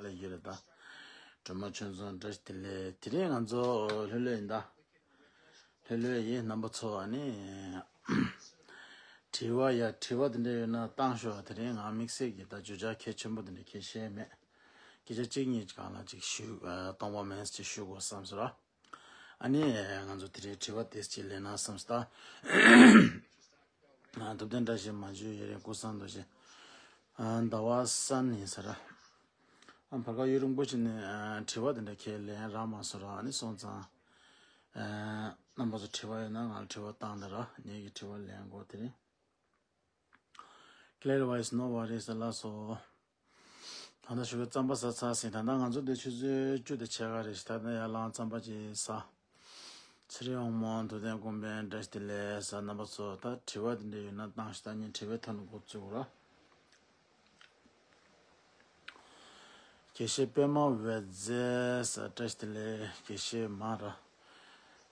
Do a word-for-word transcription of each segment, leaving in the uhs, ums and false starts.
ལ་ཡོད་རེད་ད། སྒྲོལ་མ་ཆོས་འཛོམས་བཀྲ་ཤིས་བདེ་ལེགས། དེ་རིང་ང་ཚོ་ལྷོད་ལྷོད་ཡིན་ད། ལྷོད་ལྷོད་ཡིན། རྣམ་པ་ཚོ་ཨ་ནི། དྲི་བ་ཡ་དྲི་བ་དེ་འདྲ་ཡོད་ན་བཏང་ཤོག་དེ་རིང་ང་དམིགས་བསལ་གྱི་ད་བརྗོད་བྱ་གལ་ཆེན་པོ་དེ་འདྲ་གལ་བཤད་མེད། སྐད་ཆ་གཅིག་གཉིས་སྒང་ལ་ཅིག་ཞུ་ཨ་གཏོང་བ་མེད་ཅིག་ཞུ་དགོས་བསམ་སོང་ར། ཨ་ནི་ང་ཚོ་དེ་རིང་དྲི་བ་དེ་ཅིག་ལེན་ན་བསམ་སོང་ད། ཐུབ་བསྟན་བཀྲ་ཤིས་མ་བརྗོད་ཡེ་རིང་ཀུན་བཟང་རྡོ་རྗེ། ཟླ་བ་གསར་ནི་ཟེར། ཨ་བར་སྐབས་ཡུན་རིང་པོ་ཞིག་ནས་དྲི་བ་དེ་འདྲ་ཁས་ལེན་རག་མ་སོང་ར། ཨ་ནི་སོང་ཙང་། རྣམ་པ་ཚོ་དྲི་བ་ཡོད་ན་ང་ལ་དྲི་བ་བཏང་དང་ར། ངེད་ཀྱི་དྲི་བ་ལེན་དགོས་དེ་རིང་། Clear voice, no worries, ལགས་སོ། ད་ལྟ་ཞུ་བའི་རྩམ་པ་ཟ་ཚར་ཟིན། ད་ལྟ་ང་ཚོ་འདི་ཆུ་ཚོད་བཅུ་དང་ཕྱེད་ཀ་རེད་ཤག་ད་ལྟ་ཡར་ལངས་རྩམ་པ་ཅིག་ཟ། ཚེ་རིང་དབང་མོ། ཐུབ་བསྟན་ཀུན་ཕན། བཀྲ་ཤིས་བདེ་ལེགས་ཟེར། རྣམ་པ་ཚོ་ད་དྲི་བ་འདི་འདྲ་ཡོད་ན་བཏང་ཤིག་ད་ངས་དྲི་བའི་ཐོག་ནས་འགོ་བཙུགས་ར། དགེ་བཤེས་པད་མ་འོད་མཛེས་ཟེར། བཀྲ་ཤིས་བདེ་ལེགས། དགེ་བཤེས་མ་ར།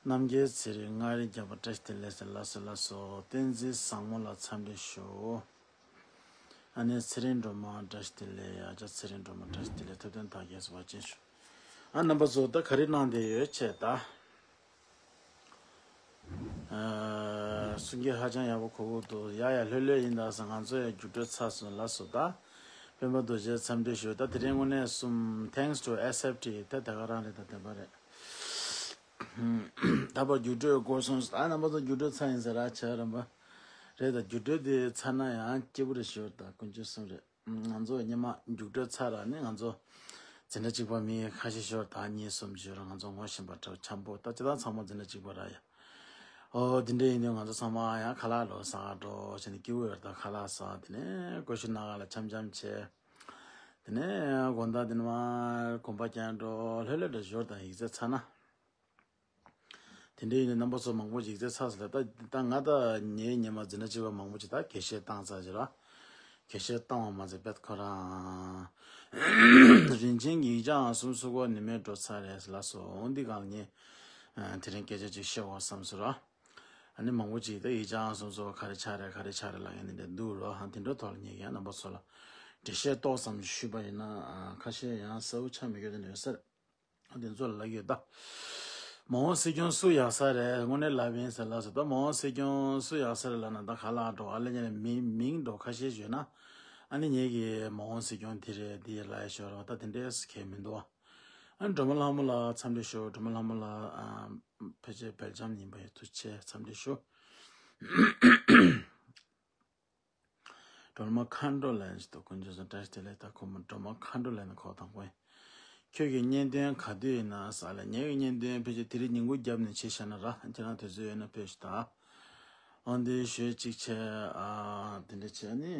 རྣམ་རྒྱལ་ཚེ་རིང་། མངའ་རིས་རྒྱལ་པོ། བཀྲ་ཤིས་བདེ་ལེགས་ཟེར། ལགས་སོ་ལགས་སོ། བསྟན་འཛིན་བཟང་མོ་ལགས་འཚམས་འདྲི་ཞུ། ཨ་ནེ་ཚེ་རིང་སྒྲོལ་མ་བཀྲ་ཤིས་བདེ་ལེགས། ཡ་ཅག་ཚེ་རིང་སྒྲོལ་མ་བཀྲ་ཤིས་བདེ་ལེགས། ཐུབ་བསྟན་དར་རྒྱས་སུ་བར་ཆེན་ཞུ། ཨ་རྣམ་པ་ཚོ་ད་ག་རེ་གནང་བསྡད་ཡོད་ཆེ་ད། ཨ་གསུང་གི་ཧ་ཅང་ཡག་པོ་གོ་གི་འདུག་ཡ་ཡ་ལྷོད་ལྷོད་ཡིན་ད་ཟེར། ང་ཚོ་ཡ་རྒྱུགས་སྤྲོད་ཚར་སོང་། ལགས་སོ་ད། སྤེན་པ་རྡོ་རྗེ་འཚམས་འདྲི་ཞུ། ད་དེ་རིང་དངོས་གནས་གསུམ། Thanks to S F T ད་དེ་ག་རང་རེད། ད་བདེན་པ་རེད། ད་བར་རྒྱུགས་སྤྲོད་འགོ་སོང་ཟེར། ཨ་རྣམ་པ་ཚོ་རྒྱུགས་སྤྲོད་ཚར་ཡིན་ཟེར་ར། ཆ་རམ་པ་རེད་ད། རྒྱུགས་སྤྲོད་དེ་ཚར་ན་ཡང་སྐྱིད་པོ་རེད་ཞོར་ད་དཀོན་མཆོག་གསུམ་རེད། ང་ཚོ་སྔོན་མ་རྒྱུགས་སྤྲོད་ཚར་ར་ནི་ང་ཚོ་འཛིན་གྲྭ་གཅིག་པ་མི་ཁ་ཤས་ཞོར་ད་གཉིས་གསུམ་ཞོར་ང་ཚོ་ངོ་ཤེས་པ་འདྲ་བོ་འཆམ་པོ་ད་སྤྱི་བཏང་ཚང་མ་འཛིན་གྲྭ་གཅིག་པ་ར་ཡ། ཨོ་དེ་འདྲ་ཡིན་དུས་ང་ཚོ་ཚང་མ་ཡང་ཁ་ལག་ལོ་ཟ་ག་འགྲོ་བྱས་ནས་སྐྱིད་པོ་ཡོད་རེད་ད། ཁ་ལག་ཟ། དེ་ནས་ཀོ་ཤུ་ན་ག་ལ་འཆམ་འཆམ་བྱས། དེ་ནས་དགོང་དག་དེ་ནས་མར་གོམ་པ་རྒྱག་འགྲོ། ལྷོད་ལྷོད་འདྲ་ཞོར་དང་ཡིག་ཚད་ཚར་ན། དེ་འདྲ་ཡིན་ན་རྣམ་པ་ཚོ་མང་པོ་ཞིག་ཡིག་ཚད་ཚར་སོང་ལ། ད་ད་ང་ད་ངའི་སྔོན་མ་འཛིན་གྲྭ་གཅིག་པ་མང་པོ་ཞིག་ད་དགེ་བཤེས་བཏང་ཚར་ཞིག་ར། དགེ་བཤེས་བཏང་བ་མ་ཚད་པད་ཁོ་རང་རིན་ཆེན་གྱི་ཡིག་ཆ་ཨང་གསུམ་སུ་གོ་ནི་མེད་འགྲོ་ཚར་རེད་ལགས་སོ། འོ་འདི་གང་ལ་ངས་དེ་རིང་སྐད་ཆ་ཅིག་བཤད་འོ་བསམ་སོང་ར། ཨ་ནི་མང་པོ་ཅིག་ད་ཡིག་ཆ་ཨང་གསུམ་སུ་ག་རེ་ཆགས་རེད་ག་རེ་ཆགས་རེད་ལབ་མཁན་འདི་འདྲ་འདུག་ར། ཧ་དེ་འདྲ་ཐོག་ལ་ངས་ཡང་རྣམ་པ་ཚོ་ལ་འགྲེལ་བཤད་ཏོག་ཙམ་ཞུས་པ་ཡིན་ན་ཁ་ཤས་ཡང་གསལ་པོ་ཆགས་མི་དགོས་དེ་འདྲ་ཡོད་ས་རེད། དེ་ཚོ་ལ་ལབ་ཡོད་ད། མ་འོངས་སྲིད་སྐྱོང་སུ་ཡག་ས་རེད། དངོས་གནས་ལབ་ཡིན་ཟེར་ལབ་ཟེར། ད་མ་འོངས་སྲིད་སྐྱོང་སུ་ཡག་ས་རེད་ལབ་ན་ད་ག་ལ་འགྲོ་ཨ་ལེ་ཉེ་ནས་མི་མིང་འགྲོ་ཁ་ཤས་ཡོད་ན། ཨ་ནི་ངེད་ཀྱི་མ་འོངས་སྲིད་སྐྱོང་འདི་རེད་འདི་ལབ་ཡ་ཞོར་བ་ད་དེ་འདྲས་ཁས་མི་འདུག་ཨ་ནི་སྒྲོལ་མ་ལྷ་མོ་ལ་འཚམས་འདྲི་ཞུ། སྒྲོལ་མ་ལྷ་མོ་ལ་ཕལ་ཆེར་སྦེལ་ཇམ་ཡིན་པ་ཡིན། ཐུགས་རྗེ་ཆེ། འཚམས་འདྲི་ཞུ། སྒྲོལ་མ་མཁའ་འགྲོ་ལ་ཡིན་ཞིག་ཏུ་དཀོན་མཆོག་གསུམ་བཀྲ་ཤིས་བདེ་ལེགས། ད་ཁོ་མོ་སྒྲོལ་མ་མཁའ་འགྲོ་ལ་ཡིན་ཁོ་དང་པོ་ཡིན། ཁྱོད་ཀྱི་གཉེན་སྟོན་ག་དུས་ཡིན་ན་ཟེར་ལ། ངེད་ཀྱི་གཉེན་སྟོན་ཕལ་ཆེར་དེ་རིང་ཉིན་གུང་རྒྱབ་ནས་བྱེད་བཞག་ན་ར། ཁྱེད་རང་དུས་ཚོད་ཡོད་ན་ཕེབས་ཤིག་ད། འོན་ཏེ་ཞོལ་གཅིག་བྱས་ཨ་དེ་འདྲ་བྱས་ནི།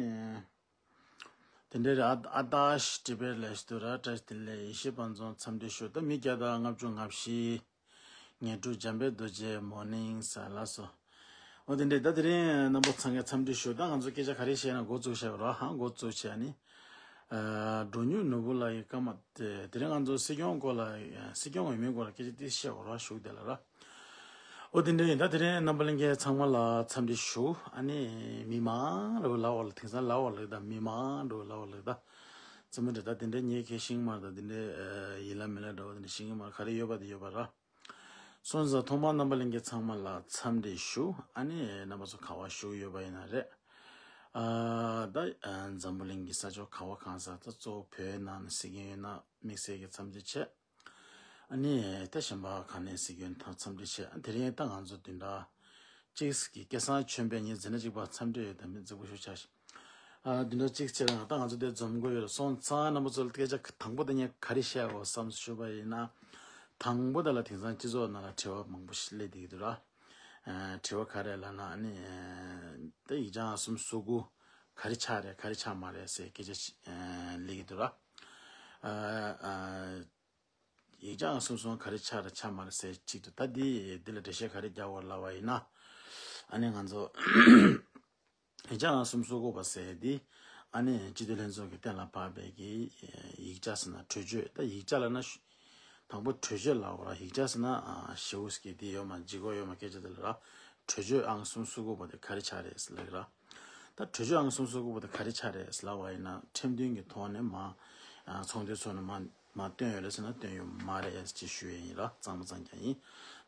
དེ་འདྲ་རེད། ཨ་ཨ་ཏཱ་ཤི་ཊི་བེཊ་ལ་ཞིག་ཏུ་ར་བཀྲ་ཤིས་བདེ་ལེགས། ཡེ་ཤེས་དཔལ་འཛོམས་འཚམས་འདྲི་ཞུ། ད་མི་བརྒྱ་དང་ལྔ་བཅུ་ང་བཞི། ངེད་དྲུག་འཇམ་དཔལ་རྡོ་རྗེ་མོར་ནིང་ཟེར་ལགས་སོ། འོ་དེ་འདྲས་ད་དེ་རིང་རྣམ་པ་ཚང་གི་འཚམས་འདྲི་ཞུ། ད་ང་ཚོ་སྐད་ཆ་ག་རེ་བཤད་ན་འགོ་བཙུགས་བྱས་པ་རོ། ཧང་འགོ་བཙུགས་བྱས་ནི། ཨ་འགྲོ་མྱུར་ནོར་བུ་ལགས་ཀྱི་སྐར་མ་དེ་དེ་རིང་ང་ཚོ་སྲིད་སྐྱོང་སྐོར་ལ་སྲིད་སྐྱོང་འོས་མིའི་སྐོར་ལ་སྐད་ཆ་ཏིས་བཤད་པ་རོ་ཞུ་བདེ་ལ་ར། འོ་དེ་འདྲས་ཡིན། ད་དེ་རིང་རྣམ་པ་ལྷན་རྒྱས་ཚང་མ་ལ་འཚམས་འདྲི་ཞུ། ཨ་ནི་མི་མང་རུ་ལ་བ་ལ་དེང་སང་ལ་བ་ལ་ད་མི་མང་རུ་ལ་བ་ལ་ད་རྩ་མོ་འདྲ་ད་དེ་འདྲས་ཉེ་ཁའི་ཤིང་མར་ད་དེ་འདྲས་ཡིན་ལ་མི་ལ་འདྲ་བ་དེ་འདྲས་ཤིང་མར་ག་རེ་ཡོད་པ་དེ་ཡོད་པ་ར། སོང་ཙང་ཐོག་མར་རྣམ་པ་ལྷན་རྒྱས་ཚང་མ་ལ་འཚམས་འདྲི་ཞུ། ཨ་ནི་རྣམ་པ་ཚོ་ག་བ་བཞུགས་ཡོད་པ་ཡིན་ན་རེད། ཨ་ད་ཨ་འཛམ་བུ་གླིང་གི་ས་ཕྱོགས་ག་བ་གང་ས་ད་གཙོ་བོ་བོད་ནང་ནས་ཟེར་གྱི་ཡོད་ན་དམིགས་བསལ་གྱི་འཚམས་འདྲི་བྱས། ཨ་ནི་ད་གཞན་པ་གང་ནས་ཟེར་གྱི་ཡོད་ན་འཚམས་འདྲི་བྱས། དེ་རིང་ད་ང་ཚོ་བདུན་ཕྲག་གཅིག་གི་སྐལ་བཟང་ཆོས་འཕེལ་ཉིན་འཛིན་གྲྭ་གཅིག་པ་འཚམས་འདྲི་ཡོད་དམ་མེད་གཟིགས་པོ་ཞུ་ཆ་ཞིག་ཨ་བདུན་ཕྲག་གཅིག་ཕྱིར་ད་ང་ཚོ་དེ་འཛོམས་དགོས་ཡོད་རེད། སོང་ཙང་རྣམ་པ་ཚོ་ལ་སྐད་ཆ་དང་པོ་དེ་ངས་ག་རེ་བཤད་དགོས་བསམ་ཞུས་པ་ཡིན་ན། དང་པོ་དེ་ལ་དེང་སང་སྤྱི་ཚོགས་ནང་ལ་དྲི་བ་མང་པོ་ཞིག་སླེབས་བསྡད་ཀྱི་འདུག་ར། ཨ་དྲི་བ་ག་རེ་ལབ་ན་ཨ་ནི་ད་ཡིག་ཆ་ཨང་གསུམ་སོ་དགུ་ག་རེ་ཆགས་རེད་ག་རེ་ཆགས་མ་རེད་ཟེར་སྐད་ཆ་ཞིག་ཨ་སླེབས་ཀྱི་འདུག་ར། ཨ་ཨ་ཡིག་ཆ་ཨང་གསུམ་གསུམ་ག་རེ་ཆགས་རེད་ཆགས་མ་རེད་ཟེར་གཅིག་འདུག་ད་འདི་འདི་ལ་འགྲེལ་བཤད་ག་རེ་རྒྱག་དགོས་ལབ་པ་ཡིན་ན། ཨ་ནི་ང་ཚོ་ཡིག་ཆ་ཨང་གསུམ་སོ་དགུ་པ་ཟེར་འདི་ཨ་ནི་སྤྱི་འཐུས་ལྷན་ཚོགས་ཀྱིས་གཏན་ལ་ཕབ་པའི་གི་ཡིག་ཆ་ཟེར་ན་གྲོས་ཆོད། ད་ཡིག་ཆ་ལབ་ན་ཤུ་དང་པོ་གྲོས་ཆོད་ལབ་དགོས་ར། ཡིག་ཆ་ཟེར་ན་ཨ་ཞེ་པོ་ཟེར་གི་འདི་ཡོད་མ་ལྗིད་ཁོག་ཡོད་མ་སྐད་ཆ་དེ་ལ་ར། གྲོས་ཆོད་ཨང་གསུམ་སོ་དགུ་པ་དེ་ག་རེ་ཆགས་རེད་ཟེར་ལབ་ཀྱི་ར། ད་གྲོས་ཆོད་ཨང་གསུམ་སོ་དགུ་པ་དེ་ག་རེ་ཆགས་རེད་ཟེར་ལབ་པ་ཡིན་ན་ཁྲིམས་མཐུན་གྱི་ཐོག་ནས་མ་ ཚོགས་འདུའི་ཚོགས་ནས་མ་མ་བཏོན་ཡོད་རེད་ཟེར་ན་བཏོན་ཡོད་མ་རེད་ཅེས་ཞུ་ཡས་ཡིན་ལ། གཙང་མ་གཙང་རྐྱང་ཡིན།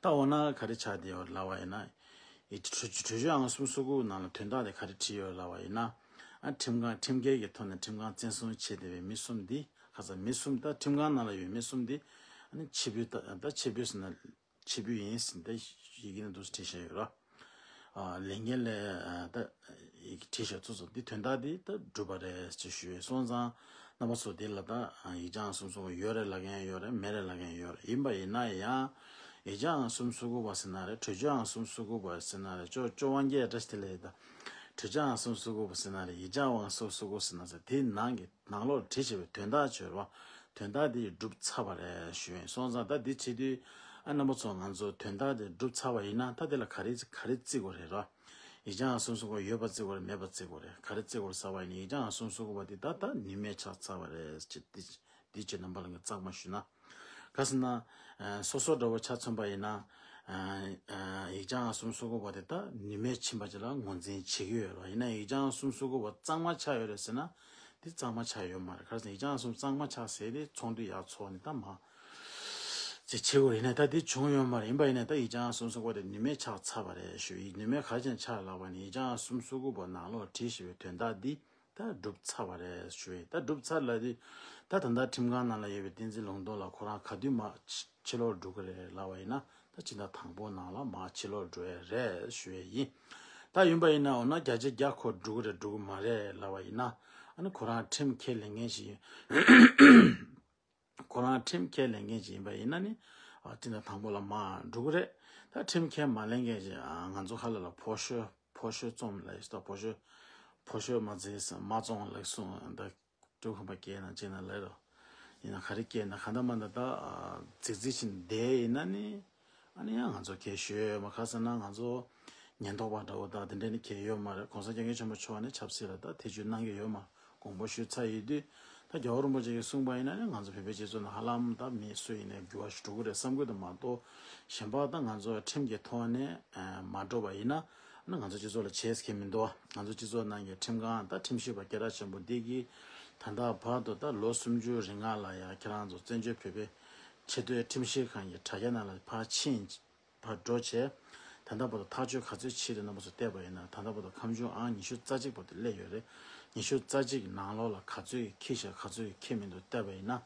ད་འོ་ན་ག་རེ་ཆགས་བསྡད་ཡོད་ལབ་པ་ཡིན་ན། ཡི་གྲོས་གྲོས་ཆོད་ཨང་གསུམ་སོ་དགུ་ནང་ལ་དོན་དག་དེ་ག་རེ་བྲིས་ཡོད་ལབ་པ་ཡིན་ན། ཨ་ཁྲིམས་ཁང་ཁྲིམས་འགལ་གྱི་ཐོག་ནས་ཁྲིམས་ཁང་བཙན་བཟུང་བྱས་བསྡད་པའི་མི་གསུམ་འདི་ཁ་ས་མི་གསུམ་ད་ཁྲིམས་ཁང་ནང་ལ་ཡོད་མི་གསུམ་འདི་ཨ་ནི་ཕྱི་པོའི་ད་ད་ཕྱི་པོའི་ཟེར་ན་ཕྱི་པོའི་ཡིན་ཟེར་ད་ཡི་གེ་ནང་དུ་བྲིས་བཞག་ཡོད་ར། ཨ་ལས་འགན་ལས་ད་ཡི་གེ་བྲིས་བཞག་ཚོ་ཚོ་འདི་དོན་དག་འདི་ད་གྲུབ་པ་རེད་ཅེས་ཞུས་སོང་ཙང་། རྣམ་པ་ཚོ་འདི་ལ་ད་ཡིག་ཆ་ཨང་གསུམ་སོ་དགུ་ཡོད་རེད་ལབ་མཁན་ཡོད་རེད། མེད་རེད་ལབ་མཁན་ཡོད་རེད། ཡིན་པ་ཡིན་ན་ཡང་ཡིག་ཆ་ཨང་གསུམ་སོ་དགུ་པ་ཟེར་ན་རེད། གྲོས་ཆོད་ཨང་གསུམ་སོ་དགུ་པ་ཟེར་ན་རེད། ཅོ་ཅོ་དབང་རྒྱལ་བཀྲ་ཤིས་བདེ་ལེགས་ད། གྲོས་ཆོད་ཨང་གསུམ་སོ་དགུ་པ་ཟེར་ན་རེད། ཡིག་ཆ་ཨང་གསུམ་སོ་དགུ་ཟེར་ན་ཟེར་དེའི་ནང་གི་ནང་ལོགས་བྲིས་བྱས་པའི་དོན་དག་བརྗོད་རོགས། དོན་དག་འདི་གྲུབ་ཚར་བ་རེད་ཞུ་ཡིན་སོང་ཙང་། ད་འདི་བྱེད་དུས་ཨ་རྣམ་པ་ཚོ་ང་ཚོ་དོན་དག་འདི་གྲུབ་ཚར་བ་ཡིན་ན་ད་འདི་ལ་ག་རེ་ག་རེ་བརྩི་དགོས་རེད་ར། ཡིག་ཆ་ཨང་གསུམ་སོ་དགུ་ཡོད་པ་བརྩི་དགོས་རེད། མེད་པ་བརྩི་དགོས་རེད། ག་རེ་བརྩི་དགོས་རེད་ཟེར་བ་ཡིན་ན་ཡིག་ཆ་ཨང་གསུམ་སོ་དགུ་པ་འདི་ད་ད་ནུས་མེད་ཆགས་ཚར་བ་རེད་ཅེས་འདི་འདི་ཅེས་རྣམ་པ་ལ་ངས་གཙང་མ་ཞུ་ན། ག་ཟེར་ན། ཨ་སོ་སོ་འདྲ་བོ་ཆ་མཚོན་པ་ཡིན་ན། ཨ་ཨ་ཡིག་ཆ་ཨང་གསུམ་སོ་དགུ་པ་དེ་ད་ནུས་མེད་ཕྱིན་པ་ཅིག་ལ་ངོས་འཛིན་བྱེད་ཀྱི་ཡོད་རེད་བ། ཡིན་ན་ཡིག་ཆ་ཨང་གསུམ་སོ་དགུ་པ་གཙང་མ་ཆགས་ཡོད་རེད་ཟེར་ན། དེ་གཙང་མ་ཆགས་ཡོད་མ་རེད། ག་རེ་ཟེར་ན་ཡིག་ཆ་ཨང་གསུམ་གཙང་མ་ཆགས་ཟེར་དེ་ཚོགས་འདུ་ཡག་ཚོགས་ནས་ད་མ་ཚེ་ཆེ་བོ་ཡིན་ན་ད་དེ་བྱུང་ཡོད་མ་རེད། ཡིན་པ་ཡིན་ན་ད་ཡིག་ཆ་ཨང་གསུམ་སོ་དགུ་པ་དེ་ནུས་མེད་ཆགས་ཚར་བ་རེད་ཞུ་ཡིན། ནུས་མེད་ག་རེ་བྱས་ཆགས་ལབ་པ་ནི་ཡིག་ཆ་ཨང་གསུམ་སོ་དགུ་པ་ནང་ལོགས་བྲིས་བཞག་པའི་དོན་དག་འདི། ད་གྲུབ་ཚར་བ་རེད་ཞུ་ཡིན། ད་གྲུབ་ཚར་ལབ་དུས་ད་ད་ལྟ་ཁྲིམས་ཁང་ནང་ལ་ཡོད་པའི་བསྟན་འཛིན་ལུང་རྟོགས་ལགས་ཁོ་རང་ག་དུས་མར་ཕྱི་ཕྱི་ལོགས་འགྲོ་གི་རེད་ལབ་པ་ཡིན་ན། ད་སྤྱི་ཟླ་དང་པོ་ནང་ལ་མར་ཕྱི་ལོགས་འགྲོ་ཡས་རེད་ཞུ་ཡས་ཡིན། ད་ཡིན་པ་ཡིན་ན་འོ་ན་བརྒྱ་ཆ་བརྒྱ་ཁོ་འགྲོ་གི་རེད་འགྲོ་གི་མ་རེད་ལབ་པ་ཡིན་ན། ཨ་ནི་ཁོ་རང་ཁྲིམས་ཁས་ལེན་མཁན་ཞིག་ཡིན། ཁོ་རང་ཁྲིམས་ཁས་ལེན་མཁན་ཅིག་ཡིན་པ་ཡིན་ན་ནི། ཨ་སྤྱི་ཟླ་དང་པོ་ལ་མར་འགྲོ་གི་རེད། ད་ཁྲིམས་ཁས་མ་ལེན་མཁན་ཅིག་ཨ་ང་ཚོ་ཁ་ལ་ལ་ཕོ་ཤོ་ཕོ་ཤོ་རྩོམ་ལ་ཡིས་ད་ཕོ་ཤོ་ཕོ་ཤོ་མ་བརྩིས་མ་བཙོང་ལ་གསུང་ད་འབྲུག་ཁམས་པ་སྐད་ནང་ཅིག་ན་ལས་རོ། ཡིན་ན་ག་རེ་སྐད་ན་ག་འདྲ་མ་འདྲ་ད་རྫིག་རྫིག་ཕྱིན་བསྡད་ཡིན་ན་ནི། ཨ་ནི་ཡང་ང་ཚོ་གས་ཞུ་ཡོད་མ་ག་ཟེར་ན་ང་ཚོ་ཉེན་རྟོག་པ་འདྲ་བོ་དང་དེ་འདྲ་ནི་གས་ཡོད་མ་རེད། གོང་ས་སྐྱབས་མགོན་ཆེན་པོ་མཆོག་ནི་ཆབ་སྲིད་ལ་ད་ཐེ་བྱུས་གནང་གི་ཡོད་མ་དགོངས་པ་ཞུས་ཚར་ཡོད་དུས། ད་རྒྱལ་བ་རིན་པོ་ཆེ་གིས་གསུངས་པ་ཡིན་ན་ནི་ང་ཚོ་བོད་པའི་སྤྱི་ཚོགས་ནང་ཧ་ལམ་ད་མི་སུ་ཡིན་ནའི་འགྱུར་བ་ཞིག་འགྲོ་གི་རེད་བསམ་གི་འདུག་མ་གཏོགས། གཞན་པ་ད་ང་ཚོ་ཁྲིམས་ཀྱི་ཐོག་ནས་མ་འགྲོ་བ་ཡིན་ན་ནི་ང་ཚོ་སྤྱི་ཚོགས་ལ་བྱེད་ས་གང་མི་འདུག་ང་ཚོ་སྤྱི་ཚོགས་ནང་གི་ཁྲིམས་ཁང་ད་ཁྲིམས་ཞིབ་པ་སྐད་གྲགས་ཆེན་པོ་འདི་གིས་ད་ལྟ་བར་དུ་ད་ལོ་སུམ་ཅུ་རིང་ལ་ཡང་ཁྱེད་རང་ཚོ་བཙན་བྱོལ་བོད་པའི་ཆེས་མཐོའི་ཁྲིམས་ཞིབ་ཁང་གི་དྲ་རྒྱ་ནང་ལ་ཕར་ཕྱིན། ཕར་འགྲོ་བྱས། ད་ལྟ་བར་དུ་ཐག་གཅོད་ག་ཚོད་བྱས་རེད་རྣམ་པ་ཚོ་བལྟས་པ་ཡིན་ན། ད་ལྟ་བར་དུ་ཁ་མཆུ་ཨང་ཉི་ཤུ་རྩ་གཅིག་བར་དུ་སླེབས་ཡོད་རེད། ཉི་ཤུ་རྩ་གཅིག་གི་ནང་ལོགས་ལ་ག་ཚོད་ཀྱིས་འཁྱེར་བཞག་ག་ཚོད་ཀྱིས་འཁྱེར་མི་འདུག་བལྟས་པ་ཡིན་ན།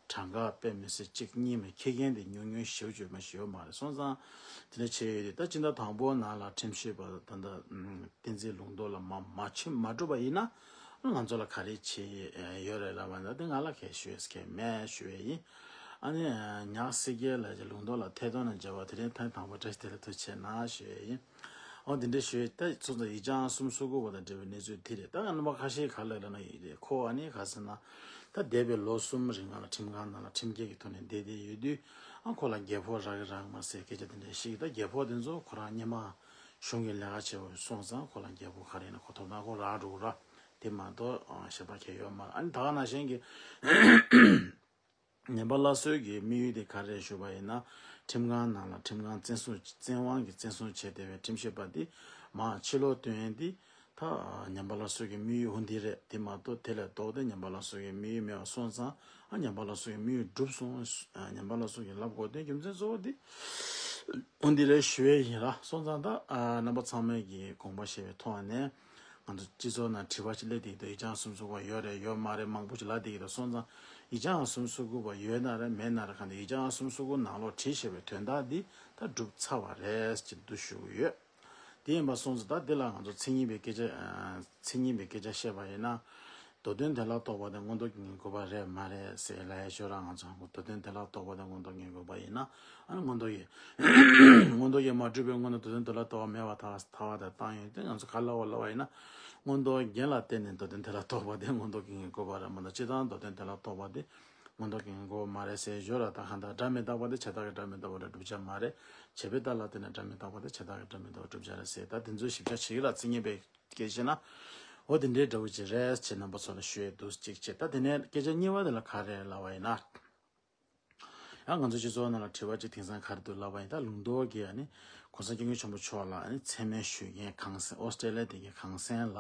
གྲངས་ཀ་དཔེ་མི་སྲིད་གཅིག་གཉིས་མེད། འཁྱེར་མཁན་དེ་ཉུང་ཉུང་ཞེ་པོ་ཅིག་མ་ཞིག་ཡོད་མ་རེད། སོང་ཙང་དེ་འདྲ་བྱས་ཡོད་དེ། ད་སྤྱི་ཟླ་དང་པོ་ནང་ལ་ཁྲིམས་ཞིབ་པ་ད་ལྟ་བསྟན་འཛིན་ལུང་རྟོགས་ལགས་མ་མ་ཕྱིན་མ་གྲུབ་པ་ཡིན་ན། ང་ཚོ་ལ་ག་རེ་བྱས་ཡོད་རེད་ལབ་པ་ན་དེ་ང་ལ་གས་ཞུ་ཡས་གས་མེད་ཞུ་ཡས་ཡིན། ཨ་ནི་ཉག་སི་རྒྱལ་ལགས་ཀྱི་ལུང་རྟོགས་ལགས་ཐད་གཏོང་ནས་མཇལ་བ་དེ་རིང་ཐེངས་དང་པོ་བཀྲ་ཤིས་བདེ་ལེགས་ཐུགས་རྗེ་གནང་ཞུ་ཡས་ཡིན། ཨོ་འདི་འདྲ་ཞུ་ཡས། ད་སོང་ཙང་ཡིག་ཆ་ཨང་གསུམ་སོ་དགུ་པ་དང་འབྲེལ་བའི་གནས་ཚུལ་དེ་རེད། ད་རྣམ་པ་ཁ་ཤས་ག་ལ་ལ་ན་ཡིན་རེད། ཁོ་ཨ་ནི་ག་ཟེར་ན། ད་འདས་པའི་ལོ་གསུམ་རིང་ལ་ཁྲིམས་ཁང་ནང་ལ་ཁྲིམས་འགལ་གྱི་ཐོག་ནས་བསྡད་བསྡད་ཡོད་དུས། ཨ་ཁོ་ལ་རྒྱལ་ཕོགས་རག་གི་རག་མ་ཟེར་སྐད་ཆ་དེ་འདྲ་ཞིག་ད་རྒྱལ་ཕོགས་དེ་ཚོ་ཁོ་རང་སྔོན་མ་གཞུང་གི་ལས་ཀ་བྱས་པ་སོང་ཙང་ཁོ་ལ་རྒྱལ་ཕོགས་ག་རེ་ཡིན་ན་ཁོ་ཐོབ་ཐང་ཁོ་རག་འགྲོ་གི་ར། དེ་མ་གཏོགས་ཨ་གཞན་པ་གང་ཡང་ཡོད་མ་རེད། ཨ་ནི་ད་ག་ནང་བཞིན་གྱི་ཉམས་པ་སླར་གསོའི་གི་དམིགས་ཡུལ་དེ་ག་རེ་རེད་ཞུས་པ་ཡིན་ན། ཁྲིམས་ཁང་ནང་ལ་ཁྲིམས་ཁང་བཙན་བཟུང་བཙན་དབང་གིས་བཙན་བཟུང་བྱས་བསྡད་པའི་ཁྲིམས་ཞིབ་པ་འདི་མར་ཕྱི་ལོགས་བཏོན་ཡས་འདི་ད་ཉམས་པ་སླར་གསོ་གི་དམིགས་ཡུལ་འོ་འདི་རེད། དེ་མ་གཏོགས་དེ་ལས་ལྡོག་སྟེ་ཉམས་པ་སླར་གསོ་གི་དམིགས་ཡུལ་མེད་པ་སོང་ཙང་། ཨ་ཉམས་པ་སླར་གསོ་གི་དམིགས་ཡུལ་འགྲུབ་སོང་། ཨ་ཉམས་པ་སླར་གསོ་གི་ལབ་དགོས་དོན་རྒྱུ་མཚན་གཙོ་བོ་འདི་འོ་འདི་རེད་ཞུ་ཡས་ཡིན་ལ། སོང་ཙང་ད་ཨ་རྣམ་པ་ཚང་མས་ཀྱི་དགོངས་པ་བཞེས་པའི་ཐོག་ནས། ང་ཚོ་སྤྱི་ཚོགས་ནང་དྲི་བ་ཞིག་སླེབས་བསྡད་ཀྱི་འདུག་ཡིག་ཆ་ཨང་གསུམ་སོ་དགུ་པ་ཡོད་རེད་ཡོད་མ་རེད་མང་པོ་ཞིག་ལབ་བསྡད་ཀྱི་འདུག་སོང་ཙང་ཡིག་ཆ་ཨང་གསུམ་སོ་དགུ་པ་ཡོད་ན་རེད་མེད་ན་རེད། གང་ལྟར་ཡིག་ཆ་ཨང་གསུམ་སོ་དགུ་ནང་ལོགས་བྲིས་བཞག་པའི་དོན་དག་འདི་ད་གྲུབ་ཚར་བ་རེད་ཅེས་འདུག་ཞུ་གི་ཡོད། དེ་ཡིན་པ་སོང་ཙང་ད་འདི་ལ་ང་ཚོ་མཚན་ཉིད་པའི་སྐད་ཆ། ཨ་མཚན་ཉིད་པའི་སྐད་ཆ་བཤད་པ་ཡིན་ན། མདོ་དོན་བདེ་བླག་རྟོགས་པ་དེ་མངོན་རྟོགས་ཀྱི་ངེས་དགོས་པ་རེད་མ་རེད་ཟེར་ལབ་ཡ་ཞོར་རང་ང་ཚོ་མདོ་དོན་བདེ་བླག་རྟོགས་པ་དེ་མངོན་རྟོགས་ངེས་དགོས་པ་ཡིན་ན། ཨ་ནི་མངོན་རྟོགས་ཀྱི་མངོན་རྟོགས་ཀྱིས་མ་གྲུབ་པའི་སྔོན་དུ་མདོ་དོན་བདེ་བླག་རྟོགས་པ་མེད་པར་ཐལ་ཐལ་བ་དེ་བཏང་ཡོད་དེ། ང་ཚོ་ག་ལ་བ་ལ་བ་ཡིན་ན། མངོན་རྟོགས་རྒྱན་ལ་བརྟེན་ནས་མདོ་དོན་བདེ་བླག་རྟོགས་པ་དེ་མངོན་རྟོགས་ཀྱི་ངེས་དགོས་པ་རེད་མ་གཏོགས། སྤྱིར་བཏང་མདོ་དོན་བདེ་བླག་རྟོགས་པ་དེ་མངོན་རྟོགས་ཀྱི་ངེས་དགོས་པ་མ་རེད་ཟེར་ཞོར་ལ། ད་གང་ལྟར་སྒྲ་མི་རྟག་པ་དེ་བྱས་རྟགས་ཀྱི་སྒྲ་མི་རྟག་པ་རེད་བསྒྲུབ་བྱ་མ་རེད། བྱས་པའི་རྟགས་ལ་བརྟེན་ནས་སྒྲ་མི་རྟག་པ་དེ་བྱས་རྟགས་ཀྱི་སྒྲ་མི་རྟག་པ་བསྒྲུབ་བྱ་རེད་ཟེར། ད་དེ་ཚོའི་ཞིབ་ཆ་བྱེད་ཀྱི་ལ་མཚན་ཉིད་པའི་སྐད་ཆ་བཤད་ན། འོ་དེ་འདྲའི་འདྲ་བོ་ཅིག་རེད་ཅེས་རྣམ་པ་ཚོ་ལ་ཞུ་ཡས་འདུག་ཅིག་བྱས། ད་དེ་ནས་སྐད་ཆ་གཉིས་པ་དེ་ལ་ག་རེ་ལབ་པ་ཡིན་ན། ད་ང་ཚོ་སྤྱི་ཚོགས་ནང་ལ་དྲི་བ་གཅིག་དེང་སང་ག་རེ་འདུག་ལབ་པ་ཡིན། ད་ལུང་རྟོགས་ཀྱིས་ཨ་ནི་གོང་ས་སྐྱབས་མགོན་ཆེན་པོ་མཆོག་ལ་ཨ་ནི་མཚན་སྨད་ཞུ་མཁན་གངས་སེང་ཨོ་སི་ཀྲེ་ལི་ཡ་དེ་གའི་གངས་སེང་ལ་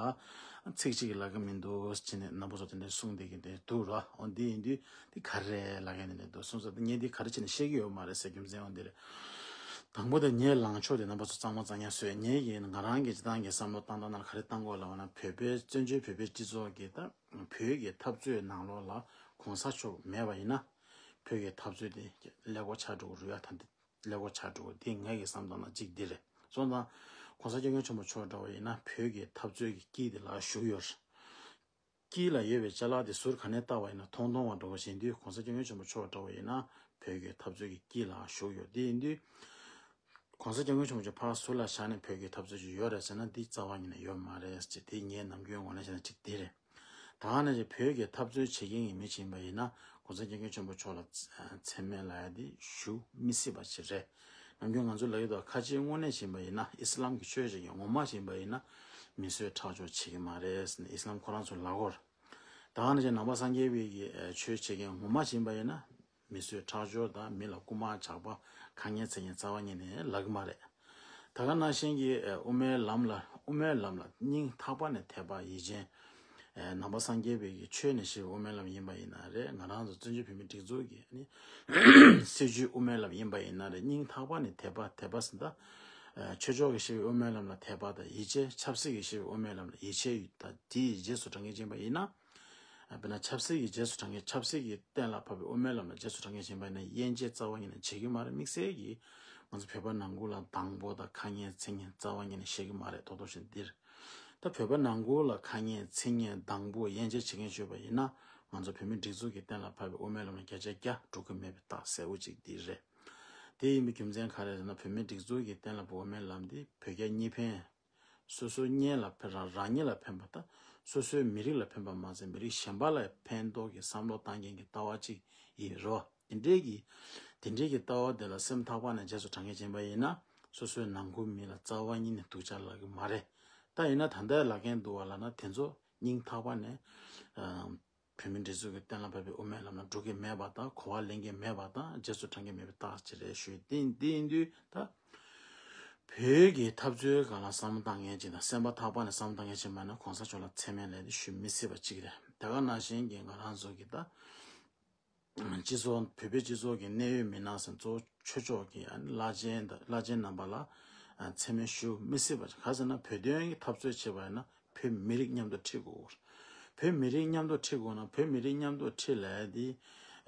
ཚིག་གཅིག་ལབ་ཀྱི་མི་འདུག་ཅེས་ནས་རྣམ་པ་ཚོ་དེ་འདྲའི་གསུང་བསྡད་ཀྱི་འདུག་ར། འོ་འདི་ཡིན་དུས་འདི་ག་རེ་རེད་ལབ་མཁན་དེ་འདྲ་འདུག་གསུངས་ས། ད་ངས་འདི་ག་རེ་བྱས་ནས་བཤད་ཀྱི་ཡོད་མ་རེད་ཟེར། རྒྱུ་མཚན་འོ་འདི་རེད། དང་པོ་དེ་ངའི་ལངས་ཕྱོགས་དེ་རྣམ་པ་ཚོ་གཙང་མ་གཙང་རྐྱང་བཟོས། ངས་ཀྱི་ང་རང་གི་སྤྱི་བཏང་གི་བསམ་བློ་བཏང་སྟངས་ནང་ག་རེ་བཏང་དགོས་ལབ་པ་ན། བོད་པའི་བཙན་བྱོལ་བོད་པའི་སྤྱི་ཚོགས་ཀྱི་ད་བོད་ཀྱི་འཐབ་རྩོད་ནང་ལོགས་ལ་གོང་ས་མཆོག་མེད་པ་ཡིན་ན། བོད་ཀྱི་འཐབ་རྩོད་དེ་ཀླད་ཀོར་ཆགས་འགྲོ་གི་རེད་ཡ། ད་འདི་ཀླད་ཀོར་ཆགས་འགྲོ་གི། འདི་ངའི་གི་བསམ་སྟངས་ནང་གཅིག་འདི་རེད། སོང་ཙང་གོང་ས་སྐྱབས་མགོན་ཆེན་པོ་མཆོག་འདྲ་བ་ཡིན་ན་བོད་ཀྱི་འཐབ་རྩོད་ཀྱི་དཀྱིལ་དེ་ལ་བཞུགས་ཡོད་རེད། དཀྱིལ་ལ་ཡོད་པའི་ཅ་ལག་དེ་ཟུར་ག་ནས་བལྟ་བ་ཡིན་ན་མཐོང་མཐོང་བ་འདྲ་བོ་ཞིག་ཡིན་དུས། གོང་ས་སྐྱབས་མགོན་ཆེན་པོ་མཆོག་འདྲ་བ་ཡིན་ན་བོད་ཀྱི་འཐབ་རྩོད་ཀྱི་དཀྱིལ་ལ་བཞུགས་ཡོད། དེ་ཡིན་དུས་གོང་ས་སྐྱབས་མགོན་ཆེན་པོ་མཆོག་ཕར་ཟུར་ལ་བཞག་ནས་བོད་ཀྱི་འཐབ་རྩོད་ཅིག་ཡོད་རེད་ཟེར་ན་འདི་རྩ་བ་ཉིད་ནས་ཡོད་མ་རེད་ཅེས། དེ་ངའི་ནམ་རྒྱུན་ངོས་ནས་བཤད་ན་གཅིག་དེ་རེད། ད་ག་ནང་བཞིན་བོད་ཀྱི་འཐབ་རྩོད་བྱེད་མཁན་གྱི་མི་ཅིག་ཡིན་པ་ཡིན་ན་གོང་ས་སྐྱབས་མགོན་ཆེན་པོ་མཆོག་ལ་མཚན་སྨད་ལབ་ཡ་འདི་ཞུ་མི་སྲིད་པ་ཅིག་རེད། ནམ་རྒྱུན་ང་ཚོ་ལབ་ཀྱི་འདུག་ཁ་ཆེའི་དངོས་གནས་བྱས་པ་ཡིན་ན། ཨི་སི་ལམ་གྱི་ཆོས་བྱེད་མཁན་ངོ་མ་བྱས་པ་ཡིན་ན་མི་གསོད་ཁྲག་སྦྱོར་བྱེད་ཀྱི་མ་རེད་ཟེར་ནས་ཨི་སི་ལམ་ཁོ་རང་ཚོ་ལབ་ཀྱི་ཡོད་རེད། ད་ག་ནང་བཞིན་ནང་པ་སངས་རྒྱས་པའི་གི་ཆོས་བྱེད་མཁན་ངོ་མ་བྱས་པ་ཡིན་ན་མི་གསོད་ཁྲག་སྦྱོར་དང་མི་ལ་རྐུ་མ་ཇག་པ་ཁ་ངན་ཚིག་ངན་རྩ་བ་ཉིད་ནས་ལབ་ཀྱི་མ་རེད། ད་ག་ནང་བཞིན་གྱི་ཨ་དབུ་མའི་ལམ་ལ་དབུ་མའི་ལམ་ལ་སྙིང་ཐག་པ་ནས་དད་པ་ཡིད་ཆེས། ཨ་ནང་པ་སངས་རྒྱས་པའི་གི་ཆོས་ནས་བཤད་པའི་དབུ་མའི་ལམ་ཡིན་པ་ཡིན་ན་རེད། ང་རང་ཚོ་བཙན་བྱོལ་བོད་མིའི་སྒྲིག་འཛུགས་ཀྱི་ནི་སྲིད་བྱུས་དབུ་མའི་ལམ་ཡིན་པ་ཡིན་ན་རེད། སྙིང་ཐག་པ་ནས་དད་པ། དད་པ་ཟེར་ད་ཨ་ཆོས་ཕྱོགས་ཀྱིས་བཤད་པའི་དབུ་མའི་ལམ་ལ་དད་པ་དང་ཡིད་ཆེས། ཆབ་སྲིད་ཀྱིས་བཤད་པའི་དབུ་མའི་ལམ་ལ་ཡིད་ཆེས་དང་དེའི་རྗེས་སུ་འབྲང་མཁན་ཅིག་ཡིན་པ་ཡིན་ན། དཔེར་ན་ཆབ་སྲིད་ཀྱི་རྗེས་སུ་འབྲང་མཁན། ཆབ་སྲིད་ཀྱི་གཏན་ལ་ཕབ་པའི་དབུ་མའི་ལམ་ལ་རྗེས་སུ་འབྲང་མཁན་ཞིག་ཡིན་པ་ཡིན་ན་དབྱེ་འབྱེད་རྩ་བ་ཉིད་ནས་བྱེད་ཀྱི་མ་རེད། དམིགས་བསལ་གྱིས་ང་ཚོ་བོད་པ་ནང་ཁུལ་ལ་སྡང་པོ་དང་ཁ་ངན་ཚིག་ངན་རྩ་བ་ཉིད་ནས་བཤད་ཀྱི་མ་རེད། རྡོག་རྡོག་བཞིན་འདིར། ད་བོད་པ་ནང་ཁུལ་ལ་ཁ་ངན་ཚིག་ངན་སྡང་པོ་དབྱེ་འབྱེད་བྱེད་མཁན་བྱུང་བ་ཡིན་ན་ང་ཚོ་བོད་མིའི་སྒྲིག་འཛུགས་ཀྱི་གཏན་ལ་ཕབ་པའི་དབུ་མའི་ལམ་ལ་བརྒྱ་ཆ་བརྒྱ་འགྲོ་གི་མེད་པའི་རྟགས་གསལ་པོ་གཅིག་འདི་རེད། དེ་ཡིན་པའི་རྒྱུ་མཚན་ག་རེ་རེད་ན། བོད་མིའི་སྒྲིག་འཛུགས་ཀྱི་གཏན་ལ་ཕབ་དབུ་མའི་ལམ་འདི་བོད་རྒྱ་གཉིས་ཕན། སོ་སོའི་གཉེན་ལ་ཕན་རང་རང་ཉིད་ལ་ཕན་པ་དང་སོ་སོའི་མི་རིགས་ལ་ཕན་པ་མ་ཟད་མི་རིགས་གཞན་པ་ལ་ཕན་ཐོགས་ཀྱི་བསམ་བློ་བཏང་མཁན་གྱི་ལྟ་བ་གཅིག་ཡིན་རོ། དེ་འདྲའི་གི་དེ་འདྲའི་གི་ལྟ་བ་དེ་ལ་སེམས་ཐག་པ་ནས་རྗེས་སུ་འབྲང་མཁན་ཡིན་པ་ཡིན་ན་སོ་སོའི་ནང་ཁུལ་མི་ལ་རྩ་བ་ཉིད་ནས་སྡུག་ཅག་ལབ་ཀྱི་མ་རེད། ད་ཡིན་ན་ད་ལྟའི་ལབ་མཁན་འདུག་བ་ལབ་ན་དེ་ཚོ་སྙིང་ཐག་པ་ནས་ཨ་བོད་མིའི་སྒྲིག་འཛུགས་ཀྱི་གཏན་ལ་ཕབ་པའི་དབུ་མའི་ལམ་ལ་འགྲོ་གི་མེད་པ་དང་གོ་བ་ལེན་གྱི་མེད་པ་དང་རྗེས་སུ་འབྲང་གི་མེད་པའི་རྟགས་ཅིག་རེད་ཞུ། དེ་འདི་ཡིན་དུས་ད་བོད་ཀྱི་འཐབ་རྩོད་སྒང་ལ་བསམ་བློ་བཏང་མཁན་ཅིག་དང་སེམས་པ་ཐག་པ་ནས་བསམ་བློ་བཏང་མཁན་ཅིག་མ་ན་གོང་ས་མཆོག་ལ་མཚན་སྨད་ལབ་དེ་ཞུ་མི་སྲིད་པ་ཅིག་རེད། དེ་ག་ནང་བཞིན་གྱི་ང་རང་ཚོ་གི་ད་སྤྱི་ཚོགས་བོད་པའི་སྤྱི་ཚོགས་ཀྱི་གནད་ཡོད་མི་སྣ་ཟེར་གཙོ་བོ་ཆོས་ཕྱོགས་ཀྱི་ཨ་ནི་བླ་ཆེན་དང་བླ་ཆེན་རྣམ་པ་ལ་ཨ་མཚན་སྨད་ཞུ་མི་སྲིད་པ་ཅིག་ག་ཟེར་ན་བོད་དོན་གྱི་འཐབ་རྩོད་བྱེད་པ་ཡིན་ན་བོད་མི་རིགས་མཉམ་དུ་ཁྲིད་དགོས། བོད་མི་རིགས་མཉམ་དུ་ཁྲིད་དགོས་ན་བོད་མི་རིགས་མཉམ་དུ་ཁྲིད་ལབ་ཡ་དེ་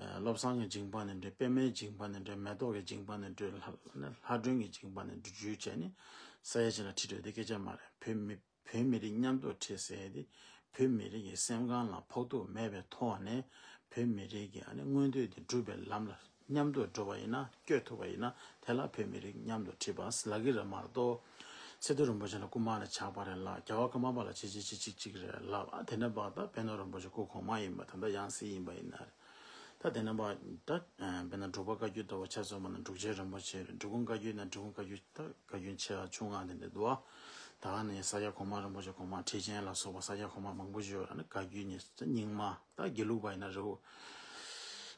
ཨ་བློ་བཟང་གི་མཇིང་པ་ནས་འགྲོ། པད་མའི་མཇིང་པ་ནས་འགྲོ། མེ་ཏོག་གི་མཇིང་པ་ནས་འགྲོ། ལྷ་ལྷ་སྒྲོན་གྱི་མཇིང་པ་ནས་འགྲོ་བརྒྱུད་བྱས་ནས་ས་ཡ་གཅིག་ལ་ཁྲིད་འགྲོ་དེ་སྐད་ཆ་མ་རེད། བོད་མི་བོད་མི་རིགས་མཉམ་དུ་ཁྲིད་ཟེར་ཡ་དེ་བོད་མི་རིགས་ཀྱི་སེམས་ཁམས་ལ་ཕོག་ཐུག་མེད་པའི་ཐོག་ནས་བོད་མི་རིགས་ཀྱི་ཨ་ནི་མངོན་འདོད་དེ་འགྲུབ་པའི་ལམ་ལ་མཉམ་དུ་འགྲོ་བ་ཡིན་ན་བསྐྱོད་ཐུབ་པ་ཡིན་ན་དེ་ལ་བོད་མི་རིགས་མཉམ་དུ་ཁྲིད་པ་ལབ་ཀྱི་རེད་མ་གཏོགས། སི་ཏུ་རིན་པོ་ཆེ་ལ་རྐུ་མ་ལ་ཇག་པ་རེད་ལབ། རྒྱལ་བ་ཀརྨ་པ་ལ་ཅི་ཅི་ཅི་ཅི་ཅིག་རེད་ལབ། ཨ་དེ་འདྲ་བ་ད་པད་ནོར་རིན་པོ་ཆེ་སྐུ་གོང་མ་ཡིན་པ་ད་ལྟ་ཡང་སྲིད་ཡིན་པ་ཡིན་ན་རེད། ད་དེ་ནས་བ་ད་དཔེར་ན་འབྲུག་པ་བཀའ་བརྒྱུད་ལྟ་བུ་ཆ་མཚོན་པ་ན་འབྲུག་ཆེན་རིན་པོ་ཆེ་རེད། འབྲི་གུང་བཀའ་བརྒྱུད་ན་འབྲི་གུང་བཀའ་བརྒྱུད་ད་བཀའ་བརྒྱུད་ཆེ་བ་ཆུང་བ་དེ་འདྲ་འདུག་བ། ད་ག་ནས་ས་སྐྱ་གོང་མ་རིན་པོ་ཆེ་གོང་མ་ཁྲི་ཆེན་ལ་སོགས་པ་ས་སྐྱ་གོང་མ་མང་པོ་ཞིག་ཡོད་ར། ནི་བཀའ་བརྒྱུད་ནི་རྙིང་མ་ད་དགེ་ལུགས་པ་ཡིན་ན་རེད།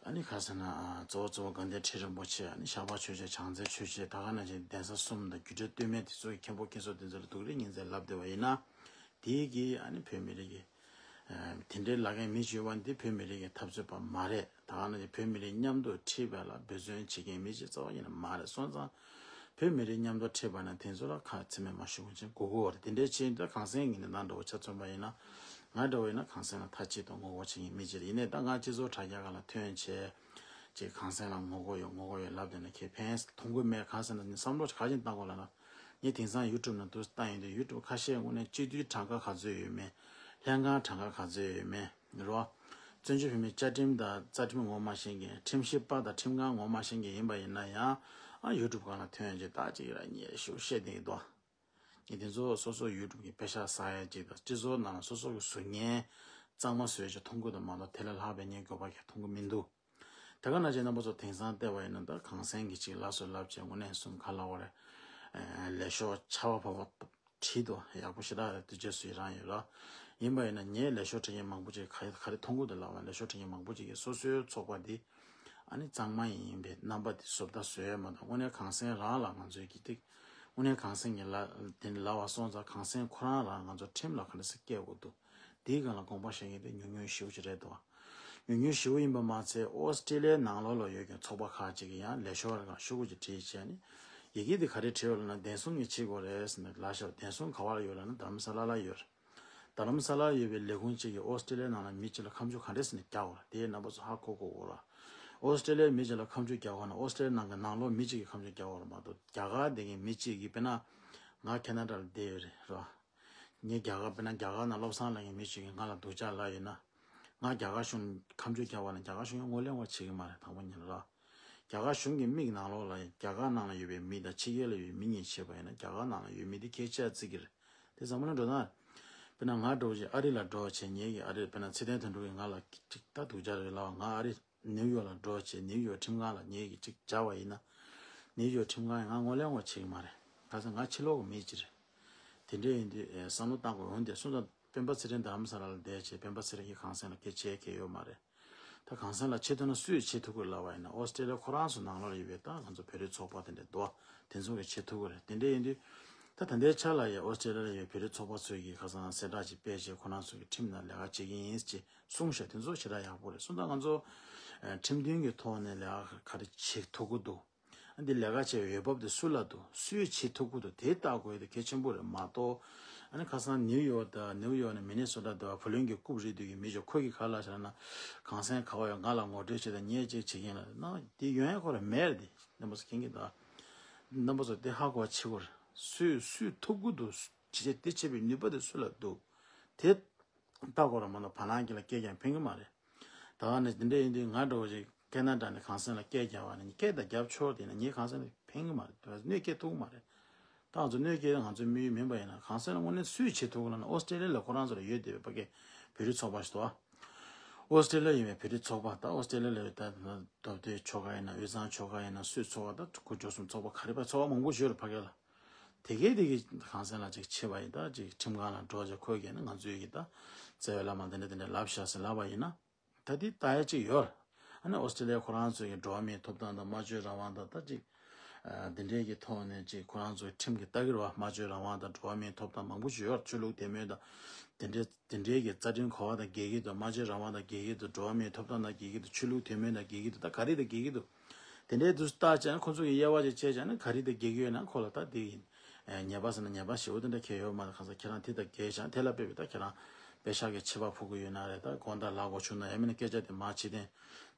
ཨ་ནི་ཁ་ས་ན་གཙོ་བོ་གཙོ་བོ་དགའ་ལྡན་ཁྲི་རིན་པོ་ཆེ། ཨ་ནི་ཤར་པ་ཆོས་རྗེ་བྱང་རྩེ་ཆོས་རྗེ། ད་ག་ནང་བཞིན་གདན་ས་གསུམ་དང་རྒྱུད་གྲྭ་སྟོད་སྨད་དེ་ཚོ་ཡི་མཁན་པོ་མཁན་ཟུར་དེ་ཚོ་ལ་སྡུག་རུས་ཉིན་མཚན་ལབ་བསྡད་པ་ཡིན་ན། དེའི་གི་ཨ་ནི་བོད་མི་རིགས་ཀྱི་དེ་འདྲའི་ལབ་མཁན་མི་བྱེད་པ་འདི་བོད་མི་རིགས་ཀྱི་འཐབ་རྩོད་པ་མ་རེད། ད་ག་ནང་བཞིན་བོད་མི་རིགས་མཉམ་དུ་ཁྲིད་པ་ལ་འབད་བརྩོན་བྱེད་མཁན་མི་ཅིག་རྩ་བ་ཉིད་ནས་མ་རེད། སོང་ཙང་བོད་མི་རིགས་མཉམ་དུ་ཁྲིད་པ་ན་དེ་ཚོ་ལ་ཁ་མཚན་སྨད་མ་ཞུ་མཁན་ཅིག་དགོས་ཀྱི་ཡོད་རེད། དེ་འདྲའི་ཕྱིན་ད་གངས་སེང་གི་ནི་ནང་འདྲ་བོ་ཆ་མཚོན་པ་ཡིན་ན་ང་འདྲ་བོ་ཡིན་ན་གངས་སེང་ལ་མཐའ་གཅིག་ཏུ་ངོ་རྒོལ་བྱེད་མཁན་མི་ཅིག་རེད། ཡིན་ནའི་ད་ང་སྤྱི་ཚོགས་དྲ་རྒྱ་སྒང་ལ་ཐོན་བྱས་ཅིག་གངས་སེང་ལ་ངོ་རྒོལ་ཡོད་ངོ་རྒོལ་ཡོད་ལབ་བསྡད་ན་ཁྱེད་ཕན་ཐོགས་ཀྱི་མེད། གང་ཟེར་ན་ནི་བསམ་བློ་ག་བཞིན་བཏང་དགོས་ལབ་ན། ངས་དེང་སང་ཡུ་ཊུབ་ནང་དུ་བཏང་ཡོང་དུས་ཡུ་ཊུབ་ཁ་ཤས་དངོས་གནས་སྤྱི་འཐུས་གྲངས་ཀ་ག་ཚོད་ཡོད་མེད། ལྷན་ཁང་གྲངས་ཀ་ག་ཚོད་ཡོད་མེད་རེད་བ། བཙན་བྱོལ་བོད་མིའི་བཅའ་ཁྲིམས་དང་རྩ་ཁྲིམས་ངོ་མ་ཤེས་མཁན། ཁྲིམས་ཞིབ་པ་དང་ཁྲིམས་ཁང་ངོ་མ་ཤེས་མཁན་ཡིན་པ་ཡིན་ན་ཡང་ཨ་ཡུ་ཊུབ་སྒང་ལ་ཐོན་ཡོང་དུས་ད་ཅིག་ར་ཉེ་ཞུ་བཤད་བསྡད་ཀྱི་འདུག་ངས་དེ་ཚོ་སོ་སོ་ཡུ་ཊུབ་ཀྱི་པེ་ཤག་ཟ་ཡ་ཅིག་དང་སྤྱི་ཚོགས་ནང་ལ་སོ་སོ་གི་ཟུར་ཉན་གཙང་མ་བཟོས་ཅིག་མཐོང་གི་འདུག་མ་གཏོགས་དེ་ལས་ལྷག་པའི་ངས་དགོས་པ་གང་མཐོང་གི་མི་འདུག་ད་ག་ནང་བཞིན་རྣམ་པ་ཚོ་དེང་སང་བལྟས་པ་ཡིན་ན་ད་གངས་སེང་གི་ཅིག་ལབ་སོ་ལབ་བྱས་དངོས་གནས་གསུམ་ག་ལབ་དགོས་རེད། ལས་ཤོག་ཆར་པ་བབས་པ་བྲིས་འདུག་ཡག་པོ་ཞེ་དྲག་རེད། དུས་རྗེས་སུ་ཡི་རང་ཡོད་ར། ཡིན་པ་ཡིན་ན་ངས་ལས་ཤོག་འབྲི་མཁན་མང་པོ་ཅིག་ག་ག་རེ་མཐོང་གི་འདུག་ལབ་པ་ན་ལས་ཤོག་འབྲི་མཁན་མང་པོ་ཅིག་གིས་སོ་སོའི་ཚོགས་པ་འདི་ ཨ་ནི་གཙང་མ་ཡིན་པའི་རྣམ་པ་དེ་བཟོ་ལྟ་བཟོ་ཡ་མ་གཏོགས། དངོས་གནས་གངས་སེང་རང་ལ་ང་ཚོའི་གི་ཏིག་དངོས་གནས་གངས་སེང་གི་ལ་དེ་ནི་ལབ་པ་སོང་ཙང་། གངས་སེང་ཁོ་རང་རང་ང་ཚོ་ཁྲིམས་ལ་ག་འདྲ་སེ་བཀལ་དགོས་འདུག་དེའི་སྒང་ལ་དགོངས་པ་བཞེས་མཁན་དེ་ཉུང་ཉུང་ཞེ་པོ་ཅིག་རེད་འདུག་ཉུང་ཉུང་ཞེ་པོ་ཡིན་པ་མ་ཚད། ཨོ་སི་ཀྲི་ལི་ཡའི་ནང་ལོགས་ལ་ཡོད་མཁན་ཚོགས་པ་ཁག་ཅིག་གིས་ཡང་ལས་ཤོར་བ་ཤོག་གུ་ཅིག་བྲིས་བྱས་ནས། ཡི་གེ་དེ་ག་རེ་བྲིས་ཡོད་ལབ་ན། བདེན་སྲུང་གིས་བྱེད་དགོས་རེད་ཟེར་ནས་ལབ་ཤག་བདེན་སྲུང་ག་པར་ཡོད་ལབ་ན་རྡ་རམ་ས་ལ་ལ་ཡོད་རེད། རྡ་རམ་ས་ལར་ཡོད་པའི་ལས་ཁུངས་གཅིག་གིས་ཨོ་སི་ཀྲི་ལི་ཡའི་ནང་ལ་མི་གཅིག་ལ་ཁ་མཆུ་ག་འདྲས་ཟེར་ནས་རྒྱག་དགོས་རེད། དེའི་རྣམ་པ་ཚོ་ཧ་གོ་དགོས་རེད། ཨོ་སི་ཀྲི་ལི་ཡའི་མི་གཅིག་ལ་ཁ་མཆུ་རྒྱག་དགོས་ན། ཨོ་སི་ཀྲི་ལི་ཡའི་ནང་གི་ནང་ལོགས་མི་གཅིག་གིས་ཁ་མཆུ་རྒྱག་དགོས་རེད་མ་གཏོགས། རྒྱ་གར་དེ་གའི་མི་གཅིག་གིས། དཔེར་ན་ང་ཁེ་ན་ཌ་ལ་བསྡད་ཡོད་རེད། རེད་བ། ངས་རྒྱ་གར། དཔེར་ན་རྒྱ་གར་ནང་བློ་བཟང་ལབ་མཁན་མི་གཅིག་གིས་ང་ལ་སྡུག་ཅག་ལབ་ཡོད་ན། ང་རྒྱ་གར་གཞུང་ཁ་མཆུ་རྒྱག་པ་ན་རྒྱ་གར་གཞུང་ཡང་ངོས་ལེན་པ་བྱེད་ཀྱི་མ་རེད། དང་པོ་ཉིད་ལ། རྒྱ་གར་གཞུང་གི་མིག་ནང་ལོགས་ལ་རྒྱ་གར་ནང་ལ་ཡོད་པའི་མི་དང་ཕྱི་རྒྱལ་ལ་ཡོད་པའི་མི་གཉིས་བྱས་པ་ཡིན་ན། རྒྱ་གར་ནང་ལ་ཡོད་མི་དེ་ཁྱད་ཆེ་བརྩི་གི་རེད། དེ་ཚང་མ་ལ་འགྲོ་ན། དཔེར་ན་ང་འདྲ་བོ་ཅིག་ཨ་རི་ལ་འགྲོ་བྱས། ངེད་ཀྱི་ཨ་རི། དཔེར་ན་ཚེ་བརྟན་དོན་གྲུབ་ཀྱིས་ང་ལ་ཅིག་ད་སྡུག་ཅག་རེད་ལབ་པ། ང་ཨ་རི་ནིའུ་ཡོག་ལ་འགྲོ་བྱས། ནིའུ་ཡོག་ཁྲིམས་ཁང་ལ་ངེད་ཀྱིས་ཅིག་བཅར་བ་ཡིན་ན། ནིའུ་ཡོག་ཁྲིམས་ཁང་གིས་ང་ངོས་ལེན་པ་བྱེད་ཀྱི་མ་རེད། ག་ས་ང་ཕྱི་ལོགས་ཀྱི་མི་ཅིག་རེད། དེ་འདྲ་ཡིན་དུས་ཨེ་བསམ་བློ་བཏང་དགོས། འོན་ཏེ་སོང་ཙང་སྤེན་པ་ཚེ་རིང་རྡ་རམ་ས་ལ་ལ་བསྡད་བྱས། སྤེན་པ་ཚེ་རིང་གིས་གངས་སེང་ལ་སྐད་ཆ་བཤད་མཁན་ཡོད་མ་རེད། ད་གངས་སེང་ལ་བྱེད་ཐུབ་ན་སུས་བྱེད་ཐུབ་ཀྱི་ལབ་པ་ཡིན་ན། ཨོ་སི་ཀྲི་ལི་ཡ་ཁོ་རང་ཚོ་ནང་ལོགས་ལ་ཡོད་པའི་ད་ང་ཚོ་བོད་རིགས་ཚོགས་པ་དེ་འདྲ་འདུག་དེ་ཚོ་གིས་བྱེད་ཐུབ་ཀྱི་རེད། དེ་འདྲ་ཡིན་དུས་ད་ད་ལྟའི་ཆ་ལ་ཡ་ཨོ་སི་ཀྲི་ལི་ཡ་ལ་ཡོད་པའི་བོད་རིགས་ཚོགས་པ་ཚོས་ཀྱིས་ཁ་སང་གསལ་བསྒྲགས་ཅིག་སྤེལ་བྱས། ཁོ་རང་ཚོ་གི་ཁྲིམས་ནང་ལས་ཀ་བྱེད་ཀྱི་ཡིན་ཅེས་གསུངས་ཤག་དེ་ཚོ་ཞེ་དྲག་ཡག་པོ་རེད། སོང་ཙང་ང་ཚོ་ཨ་ཁྲིམས་མཐུན་གྱི་ཐོག་ནས་ལས་ཀ་ག་རེ་བྱེད་ཐུབ་ཀྱི་འདུག་འདི་ལས་ཀ་བྱེད་པའི་འོས་བབ་དེ་སུ་ལ་འདུག་སུས་བྱེད་ཐུབ་ཀྱི་འདུག་དེ་ལྟ་དགོས་དེ་གལ་ཆེན་པོ་རེད་མ་གཏོགས། ཨ་ནི་ཁ་སང་ནིའུ་ཡོག་དང་། ནིའུ་ཡོག་ནས་མི་ནི་སོ་ཊ་དུ་བ་ཕུ་ལུན་གྱི་རྐུབ་རིལ་དུས་ཀྱི་མི་ཅིག་ཁོ་གིས་ག་ལབ་ཤག་ན། གངས་སེང་ག་པར་ཡོད། ང་ལ་ངོ་སྤྲོད་བྱེད་དང་། ངས་ཅིག་བྱེད་ཀྱིན་ལ་ན། དེ་ཡོང་ཡ་ཁོ་རང་མེད་རེད། དེ་རྣམ་པ་ཚོ་མཁྱེན་གྱི་འདུག་རྣམ་པ་ཚོ་དེ་ཧ་གོ་བ་བྱེད་དགོས་རེད། སུས་སུས་ཐུབ་ཀྱི་འདུག་བྱེད་དེ་བྱེད་པའི་ནུས་པ་དེ་སུ་ལ་འདུག་དེ་ལྟ་དགོས་རེད་མ་གཏོགས། བ་ལང་གི་ལ་སྐད་ཀྱང་ཕན་གྱི་མ་རེད། ད་ག་ནས་འདི་འདྲ་ཡིན་དུས། ང་འདྲ་བོ་ཅིག་ཁེ་ན་ཌ་ནས་གངས་སེང་ལ་སྐད་རྒྱབ་པ་ནི། སྐད་ད་རྒྱབ་ཆོག་དེ་ན་ངས་གངས་སེང་ལ་ཕན་གྱི་མ་རེད། གནོད་སྐྱེལ་ཐུབ་ཀྱི་མ་རེད། ད་ང་ཚོ་གནོད་སྐྱེལ། ང་ཚོའི་དམིགས་ཡུལ་མིན་པ་ཡིན་ན། གངས་སེང་ལ་དངོས་གནས་སུས་བྱེད་ཐུབ་ཀྱི་ལབ་ན། ཨོ་སི་ཀྲི་ལི་ཡ་ལ་ཁོ་རང་ཚོ་ལ་ཡོད་བསྡད་པའི་ཕ་གི་བོད་རིགས་ཚོགས་པ་ཞིག་འདུག་ཨོ་སི་ཀྲི་ལི་ཡ་ཡིན་པའི་བོད་རིགས་ཚོགས་པ། ད་ཨོ་སི་ཀྲི་ལི་ཡ་ལ་ཡོད། ད་མདོ་སྟོད་ཆོལ་ཁ་ཡིན་ན། དབུས་གཙང་ཆོལ་ཁ་ཡིན་ན། སུད་ཚོགས་པ། ད་གུ་ཇོ་གསུམ་ཚོགས་པ་ག་རེ་པ་ཚོགས་པ་མང་པོ་ཞིག་ཡོད་རེད་ཕ་གི་ལ། དེ་གས་དེ་གིས་གངས་སེང་ལ་ཅིག་བྱས་པ་ཡིན། ད་ཅིག་ཁྲིམས་ཁང་ལ་འགྲོ་བྱས། ཁོས་ཀྱིས་ནི་ང་ཚོའི་གི་ད་བརྩེ་བའི་བླ་མ་འདི་འདྲ་འདི་འདྲ་ལབ་ཤག་ཟེར་ལབ་པ་ཡིན་ན། ད་དེ་ལྟ་ཡ་ཅིག་ཡོད། ཨ་ནི་ཨོ་སི་ཀྲི་ལི་ཡ་ཁོ་རང་ཚོའི་གི་འགྲོ་བ་མིའི་ཐོབ་ཐང་དང་། སྨྲ་བརྗོད་རང་དབང་དང་། ད་ཅིག་ཨ་འདི་འདྲའི་གི་ཐོག་ནས་ཅིག་ཁོ་རང་ཚོའི་ཁྲིམས་ཀྱི་ལྟ་གིར་བ། སྨྲ་བརྗོད་རང་དབང་དང་འགྲོ་བ་མིའི་ཐོབ་ཐང་མང་པོ་ཞིག་ཡོད། ཆོས་ལུགས་དད་མོས་དང་། དེ་འདྲའི་དེ་འདྲའི་གི་རྩ་ཁྲིམས་ག་པ་དང་འགལ་གྱི་འདུག་སྨྲ་བརྗོད་རང་དབང་དང་འགལ་གྱི་འདུག་འགྲོ་བ་མིའི་ཐོབ་ཐང་དང་འགལ་གྱི་འདུག་ཆོས་ལུགས་དད་མོས་དང་འགལ་གྱི་འདུག་ད་ག་རེ་དང་འགལ་གྱི་འདུག་དེ་འདྲའི་དུས་སུ་བརྟག་དཔྱད་ན། ཁོ་ཚོ་གིས་དབྱེ་བ་ཅིག་ཕྱེ་བྱས་ན། ག་རེ་དང་འགལ་གྱི་ཡོད་ན་ཁོ་ལ་ད་དེ་ཡིན། ཨེ་ཉེས་པ་ཟེར་ན་ཉེས་པ་ཞེ་པོ་དེ་འདྲ་གང་ཡང་ཡོད་མ་རེད། གང་ཟེར་ཁྱེད་རང་དེ་དང་འགལ་བྱས་ན། དེ་ལ་དཔེ་བྱས་ད་ཁྱེད་རང་པེ་ཤག་གི་ཆད་པ་ཕོག་གི་ཡོད་ན་རེད། ད་དགོང་དག་ལ་གོ་བྱུང་ན་ཡང་མིན་ན་སྐད་ཆ་དེ་མར་བྱེད་དེ།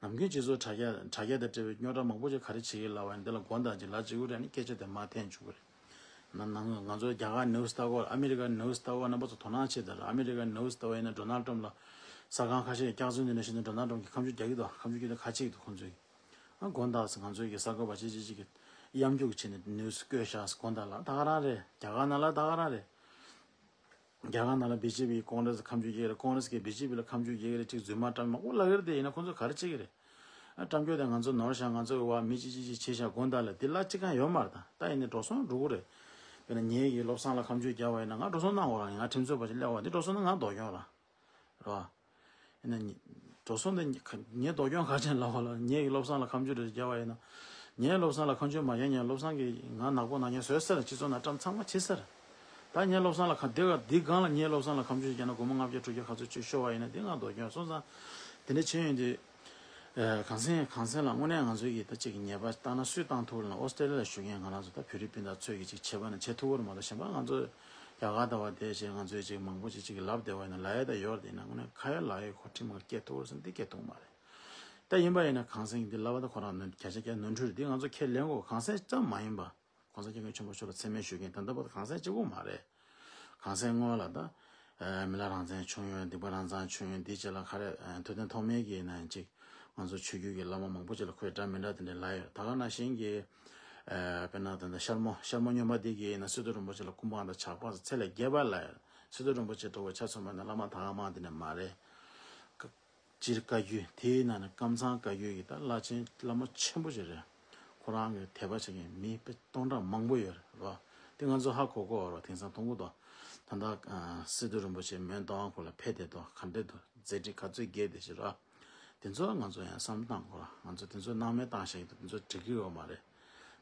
ནམ་རྒྱུན་སྤྱི་ཚོགས་དྲ་རྒྱ་དྲ་རྒྱ་དང་འབྲེལ་བའི་རྙོག་དྲ་མང་པོ་ཅིག་ག་རེ་བྱེད་ཀྱི་ལབ་པ་ཡིན་ན། དེ་ལ་དགོང་དག་ཅིག་ལ་བྱེད་དགོས་རེད་ནི། སྐད་ཆ་དེ་མར་འཐེན་བཅུག་གི་རེད། ན་ན་ང་ཚོ་རྒྱ་གར་ནིའུ་སི་ལྟ་གོ། ཨ་མི་རི་ཀ་ནིའུ་སི་ལྟ་གོ། རྣམ་པ་ཚོ་དོ་སྣང་བྱེད་དང་། ཨ་མི་རི་ཀ་ནིའུ་སི་ལྟ་བ་ཡིན་ན། ཌོ་ནལ་ཊམ་ཕ་ལ་ས་ཁང་ཁ་ཤས་ཀྱིས་སྐྱག་རྫུན་འདི་འདྲ་བཤད་ནས། ཌོ་ནལ་ཊམ་ཕ་ལ་གིས་ཁ་མཆུ་རྒྱག་གི་འདུག་ཁ་མཆུ་རྒྱག་དུས་ག་རེ་བྱེད་ཀྱི་འདུག་ཁོང་ཚོས། ཨ་དགོང་དག་ང་ཚོའི་གི་གསར་འགོད་པ་ཅིག་ཅིག་ཅིག་གིས་གཡམ་རྒྱུག་བྱས་ནས་ནིའུ་སི་བཀོད་ཤག་དགོང་དག་ལ། ད་ག་རང་རེད། རྒྱ་གར་ནང་ལ་ད་ག་རང་རེད། རྒྱ་གར་ནང་ལ་བི་ཇེ་པི་གིས་ཀོང་རེས་ཁ་མཆུ་རྒྱག་གི་རེད། ཀོང་རེས་ཀྱིས་བི་ཇེ་པི་ལ་ཁ་མཆུ་རྒྱག་གི་རེད། ཅིག་རྫུན་མ་བཀྲམ་མང་པོ་ལབ་ཀྱི་རེད། དེ་ཡིན་ན་ཁོང་ཚོས་ག་རེ་བྱེད་ཀྱི་རེད། ཨ་བཀྲམ་རྒྱུ་དེ་ང་ཚོ་ནོར་ཤག་ང་ཚོའི་བ་མི་ཅིག་ཅིག་ཅིག་བྱས་ཤག་དགོང་དག་ལ། དེ་ལ་ཅི་གང་ཡོད་མ་རེད། ད་ད་ཡིན་ནའི་འགྲོ་སོང་འགྲོ་གི་རེད། དཔེར་ན་ངེད་ཀྱིས་བློ་བཟང་ལ་ཁ་མཆུ་རྒྱག་པ་ཡིན་ན། ང་འགྲོ་སོང་གནང་དགོས་ར། ང་ཁྲིམས་རྩོད་པ་ཅིག་སླེབས་པ། དེ་འགྲོ་སོང་ན་ང་ལྡོག་རྒྱུ་ར། རེད་བ། ཡིན་ན་ནི་འགྲོ་སོང་དེ་ངས་ལྡོག་རྒྱུ་ག་རེ་ཡིན་ལབ་པ་ལ། ངེད་ཀྱིས་བློ་བཟང་ལ་ཁ་མཆུ་རེ་རྒྱག་པ་ཡིན་ན། ངས་བློ་བཟང་ལ་ཁ་མཆུ་མ་རྒྱག་མཁན་བློ་བཟང་གིས་ང་ནག་པོ་ནག་ཉེས་བཟོས་ཟེར། སྤྱི་ཚོགས་ནང་བཀྲམ་ཚང་མ་བྱེད་ཟེར། ད་ངས་བློ་བཟང་ལ་ཁ་འདི་ག་འདི་སྒང་ལ་ངས་བློ་བཟང་ལ་ཁ་མཆུ་རྒྱག་ན། སྒོར་མོ་ལྔ་བརྒྱ་དྲུག་བརྒྱ་ག་ཚོད་ཅིག་ཤོར་བ་ཡིན་ན་དེ་ང་ལྡོག་རྒྱུ། སོང་ཙང་དེ་འདྲ་བྱས་ཡོང་དུས། ཨ་གངས་སེང་གངས་སེང་ལ་དངོས་གནས་ང་ཚོའི་གི་ད་ཅིག་ཉེས་པ་བཏང་ན་སུས་བཏང་ཐུབ་ལབ་ན། ཨོ་སི་ཀྲི་ལི་ཡ་ལ་བཞུགས་མཁན་ང་རང་ཚོ་ད་བོད་རིགས་སྤུན་ཟླ་ཚོས་གི་ཅིག་བྱེད་པ་ན་བྱེད་ཐུབ་ཀྱི་རེད་མ་གཏོགས། གཞན་པ་ང་ཚོ་རྒྱ་གར་ལྟ་བུ་བསྡད་བྱས་ང་ཚོས་ཅིག་མང་པོ་ཅིག་ཅིག་ལབ་བསྡད་པ་ཡིན་ན་ལབ་ཡ་ད་ཡོད་རེད། ཡིན་ན་དངོས་གནས་ཁ་ཡ་ལག་ཡའི་ཁོ་ཁྲིམས་ཁང་སྐྱེལ་ཐུབ་ཀྱི་རེད་ཟེར་ན་འདི་སྐྱེལ་ཐུབ་ཀྱི་མ་རེད། ད་ཡིན་པ་ཡིན་ན་གངས་སེང་འདི་ལབ་པ་ད་ཁོ་རང་ནོར་བརྒྱ་ཆ་བརྒྱ་ནོར་འཁྲུལ་རེད། འདི་ང་ཚོ་ཁས་ལེན་དགོས། གངས་སེང་ཙམ་མ་ཡིན་པ། གོང་ས་སྐྱབས་མགོན་ཆེན་པོ་མཆོག་ལ་མཚན་སྨད་ཞུ་མཁན་ད་ལྟ་བར་དུ་གངས་སེང་གཅིག་པོ་མ་རེད། གངས་སེང་སྔོན་ལ་ད་ཨ་མི་ལ་རང་བཙན་བྱུང་ཡོད། སྡིག་པ་རང་བཙན་བྱུང་ཡོད། འདི་རྗེས་ལ་ག་རེ་ཨ་ཐུབ་བསྟན་ཐོགས་མེད་ཀྱིས་ཡིན་ན་ཅིག་ང་ཚོ་ཆོས་བརྒྱུད་ཀྱི་བླ་མ་མང་པོ་ཅིག་ལ་ཁོས་འདྲ་མི་འདྲ་དེ་འདྲ་ལབ་ཡོད། ད་ག་ནང་བཞིན་གྱི་ཨ་དཔེར་ན་ད་ལྟ་ཤར་མོ་ཤར་མོ་སྨྱོན་པ་འདི་གིས་ཡིན་ན་སི་ཏུ་རིན་པོ་ཆེ་ལ་སྐུ་འབངས་དང་ཇག་པ་ཚོ་ཚད་ལས་བརྒལ་བ་ལབ་ཡོད། སི་ཏུ་རིན་པོ་ཆེ་འགྲོ་བའི་ཆ་མཚོན་པ་ཡིན་ན་བླ་མ་ད་ག་མང་དེ་འདྲ་མ་རེད། སྤྱིར་བཀའ་བརྒྱུད་དེའི་ནང་ནས་ཀམ་ཚང་བཀའ་བརྒྱུད་ཀྱི་ད་བླ་ཆེན་བླ་མ་ཆེན་པོ་ཞིག་རེད། ཁོ་རང་གི་དད་པ་བྱེད་མཁན་མི་དཔེ་སྟོང་ཕྲག་མང་པོ་ཡོད་རེད་བ། དེ་ང་ཚོ་ཧ་གོ་གོ་བ་རེད། དེང་སང་མཐོང་གི་འདུག་ད་ལྟ་ཨ་སི་ཏུ་རིན་པོ་ཆེ་མོན་རྟ་དབང་ཁོ་ལ་ཕེབས་བསྡད་འདུག་ག་འདྲ་འདུག་མཛད་འཕྲིན་ག་ཚོད་རྒྱས་བསྡད་ཞིག་རེད། དེ་ཚོ་ང་ཚོ་ཡང་བསམ་བློ་བཏང་དགོས་ར། ང་ཚོ་དེ་ཚོ་སྣང་མེད་བཏང་བཞག་གི་འདུག་དེ་ཚོ་འགྲིག་གི་ཡོད་མ་རེད།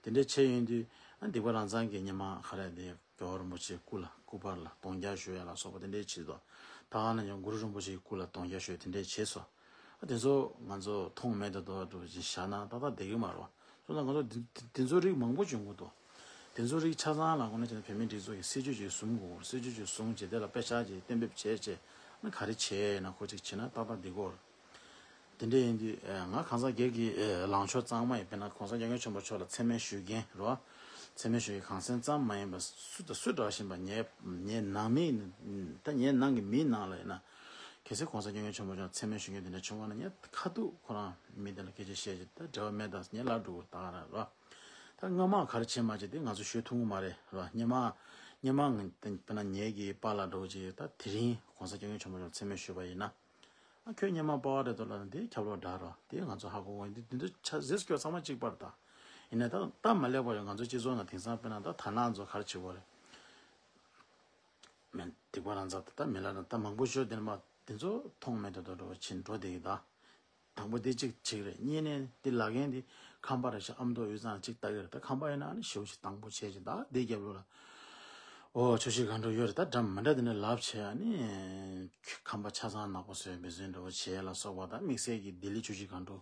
དེ་འདྲའི་བྱས་ཡོང་དུས་ཨ་སྡིག་པ་རང་མཚང་གི་ཉི་མ་ག་རེ་དེ་རྒྱལ་བ་རིན་པོ་ཆེའི་སྐུ་ལ་སྐུ་པར་ལ་གདུང་རྒྱག་ཞུ་ཡ་ལ་སོགས་པ་དེ་འདྲའི་བྱེད་དོ། ད་ག་ན་ཡང་གུ་རུ་རིན་པོ་ཆེའི་སྐུ་ལ་གདུང་རྒྱག་ཞུ་ཡ་དེ་འདྲའི་བྱས་སོ། ཨ་དེ་ཚོ་ང་ཚོ་མཐོང་མེད་དུ་འགྲོ་བ་འགྲོ་བཞིན་བཞག་ན་ཏག་ཏག་བསྡད་ཀྱི་མ་རེད་བ། སོང་ཙང་ང་ཚོ་དེ་དེ་ཚོ་རིགས་མང་པོ་བྱུང་གི་འདུག་དེ་ཚོ་རིགས་ཆ་ཚང་ལ་དགོངས་ན་བྱས་ན་བོད་མིའི་སྒྲིག་འཛུགས་ཀྱི་སྲིད་ཇུས་ཅིག་བཟུང་དགོས། སྲིད་ཇུས་ཅིག་བཟུང་བྱས་དེ་ལ་དཔེ་ཆ་ཅིག་གཏན་འབེབས་བྱས་བྱས་ན་ག་རེ་བྱས་ཡིན་ན་ཁོ་ཅིག་བྱས་ན་ཏག་ཏག་འགྲིག་གོ། དེ་འདྲ་ཡིན་དུས་ང་གང་ཟག་སྒེར་གྱི་ལངས་ཕྱོགས་གཙང་མ་ཡིན། དཔེར་ན་གོང་ས་སྐྱབས་མགོན་ཆེན་པོ་མཆོག་ལ་མཚན་སྨད་ཞུ་མཁན་རོ། མཚན་སྨད་ཞུ་མཁན་གང་ཟག་ཙམ་མ་ཡིན་པར་སུ་དང་སུ་འདྲ་བཞིན་པ་ངའི་ངའི་ནང་མི་ད་ངའི་ནང་གི་མིའི་ནང་ལ་ཡིན་ན། གལ་སྲིད་གོང་ས་སྐྱབས་མགོན་ཆེན་པོ་མཆོག་མཚན་སྨད་ཞུ་མཁན་དེ་འདྲ་བྱུང་བ་ན་ངས་ཁ་ཐུག་ཁོ་རང་མི་དེ་ལ་སྐད་ཆ་བཤད་ཀྱི་ད་འབྲེལ་བ་མེད་ད་ངས་ལབ་འགྲོ་གི་ད་ག་རང་རོ། ད་སྔ་མ་ག་རེ་བྱས་མ་བྱས་དེ་ང་ཚོ་ཞུ་ཐུབ་ཀྱི་མ་རེད་རོ། སྔ་མ་སྔ་མ་ང་དཔེར་ན་ངེད་ཀྱི་པཱ་ལགས་འདྲ་བོ་ཅིག་ད་དེ་རིང་གོང་ས་སྐྱབས་མགོན་ཆེན་པོ་མཆོག་མཚན་སྨད་ཞུས་པ་ཡིན་ན། ཨ་ཁྱོད་སྔ་མ་པཱ་ལགས་རེད་དོ་ལབ་ན་དེ་ཁྱབ་ལོག་འདྲ་རོ། དེ་ང་ཚོ་ཧ་གོ་གོ་ཡིན། དེ་འདི་ཚོ་ཆ་ཟེར་སྐྱོ་ཚང་མ་གཅིག་པར་ད། ཡིན་ན་ད་སྟབས་མ་ལེགས་པ་ཡོད། ང་ཚོ་སྤྱི་ཚོགས་ནང་དེང་སང་དཔེར་ན་ད་དར་ནག་ཚོ་ག་རེ་བྱེད་གོ་རེད། མི་སྡིག་པ་རང་ཚ་ད་མི་ལ་རང་ད་མང་པོ་ཤོད་དེ་མ་དེ་ཚོ་མཐོང་མེད་དུ་འགྲོ་འགྲོ་ཕྱིན་འགྲོ་བསྡད་ཀྱི་ད། དང་པོ་དེ་གཅིག་བྱེད་ཀྱི་རེད། གཉིས་ནས་དེ་ལ་རྒན་དེ་ཁང་པ་རེ་ཞིག་ཨ་མདོ་དབུས་གཙང་གཅིག་ལྟ་གི་རེད། ད་ཁང་པ་ཡིན་ན་ཨ་ནི་ཞེ་པོ་ཞིག་དང་པོ་བྱས་ཀྱི་ད་དེ་རྒྱབ་ལོགས་ལ་ཨོ་ཆོས་སྲིད་གང་འགྲོ་ཡོད་རེད། ད་འདྲ་མི་འདྲ་དེ་འདྲ་ལབ་བྱས་ཨ་ནི་ཁང་པ་ཆ་ཚང་ནག་པོ་བཟོས་འབད་བརྩོན་འགྲོ་བྱས་ལ་སོགས་པ་ད་དམིགས་བསལ་གྱི་ལྡི་ལི་ཆོས་སྲིད་གང་འགྲོ་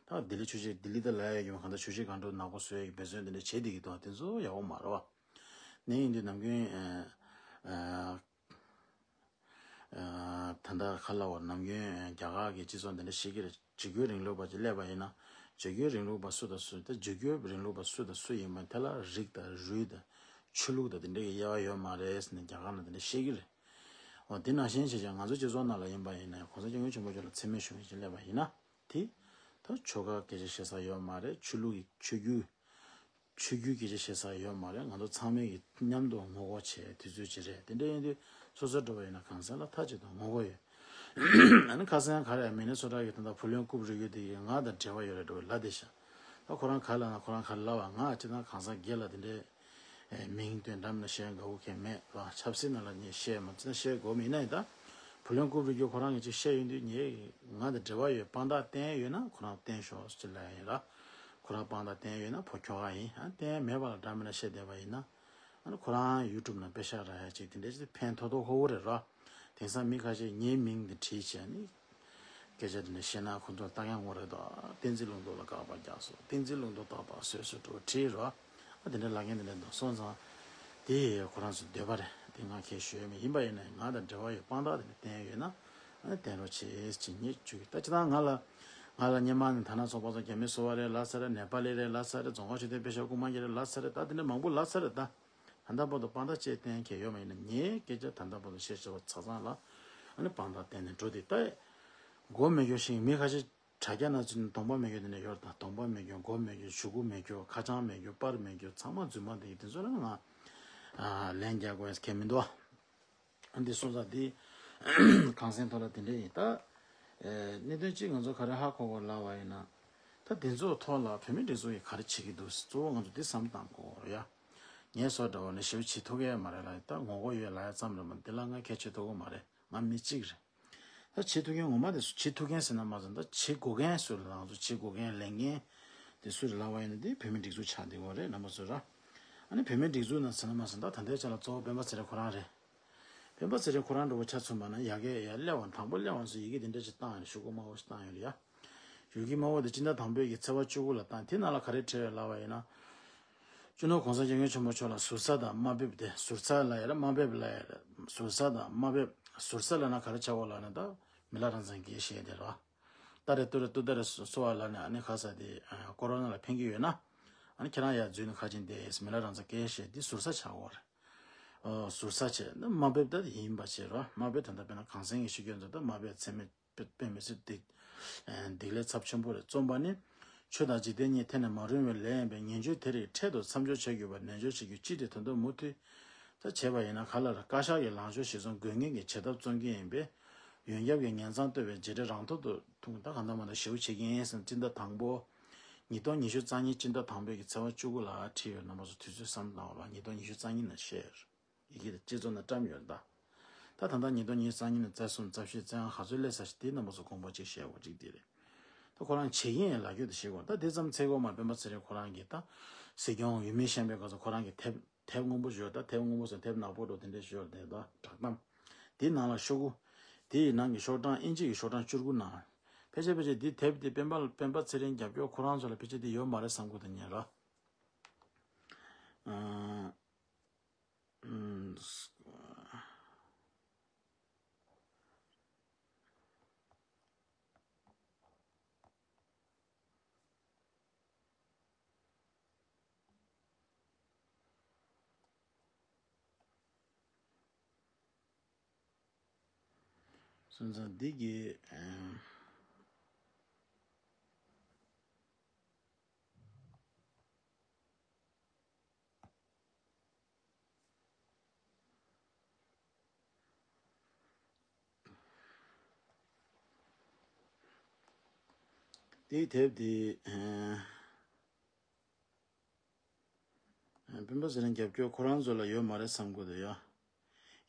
ད་ལྡི་ལི་ཆོས་སྲིད་ལྡི་ལི་ད་ལ་ཡ་ཡོད་མ་གང་ད་ཆོས་སྲིད་གང་འགྲོ་ནག་པོ་བཟོས་ཀྱི་འབད་བརྩོན་དེ་འདྲ་བྱས་བསྡད་ཀྱི་འདུག་དེ་ཚོ་ཡག་པོ་མ་རེད་བ། ནས་ཡིན་དུས་ནམ་རྒྱུན་ཨ་ཨ། ད་ལྟ་ཁ་ལ་བ་ནམ་རྒྱུན་རྒྱ་གར་གྱི་སྤྱི་ཚོགས་འདི་འདྲ་ཤེས་ཀྱི་རེད། བྱེད་རྒྱུའི་རིང་ལུགས་པ་ཅིག་སླེབས་པ་ཡིན་ན། བྱེད་རྒྱུའི་རིང་ལུགས་པ་སུ་དང་སུ་ད་བྱེད་རྒྱུའི་རིང་ལུགས་པ་སུ་དང་སུ་ཡིན་པ་དེ་ལ་རིགས་དང་རུས་དང་ཆོས་ལུགས་དང་དེ་འདྲ་གི་དབྱེ་བ་ཡོད་མ་རེད་ཟེར་ནས་རྒྱ་གར་ནང་དེ་འདྲ་བཤད་ཀྱི་རེད། འོ་དེ་ནང་བཞིན་བྱས་ཀྱང་ང་ཚོ་སྤྱི་ཚོགས་ནང་ལ་ཡིན་པ་ཡིན་ན་ཡང་གོང་ས་སྐྱབས་མགོན་ཆེན་པོ་མཆོག་ལ་མཚན་སྨད་ཞུ་མཁན་ཞིག་སླེབས་པ་ཡིན་ན། དེ་ད་ཆོལ་ཁ་སྐད་ཆ་བཤད་ས་ཡོད་མ་རེད། ཆོས་ལུགས་ཀྱི་ཆོས་བརྒྱུད། ཆོས་བརྒྱུད་སྐད་ཆ་བཤད་ས་ཡོད་མ་རེད། ང་ཚོ་ཚང་མས་ཀྱི་མཉམ་དུ་ངོ་རྒོལ་བྱས་དུས་ཚོད་ཅིག་རེད། དེ་འདྲ་ཡིན་དུས་སོ་སོ་འགྲོ་བ་ཡིན་ན་གང་ཟག་ལ་མཐའ་གཅིག་ཏུ་ངོ་རྒོལ་ཡོད། ཨ་ནི་ཁ་སང་ག་རེ་མི་ནི་སོ་ཊ་གི་ད་ལྟ་བུ་ལོན་རྐུབ་རིལ་རྒྱུ་དེ་ཡིན་ང་དང་འབྲེལ་བ་ཡོད་རེད་འགྲོ་བའི་ལ་དེ་ཤ། ད་ཁོ་རང་ག་ལ་ན་ཁོ་རང་ག་ལ་བ་ང་ཅི་ད་གང་ཟག་སྒེར་ལ་དེ་འདྲའི་མིང་དོན་འདྲ་མིན་བཤད་དགའ་བོ་གས་མེད་ལ་ཆབ་སྲིད་ནང་ལ་ངས་བཤད་མ་ཅི་ན་བཤད་དགོས་མིན་ན་ཡིན་ད། བུ་ལོན་རྐུབ་རིལ་རྒྱུ་ཁོ་རང་གི་ཅིག་བཤད་ཡོང་དུས་ངས་ང་དང་འབྲེལ་བ་ཡོད་དཔང་རྟགས་བསྟན་ཡོད་ན་ཁོ་རང་བསྟན་ཤོག་ཅི་ལ་ཡིན་ར། ཁོ་རང་དཔང་རྟགས་བསྟན་ཡོད་ན་ཕོ་ཁྱོ་ག་ཡིན། ཨ་བསྟན་མེད་པ་ལ་འདྲ་མིན་ན་བཤད་བསྡད་པ་ཡིན་ན། ཨ་ནི་ཁོ་རང་ཡུ་ཊུབ་ནང་པེ་ཤག་རག་ཡ་ཅིག་དེ་འདྲ་ཅིག་ཕན་ཐོགས་ཐོགས་ཁོ་བོ་རེད་ར། དེང་སང་མི་ཁ་ཤས་ངའི་མིང་འདི་བྲིས་བྱས་ནི། སྐད་ཆ་དེ་འདྲ་བཤད་ན་ཁོ་ཚོ་ལྟ་མཁན་ངོ་རེད་དོ། བསྟན་འཛིན་ལུང་རྟོགས་ལ་དགག་པ་རྒྱག་སོ། བསྟན་འཛིན་ལུང་རྟོགས་དག་པ་སོས་སོ་འགྲོ་བྲིས་རོ། ཨ་དེ་འདྲ་ལབ་མཁན་དེ་འདྲ་འདུག་སོང་ཙང་། དེ་ཁོ་རང་ཚོའི་འདོད་པ་རེད། དེ་ང་ཁས་ཞུ་ཡ་མེད། ཡིན་པ་ཡིན་ན་ང་དང་འབྲེལ་བ་ཡོད་དཔང་རྟགས་དེ་འདྲ་བསྟན་ཡོད་ན། ཨ་བསྟན་རོགས་བྱེད་ཅེས་ངས་བཅུག་ད་ཅི་ད་ང་ལ། ང་ལ་སྔོན་མ་ནས་ཐ་ན་ཚོགས་པ་ཚོ་རྒྱ་མི་སོ་པ་རེད་ལབ་ས་རེད། ནེ་པ་ལི་རེད་ལབ་ས་རེད། རྫོང་ཁ་ཆོས་དད་དཔེ་ཤག་སྐུ་མ་རྒྱ་རེད་ལབ་ས་རེད། ད་དེ་འདྲ་མང་པོ་ལབ་ས་རེད་ད། ད་ལྟ་བར་དུ་དཔང་རྟགས་བཅས་བསྟན་མཁན་ཡོད་མ་ཡིན་ན་ངའི་སྐད་ཆ་ད་ལྟ་བར་དུ་བཤད་བཤད་པ་ཚ་ཚང་ལ་ཨ་ནི་དཔང་རྟགས་བསྟན་ནས་འགྲོ་དེ་ལྟ། མགོ་མེད་རྒྱུ་ཞིག་མི་ཁ་ཤས་དྲ་རྒྱ་ནང་ཚུད་ནས་གདོང་པ་མེད་རྒྱུ་དེ་འདྲ་ཡོད་རེད་ད། གདོང་པ་མེད་རྒྱུ་མགོ་མེད་རྒྱུ་གཞུག་གུ་མེད་རྒྱུ་ཁ་བྱང་མེད་རྒྱུ་པར་མེད་རྒྱུ་ཚང་མ་རྫུན་མ་འདི་དེ་ཚོ་ལ་ང་ལན་རྒྱག་དགོས་ཡ་ཁས་མི་འདུག་ཨ་འདི་སོང་ཙང་འདི་གང་ཟེར་ཐོག་ལ་དེ་འདྲ་ཡིན་ད། གནད་དོན་གཅིག་ང་ཚོ་ག་རེ་ཧ་གོ་དགོས་ལབ་པ་ཡིན་ན། ད་དེ་ཚོའི་ཐོག་ལ་བོད་མི་སྒྲིག་འཛུགས་ཀྱིས་ག་རེ་བྱེད་ཀྱི་འདུག་གཙོ་བོ་ང་ཚོ་འདི་བསམ་བཏང་དགོས་རེད་ཡ། ངས་སོ་འདྲ་བོ་ནས་ཞེ་པོ་བྱེད་ཐུབ་ཀྱི་ཡོད་མ་རེད་ལ་ད་ངོ་རྒོལ་ཡོད་ལབ་ཡ་ཙམ་རེད་མ་འདི་ལ་ང་གལ་ཆེ་ཐུབ་ཀྱི་མ་རེད། ང་མི་གཅིག་རེད། ད་བྱེད་ཐུབ་མཁན་ངོ་མ་དེ་སུ་བྱེད་ཐུབ་མཁན་ཟེར་ན་མ་ཟད་ད་བྱེད་དགོས་མཁན་སུ་རེད་ང་ཚོ་བྱེད་དགོས་མཁན་ལས་མཁན་དེ་སུ་རེད་ལབ་པ་ཡིན་ན་དེ་བོད་མི་སྒྲིག་འཛུགས་ཆགས་བསྡད་ཡོད་རེད་རྣམ་པ་ཚོ་ར། ཨ་ནི་བོད་མི་སྒྲིག་འཛུགས་ནང་ཟེར་ན་མ་ཟད་ད་ད་ལྟའི་ཆ་ལ་གཙོ་བོ་སྤེན་པ་ཚེ་རིང་ཁོ་རང་རེད། སྤེན་པ་ཚེ་རིང་ཁོ་རང་འདྲ་བོ་ཆ་མཚོན་པ་ན་ཡ་གི་ཡ་སླེབས་པ་དང་པོ་སླེབས་པ་ཚོ་ཡི་གེ་དེ་འདྲ་ཞིག་བཏང་ཡོད་རེད། ཤོག་གུ་དམར་པོ་ཞིག་བཏང་ཡོད་རེད་ཡ། ཡི་གེ་དམར་པོ་དེ་སྤྱི་ཟླ་དང་པོའི་གི་ཚེས་པ་བཅུ་དགུ་ལ་བཏང་དེ་ནང་ལ་ག་རེ་བྲིས་ཡོད་ལབ་པ་ཡིན་ན། སྤྱི་ནོར་གོང་ས་སྐྱབས་མགོན་ཆེན་པོ་མཆོག་ལ་ཟུར་ཟ་དང་དམའ་འབེབས་དེ་ཟུར་ཟ་ལབ་ཡ་རེད་དམའ་འབེབས་ལབ་ཡ་རེད། ཟུར་ཟ་དང་དམའ་འབེབས་ཟུར་ཟ་ལབ་ན་ག་རེ་ཆགས་གོ་ལབ་ན་ད་མི་ལ་རང་བཙན་དགེ་བཤེས་དེ་རེད་བ། ཏ་རེ་ཏུ་རེ་ཏུ་ཏ་རེ་སོ་སོ་བ་ལབ་ནས་ཨ་ནི་ཁ་ས་དེ་ཀོ་རོ་ན་ལ་ཕན་གྱི་ཡོད་ན། ཨ་ནི་ཁྱེད་རང་ཡར་འཛུལ་ནས་ཁ་ཆེན་དེ་མི་ལ་རང་བཙན་དགེ་བཤེས་དེ་ཟུར་ཟ་ཆགས་གོ་རེད། ཟུར་ཟ་བྱས་ན་དམའ་འབེབས་ད་ཡིན་པ་བྱས་རོ། དམའ་འབེབས་ད་ལྟ་དཔེར་ན་གངས་སེང་གི་ཤུགས་རྒྱུན་ཚོ་ད་དམའ་འབེབས་ཚད་མེད་དཔེ་མི་སྲིད་སྡིག་སྡིག་ལས་ཚབས་ཆེན་པོ་རེད། རྩོམ་པ་ནི་ཆོས་དང་འཇིག་རྟེན་གཉིས་ཐད་ནས་མ་རུང་བའི་ལས་ཡིན་པས་ངེས་འབྱུང་དེ་རིགས་འཕྲལ་དུ་མཚམས་འཇོག་བྱ་དགོས་པར་ནན་སྦྱོར་བྱེད་རྒྱུ་སྤྱི་དེ་དོན་དུ་མུ་མཐུད་ད་བྱས་པ་ཡིན་ན་ག་ལ་ར་བཀའ་ཤག་གི་ལངས་ཕྱོགས་གཞིར་བཟུང་དགོས་ངེས་ཀྱི་བྱེད་ཐབས་བརྩོན་གྱི་ཡིན་པས་ཡོན་ཁྱབ་ཀྱི་ངན་མཚང་བཏོད་པའི་རྗེས་འབྲས་རང་ཐོག་ཏུ་ཐུག་ད་གང་ལྟར་མ་ལྟར་ཞེ་པོ་བྱེད་ཀྱི་ཡིན་ཟེར་སྤྱི་ཟླ་དང་པོ། ཉིས་སྟོང་ཉི་ཤུ་རྩ་གཉིས་སྤྱི་ཟླ་དང་པོའི་གི་ཚེས་པ་བཅུ་དགུ་ལ་བྲིས་ཡོད། རྣམ་པ་ཚོ་དུས་ཚོད་བསམ་བློ་བཏང་བ་ལ་ཉིས་སྟོང་ཉི་ཤུ་རྩ་གཉིས་ནང་བཤད་ཡོད། ཡི་གེ་དེ་སྤྱི་ཚོགས་ནང་བཀྲམ་ཡོད་རེད་ད། ད་ད་ལྟ་ཉིས་སྟོང་ཉི་ཤུ་རྩ་གཉིས་ནས་རྩ་གསུམ་རྩ་བཞི་རྩ་ལྔ་ག་ཚོད་སླེབས་ས་ཞིག་དེའི་རྣམ་པ་ཚོ་དགོངས་པ་གཅིག་བཞེས་དགོས་གཅིག་དེ་རེད། ད་ཁོ་རང་བྱེད་ཀྱི་ཡིན་ལབ་རྒྱུ་དེ་ཤེས་དགོས། ད་དེ་ཙམ་ཚེ་གོང་མ་སྤེན་པ་ཚེ་རིང་ཁོ་རང་གིས་ད་སྲིད་སྐྱོང་འོས་མི་བཞེངས་པའི་སྐབས་སུ་ཁོ་རང་གིས་དེབ་དེབ་སྔོན་པོ་ཞིག་ཡོད། ད་དེབ་སྔོན་པོ་ཟེར་དེབ་ནག་པོ་འདྲ་དེ་འདྲ་ཞིག་ཡོད་རེད། ད་བསྒྲགས་གཏམ་དེའི་ནང་ལ་ཤོག་གུ་དེའི་ནང་གི་ཤོག་གྲངས་དབྱིན་ཇི་གི་ཤོག་གྲངས་བཅུ་དགུ་ནང་ཕལ་ཆེར་ཕལ་ཆེར་འདི་དེབ་དེ་སྤེན་པ་སྤེན་པ་ཚེ་རིང་རྒྱབ་སྐྱོར་ཁོ་རང་ཚོ་ལ་ཕལ་ཆེར་དེ་ཡོད་མ་རེད་བསམ་གི་འདུག་ཉན་ར། ཨ། ཨ། སོང་ཙང་འདི་གི་ཨ། དེའི་དེབ་དེ་ཨ། སྤེན་པ་ཚེ་རིང་རྒྱབ་སྐྱོར་ཁོ་རང་ཚོ་ལ་ཡོད་མ་རེད་བསམ་གི་འདུག་ཡ། ཡིན་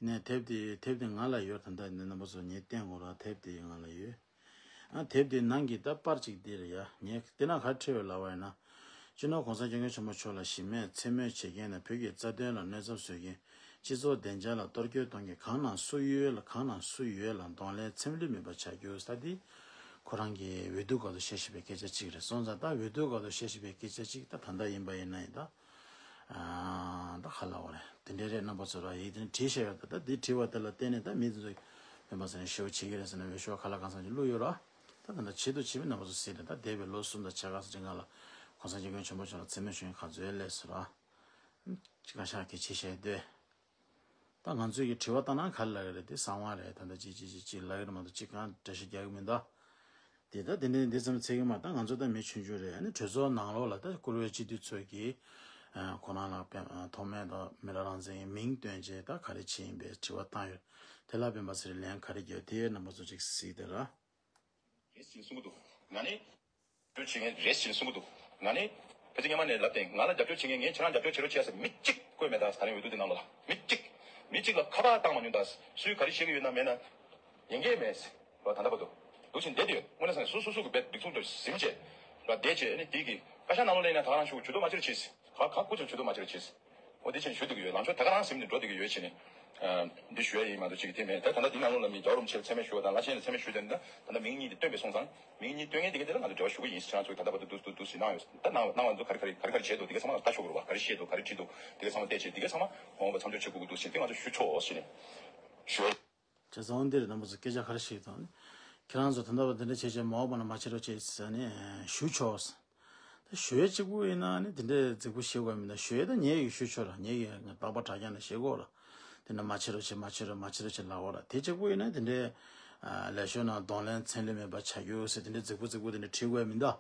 ནའི་དེབ་དེ་དེབ་དེ་ང་ལ་ཡོད། ད་ལྟ་འདི་རྣམ་པ་ཚོ་ངས་བསྟན་དགོས་ར། དེབ་དེ་ང་ལ་ཡོད། ཨ། དེབ་དེ་ནང་གི་ད་པར་གཅིག་འདི་རེད་ཡ། ངས་དེ་ན་ག་རེ་བྲིས་ཡོད་ལབ་པ་ཡིན་ན། སྤྱི་ནོར་༸གོང་ས་༸སྐྱབས་མགོན་ཆེན་པོ་མཆོག་ལ་གཞི་མེད་མཚན་སྨོད་བྱེད་མཁན་དང་བོད་ཀྱི་རྩ་དོན་ལ་གནོད་འཚེ་བཟོ་མཁན། སྤྱི་ཚོགས་བདེ་འཇགས་ལ་གཏོར་སྐྱོན་གཏོང་མཁན་གང་ན་སུ་ཡོད་ལ་གང་ན་སུ་ཡོད་ལ་གདོང་ལེན་འཚེམ་ལུས་མེད་པ་བྱ་རྒྱུ་ཟེར་དེ། ཁོ་རང་གི་འོས་བསྡུ་སྐབས་སུ་བཤད་བཞིན་པའི་སྐད་ཆ་གཅིག་རེད། སོང་ཙང་ད་འོས་བསྡུ་སྐབས་སུ་བཤད་བཞིན་པའི་སྐད་ཆ་གཅིག་ད་ད་ལྟ་ཡིན་པ་ཡིན་ན་ཡིན་ད། ཨ། ད་ག་ལབ་དགོས་རེད། དེ་འདྲའི་རེད། རྣམ་པ་ཚོ་ར་ཡིག་དེ་བྲིས་བཞག་ཡོད། ད་ད་འདི་བྲིས་པ་དེ་ལ་བརྟེན་ནས་ད་མི་དེ་ཚོ་སྤེན་པ་ཚེ་རིང་ཞེ་པོ་བྱེད་ཀྱི་རེད་ཟེར་ནས་འོས་ཤོག་ཁ་ལག་གང་ཚང་ཅིག་བླུགས་ཡོད་ར། ད་ད་ལྟ་བྱེད་དུ་བྱེད་མི་རྣམ་པ་ཚོ་གཟིགས་རེད། ད་འདས་པའི་ལོ་གསུམ་དང་ཕྱེད་ཀ་ཙམ་གྱི་སྔ་ལ་༸གོང་ས་༸སྐྱབས་མགོན་ཆེན་པོ་མཆོག་ལ་མཚན་སྨོད་ཞུ་མཁན་ག་ཚོད་ཡོད་ལབ་ཟེར་ར། ཅི་ག་ཤག་གི་ཆེ་བཤད་འདོད། ད་ང་ཚོས་ཀྱི་དྲི་བ་བཏང་ན་ག་རེ་ལབ་ཀྱི་རེད། དེ་གསང་བ་རེད། ད་ལྟ་ཅི་ཅི་ཅི་ཅི་ལབ་ཀྱི་རེད་མ་གཏོགས་ཅི་གང་འགྲེལ་བཤད་རྒྱག་གི་མི་འདུག་དེ་ད་དེ་འདྲའི་འདི་ཙམ་ཚད་ཀྱི་མ། ད་ང་ཚོ་ད་མི་ཆུང་ཆུང་རེད། ཨ་ནི་གྲོས་ཚོགས་ནང་ལོགས་ལ་ད་བཀུར་འོས་སྤྱི་འཐུས་ཚོས་ཀྱི་ཁོ་རང་ལ་དཔེ་ཐོགས་མེད་དང་མི་ལ་རང་བཙན་གྱི་མིང་བཏོན་བྱས་ད་ག་རེ་བྱས་ཡིན་པའི་དྲི་བ་བཏང་ཡོད། དེ་ལ་སྤེན་པ་ཚེ་རིང་ལན་ག་རེ་རྒྱབ་དེ་རྣམ་པ་ཚོ་ཅིག་གཟིགས་དེ་ར། རེད་ཟེར་གསུང་གི་འདུག་ང་ནི་རྒྱབ་སྐྱོར་བྱེད་མཁན་རེད་ཟེར་གསུང་གི་འདུག་ང་ནི་ཕལ་ཆེར་སྔོན་མ་ནས་ལབ་བསྡད། ང་ལ་རྒྱབ་སྐྱོར་བྱེད་མཁན་ངས་ཁྱེད་རང་རྒྱབ་སྐྱོར་བྱེད་རོགས་བྱས་ཟེར་མི་གཅིག་བཀོད་མེད། ད་ད་རིང་འོས་བསྡུ་འདི་ནང་ལོགས་ལ་མི་གཅིག་མི་གཅིག་ལ་ཁ་པར་བཏང་མ་མྱོང་། ད་སུས་ག་རེ་བཤད་ཀྱི་ཡོད་ན་མེད་ན་ཉན་གྱི་མེད་ཟེར་བ། ད་ལྟ་བར་དུ་འདུག་བྱས་བསྡད་དེ་ཡོད། དངོས་གནས་སོང་ནས་སོ་སོ་སོ་གི་བས་སྒྲིག་འཛུགས་འདྲ་ཟིན་བྱས་བ་བསྡད་བྱས། ཨ་ནི་དེ་གི་བཀའ་ཤག་ནང་ལོགས་ལ་ཡིན་ན་ད་ག་རང་ཞུ་ཇུས་གཏོགས་མ་བྱེད་རོགས་བྱས་ཟེར། ག་ག་སྐུ་ཚབ་ཇུས་གཏོགས་མ་བྱེད་རོགས་བྱས་ཟེར། འོ་འདི་བྱས་ནས་ཞུ་བསྡད་ཀྱི་ཡོད། ལངས་ཕྱོགས་ད་ག་རང་ཟིན་ནས་འགྲོ་བསྡད་ཀྱི་ཡོད་བྱས་ནས། ཨ། འདི་ཞུ་ཡ་ཡིན་མ་གཏོགས་ཅིག་དེ་མེད། ད་ད་ལྟ་འདི་ནང་ལོགས་ལ་མི་རྒྱལ་བ་རིན་པོ་ཆེར་མཚན་སྨད་ཞུ་བ་དང་བླ་ཆེན་ལ་མཚན་སྨད་ཞུ་དེ་འདྲ་ད་ལྟ་མིང་གཉིས་དེ་བཏོན་པའི་སོང་ཙང་། མིང་གཉིས་བཏོན་མཁན་དེ་ག་དེ་ལ་ང་ཚོ་འབྲེལ་བ་ཞུ་གི་ཡིན་ཟེར། ཁྱེད་རང་ཚོས་ད་ལྟ་བར་དུ་འདུག་འདུག་འདུག་ཟེར་གནང་ཡོད། ད་གནང་གནང་བ་ཚོ་ག་རེ་ག་རེ་ག་རེ་ག་རེ་བྱས་འདུག་དེ་ག་ཚང་མ་ལྟ་ཆོག་གི་རེད་བ། ག་རེ་བཤད་འདུག་ག་རེ་བྲིས་འདུག་དེ་ག་ཚང་མ་བལྟས་བྱས་དེ་ག་ཚང་མ་མ་འོངས་པ་མཚམས་འཇོག་བྱེད་དགོས་ཀྱི་འདུག་ཟེར་དེ་ང་ཚོ་ཞུ་ཆོག་ཟེར་ནས་ཞུ། བྱས་ཙང་འདིར་རྣམ་པ་ཚོ་སྐད་ཆ་ག་རེ་བཤད་དང་། ཁྱེད་རང་ཚོ་ད་ལྟ་བར་དེ་འདྲ་བྱས་བྱས་མ་འོངས་པ་ན་མ་བྱེད་རོགས་བྱེད་ཟེར་ནས་ཞུ་ཆོག་ད་ཞུ་ཡས་གཅིག་པུ་ཡིན་ན་ནི་དེ་འདྲའི་རྫིག་པོ་ཞུ་དགོས་མི་འདུག་ཞུ་ཡས་ད་ངས་ཀྱིས་ཞུ་ཆོག་ར། ངས་ཀྱིས་ང་རྟག་པར་དྲ་རྒྱ་ནས་བཤད་དགོས་ར། དེ་འདྲ་མ་བྱེད་རོགས་བྱེད། མ་བྱེད་རོགས། མ་བྱེད་རོགས་བྱེད་ལབ་དགོས་ར། དེ་གཅིག་པུ་ཡིན་ན་དེ་འདྲའི་ཨ་ལས་ཤོར་ན་གདོང་ལེན་འཚེམ་ལུས་མེད་པ་བྱ་རྒྱུ་ཟེར་དེ་འདྲའི་རྫིག་པོ་རྫིག་པོ་དེ་འདྲ་བྲིས་དགོས་མི་འདུག་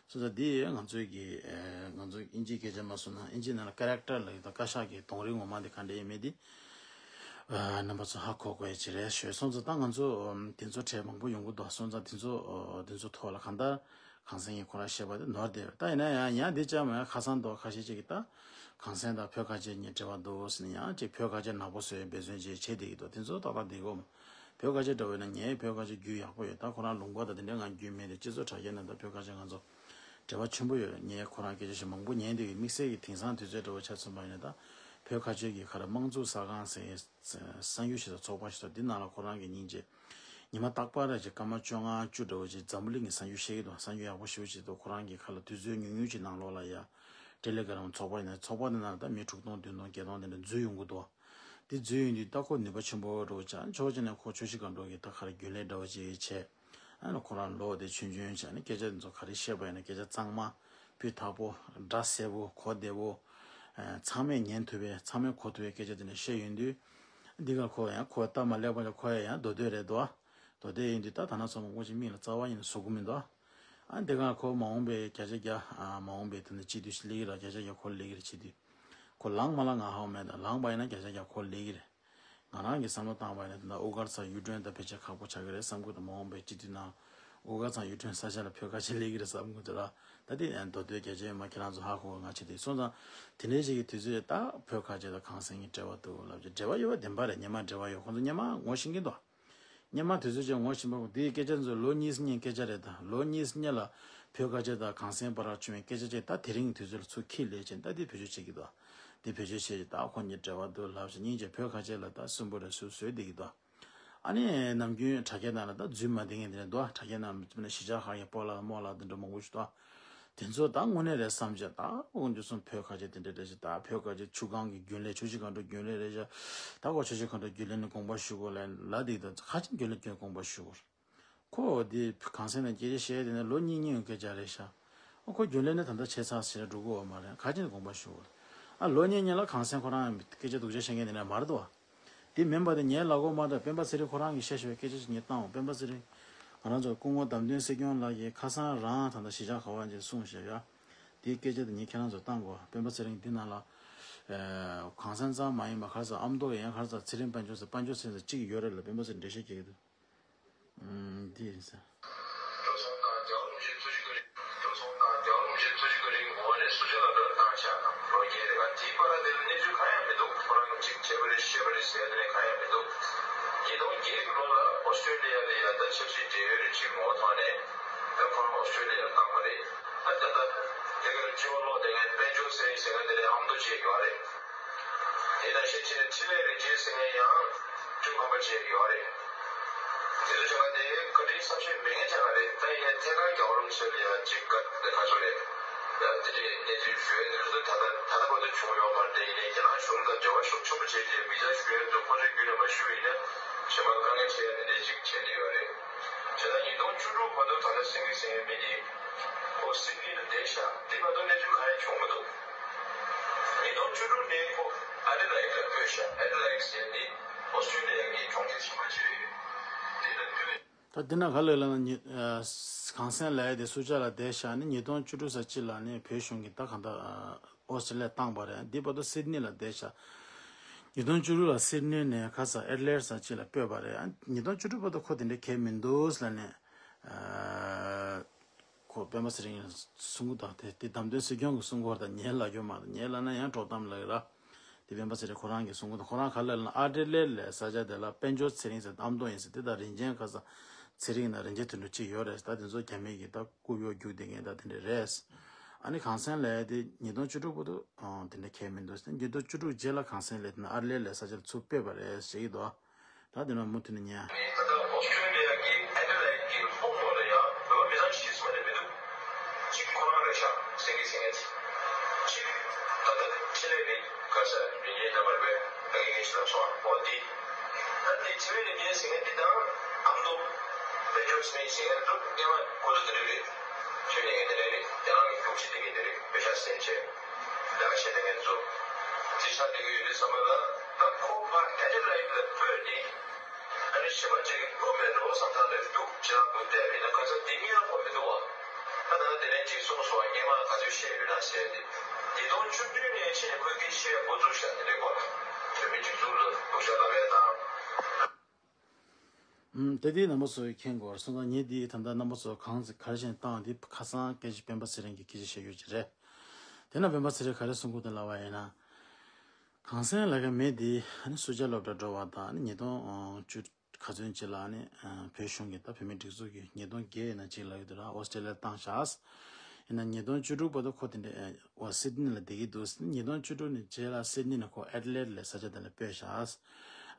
སོང་ཙང་འདི་ང་ཚོའི་གི་ཨ་ང་ཚོ་དབྱིན་ཇིའི་སྐད་ཆ་མ་གསུངས་ན། དབྱིན་ཇིའི་ནང་ལ་ཀེ་རེག་ཊར་ལབ་ཀྱི་འདུག་བཀའ་ཤག་གི་གདོང་རིས་ངོ་མ་དེ་ག་འདྲ་ཡིན་མིན་དེ་ཨ་རྣམ་པ་ཚོ་ཧ་གོ་དགོས་ཀྱི་རེད་ཞུས། སོང་ཙང་ད་ང་ཚོ་ཨམ་དེ་ཚོ་གྲས་མང་པོ་ཡོང་གི་འདུག་སོང་ཙང་དེ་ཚོ་ཨ་དེ་ཚོ་ཐོག་ལ་གང་ལྟར་གངས་སེང་གིས་ཁོ་རང་བཤད་པ་དེ་ནོར་བསྡད་ཡོད། ད་ཡིན་ན་ཡང་ཡང་འདི་ཅག་མ་ཡང་ཁ་སང་འདུག་ཁ་ཤས་ཅིག་གིས་ད་གངས་སེང་དང་བོད་ཁ་ཆེ་གཉིས་འབྲེལ་བ་འདུག་ཟེར་ནས་ཡང་ཅིག་བོད་ཁ་ཆེ་ནག་པོ་བཟོ་ཡའི་འབད་བརྩོན་ཅིག་བྱེད་བསྡད་ཀྱི་འདུག་དེ་ཚོ་ཏག་ཏག་བསྡད་དགོས་མ། བོད་ཁ་ཆེ་འདྲ་བོ་ཡིན་ན་ངའི་བོད་ཁ་ཆེ་རྒྱུས་ཡག་པོ་ཡོད། ད་ཁོ་རང་ལུང་པ་དང་དེ་འདྲའི་ང་རྒྱུས་མེད་དེ། སྤྱི་ཚོགས་དྲ་རྒྱ་ནང་ད་བོད་ཁ་ཆེ་ང་ཚོ་འབྲེལ་བ་ཆེན་པོ་ཡོད་རེད། ངས་ཁོ་རང་སྐད་ཆ་ཞིག་མང་པོ་ཉན་བསྡད་ཀྱི། དམིགས་བསལ་གྱི་དེང་སང་དུས་ཚོད་འདྲ་བོ་ཆ་མཚོན་པ་ཡིན་ན་ད་བོད་ཁ་ཆེ་གི་ཁ་ར་དམངས་གཙོ་གསར་ཁང་ཟེར་གསར་འགྱུར་ཞིག་དང་ཚོགས་པ་ཞིག་དང་འདི་ནང་ལ་ཁོ་རང་གི་སྙིང་རྗེ། ཉི་མ་རྟག་པར་ར་ཅིག་སྐར་མ་བཅོ་ལྔ་བཅུ་འདྲ་བོ་ཅིག་འཛམ་བུ་གླིང་གི་གསར་འགྱུར་བཤད་ཀྱི་འདུག་གསར་འགྱུར་ཡག་པོ་ཞེ་པོ་ཅིག་འདུག་ཁོ་རང་གི་ཁ་ལ་དུས་ཚོད་ཉུང་ཉུང་ཅིག་ནང་ལོགས་ལ་ཡ་ཏེ་ལེ་གྷ་རམ་ཚོགས་པ་ཡིན་ན་ཚོགས་པ་འདི་ནང་ལ་ད་མི་དྲུག་སྟོང་བདུན་སྟོང་བརྒྱད་སྟོང་དེ་འདྲ་འཛུལ་ཡོང་གི་འདུག་དེ་འཛུལ་ཡོང་དུས་ད་ཁོ་ནུས་པ་ཆེན་པོ་འདྲ་བོ་ཅིག་ཨ་ནི་ཕྱོགས་གཅིག་ནས་ཁོ་ཆོས་ཤིག་ག་འགྲོ་གི་ད་ག་རེ་རྒྱུན་ལས་འདྲ་བོ་ཅིག་བྱས། ཨ་ནི་ཁོ་རང་ལོག་སྟེ་ཆུང་ཆུང་བྱས་ནས་སྐད་ཆ་འདི་ཚོ་ག་རེ་བཤད་པ་ཡིན་ན་སྐད་ཆ་གཙང་མ་སྤུས་དག་པོ་སྒྲ་གསལ་པོ་གོ་བདེ་པོ། ཨ་ཚང་མས་ཉན་ཐུབ་པའི་ཚང་མས་གོ་ཐུབ་པའི་སྐད་ཆ་དེ་འདྲ་བཤད་ཡོང་དུས། འདི་ག་ཁོ་ཡང་ཁོ་སྟབས་མ་ལེགས་པ་ལ་ཁོ་ཡང་མདོ་སྟོད་རེད་དོ། མདོ་སྟོད་ཡིན་དུས་ད་ད་ན་ཚོ་མང་པོ་ཅིག་མིག་ལ་རྩ་བ་ཉིད་ནས་ཟུག་གི་མི་འདུག་ཨ་འདི་ག་ཁོ་མ་འོངས་པའི་བརྒྱ་ཆ་བརྒྱ་ཨ་མ་འོངས་པའི་དེ་ནི་སྤྱི་འཐུས་ཤིག་སླེབས་ཀྱི་རེད། བརྒྱ་ཆ་བརྒྱ་ཁོ་སླེབས་ཀྱི་རེད། སྤྱི་འཐུས་ཁོ་ལངས་མ་ལངས་ང་ཧ་གོ་མེད། ད་ལངས་པ་ཡིན་ན་བརྒྱ་ཆ་བརྒྱ་ཁོ་སླེབས་ཀྱི་རེད། ང་རང་གི་བསམ་བློ་བཏང་བ་ཡིན་ན་ད་དབུ་དཀར་ཚང་གཡུ་སྒྲོན་ད་ཕལ་ཆེར་ཁག་པོ་ཆགས་ཀྱི་རེད་བསམ་གྱི་འདུག་མ་འོངས་པའི་སྤྱི་འཐུས་ནང་དབུ་དཀར་ཚང་གཡུ་སྒྲོན་ས་ཆ་ལ་བོད་ཁ་ཆེ་སླེབས་ཀྱི་རེད་བསམ་གྱི་འདུག་ར། ད་དེ་ཡང་མདོ་སྟོད་རྒྱ་ཆེ་ཡོད་མ་ཁྱེད་རང་ཚོ་ཧ་གོ་བ་ང་བྱེད་དུས་སོང་ཙང་དེ་འདྲའི་ཞིག་གི་དུས་ཚོད་ད་བོད་ཁ་ཆེ་དང་གངས་སེང་གི་འབྲེལ་བ་འདུག་ལབ་ཀྱི་འབྲེལ་བ་ཡོད་པ་བདེན་པ་རེད། སྔོན་མ་འབྲེལ་བ་ཡོད། ཁོང་ཚོ་སྔོན་མ་ངོ་ཤེས་ཀྱི་འདུག་སྔོན་མ་དུས་ཚོད་ཅིག་ངོ་ཤེས་པ་འདིའི་སྐད་ཆ་ཚོ་ལོ་གཉིས་སྔོན་སྐད་ཆ་རེད། ད་ལོ་གཉིས་སྔོན་ལ་བོད་ཁ་ཆེ་དང་གངས་སེང་བར་བྱུང་བའི་སྐད་ཆ་ཅིག་ད་དེ་རིང་དུས་ཚོད་ལ་ཚུར་ཁྱེར་ལས་ཅན་ད་འདི་བེད་སྤྱོད་བྱེད་ཀྱི་འདུག་འདི་བེད་སྤྱོད་བྱེད་ཅིག་ད་ཁོ་གཉིས་འབྲེལ་བ་འདུག་ལབ་ཅིག་སྙིང་རྗེ་བོད་ཁ་ཆེ་ལ་ད་སུན་པོ་རེ་སུ་བཟོས་བསྡད་ཀྱི་འདུག་ཨ་ནི་ནམ་རྒྱུན་དྲ་རྒྱའི་ནང་ལ་ད་རྫུན་མ་འདི་ངན་འདི་ནས་འདུག་དྲ་རྒྱའི་ནང་ལ་གཞིས་ཆགས་ཁག་གི་སྤོ་ལགས་རྨོ་ལགས་འདི་འདྲ་མང་པོ་ཞིག་འདུག་དེ་ཚོ་ད་དངོས་གནས་རེད་བསམ་བྱས། ད་དབང་འདུས་སྲུང་བོད་ཁ་ཆེ་དེ་འདྲ་རེད་ཤག་ད་བོད་ཁ་ཆེ་ཆུ་སྒང་གི་རྒྱུན་ལས་ཆུ་བཞི་སྒང་དྲུག་རྒྱུན་ལས་རེད་ཤག་ད་ཁོ་ཆུ་བཞི་སྒང་དྲུག་རྒྱུན་ལས་ནས་དགོངས་པ་ཞུ་དགོས་ལབ་ལབ་འདི་ད་ཁ་ཆེ་རྒྱུན་ལས་ཀྱི་དགོངས་པ་ཞུ་དགོས། ཁོ་འདི་གངས་སེང་ནས་སྐད་ཆ་བཤད་དེ་ནས་ལོ་གཉིས་གཉིས་སྐད་ཆ་རེད་ཤག་ཨ་ཁོ་རྒྱུན་ལས་ནས་ད་ལྟ་ཆེ་ཚགས་ཟེར་འགྲོ་གི་ཡོད་མ་རེད། ཁ་ཆེ་དགོངས་པ་ཞུ་དགོས། ཨ་ལོ་གཉིས་གཉིས་ལ་གངས་སེང་ཁོ་རང་སྐད་ཆ་སྡུག་ཅག་བཤད་མཁན་དེ་འདྲ་མ་རེད་དོ། དེ་མིན་པ་དེ་ངའི་ལབ་དགོས་མ་རེད། སྤེན་པ་ཚེ་རིང་ཁོ་རང་གིས་བཤད་བཞག་པའི་སྐད་ཆ་ཞིག་ངས་བཏང་བ། སྤེན་པ་ཚེ་རིང་ང་རང་ཚོ་སྐུ་ངོ་བདམས་ཐོན་སྲིད་སྐྱོང་ལགས་ཀྱིས་ཁ་སང་རང་ད་ལྟ་གཞིས་ཆགས་ག་བ་ཅིག་གསུངས་བཞག་ཡ། དེའི་སྐད་ཆ་དེ་ངས་ཁྱེད་རང་ཚོར་བཏང་དགོས། སྤེན་པ་ཚེ་རིང་འདི་ནང་ལ་ཨ་གངས་སེང་ཙམ་མ་ཡིན་པ་ག་རེ་ཟེར་ཨ་མདོ་ཡན་ག་རེ་ཟེར་ཚེ་རིང་དཔལ་འབྱོར་ཟེར་དཔལ་འབྱོར་ཚེ་རིང་ཟེར་གཅིག་ཡོད་རེད་ལ་སྤེན་པ་ཚེ་རིང་འགྲེལ་བཤད་རྒྱག་གི་འདུག་ཨུམ། འདི་ཡིན་ཟེར། འགྲོ་སོང་དང་རྒྱལ་བ་རིན་པོ་ཆེ་ཐུགས་རྗེ་བཀའ་དྲིན། འགྲོ་སོང་དང་རྒྱལ་བ་རིན་པོ་ཆེ་ཐུགས་རྗེ་བཀའ་དྲིན་ངོ་མ་ནས་སུ་ཇཱ་ལ་བོད་བཏང་བྱས་ན་ལོ་བརྒྱད་རེ་ག་དེའི་བར་དེ་ལ་གནས་ཚུལ་གང་ཡང་མི་འདུག་ཁོ་རང་གིས་གཅིག་བྱས་པ་རེད་བཤད་པ་རེད་ཟེར་ཡ་དེ་ནས་གང་ཡང་མི་འདུག་ཉིས་སྟོང་བརྒྱད་ཀྱི་ལོ་ལ་ཨོ་སི་ཀྲོ་ལི་ཡ་ལ་ཡ་ད་ཆབ་སྲིད་འབྲེལ་ཡོད་རེད་ཅེས་ངོ་བོ་ཐོག་ནས་ད་ཁོ་རང་ཨོ་སི་ཀྲོ་ལི་ཡ་ལ་བཏང་བ་རེད། ད་ད་ལྟ་དེ་གར་སྤྱི་བ་ལོག་དེ་ངས་དཔལ་འབྱོར་ཟེར་ཡིན་ཟེར་མཁན་དེ་ནས་ཨ་མདོ་བྱས་ཡོད་རེད། དེ་དང་ཤེས་བྱས་འཕྲིན་ལས་རིན་ཆེན་ཟེར་མཁན་ཡང་བཅུ་ཁམས་པ་བྱས་ཡོད་རེད། དེ་ཚོ་བྱ་བ་དེ་བཀའ་དྲིན་བསམ་ཤེས་མེད་མཁན་བྱ་བ་རེད། ད་ཡིན་ནའི་ཐད་ཀར་རྒྱལ་བ་རིན་པོ་ཆེ་ལ་ཡང་གཅིག་བཀའ་དེ་ག་ཚོད་རེད། ཡང་དེ་འདྲའི་གནས་ཚུལ་ཞུ་ཡ་དེ་ཚོ་ད་ལྟ་ད་ལྟ་བར་དུ་བྱུང་ཡོད་མ་རེད། དེ་ཡིན་ནའི་ཁྱེད་རང་གཞུང་དང་འབྲེལ་བ་ཤུགས་ཆེན་པོ་བྱས་རྗེས་མི་ཚང་ཞུ་ཡ་དེ་ཚོ་ཁོ་ཚོས་རྒྱུན་ནས་མ་ཞུ་བ་ཡིན་ན་གཞན་པ་དཀའ་ངལ་འཕྲད་ཡ་དེ་འདྲའི་གཅིག་བྱས་ནས་ཡོད་རེད། བྱས་ཙང་ཉིས་སྟོང་བཅུ་དྲུག་བར་དུ་ད་ལྟ་སེང་གེ་ཟེར་མཁན་མི་དེ་ཁོ་སིད་ནི་ལ་བསྡད་ཤག་དེ་བར་དུ་གནས་ཚུལ་གང་ཡང་བྱུང་མི་འདུག་ཉིས་སྟོང་བཅུ་དྲུག་ནས་ཁོ་ཨ་ཌི་ལའིཌ་ལ་སྤོས་ཤག་ཨ་ཌི་ལའིཌ་ཟེར་དེ་ཨོ་སི་ཀྲོ་ལི་ཡ་གི་གྲོང་ཁྱེར་ཆེན་པོ་ཅིག་རེད། དེ་ལ་སྤོས། ད་འདི་ན་ག་ལ་ལ་ན་ཉི་ཨ་གངས་སེང་ལབ་ཡ་དེ་སུ་ཇཱ་ལ་བསྡད་ཤག་ནི་ཉིས་སྟོང་བཅུ་དྲུག་ཙམ་ཅིག་ལ་ནི་བོད་གཞུང་གིས་ད་གང་ལྟར་ཨོ་སི་ཀྲོ་ལི་ཡ་བཏང་བ་རེད། འདི་བར་དུ་སིད་ནི་ལ་བསྡད་ཤག་ཉིས་སྟོང་བཅུ་དྲུག་ལ་སིད་ནི་ནས་ཁ་ས་ཨེ་ཌི་ལེཌ་ཙམ་ཅིག་ལ་སྤོས་པ་རེད། ཨ་ཉིས་སྟོང་བཅུ་དྲུག་བར་དུ་ཁོ་དེ་འདྲའི་གལ་མི་འདུག་ལབ་ནས་ཨ། ཁོ་སྤེན་པ་ཚེ་རིང་གསུང་གི་འདུག་དེ་དེ་བདམས་ཐོན་སྲིད་སྐྱོང་གིས་གསུང་གི་ཡོད་རེད། ད་ངས་ལབ་རྒྱུ་མ་རེད། ངས་ལབ་ན་ཡང་དཀྲོག་གཏམ་ལབ་ཀྱི་རེད། དེ་སྤེན་པ་ཚེ་རིང་ཁོ་རང་གིས་གསུང་གི་འདུག་ཁོ་རང་ག་ལ་ལབ་ན་ཨ་ཌི་ལའེཌ་ལབ་ས་ཆ་དེ་ལ་དཔལ་འབྱོར་ཚེ་རིང་ཟེར་ཨ་མདོ་ཡིན་ཟེར། དེ་ད་རིན་ཆེན་ག་ས་ཚེ་རིང་ན་རིན་ཆེན་དོན་གྲུབ་གཅིག་ཡོད་རེད། ད་དེ་ཚོ་རྒྱ་མི་གིས་ད་རྐུབ་གཡོག་རྒྱུག་བསྡད་མཁན་ད་དེ་འདྲ་རེད། ཨ་ནི་གངས་སེང་ལབ་ཡ་དེ་ཉིས་སྟོང་བཅུ་དྲུག་བར་དུ་ཨང་དེ་འདྲ་གལ་མི་འདུག་ཟེར། ཉིས་སྟོང་བཅུ་དྲུག་རྗེས་ལ་གངས་སེང་ལབ་ཡ་དེ་ན་ཨ་ཌི་ལའེཌ་ལབ་ས་ཆ་ལ་ཚུར་སྤོས་པ་རེད་ཟེར་གྱི་འདུག་ད་དེ་ནས་མུ་མཐུད་ནས་ཉན། ད་ལྟ་ཨོ་སི་ཀྲོ་ལི་ཡ་གི་ཨེ་ཌི་ལའེཌ་གི་ལྷོ་ངོས་ལ་ཡང་བོད་པ་མི་ཚང་གཅིག་ཙམ་ལས་མི་འདུག་གཅིག་ཁོ་རང་རེད་ཤག་སེང་གེ་ཟེར་མཁན་དེ། གཅིག་ད་ལྟ་འཕྲིན་ལས་མི་ག་ས་མི་ཉན་ལ་མ་རེད་པས། ད་གིན་ངས་ཞུས་ལ་སོང་ཨོ་འདི། ད་འདི་འཕྲིན་ལས་མི་ཉན་ཟེར་མཁན་འདི་དང་ཨ་མདོ་དཔལ་འབྱོར་ཚེ་རིང་ཟེར་མཁན་ཚོ་སྔོན་མ་ཁོ་ཚོ་དེ་འདྲ་རེད། འཕྲིན་ལས་མཁན་དེ་འདྲ་རེད། རྒྱ་ནག་གི་རྒྱུག་ཁྱི་དེ་གི་དེ་རེད། པེ་ཤ་ཟེར་བྱས་ལས་ཀ་བྱེད་མཁན་ཚོ། དེ་ཆགས་བསྡད་ཀྱི་ཡོད་དུས་ཙམ་པ་ལ་ད་ཁོ་ཕར་ཨེ་ཌི་ལའེཌ་ལ་སྤོས་ནས། ཨ་ནི་གཞན་པ་ཅིག་གིས་བླུགས་མེད་འགྲོ་བསམ་སྟངས་ལ་རྒྱུག་ཅི་ལ་བུད་བསྡད་པ་ཡིན་ན་གང་ཟག་འདི་གཉིས་ལ་ཁོ་མི་འདུག་བ། ད་ད་དེ་ནས་ཅིག་གསུངས་སོང་བ། སྔོན་མ་ག་ཚོད་བཤད་ཡོད་ན་ཟེར་ཏེ། ཉིས་སྟོང་བཅུ་བདུན་ནས་ཕྱིན་ནས་ཁོས་སྐད་ཆ་བཤད་འགོ་བཙུགས་ཤག་དེ་འདྲའི་སྐོར་ལ་བོད་མི་སྒྲིག་འཛུགས་ལ་སྡུག་ཤག་ལབ་ཡ་དང་། ཨུམ། དེ་དེའི་རྣམ་པ་ཚོས་མཁྱེན་དགོས་སོང་ཙང་ངས་དེའི་ད་ལྟ་རྣམ་པ་ཚོ་གང་ག་རེ་བྱས་བཏང་དེ་ཁ་སང་སྐད་ཆ་སྤེན་པ་ཚེ་རིང་གི་སྐད་ཆ་བཤད་ཡོད་ཀྱི་རེད། དེ་ན་སྤེན་པ་ཚེ་རིང་ག་རེ་གསུང་གི་འདུག་ལབ་པ་ཡིན་ན། གངས་སེང་ལབ་མཁན་མི་དེ་ཨ་ནི་སུ་ཇཱ་སློབ་གྲྭ་འགྲོ་བ་དང་ཨ་ནི་ཉིས་སྟོང་བཅུ་ག་ཚོད་ཅིག་ལ་ཨ་ནི་བོད་གཞུང་གིས་ད་བོད་མིའི་སྒྲིག་འཛུགས་ཀྱིས་ཉིས་སྟོང་བརྒྱད་ཡིན་ན་ཅིག་ལབ་ཡོད་དེ་ར་ཨོ་སི་ཀྲོ་ལི་ཡ་བཏང་ཤག་ཡིན་ན་ཉིས་སྟོང་བཅུ་དྲུག་བར་དུ་ཁོ་དེ་འདྲའི་ཨ་སིད་ནི་ལ་བསྡད་ཀྱི་འདུག་ཉིས་སྟོང་བཅུ་དྲུག་ནས་རྗེས་ལ་སིད་ནི་ནས་ཁོ་ཨེ་ཌི་ལེཌ་ལབ་ས་ཆ་དེ་ལ་སྤོས་ཤག་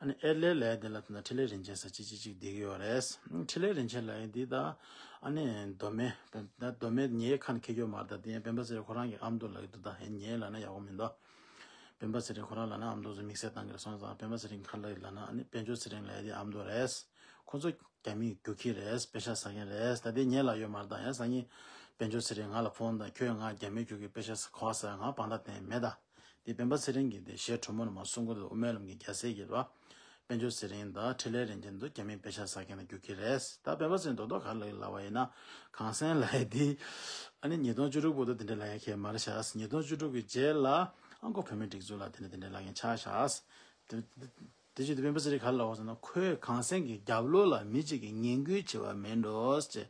ཨ་ནི་ཨེ་ཌི་ལེཌ་ལབ་དེ་ལ་ད་ལྟ་འཕྲིན་ལས་རིན་ཆེན་ཟེར་ཅིག་ཅིག་ཅིག་བསྡད་ཀྱི་ཡོད་རེད། འཕྲིན་ལས་རིན་ཆེན་ལབ་ཡ་འདི་ད་ཨ་ནི་མདོ་སྨད་ད་མདོ་སྨད་ངའི་ཁ་ནས་ཁྱེར་ཡོད་མ་རེད། ད་དེ་ཡང་སྤེན་པ་ཚེ་རིང་ཁོ་རང་གི་ཨ་མདོ་ལབ་ཀྱི་འདུག་ད་ཡིན་ངས་ལབ་ན་ཡག་པོ་མི་འདུག་སྤེན་པ་ཚེ་རིང་ཁོ་རང་ལབ་ན་ཨ་མདོ་ཚོ་དམིགས་བསལ་བཏང་གི་རེད་སོང་ཙང་སྤེན་པ་ཚེ་རིང་ག་རེ་ལབ་ཡོད་ལབ་ན་ཨ་ནི་དཔལ་འབྱོར་ཚེ་རིང་ལབ་ཡ་དེ་ཨ་མདོ་རེད། ཁོ་ཚོ་རྒྱ་མིའི་རྒྱུག་ཁྱི་རེད། པེ་ཤ་ཟ་མཁན་རེད། ད་དེ་ངས་ལབ་ཡོད་མ་རེད། ད་ཡང་སང་ཉིན་དཔལ་འབྱོར་ཚེ་རིང་ང་ལ་ཕོན་དང་ཁྱོད་ང་རྒྱ་མིའི་རྒྱུག་ཁྱི་པེ་ཤ་ཟ་ག་པར་ཟ་ང་དཔང་རྟགས་བསྟན་མེད་ད། དེ་སྤེན་པ་ཚེ་རིང་གིས་དེ་གཞས་དྲོན་མོ་ནས་མར་གསུང་གི་འདུག་དབུ་མའི་ལམ་གྱི་རྒྱལ་སྲས་ཀྱིས་རེད་པ། དཔལ་འབྱོར་ཚེ་རིང་དང་འཕྲིན་ལས་རིན་ཆེན་དུ་རྒྱ་མིའི་པེ་ཤ་ཟ་མཁན་དང་རྒྱུག་ཁྱི་རེད། ད་སྤེན་པ་ཚེ་རིང་རྡོག་རྡོག་ག་རེ་ལབ་ཡོད་ལབ་པ་ཡིན་ན། གངས་སེང་ལབ་ཡ་དེ་ཨ་ནི་ཉིས་སྟོང་བཅུ་དྲུག་བར་དུ་དེ་འདྲ་ལབ་ཡ་གང་ཡང་མ་རེད་ཤག་ཉིས་སྟོང་བཅུ་དྲུག་གི་རྗེས་ལ་ཨ་ཁོ་བོད་མིའི་སྒྲིག་འཛུགས་ལ་དེ་འདྲ་དེ་འདྲ་ལབ་མཁན་ཆགས་ཤག་དེ་དེ་བྱས་ཏེ་སྤེན་པ་ཚེ་རིང་ག་རེ་ལབ་པ་ཟེར་ན། ཁོས་གངས་སེང་གི་རྒྱབ་ལོགས་ལ་མི་གཅིག་གིས་ངན་སྐུལ་བྱས་པ་མིན་འགྲོ་ཟེར།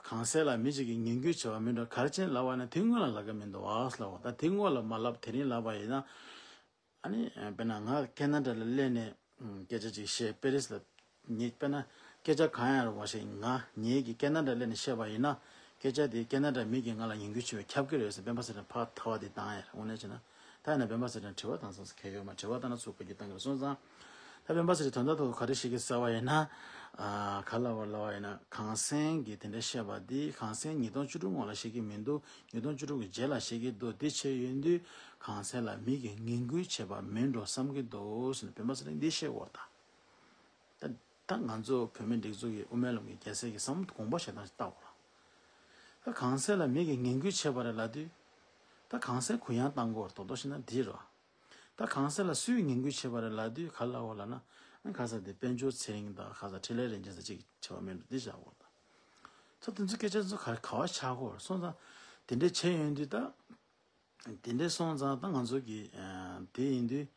གངས་སེང་ལ་མི་གཅིག་གིས་ངན་སྐུལ་བྱས་པ་མིན་འགྲོ། ག་རེ་བྱས་ནས་ལབ་པ་ཡིན་ན་དེ་སྔོན་ལ་ལབ་ཀྱི་མི་འདུག་ཨ་ལབ་པ། ད་དེ་སྔོན་ལ་མ་ལབ་དེ་རིང་ལབ་པ་ཡིན་ན། ཨ་ནི་དཔེར་ན་ང་ཁེ་ན་ཌ་ལ་སླེབས་ནས་སྐད་ཆ་ཅིག་བཤད། པེ་རི་སི་ལ་ ངས་དཔེར་ན་སྐད་ཆ་གང་ཡང་རུང་བ་ཞིག་ང་ངེད་ཀྱིས་ཀེ་ན་ཌ་སླེབས་ནས་བཤད་པ་ཡིན་ན། སྐད་ཆ་དེ་ཀེ་ན་ཌ་མི་གིས་ང་ལ་ངན་སྐུལ་བྱས་པས་ཁྱབ་ཀྱི་རེད་ཟེར་སྤེན་པ་ཚེ་རིང་ཕར་ཐལ་བ་དེ་བཏང་ཡ་རེད། དངོས་གནས་བྱས་ན། ད་ཡིན་ན་སྤེན་པ་ཚེ་རིང་དྲི་བ་བཏང་སོང་ཟེར་མཁན་ཡོད་མ་རེད། དྲི་བ་བཏང་ན་ཚུར་བཀའ་བཀྱོན་བཏང་གི་རེད། སོང་ཙང་། ད་སྤེན་པ་ཚེ་རིང་དོན་དག་ཐོག་ག་རེ་བཤད་ཀྱི་ཟེར་བ་ཡིན་ན། ཨ། ག་ལབ་པ་ལབ་པ་ཡིན་ན། གངས་སེང་གིས་དེ་འདྲ་བཤད་པ་འདི་གངས་སེང་ཉིས་སྟོང་བཅུ་དྲུག་སྔོན་ལ་བཤད་ཀྱི་མི་འདུག་ཉིས་སྟོང་བཅུ་དྲུག་གི་རྗེས་ལ་བཤད་ཀྱི་འདུག་དེ་བྱས་ཡོང་དུས་གངས་སེང་ལ་མི་གིས་ངན་སྐུལ་བྱས་པ་མིན་འགྲོ་བསམ་གྱི་འདུག་ཟེར་ནས་སྤེན་པ་ཚེ་རིང་འདི་བཤད་ཀྱི་ཡོད་རེད་ད། ད་ད་ང་ཚོ་བོད་མི་སྒྲིག་འཛུགས་ཀྱི་དབུ་མའི་ལམ་གྱི་རྒྱལ་སྲས་ཀྱི་བསམ་བློ་དགོངས་པ་བཞེས་སྟངས་ཤིག་ལྟ་དགོས་རེད། ད་གངས་སེང་ལ་མི་གིས་ངན་སྐུལ་བྱས་པ་རེད་ལབ་དུས། ད་གངས་སེང་གུ་ཡངས་བཏང་དགོས་རེད། རྡོག་རྡོག་བཤད་ན་འདི་རེད། ད་གངས་སེང་ལ་སུས་ངན་སྐུལ་བྱས་པ་རེད་ལབ་དུས་ག་ལབ་དགོས་ལབ་ན། ཨ། ཁ་ས་དེ་དཔལ་འབྱོར་ཚེ་རིང་དང་ཁ་ས་འཕྲིན་ལས་རིན་ཆེན་ཟེར་གཅིག་བྱས་པ་མིན་འགྲོ་འདི་བཞག་དགོས་རེད་ད། ད་དེ་ཚོའི་སྐད་ཆ་ཚོ་ག་ག་བ་ཆགས་ཀྱི་ཡོད་རེད། སོང་ཙང་དེ་འདྲས་བྱས་ཡོང་དུས་ད། དེ་འདྲས་སོང་ཙང་ད་ང་ཚོ་གི། ཨ། དེ་ཡིན་དུས།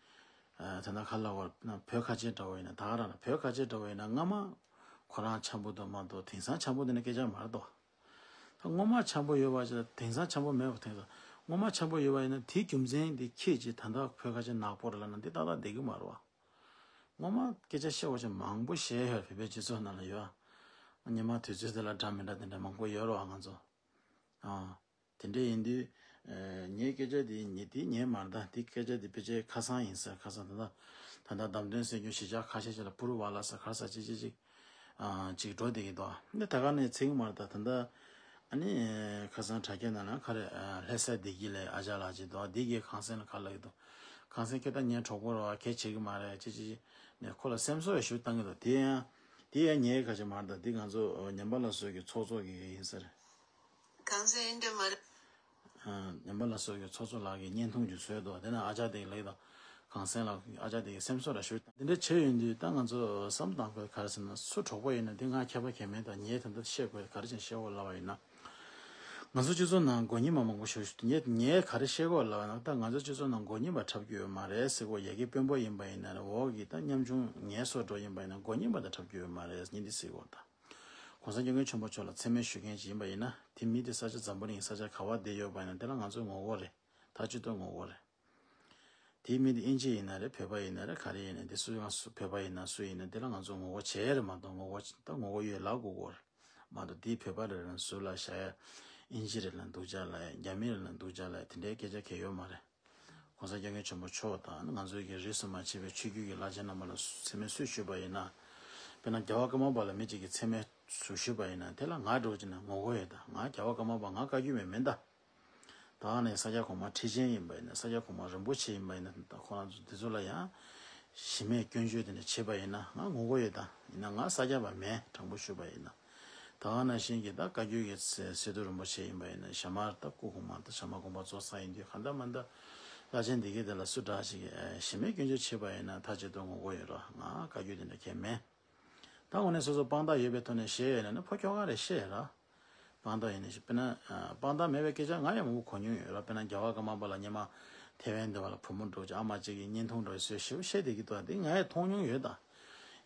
ཨ། ད་ལྟ་ག་ལབ་དགོས་ན་བོད་ཁ་ཆེ་འདྲ་བོ་ཡིན་ན། ད་ག་རང་ལ་བོད་ཁ་ཆེ་འདྲ་བོ་ཡིན་ན་སྔ་མ་ཁོ་རང་འཆམ་པོ་འདུག་མ་གཏོགས་དེང་སང་འཆམ་པོ་འདུག་ན་སྐད་ཆ་མ་རེད་དོ། ད་སྔོན་མ་འཆམ་པོ་ཡོད་པ་ཅིག་ལ་དེང་སང་འཆམ་པོ་མེད་པ། དེང་སང་སྔོན་མ་འཆམ་པོ་ཡོད་པ་ཡིན་ན་དེའི་རྒྱུ་མཚན་དེ་ཁྱེད་ཀྱིས་ད་ལྟ་བོད་ཁ་ཆེ་ནག་པོ་རེད་ལབ་ན་འདི་ཏག་ཏག་བསྡད་ཀྱི་མ་རེད་བ། སྔོན་མ་སྐད་ཆ་བཤད་པ་ཅིག་མང་པོ་བཤད་ཡོད་རེད། བོད་པའི་སྤྱི་ཚོགས་ནང་ལ་ཡོད། སྔོན་མ་དུས་ཚོད་དེ་ལ་འདྲ་མི་འདྲ་དེ་འདྲ་མང་པོ་ཡོད་རེད་བ་ང་ཚོ། ཨ། དེ་འདྲ་ཡིན་དུས། ཨ། ངའི་སྐད་ཆ་དེ་ངས་དེ་ངས་མ་རེད་ད། དེ་སྐད་ཆ་དེ་ཕལ་ཆེར་ཁ་སང་ཡིན་ས། ཁ་སང་ད་ལྟ་ད་ལྟ་བདམས་ཐོན་གསལ་རྒྱུན་གཞིས་ཆགས་ཁ་ཤས་ཤིག་ལ་པུ་རུ་བ་ལ་ས་ག་ས་ཅིག་ཅིག་ཅིག་ཨ། ཅིག་འགྲོ་བསྡད་ཀྱི་འདུག་འདི་ད་ག་ནས་ཚིག་མ་རེད་ད། ད་ལྟ་ཨ་ནི་ཁ་སང་དྲ་རྒྱ་ནང་ལ་ག་རེ། ཨ། ལྷ་ས་བདེ་སྐྱིད་ལ་ཨ་ཅག་ལགས་ཅིག་འདུག་འདི་གིས་གངས་སེང་ལ་ག་ལབ་ཀྱི་འདུག་གངས་སེང་ཁྱོད་ད་ངའི་གྲོགས་པོ་རེད་བ། གལ་ཆེ་གི་མ་རེད་ཅིག་ཅིག་ཅིག་ནས་ཁོ་ལ་སེམས་གསོ་ཡང་ཞུ་བཏང་གི་འདུག་དེ་ཡང་དེ་ཡང་ངའི་ག་ཅིག་མ་རེད་ད། འདི་ང་ཚོ་ཉམས་པ་སླར་གསོ་གི་ཚོགས་གཙོ་གི་ཡིན་ས་རེད། གངས་སེང་ཨེ་འདྲ་མ་རེད། ཨ། ཉམས་པ་སླར་གསོ་གི་ཚོགས་གཙོ་ལགས་ཀྱིས་བརྙན་ཐུང་ཅིག་བཟོས་འདུག་དེ་ན་ཨ་ཅག་དེ་ལགས་དང་གངས་སེང་ལགས་ཨ་ཅག་དེ་གི་སེམས་གསོ་ར་ཞུ། དེ་འདྲ་བྱས་ཡོང་དུས་ད་ང་ཚོ་བསམ་བཏང་དགོས་ག་རེ་ཟེར་ན། སུ་གྲོགས་པོ་ཡིན་ན་དེ་ང་ཁྱད་པར་གང་ཡང་མེད། ད་ངས་ད་ལྟ་བཤད་དགོས་ག་རེ་བྱས་ནས་བཤད་དགོས་ལབ་པ་ཡིན་ན། ང་ཚོ་སྤྱི་ཚོགས་ནང་མགོ་རྙིང་པ་མང་པོ་ཞིག་ངས་ངས་ག་རེ་བཤད་དགོས་ལབ་པ་ཡིན་ན། ད་ང་ཚོ་སྤྱི་ཚོགས་ནང་མགོ་རྙིང་པ་འཁྲབ་རྒྱུ་ཡོད་མ་རེད་ཟེར་གོ། ཡ་གི་དཔོན་པོ་ཡིན་པ་ཡིན་ན་རེད། འོག་གི་ད་ཉམ་ཆུང་ངའི་སོ་འགྲོ་ཡིན་པ་ཡིན་ན་མགོ་རྙིང་པ་དང་འཁྲབ་རྒྱུ་ཡོད་མ་རེད་ཟེར་ནས་འདི་ཟེར་གོ། ད་གོང་ས་སྐྱབས་མགོན་ཆེན་པོ་མཆོག་ལ་མཚན་སྨད་ཞུ་མཁན་ཅིག་ཡིན་པ་ཡིན་ན། དེ་མི་དེ་ས་ཆ་འཛམ་བུ་གླིང་ས་ཆ་ག་བ་བསྡད་ཡོད་པ་ཡིན་ན་དེ་ལ་ང་ཚོ་ངོ་རྒོལ་རེད། མཐའ་གཅིག་ཏུ་ངོ་རྒོལ་རེད། དེའི་མི་དེ་དབྱིན་ཇི་ཡིན་ན་རེད། བོད་པ་ཡིན་ན་རེད། ག་རེ་ཡིན་ན་དེ་སུ་ཡང་སུ་བོད་པ་ཡིན་ན་སུ་ཡིན་ན་དེ་ལ་ང་ཚོ་ངོ་རྒོལ་བྱེད་ཡ་རེད་མ་གཏོགས། ངོ་རྒོལ་ད་ངོ་རྒོལ་ཡོད་ལབ་དགོས་ཀྱི་རེད་མ་གཏོགས། དེའི་བོད་པ་རེད་ལབ་ཟུར་ལ་བཞག་ཡ། དབྱིན་ཇི་རེད་ལབ་སྡུག་ཅག་ལབ་ཡ། རྒྱ་མི་རེད་ལབ་སྡུག་ཅག་ལབ་ཡ་དེ་འདྲའི་སྐད་ཆ་གང་ཡང་ཡོད་མ་རེད། གོང་ས་སྐྱབས་མགོན་ཆེན་པོ་མཆོག་དང་ང་ཚོའི་གི་རིས་སུ་མ་ཆད་པའི་ཆོས་བརྒྱུད་ཀྱི་བླ་ཆེན་རྣམ་པ་ལ་མཚན་སྨད་སུས་ཞུས་པ་ཡིན་ན། དཔེར་ན་རྒྱལ་བ་ཀརྨ་པ་ལ་མི་གཅིག་གིས་མཚན་སྨད་སུ་ཞུས་པ་ཡིན་ན་དེ་ལ་ང་འདྲ་བོ་ཅིག་ན་ངོ་རྒོལ་ཡོད་ད། ང་རྒྱལ་བ་ཀརྨ་པ་ང་བཀའ་བརྒྱུད་མི་མིན་ད། ད་ནས་ས་སྐྱ་གོང་མ་ཁྲི་ཆེན་ཡིན་པ་ཡིན་ན། ས་སྐྱ་གོང་མ་རིན་པོ་ཆེ་ཡིན་པ་ཡིན་ན། ད་ཁོ་རང་ཚོ་དེ་ཚོ་ལ་ཡང་གཞི་མེད་སྐྱོན་བརྗོད་དེ་འདྲ་བྱེད་པ་ཡིན་ན་ང་ངོ་རྒོལ་ཡོད་ད། ཡིན་ན་ང་ས་སྐྱ་པ་མིན། དྲང་པོ་ཞུས་པ་ཡིན་ན། ད་ག་ནང་བཞིན་གྱི་ད་བཀའ་བརྒྱུད་ཀྱི་སི་སི་ཏུ་རིན་པོ་ཆེ་ཡིན་པ་ཡིན་ན། ཞྭ་དམར་ད་སྐུ་གོང་མ་ད་ཞྭ་དམར་དགོན་པ་རྫོགས་ཚར་ཡིན་དུས་གང་ལྟར་མ་ལྟར་བླ་ཆེན་འདི་གའི་དེ་ལ་སུ་འདྲ་ཞིག་གིས་གཞི་མེད་སྐྱོན་བརྗོད་བྱེད་པ་ཡིན་ན་མཐའ་གཅིག་ཏུ་ངོ་རྒོལ་ཡོད་ར། ང་བཀའ་བརྒྱུད་དེ་འདྲ་གང་ཡང་མིན། ད་དངོས་གནས་སོ་སོ་དཔང་རྟགས་ཡོད་པའི་ཐོག་ནས་བཤད་ཡོད་ན་ནི་ཕོ་ཁྱོ་ག་རེ་བཤད་ཡོད་ར། དཔང་རྟགས་ཡིན་ནི་ཞིག་དཔེར་ན། ཨ། དཔང་རྟགས་མེད་པའི་སྐད་ཆ་ང་ཡང་མང་པོ་གོ་མྱོང་ཡོད་ར། དཔེར་ན་རྒྱལ་བ་ཀརྨ་པ་ལ་སྔོན་མ་ཐེ་ཝན་འདི་བ་ལ་བུ་མོ་འདྲ་བོ་ཅིག་ཨ་མ་གཅིག་གིས་བརྙན་ཐུང་འདྲ་བོ་བཟོས་ཞེ་པོ་བཤད་བསྡད་ཀྱི་འདུག་འདི་ང་ཡང་མཐོང་མྱོང་ཡོད་ད།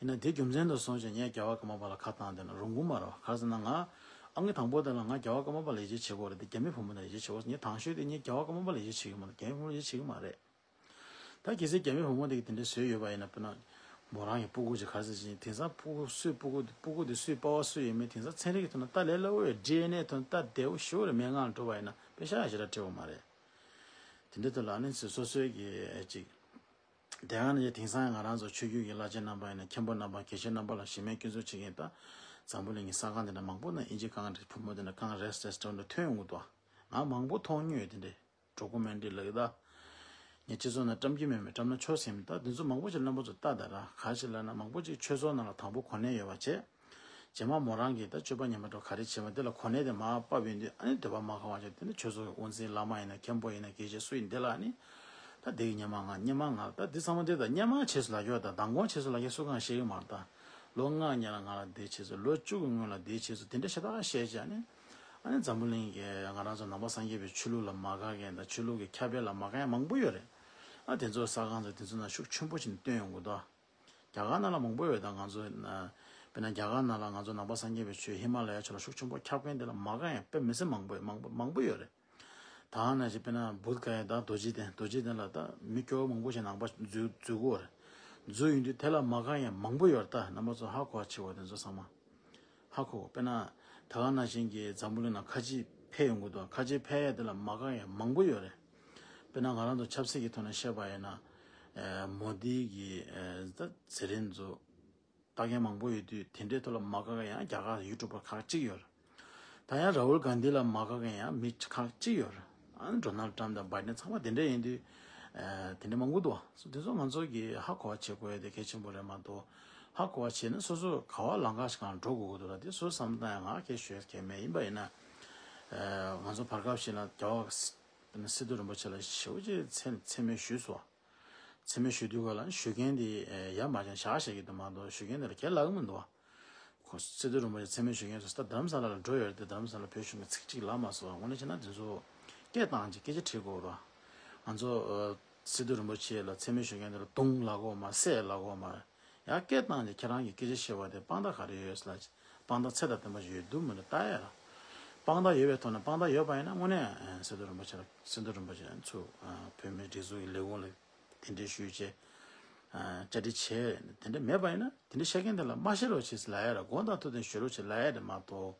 ཡིན་ན་དེ་རྒྱུ་མཚན་དུ་སོང་ཞིང་ངས་རྒྱལ་བ་ཀརྨ་པ་ལ་ཁ་བཏང་བསྡད་ན་རུང་གི་མ་རེད། ག་རེ་ཟེར་ན་ང་ཨང་ཀི་དང་པོ་དེ་ལ་ང་རྒྱལ་བ་ཀརྨ་པ་ལ་ཡིད་ཆེས་བྱེད་དགོས་རེད་དེ་རྒྱ་མི་བུ་མོ་དེ་ལ་ཡིད་ཆེས་བྱེད་དགོས། ངས་དང་ཤོས་དེ་ངས་རྒྱལ་བ་ཀརྨ་པ་ལ་ཡིད་ཆེས་བྱེད་ཀྱི་མ་རེད། རྒྱ་མི་བུ་མོ་ལ་ཡིད་ཆེས་བྱེད་ཀྱི་མ་རེད། ད་གལ་སྲིད་རྒྱ་མི་བུ་མོ་དེ་གིས་དེ་འདྲ་བཟོས་ཡོད་པ་ཡིན་ན། དཔེར་ན་མོ་རང་གི་སྤུ་གུ་ཅིག་ག་རེ་ཟེར་ཅིག་དེང་སང་སྤུ་གུ་སུའི་སྤུ་གུ་སྤུ་གུ་དེ་སུའི་པ་ཕ་སུ་ཡིན་མིན་དེང་སང་ཚན་རིག་གི་ཐོག་ནས་ལྟ་ལས་སླ་བོ་ཡོད། ཌི་ཨེན་ཨེ་ཐོག་ནས་ལྟ་བདེ་བོ་ཞེ་པོ་རེད། སྨྲེ་སྔགས་ལ་འགྲོ་བ་ཡིན་ན་དཔེ་ཤ་ཡ་ཞེ་དྲག་བྲེལ་བ་མ་རེད། དེ་འདྲ་དེ་ལ་ཨ་ནི་ཚོས་སོ་སོའི་གི་ཅིག་དེ་ག་ནས་དེང་སང་ང་རང་ཚོ་ཆོས་བརྒྱུད་ཀྱི་བླ་ཆེན་རྣམ་པ་ཡིན་ན་མཁན་པོ་རྣམ་པ་དགེ་བཤེས་རྣམ་པ་ལ་གཞི་མེད་སྐྱོན་འཛུགས་བྱེད་མཁན་ད་འཛམ་བུ་གླིང་གི་ས་ཁང་དེ་འདྲ་མང་པོ་ན་ཨིན་ཇི་རྐང་རེད། བུ་མོ་དེ་འདྲ་རྐང་རེ་རེ་འདྲ་འདྲ་ཐོན་ཡོང་གི་འདུག་ང་མང་པོ་མཐོང་མྱོང་ཡོད་དེ་འདྲས། ཌོ་ཀུ་མེན་ཊི་རི་ལབ་ཀྱི་ད། ངས་སྤྱི་ཚོགས་ནང་བཀྲམ་གྱི་མེད་མེད་བཀྲམ་ན་ཆོག་ཟེར་མི་ད་དེ་ཚོ་མང་པོ་ཞིག་རྣམ་པ་ཚོ་ལྟ་ད་ར། ག་ཞིག་ལབ་ན་མང་པོ་ཅིག་ཆོས་ཚོགས་ནང་ལ་དང་པོ་གོ་གནས་ཡོད་པ་བྱས། རྗེས་མ་མོ་རང་གིས་ད་སྤྱོད་པ་ངན་པ་འདྲ་ག་རེ་བྱས་པ་དེ་ལ་གོ་གནས་དེ་མར་ཕབ་ཡོང་དུས་ཨ་ནི་འདོད་པ་མ་ཁེངས་པ་བྱས། དེ་ནི་ཆོས་ཚོགས་ཀྱི་དབུ་འཛིན་བླ་མ་ཡིན་ན་མཁན་པོ་ཡིན་ན་དགེ་བཤེས་སུ་ཡིན་དེ་ལ་ཨ་ནི། ད་དེ་གི་སྔོན་མ་ང་སྔོན་མ་ང་ད་དེ་ཚང་མ་དེ་ད་སྔོན་མ་བྱས་སོང་ལབ་ཀྱི་ཡོད་ད། མདང་དགོང་བྱས་སོང་ལབ་ཀྱི་སུ་གང་ཤེས་ཀྱི་མ་རེད་ད། ལོ་ལྔ་སྔོན་ལ་ང་ལ་དེ་བྱས་སོང་། ལོ་བཅུ་གི་སྔོན་ལ་དེ་བྱས་སོང་། དེ་འདྲ་ཞེ་དྲག་བཤད་བྱས་ཨ་ནི། ཨ་ནི་འཛམ་བུ་གླིང་གི་ང་རང་ཚོ་ནང་པ་སངས་རྒྱས་པའི་ཆོས་ལུགས་ལ་མ་དགའ་མཁན་དང་ཆོས་ལུགས་ཀྱི་ཁྱབ་སྤེལ་ལ་མ་དགའ་མཁན་མང་པོ་ཡོད་རེད། ཨ་དེ་ཚོ་ས་ཁང་ཚོ་དེ་ཚོ་ནང་ཤུགས་ཆེན་པོ་ཞིག་བཏོན་ཡོང་གི་འདུག་རྒྱ་གར་ནང་ལ་མང་པོ་ཡོད་ད། ང་ཚོ་ན་དཔེར་ན་རྒྱ་གར་ནང་ལ་ང་ཚོ་ནང་པ་སངས་རྒྱས་པའི་ཆོས་ཧི་མ་ལ་ཡ་ཕྱོགས་ལ་ཤུགས་ཆེན་པོ་ཁྱབ་མཁན་དེ་ལ་མ་དགའ་མཁན་དཔེ་མི་སྲིད་མང་པོ་མང་པོ་མང་པོ་ཡོད་རེད། ད་ནང་བཞིན་དཔེར་ན་བུདྡྷ་ག་ཡ་ད་རྡོ་རྗེ་གདན། རྡོ་རྗེ་གདན་ལ་ད་མི་སྐྱོ་བོ་མང་པོ་ཞིག་ནང་པ་འཛུལ་འཛུལ་གྱི་ཡོད་རེད། འཛུལ་ཡོང་དུས་དེ་ལ་མ་དགའ་ཡང་མང་པོ་ཡོད་རེད། ད་རྣམ་པ་ཚོ་ཧ་གོ་བ་བྱེད་དགོས། དེ་ཚོ་ཚང་མ་ཧ་གོ། དཔེར་ན་ད་ག་ནང་བཞིན་གྱི་འཛམ་བུ་གླིང་ནང་ཁ་ཆེ་འཕེལ་ཡོང་གི་འདུག་ཁ་ཆེ་འཕེལ་ཡ་དེ་ལ་མ་དགའ་ཡང་མང་པོ་ཡོད་རེད། དཔེར་ན་ང་རང་ཚོ་ཆབ་སྲིད་ཀྱི་ཐོག་ནས་བཤད་པ་ཡིན་ན། ཨེ་མོ་དི་གི་ཨེ་ད་ཟེར་རིན་ཚོ་ལྟ་མཁན་མང་པོ་ཡོད་དུས། དེ་འདྲའི་ཐོག་ལ་མ་དགའ་ཡང་རྒྱ་གར་ཡུ་ཊུབ་པར་ཁག་གཅིག་ཡོད་རེད། ད་ཡང་ར་ཧུལ་གྷན་དྷི་ལ་མ་དགའ་མཁན་ཡང་མི་ཁག་གཅིག་ཡོད་རེད། ཨ་ནི་ཌོ་ནལ་ཊམ་དང་བྷའི་ཌེན་ཚང་མ་དེ་འདྲ་ཡིན་དུས། ཨ་དེ་འདྲ་མང་པོ་འདུག་བ། སོ་དེ་ཚོ་ང་ཚོ་གིས་ཧ་གོ་བ་བྱེད་དགོས་ཡ་དེ་གལ་ཆེན་པོ་རེད་མ་གཏོགས། ཧ་གོ་བ་བྱས་ན་སོ་སོ་ག་བ་ལམ་ཁ་ཞིག་སྒང་འགྲོ་དགོས་ཀྱི་འདུག་ལ། དེ་སོ་སོ་བསམ་བློ་བཏང་ཡ་ང་གལ་ཤོད་གལ་མེད། ཡིན་པ་ཡིན་ན། ཨ་ང་ཚོ་བར་སྐབས་ཤིག་ལ་རྒྱ་བ་སི་ཏུ་རིན་པོ་ཆེ་ལ་ཞེ་པོ་ཅིག་མཚན་མཚན་སྨད་ཞུས་སོང་། མཚན་སྨད་ཞུ་དུས་ག་ལ་ཞུ་མཁན་དེ་ཡར་མར་ཀྱང་བཞག་བཞག་གི་འདུག་མ་གཏོགས། ཞུ་མཁན་དེ་ལ་གལ་ལབ་ཀྱི་མི་འདུག་བ། ཁོ་སི་ཏུ་རིན་པོ་ཆེ་མཚན་སྨད་ཞུ་མཁན་ཚོ་ད་རྡ་རམ་ས་ལ་ལ་འགྲོ་ཡོད་རེད་དེ། རྡ་རམ་ས་ལ་བོད་གཞུང་གི་ཚིག་གཅིག་ལབ་མ་སོང་བ། དངོས་གནས་བྱས་ན་དེ་ཚོ་སྐད་བཏང་ཅིག་སྐད་ཆ་དྲིས་དགོས་རེད་བ། ང་ཚོ་ཨ་སི་ཏུ་རིན་པོ་ཆེ་ལ་མཚན་སྨད་ཞུ་མཁན་དེ་ལ་རྡུང་ལབ་དགོས་མ་རེད། བསད་ལབ་དགོས་མ་རེད། ཡང་སྐད་བཏང་ཅིག་ཁྱེད་རང་གི་སྐད་ཆ་བཤད་པ་དེ་དཔང་རྟགས་ག་རེ་ཡོད་ཟེར་ལ། དཔང་རྟགས་ཚད་དང་ལྡན་པ་ཞིག་ཡོད་འདུག་མི་འདུག་ལྟ་ཡ་ལ། དཔང་རྟགས་ཡོད་པའི་ཐོག་ནས། དཔང་རྟགས་ཡོད་པ་ཡིན་ན་དངོས་གནས་ཨ་སི་ཏུ་རིན་པོ་ཆེ་ལ། སི་ཏུ་རིན་པོ་ཆེ་ཚུར་ཨ་བོད་མིའི་སྒྲིག་འཛུགས་ཀྱི་ལས་ཁུངས་ལ་གདན་འདྲེན་ཞུས་བྱས། ཨ་བཅར་འདྲི་བྱས། དེ་འདྲ་མེད་པ་ཡིན་ན། དེ་འདྲ་བཤད་མཁན་དེ་ལ་མ་བཤད་རོགས་བྱེད་ཟེར་ལབ་ཡ་རེད། དགོངས་དག་ཐུགས་བདེན་ཞུ་རོགས་བྱེད་ལབ་ཡ་རེད་མ་གཏོགས།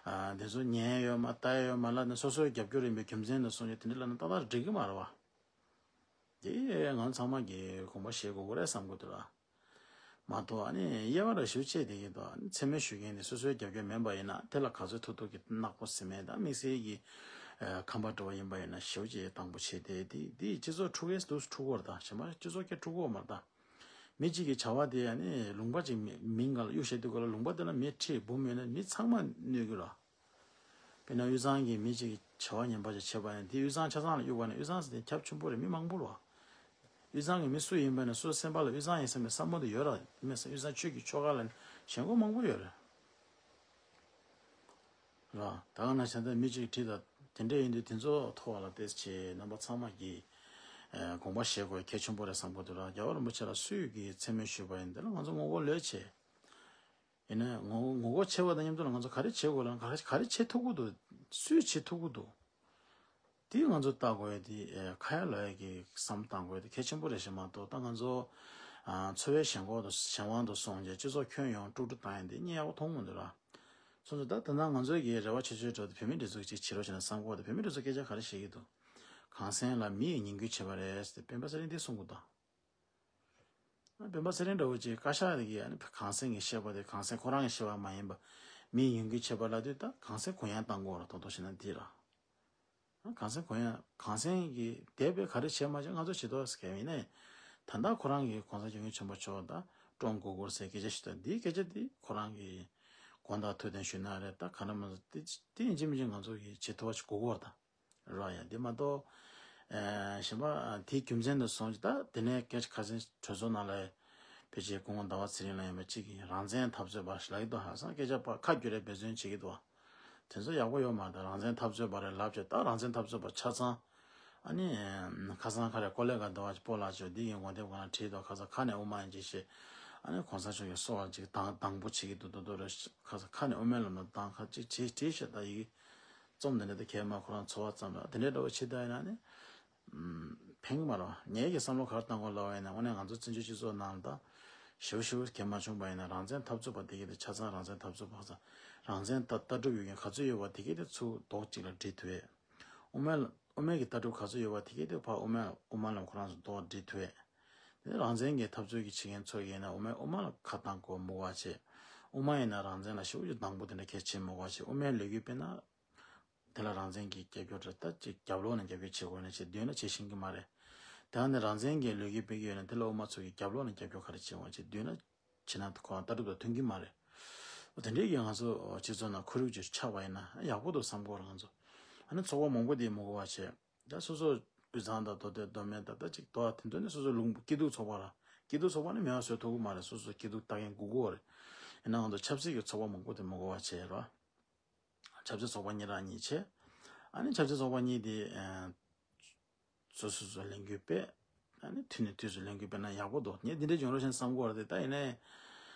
ཨ་དེ་ཚོ་ཉན་ཡོད་མ་ལྟ་ཡོད་མ་ལབ་ནས། སོ་སོའི་རྒྱབ་སྐྱོར་ཡིན་པའི་རྒྱུ་མཚན་དང་སོང་ཡོད་དེ་འདྲ་ལབ་ན་ཏག་ཏག་འགྲིག་གི་མ་རེད་བ། དེ་ང་ཚང་མ་གིས་དགོངས་པ་བཞེས་དགོས་ཀྱི་རེད་བསམ་གྱི་འདུག་ར། མ་གཏོགས་ཨ་ནི་དབྱེ་བ་ར་ཞེ་པོ་ཕྱེ་བསྡད་ཀྱི་འདུག་ཨ་ནི་མཚན་སྨད་ཞུ་མཁན་དེ་སོ་སོའི་རྒྱབ་སྐྱོར་མིན་པ་ཡིན་ན། དེ་ལ་ག་ཚོད་ཐུབ་ཐུབ་ཀྱིས་ནག་པོ་བཟོ་མཁན་དང་། དམིགས་བསལ་གྱི་ཨ་ཁམས་པ་འདྲ་བོ་ཡིན་པ་ཡིན་ན་ཞེ་པོ་ཅིག་དང་པོ་བྱས་ཏེ། དེ་དེ་སྤྱི་ཚོགས་འཁྲུག་གས་འདུག་འཁྲུག་གི་རེད་ད། གཞན་པ་སྤྱི་ཚོགས་སྐད་འཁྲུག་གི་ཡོད་མ་རེད་ད། མི་གཅིག་གི་བྱ་བ་དེ་ཨ་ནི་ལུང་པ་གཅིག་མི་མིང་སྒང་ལ་གཡུག་བཤད་དུས་སྒང་ལ། ལུང་པ་དེ་ལ་མི་ཁྲི་འབུམ་ཡོད་ན་མི་ཚང་མ་གནོད་ཀྱི་རེད། དཔེར་ན་དབུས་གཙང་གི་མི་གཅིག་གིས་བྱ་བ་ངན་པ་ཅིག་བྱས་པ་ཡིན་ན། དེ་དབུས་གཙང་ཆ་ཚང་ལ་གཡུག་པ་ན། དབུས་གཙང་ཟེར་དེ་ཁྱབ་ཆེན་པོ་རེད། མི་མང་པོ་རེད་བ། དབུས་གཙང་གི་མི་སུ་ཡིན་པ་ན་སོ་སོའི་སེམས་པ་ལ་དབུས་གཙང་ཡིན་བསམ་པའི་བསམ་བློ་དེ་ཡོད་རེད། དམིགས་བསལ་དབུས་གཙང་ཆོས་ཀྱི་ཆོལ་ཁ་ལ་ཞེན་ཁོག་མང་པོ་ཡོད་རེད། རེད་བ། ད་ག་ནང་བཞིན་ད་མི་གཅིག་གིས་བྲིས་དང་། དེ་འདྲ་ཡིན་དུས་དེ་ཚོ་ཐོག་ལ་བལྟས་ཚེ་རྣམ་པ་ཚང་མ་གིས་ཨ་དགོངས་པ་བཞེས་དགོས་གལ་ཆེན་པོ་རེད་བསམ་གྱི་འདུག་ར། རྒྱལ་བ་རིན་པོ་ཆེ་ལ་སུས་གིས་མཚན་སྨད་ཞུས་པ་ཡིན་ན། དེ་ལ་ང་ཚོ་ངོ་རྒོལ་ལོས་བྱེད། ཡིན་ནའི་ངོ་ངོ་རྒོལ་བྱེད་པ་དང་མཉམ་དུ་ལ་ང་ཚོ་ག་རེ་བྱེད་དགོས་ལ། ག་རེ་ག་རེ་བྱེད་ཐུབ་ཀྱི་འདུག་སུས་བྱེད་ཐུབ་ཀྱི་འདུག་དེ་ང་ཚོ་བལྟ་དགོས་ཡ་དེ། ཨེ་ཁ་ཡ་ལབ་ཡ་གི་བསམ་བློ་བཏང་དགོས་ཡ་དེ་གལ་ཆེན་པོ་རེད་ཤག་མ་གཏོགས། ད་ང་ཚོ་ཨ་འཚོ་བའི་ཞེན་ཁོག་དང་གཞན་དབང་དུ་སོང་རྗེས་སྤྱི་ཚོགས་ཁྱོན་ཡོངས་དཀྲུག་དཀྲུག་བཏང་ཡ་དེ་གཉིད་ཡག་པོ་མཐོང་གི་མི་འདུག་ར། སོང་ཙང་ད་ད་ལྟ་ང་ཚོའི་གི་རེ་བ་ཆེ་ཤོས་འདྲ་བོ་དེ་བོད་མིའི་སྒྲིག་འཛུགས་ཅིག་བྱེད་རོགས་བྱས་ན་བསམ་གྱི་ཡོད། ད་བོད་མིའི་སྒྲིག་འཛུགས་སྐད་ཆ་ག་རེ་བཤད་ཀྱི་འདུག་གངས་སེང་ལ་མི་ཡིས་ཉེས་འགུལ་བྱས་པ་རེད་ཟེར་ཏེ་སྤེན་པ་ཚེ་རིང་དེ་གསུང་གི་འདུག་སྤེན་པ་ཚེ་རིང་འདྲ་བོ་ཅིག་བཀའ་ཤག་དེ་གིས་ཨ་ནི་གངས་སེང་གིས་བཤད་པ་དེ་གངས་སེང་ཁོ་རང་གིས་བཤད་པ་མ་ཡིན་པ། མིས་ཉེས་འགུལ་བྱས་པ་ལབ་དུས་ད་གངས་སེང་གུ་ཡངས་བཏང་དགོས་ར། ཏོག་ཏོག་བྱས་ན་འདི་ར། གངས་སེང་གུ་ཡངས། གངས་སེང་གིས་དེ་བས་ག་རེ་བྱས་མ་བྱས་ང་ཚོ་བྱེད་ཐུབ་ཟེར་མཁན་ཡིན་ནའི། ད་ལྟ་ཁོ་རང་གིས་གོང་ས་སྐྱབས་མགོན་ཆེན་པོ་མཆོག་ད་བཀྲོངས་དགོས་ཀྱི་རེད་ཟེར་སྐད་ཆ་ཞུས་ད། འདིའི་སྐད་ཆ་འདི་ཁོ་རང་གིས་དགོངས་དག་ཐུགས་བདེན་ཞུས་ན་རེད། ད་ག་འདྲ་མ་འདྲ་དེ་དེ་ཡིན་གཅིག་མིན་གཅིག་ང་ཚོ་གིས་བྱེད་ཐུབ་པ་ཞིག་དགོས་ཀྱི་ཡོད་རེད་ད། རེད་བ། ཡ་དེ་མ་གཏོགས། ཨེ་གཞན་པ་དེའི་རྒྱུ་མཚན་དུ་སོང་ཅིག་ད་དེ་ནས་སྐད་ཆ་ཁ་སང་གྲོས་ཚོགས་ནང་ལ་ཕལ་ཆེར་སྐུ་ངོ་ཟླ་བ་ཚེ་རིང་ལགས་ཡིན་པ་གཅིག་གིས་རང་བཙན་འཐབ་རྩོད་པ་ཞིག་ལབ་ཀྱི་འདུག་ཧ་སང་སྐད་ཆ་པ་ཁ་རྒྱུ་རེད་འབད་བརྩོན་བྱེད་ཀྱི་འདུག་དེ་ཚོ་ཡག་པོ་ཡོད་མ་རེད། ད་རང་བཙན་འཐབ་རྩོད་པ་རེད་ལབ་བྱས། ད་རང་བཙན་འཐབ་རྩོད་པ་ཆ་ཚང་ཨ་ནི་ཁ་སང་ཁ་རེ་ཀོ་ལེ་ག་ཟླ་བ་སྤོ་ལགས་ཚོས་འདི་གི་འགོ་དེབ་སྒང་ལ་བྲིས་འདུག་ཁ་སང་ཁ་ནས་དབུ་མ་ཡིན་ཅིག་བཤད། ཨ་ནི་གོང་ས་མཆོག་གི་གསོལ་བ་ཅིག་དང་དང་པོ་བྱེད་ཀྱི་འདུག་ཏོ་ཏོ་རེ། ཁ་སང་ཁ་ནས་དབུ་མའི་ལམ་ལ་དང་ཁ་ཅིག་བྱེད་བྲིས་བཤད། ད་ཡི་གེ་རྩོམ་དེ་འདྲ་ད་གས་མ་ཁོ་རང་འཚོ་བ་ཙམ་ལ་དེ་འདྲའི་འདྲ་བོ་བྱེད་ད་ཡིན་ན་ནི་ཨམ་ཕན་གྱི་མ་རེད། ངེད་ཀྱི་བསམ་བློ་ག་རེ་བཏང་དགོས་ལབ་པ་ཡིན་ན། དངོས་གནས་ང་ཚོ་བཙན་བྱོལ་སྤྱི་ཚོགས་ནང་ལ་ད་ཞེ་པོ་ཞེ་པོ་གས་མ་བྱུང་པ་ཡིན་ན། རང་བཙན་འཐབ་རྩོད་པ་དེ་གས་དེ་ཆ་ཚང་རང་བཙན་འཐབ་རྩོད་པ་ཁ་སང་རང་བཙན་ད་ལྟ་གྲུབ་ཡོད་མཁན་ག་ཚོད་ཡོད་པ་དེ་གས་དེ་ཚུར་རྡོག་གཅིག་ལ་སྒྲིལ་ཐུབ་ཡས། དབུ་མའི་དབུ་མའི་གི་ལྟ་གྲུབ་ག་ཚོད་ཡོད་པ་དེ་གས་དེ་ཕར་དབུ་མའི་དབུ་མ་ལ་ཁོ་རང་ཚོ་རྡོག་སྒྲིལ་ཐུབ་ཡས། དེ་རང་བཙན་གྱི་འཐབ་རྩོད་ཀྱི་བྱེད་མཁན་ཚོ་ཡིན་ན་དབུ་མའི་དབུ་མ་ལ་ཁ་གཏང་དགོས་མི་དགོས་པ་བྱས། དབུ་མ་ཡིན་ན་རང་བཙན་ལ་ཞེ་པོ་ཅིག་དང་པོ་དེ་འདྲ་གལ་ཆེ་མི་དགོས་པ་བྱས། དབུ་མའི་ལོ་རྒྱུས་དཔེར་ན་དེ་ལ་རང་བཙན་གྱི་རྒྱབ་སྐྱོར་འདྲ་ད་ཅིག་རྒྱབ་ལོགས་ནས་རྒྱབ་སྐྱོར་བྱེད་དགོས་ན་བྱས། མདུན་ལ་བྱེད་ཤེས་ཀྱི་མ་རེད། དེ་ཡང་ནི་རང་བཙན་གྱི་ལོ་རྒྱུས་སྤེལ་གྱི་ཡོད་ན་དེ་ལ་དབུ་མ་ཚོ་གིས་རྒྱབ་ལོགས་ནས་རྒྱབ་སྐྱོར་ག་རེ་བྱེད་དགོས་པ་བྱས། མདུན་ལ་བྱེད་ན་ཁོ་རང་ལྟ་གྲུབ་དང་མཐུན་གྱི་མ་རེད། འོ་དེ་འདྲའི་གི་ང་ཚོ་སྤྱི་ཚོགས་ནང་ཁོར་ཡུག་ཅིག་ཆགས་པ་ཡིན་ན་ཡག་པོ་འདུག་བསམ་གྱི་ཡོད་རེད་ང་ཚོ། ཨ་ནི་ཚོགས་པ་མང་པོ་དེ་མི་དགོས་པ་བྱས། ད་སོ་སོ་དབུས་གཙང་དང་མདོ་སྟོད་མདོ་སྨད་དང་ད་ཅིག་མདོ་དེ་ཚོ་ནི་སོ་སོའི་ལུང་པ་སྐྱིད་སྡུག་ཚོགས་པ་ར། སྐྱིད་སྡུག་ཚོགས་པ་ནི་མེད་པ་བཟོ་ཐུབ་ཀྱི་མ་རེད། སོ་སོ་སྐྱིད་སྡུག་ལྟ་མཁན་དགོས་ཀྱི་ཡོད་རེད། ཡིན་ནའང་ད་ཆབ་སྲིད་ཀྱི་ཚོགས་པ་མང་པོ་དེ་མི་དགོས་པ་བྱས་ར། ཆབ་སྲིད་ཚོགས་པ་གཉིས་རང་གཉིས་བྱས། ཨ་ནི་ཆབ་སྲིད་ཚོགས་པ་གཉིས་དེ་ཨ་སོ་སོ་སོ་ལས་འགུལ་སྤེལ། ཨ་ནི་དུས་ནས་དུས་སུ་ལས་འགུལ་སྤེལ་ན་ཡག་པོ་འདུག་ངས་འདི་འདྲའི་འབྱུང་རོགས་བྱས་བསམ་གྱི་ཡོད་རེད་དེ། ད་ཡིན་ནའི་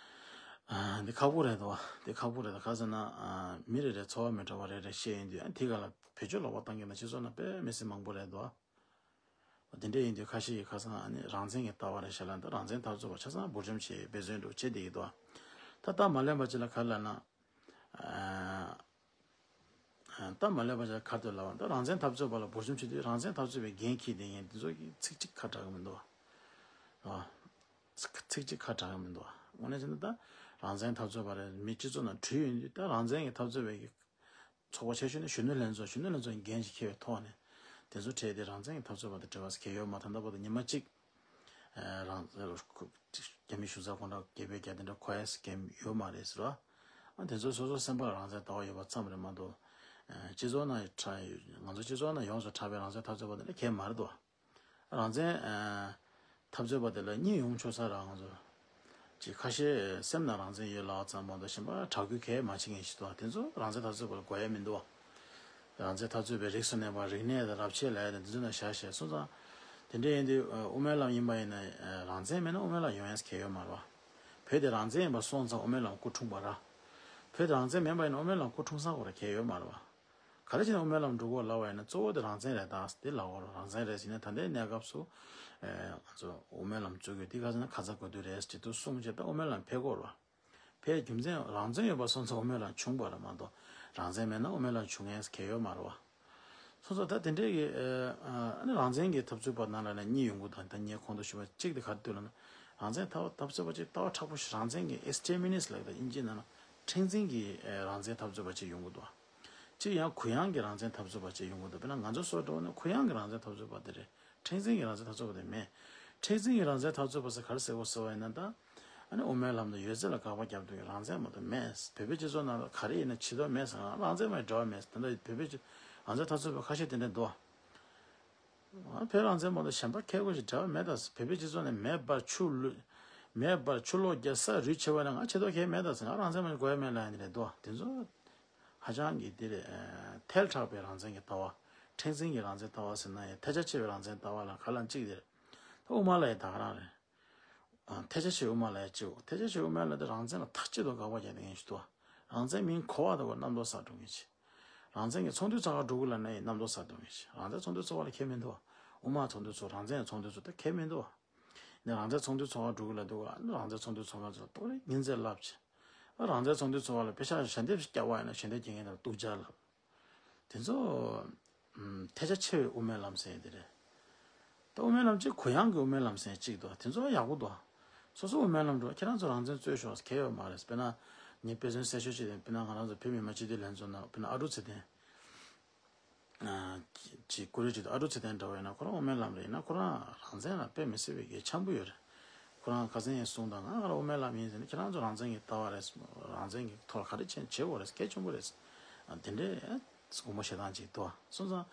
ཨ་འདི་ཁག་པོ་རེད་དོ། འདི་ཁག་པོ་རེད་དོ། ག་ཟེར་ན་ཨ་མི་རེ་རེ་ཚོར་བ་མི་འདྲ་བ་རེ་རེ་བཤད་ཡོང་དུས། ཨ་དེ་ག་ལ་བེད་སྤྱོད་ལོག་པ་བཏང་མཁན་དང་སྤྱི་ཚོགས་ནང་དཔེ་མི་སྲིད་མང་པོ་རེད་དོ། དེ་འདྲ་ཡིན་དུས་ཁ་ཤས་ཀྱིས་ཁ་སང་ཨ་ནི་རང་བཙན་གྱི་ལྟ་བ་རེད་ཤག་ལབ་འདུག་རང་བཙན་འཐབ་རྩོད་པ་ཆ་ཚང་འབུར་འཇོམས་བྱས་འབད་བརྩོན་འགྲོ་བྱེད་བསྡད་ཀྱི་འདུག་ད་སྟབས་མ་ལེགས་པ་ཅིག་ལ་ག་རེ་ལབ་ན། ཨ་སྟབས་མ་ལེགས་པ་ཅིག་ག་རེ་ལབ་པ། ད་རང་བཙན་འཐབ་རྩོད་པ་ལ་འབུར་འཇོམས་བྱེད་དུས་རང་བཙན་འཐབ་རྩོད་པའི་འགན་འཁྱེར་བསྡད་མཁན་དེ་ཚོ་གིས་ཚིག་གཅིག་ཁ་གྲག་གི་མི་འདུག་ཨ་ཚིག་ཚིག་གཅིག་ཁ་གྲག་གི་མི་འདུག་དངོས་གནས་བྱས་ན་ད་རང་བཙན་འཐབ་རྩོད་པ་རེད། མི་སྤྱི་ཚོགས་ནང་བྲོས་ཡོང་དུས་ད་རང་བཙན་གྱི་འཐབ་རྩོད་པའི་ཚོགས་པ་ཆེ་ཤོས་ནི་གཞོན་ནུ་ལྷན་ཚོགས། གཞོན་ནུ་ལྷན་ཚོགས་ཀྱི་འགན་ཞིག་འཁྱེར་བའི་ཐོག་ནས་དེ་ཚོ་ཁྲིད་དེ་རང་བཙན་གྱི་འཐབ་རྩོད་པ་དེ་འབྲེལ་བ་ཟེར་མཁན་ཡོད་མ་རེད། ད་ལྟ་བར་དུ་ཉི་མ་གཅིག་ཨ་རང་རྒྱ་མི་གཞུང་ཚབ་ཁོང་རང་རྒྱལ་པོའི་རྒྱལ་དེ་འདྲ་ཁོ་ཡས་འགན་ཡོད་མ་རེད་ཟེར་བ། ཨ་དེ་ཚོ་སོ་སོ་སེམས་པ་ལ་རང་བཙན་ལྟ་བ་ཡོད་པ་ཙམ་རེད་མ་གཏོགས། ཨ་སྤྱི་ཚོགས་ནང་གྲགས་ང་ཚོ་སྤྱི་ཚོགས་ནང་ཡོངས་སུ་གྲགས་པའི་རང་བཙན་འཐབ་རྩོད་པ་དེ་འདྲ་གང་ཡང་མ་རེད་དོ། རང་བཙན་ཨ་འཐབ་རྩོད་པ་དེ་ལ་གཉིད་ཡོང་ཆོག་ས་རང་ཚོ་ཅིག་ཁ་ཤས་སེམས་ནང་རང་བཙན་ཡོད་ལབ་ཙམ་མ་གཏོགས་གཞན་པ་དྲག་རྒོལ་གང་ཡང་མ་བྱེད་མཁན་ཞིག་འདུག་དེ་ཚོ་རང་བཙན་འཐབ་རྩོད་པ་ལ་དགོས་ཡ་མི་འདུག་རང་བཙན་འཐབ་རྩོད་པའི་རིགས་སུ་གནས་པ་རིག་གནས་དང་རབ་བྱེད་ལབ་ཡ་དང་དེ་ཚོ་ནང་བཞག་བྱས་སོང་ཙང་། དེ་འདྲ་ཡིན་དུས་ཨ་དབུ་མའི་ལམ་ཡིན་པ་ཡིན་ན་ཨ་རང་བཙན་མེད་ན་དབུ་མའི་ལམ་ཡོང་ཡ་གང་ཡང་ཡོད་མ་རེད་བ། བོད་དེ་རང་བཙན་ཡིན་པ་སོང་ཙང་དབུ་མའི་ལམ་སྐུ་འཁྲུངས་པ་རེད། བོད་དེ་རང་བཙན་མེད་པ་ཡིན་ན་དབུ་མའི་ལམ་སྐུ་འཁྲུངས་ས་ཁོ་རང་གང་ཡང་ཡོད་མ་རེད་བ། ག་རེ་བྱས་ནས་དབུ་མའི་ལམ་འགྲོ་དགོས་ལབ་པ་ཡིན་ན་གཙོ་བོ་དེ་རང་བཙན་རེད་ད་དེ་ལབ་དགོས་རེད། རང་བཙན་རེད་ཟེར་ནས་ད་ལྟའི་གནས་སྐབས་སུ་ཨེ་ང་ཚོ་དབུ་མའི་ལམ་བཙུགས་དགོས་དེ་ག་ཟེར་ན་ཁ་ཚ་དགོས་གཏུགས་རེད་ཟེར་དུས་གསུངས་བྱས་ད་དབུ་མའི་ལམ་ཕེབས་དགོས་རེད་བ། ཕེབས་རྒྱུ་མཚན་རང་བཙན་ཡོད་པ་སོང་ཙང་དབུ་མའི་ལམ་བྱུང་བ་རེད་མ་གཏོགས་རང་བཙན་མེད་ན་དབུ་མའི་ལམ་བྱུང་ཡས་གང་ཡང་ཡོད་མ་རེད་བ། སོང་ཙང་ད་དེ་འདྲའི་གི་ཨ་ནི་རང་བཙན་གྱི་འཐབ་རྩོད་པ་ནང་ལ་ནས་གཉིས་ཡོང་གི་འདུག་ད་ངས་གོང་དུ་ཞུས་པ་གཅིག་དེ་ག་རེ་འདུག་ལབ་ན། རང་བཙན་འཐབ་འཐབ་རྩོད་པ་གཅིག་ལྟ་བ་མཁྲེགས་པོ་ཞིག་རང་བཙན་གྱི་ཨེག་སི་ཊི་རི་མི་ནིསི་ཊི་ལབ་ད་དབྱིན་ཇིའི་ནང་ལ་འཁྲེང་འཛིན་གྱི་ཨ་རང་བཙན་འཐབ་རྩོད་པ་གཅིག་ཡོང་གི་འདུག་གཅིག་ཡང་གུ་ཡངས་ཀྱི་རང་བཙན་འཐབ་རྩོད་པ་གཅིག་ཡོང་གི་འདུག་དཔེར་ན་ང་ཚོ་སོགས་འདྲ་བོ་ནི་གུ་ཡངས་ཀྱི་རང་བཙན་འཐབ་རྩོད་པ་དེ་རེད། འཁྲེང་འཛིན་གྱི་རང་བཙན་འཐབ་རྩོད་པ་དེ་མེད། འཁྲེང་འཛིན་གྱི་རང་བཙན་འཐབ་རྩོད་པ་ཟེར་ག་རེ་ཟེར་དགོས་ཟེར་བ་ཡིན་ན་ད། ཨ་ནི་དབུ་མའི་ལམ་དང་ཡོད་ཚད་ལ་དགག་པ་རྒྱབ་འདུག་རང་བཙན་མ་གཏོགས་མེད། བོད་པའི་སྤྱི་ཚོགས་ནང་ལ་ག་རེ་ཡིན་ན་བྱེད་ཐབས་མེད་ཟེར། རང་བཙན་མ་འབྲེལ་བ་མེད་ཟེར། ད་ལྟ་བོད་པའི་སྤྱི་རང་བཙན་འཐབ་རྩོད་པ་ཁ་ཤས་དེ་འདྲ་འདུག་ཨ་བོད་རང་བཙན་མ་གཏོགས་གཞན་པ་ཁྱད་པར་ཞིག་འབྲེལ་བ་མེད་ད་ཟེར། བོད་པའི་སྤྱི་ཚོགས་ནས་མེ་འབར་ཆུ་ལུད། མེ་འབར་ཆུ་ལོག་རྒྱག་ས་རུད་ཆེ་བ་ན་ང་བྱེད་ཐབས་གང་ཡང་མེད་ད་ཟེར། ང་རང་བཙན་མ་དགོས་ཡ་མེད་ལབ་ཡ་དེ་རེད་འདུག་དེ་ཚོ་ཧ་ཅང་གི་དེ་རེད། ཨ་ཐལ་དྲགས་པའི་རང་བཙན་གྱི་ལྟ་བ། འཁྲེང་འཛིན་གྱི་རང་བཙན་ལྟ་བ་ཟེར་ན་ཡང་ཐལ་ཆ་ཆེ་བའི་རང་བཙན་ལྟ་བ་ལ་ག་ལ་གཅིག་དེ་རེད། ད་དབུ་མ་ལ་ཡང་ད་ག་རང་རེད། ཨ་ཐལ་ཆ་ཆེ་དབུ་མ་ལ་ཡ་གཅིག་ཐལ་ཆ་ཆེ་དབུ་མ་ལ་དེ་རང་བཙན་ལ་ཐག་གཅོད་དུ་དགག་པ་རྒྱག་དེ་ངན་ཞིག་འདུག་རང་བཙན་མིང་གོ་བ་དང་གོ་རྣམ་རྟོག་ཟ་འགྲོ་ངེས་ཆེ། རང་བཙན་གྱི་ཚོགས་འདུའི་ཚོགས་ཁག་འགྲོ་དགོས་ལ་ནི་རྣམ་རྟོག་ཟ་འགྲོ་ངེས་ཆེ། རང་བཙན་ཚོགས་འདུའི་ཚོགས་པ་ལ་ཁྱད་མི་འདུག་དབུ་མ་ཚོགས་འདུའི་ཚོགས་རང་བཙན་ཚོགས་འདུའི་ཚོགས་དེ་ཁྱད་མི་འདུག་ནི་རང་བཙན་ཚོགས་འདུའི་ཚོགས་ཁག་འགྲོ་དགོས་ལ་འདུག་ག་ནི་རང་བཙན་ཚོགས་འདུའི་ཚོགས་ཁག་ཚོ་ཏོག་རེ་ཉིན་མཚན་ལབ་ཆེ། རང་བཙན་ཚོགས་འདུའི་ཚོགས་པ་ལ་དཔེ་ཆ་ཞལ་འདེབས་ཤིག་བརྒྱབ་པ་ཡིན་ན་ཞལ་འདེབས་རྒྱག་མཁན་དང་སྡུག་ཅག་ལབ། དེ་ཚོ་ཨམ་ཐལ་ཆ་ཆེ་བའི་དབུ་མའི་ལམ་ཟེར་ཡ་དེ་རེད། ད་དབུ་མའི་ལམ་གཅིག་གུ་ཡངས་ཀྱི་དབུ་མའི་ལམ་ཟེར་ཡ་གཅིག་འདུག་དེ་ཚོ་ཡག་པོ་འདུག་སོ་སོ་དབུ་མའི་ལམ་འགྲོ་ཁྱེད་རང་ཚོ་རང་བཙན་རྩོད་ཤོག་གལ་ཡོད་མ་རེད། དཔེར་ན་ངས་དཔེ་མཚོན་གསལ་ཤོས་ཅིག་དེ་དཔེར་ན་ང་རང་ཚོ་བོད་མི་མང་སྤྱི་འཐུས་ལྷན་ཚོགས་ནང་དཔེར་ན་ཨ་ཀྲུག་ཚེ་བརྟན། ཨ་ཅིག་ཀུ་རེ་ཅིག་ཨ་ཀྲུག་ཚེ་བརྟན་འདྲ་བོ་ཡིན་ན་ཁོ་རང་དབུ་མའི་ལམ་རེད་ཡིན་ན་ཁོ་རང་རང་བཙན་ལ་དཔེ་མི་སྲིད་པའི་གལ་ཆེན་པོ་ཡོད་རེད། ཁོ་རང་ཁ་སང་ཡང་གསུངས་དང་ང་རང་དབུ་མའི་ལམ་ཡིན་ཟེར་ན་ཁྱེད་རང་ཚོ་རང་བཙན་གྱི་ལྟ་བ་རེད། རང་བཙན་གྱི་ཐོག་ལ་ག་རེ་བྱེད་བྱེད་དགོས་རེད། གལ་ཆེན་པོ་རེད། ཨ་དེ་འདྲའི་དགོངས་པ་བཞེས་སྟངས་ཅིག་འདུག་སོང་ཙང་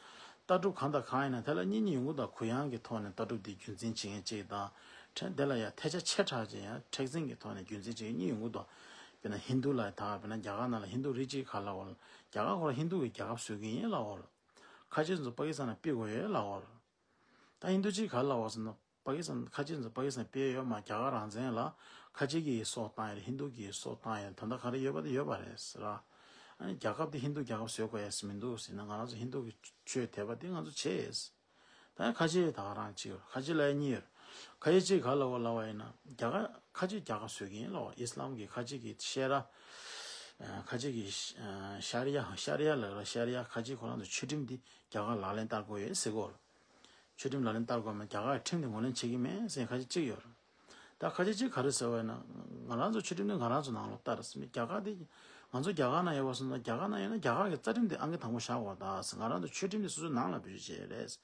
ལྟ་གྲུབ་གང་དང་གང་ཡིན་ན་དེ་ལ་གཉིས་གཉིས་ཡོང་གི་འདུག་གུ་ཡངས་ཀྱི་ཐོག་ནས་ལྟ་གྲུབ་འདི་རྒྱུན་འཛིན་བྱེད་མཁན་ཅིག་དང་། ཕྲན་དེ་ལ་ཡང་ཐལ་ཆ་ཆེ་དྲགས་ཅིག་ཡང་མཁྲེགས་འཛིན་གྱི་ཐོག་ནས་རྒྱུན་འཛིན་བྱེད་མཁན་གཉིས་ཡོང་གི་འདུག་དཔེར་ན་ཧིན་རྡུ་ལ་ད་དཔེར་ན་རྒྱ་གར་ནང་ལ་ཧིན་རྡུ་རིགས་གཅིག་ག་ལབ་དགོས་རེད། རྒྱ་གར་ཁོ་རང་ཧིན་རྡུ་གི་རྒྱལ་ཁབ་བཟོ་གི་ཡིན་ལབ་དགོས་རེད། ཁ་ཆེ་ཚོ་པ་ཀི་སི་ཐན་ལ་ཕུད་དགོས་ཡོད་ལབ་དགོས་རེད། ད་ཧིན་རྡུ་གཅིག་ག་ལབ་དགོས་ཟེར་ན་པ་ཀི་སི་ཐན་ཁ་ཆེ་ཚོ་པ་ཀི་སི་ཐན་ཕུད་ཡོད་མ་རྒྱ་གར་རང་བཙན་ལ་ཁ་ཆེ་གིས་སྲོག་བཏང་ཡོད་རེད། ཧིན་རྡུ་གིས་སྲོག་བཏང་ཡོད་རེད། ད་ལྟ་ག་རེ་ཡོད་པ་དེ་ཡོད་པ་རེད་ཟེར་ར། ཨ་ནི་རྒྱལ་ཁབ་དེ་ཧིན་རྡུ་རྒྱལ་ཁབ་བཟོ་དགོས་ཡ་མི་འདུག་ཟེར་ན་ང་རང་ཚོ་ཧིན་རྡུ་གི་ཆོས་དད་པ་དེ་ང་ཚོ་བྱེད་ཡོད། ད་ཁ་ཆེ་ད་ག་རང་གཅིག་ཡོད། ཁ་ཆེ་ལ་ཡ་གཉིས་ཡོད། ཁ་ཆེ་གཅིག་ག་ལབ་དགོས་ལབ་པ་ཡིན་ན་རྒྱ་གར་ཁ་ཆེ་རྒྱལ་ཁབ་བཟོ་གི་ཡིན་ལབ་པ། ཨི་སི་ལམ་གི་ཁ་ཆེ་གི་ཤེ་ར། ཨ་ཁ་ཆེ་གི་ཤ་རི་ཡ་ཤ་རི་ཡ་ལབ་ར། ཤ་རི་ཡ་ཁ་ཆེ་ཁོ་རང་ཚོ་ཆོས་ཁྲིམས་འདི་རྒྱ་གར་ལག་ལེན་བསྟར་དགོས་ཡོད་ཟེར་གོ། ཆོས་ཁྲིམས་ལག་ལེན་བསྟར་དགོས་མ་རྒྱ་གར་ཁྲིམས་དེ་ངོས་ལེན་བྱེད་ཀྱི་མེད་ཟེར་ཁ་ཆེ་གཅིག་ཡོད། ད་ཁ་ཆེ་གཅིག་ག་རེ་ཟེར་བ་ཡིན་ན་ང་རང་ཚོ་ཆོས་ཁྲིམས་དེ་ང་རང་ཚོ་ནང་ལ་བསྟར་ཟེར་ནས་རྒྱ་གར་དེ་ང་ཚོ་རྒྱ་གར་ནང་ཡོད་པ་སོང་ཙང་རྒྱ་གར་ནང་ཡོད་ན་རྒྱ་གར་གི་རྩ་ཁྲིམས་དེ་ཨང་ཀི་དང་པོ་བཞག་དགོས་ད་ཟེར། ང་རང་ཚོ་ཆོས་ཁྲིམས་དེ་སོ་སོའི་ནང་ལ་བེད་སྤྱོད་བྱེད་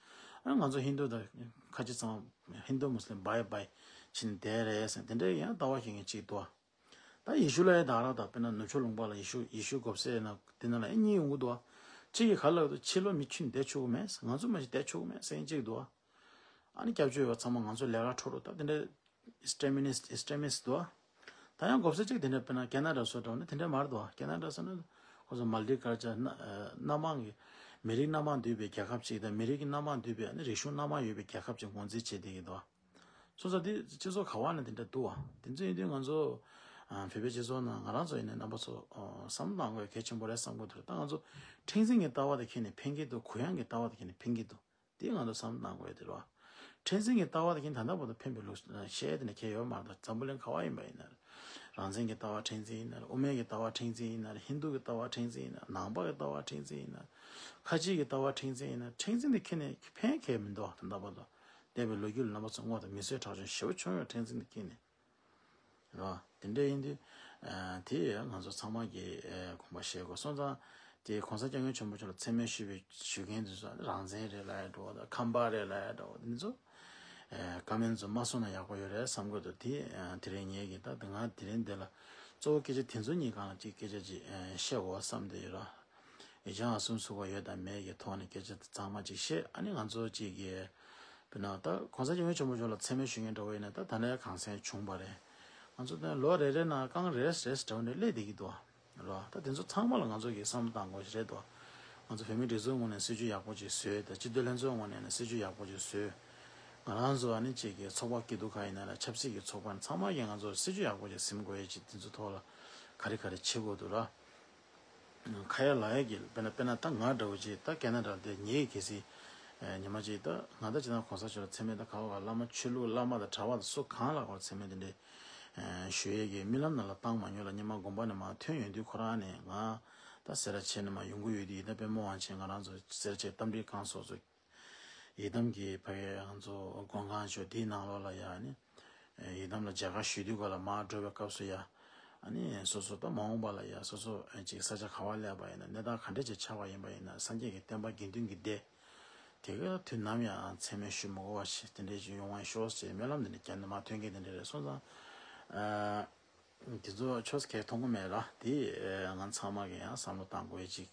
རེད། ཨ་ང་ཚོ་ཧིན་རྡུ་དང་ཁ་ཆེ་ཚང་མ་ཧིན་རྡུ་མུ་སི་ལིམ་བྷའི་བྷའི་ཕྱིན་བསྡད་རེད་ཟེར་དེ་འདྲའི་ཡང་ལྟ་བ་ཤེས་མཁན་གཅིག་འདུག་ད་ཡེ་ཤུ་ལ་ཡང་ད་ར་ད་དཔེར་ན་ནུབ་ཕྱོགས་ལུང་པ་ལ་ཡེ་ཤུ་ཡེ་ཤུ་གོ་སའི་ནང་དེ་ནང་ལ་ཨེ་གཉིས་ཡོང་གི་འདུག་གཅིག་གིས་ག་ལབ་འདུག་ཕྱི་ལོགས་མི་ཁྱོན་བསྡད་ཆོག་གི་མེད། ང་ཚོ་མ་ཞིག་བསྡད་ཆོག་གི་མེད་ཟེར་མཁན་གཅིག་འདུག་ཨ་ནི་སྐྱབས་བཅོལ་བ་ཚང་མ་ང་ཚོ་ལས་ཀ་འཕྲོ་རོགས་ད་དེ་འདྲ་ཨེག་སི་ཊི་རི་མི་ནིསི་ཊི་ཨེག་སི་ཊི་རི་མི་སི་ཊི་འདུག་ད་ཡང་གོ་ས་གཅིག་དེ་འདྲ་དཔེར་ན་ཁེ་ན་ཌ་སོགས་འདྲ་བོ་ནི་དེ་འདྲ་མ་རེད་འདུག་ཁེ་ན་ཌ་སོགས་ནི་ཁོ་ཚོ་མལ་ཏི་ཀལ་ཅར་སྣ་སྣ་མང་གི་མི་རིགས་སྣ་མང་འདུས་པའི་རྒྱལ་ཁབ་ཅིག་དང་མི་རིགས་ཀྱི་སྣ་མང་འདུས་པའི་ཨ་ནི་རིག་གཞུང་སྣ་མང་ཡོད་པའི་རྒྱལ་ཁབ་ཅིག་ངོས་འཛིན་བྱེད་བསྡད་ཀྱི་འདུག་སོ་སོ་དེ་སྤྱི་ཚོགས་ག་བ་ནས་དེ་འདྲ་འདུག་བ། དེ་ཚོ་ཡིན་དུས་ང་ཚོ་ཨ་བོད་པའི་སྤྱི་ཚོགས་ནང་ང་རང་ཚོ་ཡིན་ནའི་རྣམ་པ་ཚོ་ཨ་བསམ་བློ་གཏང་དགོས་གལ་ཆེན་པོ་རེད་བསམ་གྱི་འདུག་ད་ང་ཚོ་འཁྲེང་འཛིན་གྱི་ལྟ་བ་དེ་ཁྱེར་ནས་ཕན་གྱི་འདུག་གུ་ཡངས་ཀྱི་ལྟ་བ་དེ་ཁྱེར་ནས་ཕན་གྱི་འདུག་དེ་ང་ཚོ་བསམ་བློ་གཏང་དགོས་དེ་རེད་བ། མཁྲེགས་འཛིན་གྱི་ལྟ་བ་དེ་ཀྱང་ད་ལྟ་བར་དུ་ཕན་པའི་ལུགས་བཤད་དེ་ནས་ཁྱད་ཡོད་མ་རེད། འཛམ་བུ་གླིང་ག་བ་ཡིན་པ་ཡིན་ན་རེད། རང་བཙན་གྱི་ལྟ་བ་མཁྲེགས་འཛིན་ཡིན་ན་རེད། དབུ་མའི་གི་ལྟ་བ་མཁྲེགས་འཛིན་ཡིན་ན་རེད། ཧིན་རྡུ་གི་ལྟ་བ་མཁྲེགས་འཛིན་ཡིན་ན་རེད། ནང་པ་གི་ལྟ་བ་མཁྲེགས་འཛིན་ཡིན་ན་རེད། ཁ་ཆེ་གི་ལྟ་བ་མཁྲེགས་འཛིན་ཡིན་ན་རེད། མཁྲེགས་འཛིན་དེ་ཁྱེར་ནས་ཕན་ཁེ་མི་འདུག་ད་ལྟ་བར་དུ་འདས་པའི་ལོ་རྒྱུས་ལ་རྣམ་པ་ཚོ་བསྔོ་དང་མི་གསོད་ཁྲག་སྦྱོར་ཞེ་པོ་བྱུང་ཡོད། མཁྲེགས་འཛིན་དེ་ཁྱེར་ནས། རེད་བ། དེ་འདྲ་ཡིན་དུས། ཨ། དེ་ཡང་ང་ཚོ་ཚང་མ་གིས་ཨ་དགོངས་པ་བཞེས་དགོས་སོང་ཙང་། དེ་གོང་ས་སྐྱབས་མགོན་ཆེན་པོ་མཆོག་ལ་མཚན་སྨད་ཞུས་པའི་ཞུ་མཁན་དེ་ཚོ་རང་བཙན་རེད་ལབ་ཡ་འདྲ་བོ་དང་ཁམས་པ་རེད་ལབ་ཡ་འདྲ་བོ་དེ་ཚོ། ཨ། ཀོ་མེན་ཚོ་མ་གསུངས་ན་ཡག་པོ་ཡོད་རེད་བསམ་གྱི་འདུག་དེ་ཨ་དེ་རིང་ངེད་ཀྱིས་ད་ང་དེ་རིང་འདི་ལ་གཙོ་བོ་སྐད་ཆ་དེ་ཚོ་གཉིས་སྒང་ལ་ཅིག་སྐད་ཆ་ཅིག་ཨ་བཤད་དགོས་བསམ་བསྡད་ཡོད་ར། ཡིག་ཆ་ཨང་གསུམ་ཚུགས་པ་ཡོད་དང་མེད་ཀྱི་ཐོག་ནས་སྐད་ཆ་དེ་ཚང་མ་ཅིག་བཤད། ཨ་ནི་ང་ཚོ་ཅིག་གིས་དཔེར་ན་ད་གོང་ས་སྐྱབས་མགོན་ཆེན་པོ་མཆོག་ལ་མཚན་སྨད་ཞུ་མཁན་འདྲ་བོ་ཡིན་ན་ད་ད་ལྟའི་གང་ཟེར་བྱུང་བ་རེད། ང་ཚོ་ད་ལོ་རེ་རེ་ནང་རྐང་རེས་རེས་འདྲ་བོ་འདྲ་སླེབས་བསྡད་ཀྱི་འདུག་རེད་བ། ད་དེ་ཚོ་ཚང་མ་ལ་ང་ཚོ་གིས་བསམ་བློ་གཏང་དགོས་ཞིག་རེད་དོ། ང་ཚོ་བོད་མིའི་སྒྲིག་འཛུགས་ངོས་ནས་སྲིད་ཇུས་ཡག་པོ་ཅིག་བཟོས། ད་སྤྱི་འཐུས་ལྷན་ཚོགས་ངོས་ནས་ནས་སྲིད་ཇུས་ཡག་པོ་ཅིག་བཟོས། ང་རང་ཚོ་ཨ་ནི་ཅིག་གི་ཚོགས་པ་སྐྱིད་སྡུག་ག་ཡིན་ན་ལ་ཆབ་སྲིད་ཀྱི་ཚོགས་པ་ཚང་མ་གིས་ང་ཚོ་སྲིད་ཇུས་ཡག་པོ་ཅིག་ཟིན་དགོས་ཡས་ཅིག་དེ་ཚོ་ཐོག་ལ་ག་རེ་ག་རེ་བྱེད་དགོས་འདུག་ར། ཁ་ཡ་ལག་ཡ་གི་དཔེར་ན་དཔེར་ན་ད་ང་འདྲ་བོ་ཅིག་ད་ཁེ་ན་ཌ་དེ་ངེད་གལ་སྲིད་ཉི་མ་ཅིག་ད་ང་ད་ཅི་ན་གོང་ས་མཆོག་ལ་མཚན་སྨད་ད་ག་བ་ག་བླ་མ་ཆོས་ལུགས་བླ་མ་དང་གྲྭ་པ་དང་སུ་གང་ལ་གོ་མཚན་སྨད་དེ་འདྲའི་ཞུ་ཡས་ཀྱི་རྨི་ལམ་ནང་ལ་བཏང་མ་མྱོང་ལ་ཉི་མ་དགོངས་པ་ནས་མར་ཐོན་ཡོང་དུས་ཁོ་རང་ནས་ང་ད་སེ་ར་བྱེས་ནས་མར་ཡོང་གི་ཡོད་དུས་ཡིན་ན་དཔལ་མོ་དབང་ཆེན་ང་རང་ཚོ་སེ་ར་བྱེས་རྟ་མགྲིན་ཁང་སོགས་སུ་ཡི་དམ་གྱི་ཕ་གི་ང་ཚོ་མགོན་ཁང་ཆོས་དེའི་ནང་ལོགས་ལ་ཡ་ནི་ཡི་དམ་ལ་མཇལ་ཁ་ཞུ་དུས་ག་ལ་མར་འགྲོ་བའི་སྐབས་སུ་ཡ་ཨ་ནི་སོ་སོ་ད་མ་འོངས་པ་ལ་ཡ་སོ་སོ་ཅིག་ས་ཆ་ག་བ་སླེབས་པ་ཡིན་ན་གནས་སྟངས་ག་འདྲ་ཅིག་ཆགས་པ་ཡིན་པ་ཡིན་ན་སངས་རྒྱས་ཀྱི་བསྟན་པ་དགེ་འདུན་གྱི་སྡེ་དེ་ག་དུས་ནམ་ཡང་མཚན་སྨད་ཞུ་མི་དགོས་པ་ཞིག་དེ་འདྲས་ཅིག་ཡོང་བ་ཤོག་ཅེས་སྨོན་ལམ་འདི་འདྲ་རྒྱབ་ནས་མར་ཐོན་མཁན་དེ་འདྲ་རེད་སོང་ཙང་། དེ་ཚོ་ཆོས་ཁས་མཐོང་གི་མེད་ར། དེ་ང་ཚང་མ་གིས་ཡང་བསམ་བློ་བཏང་དགོས་ཅིག་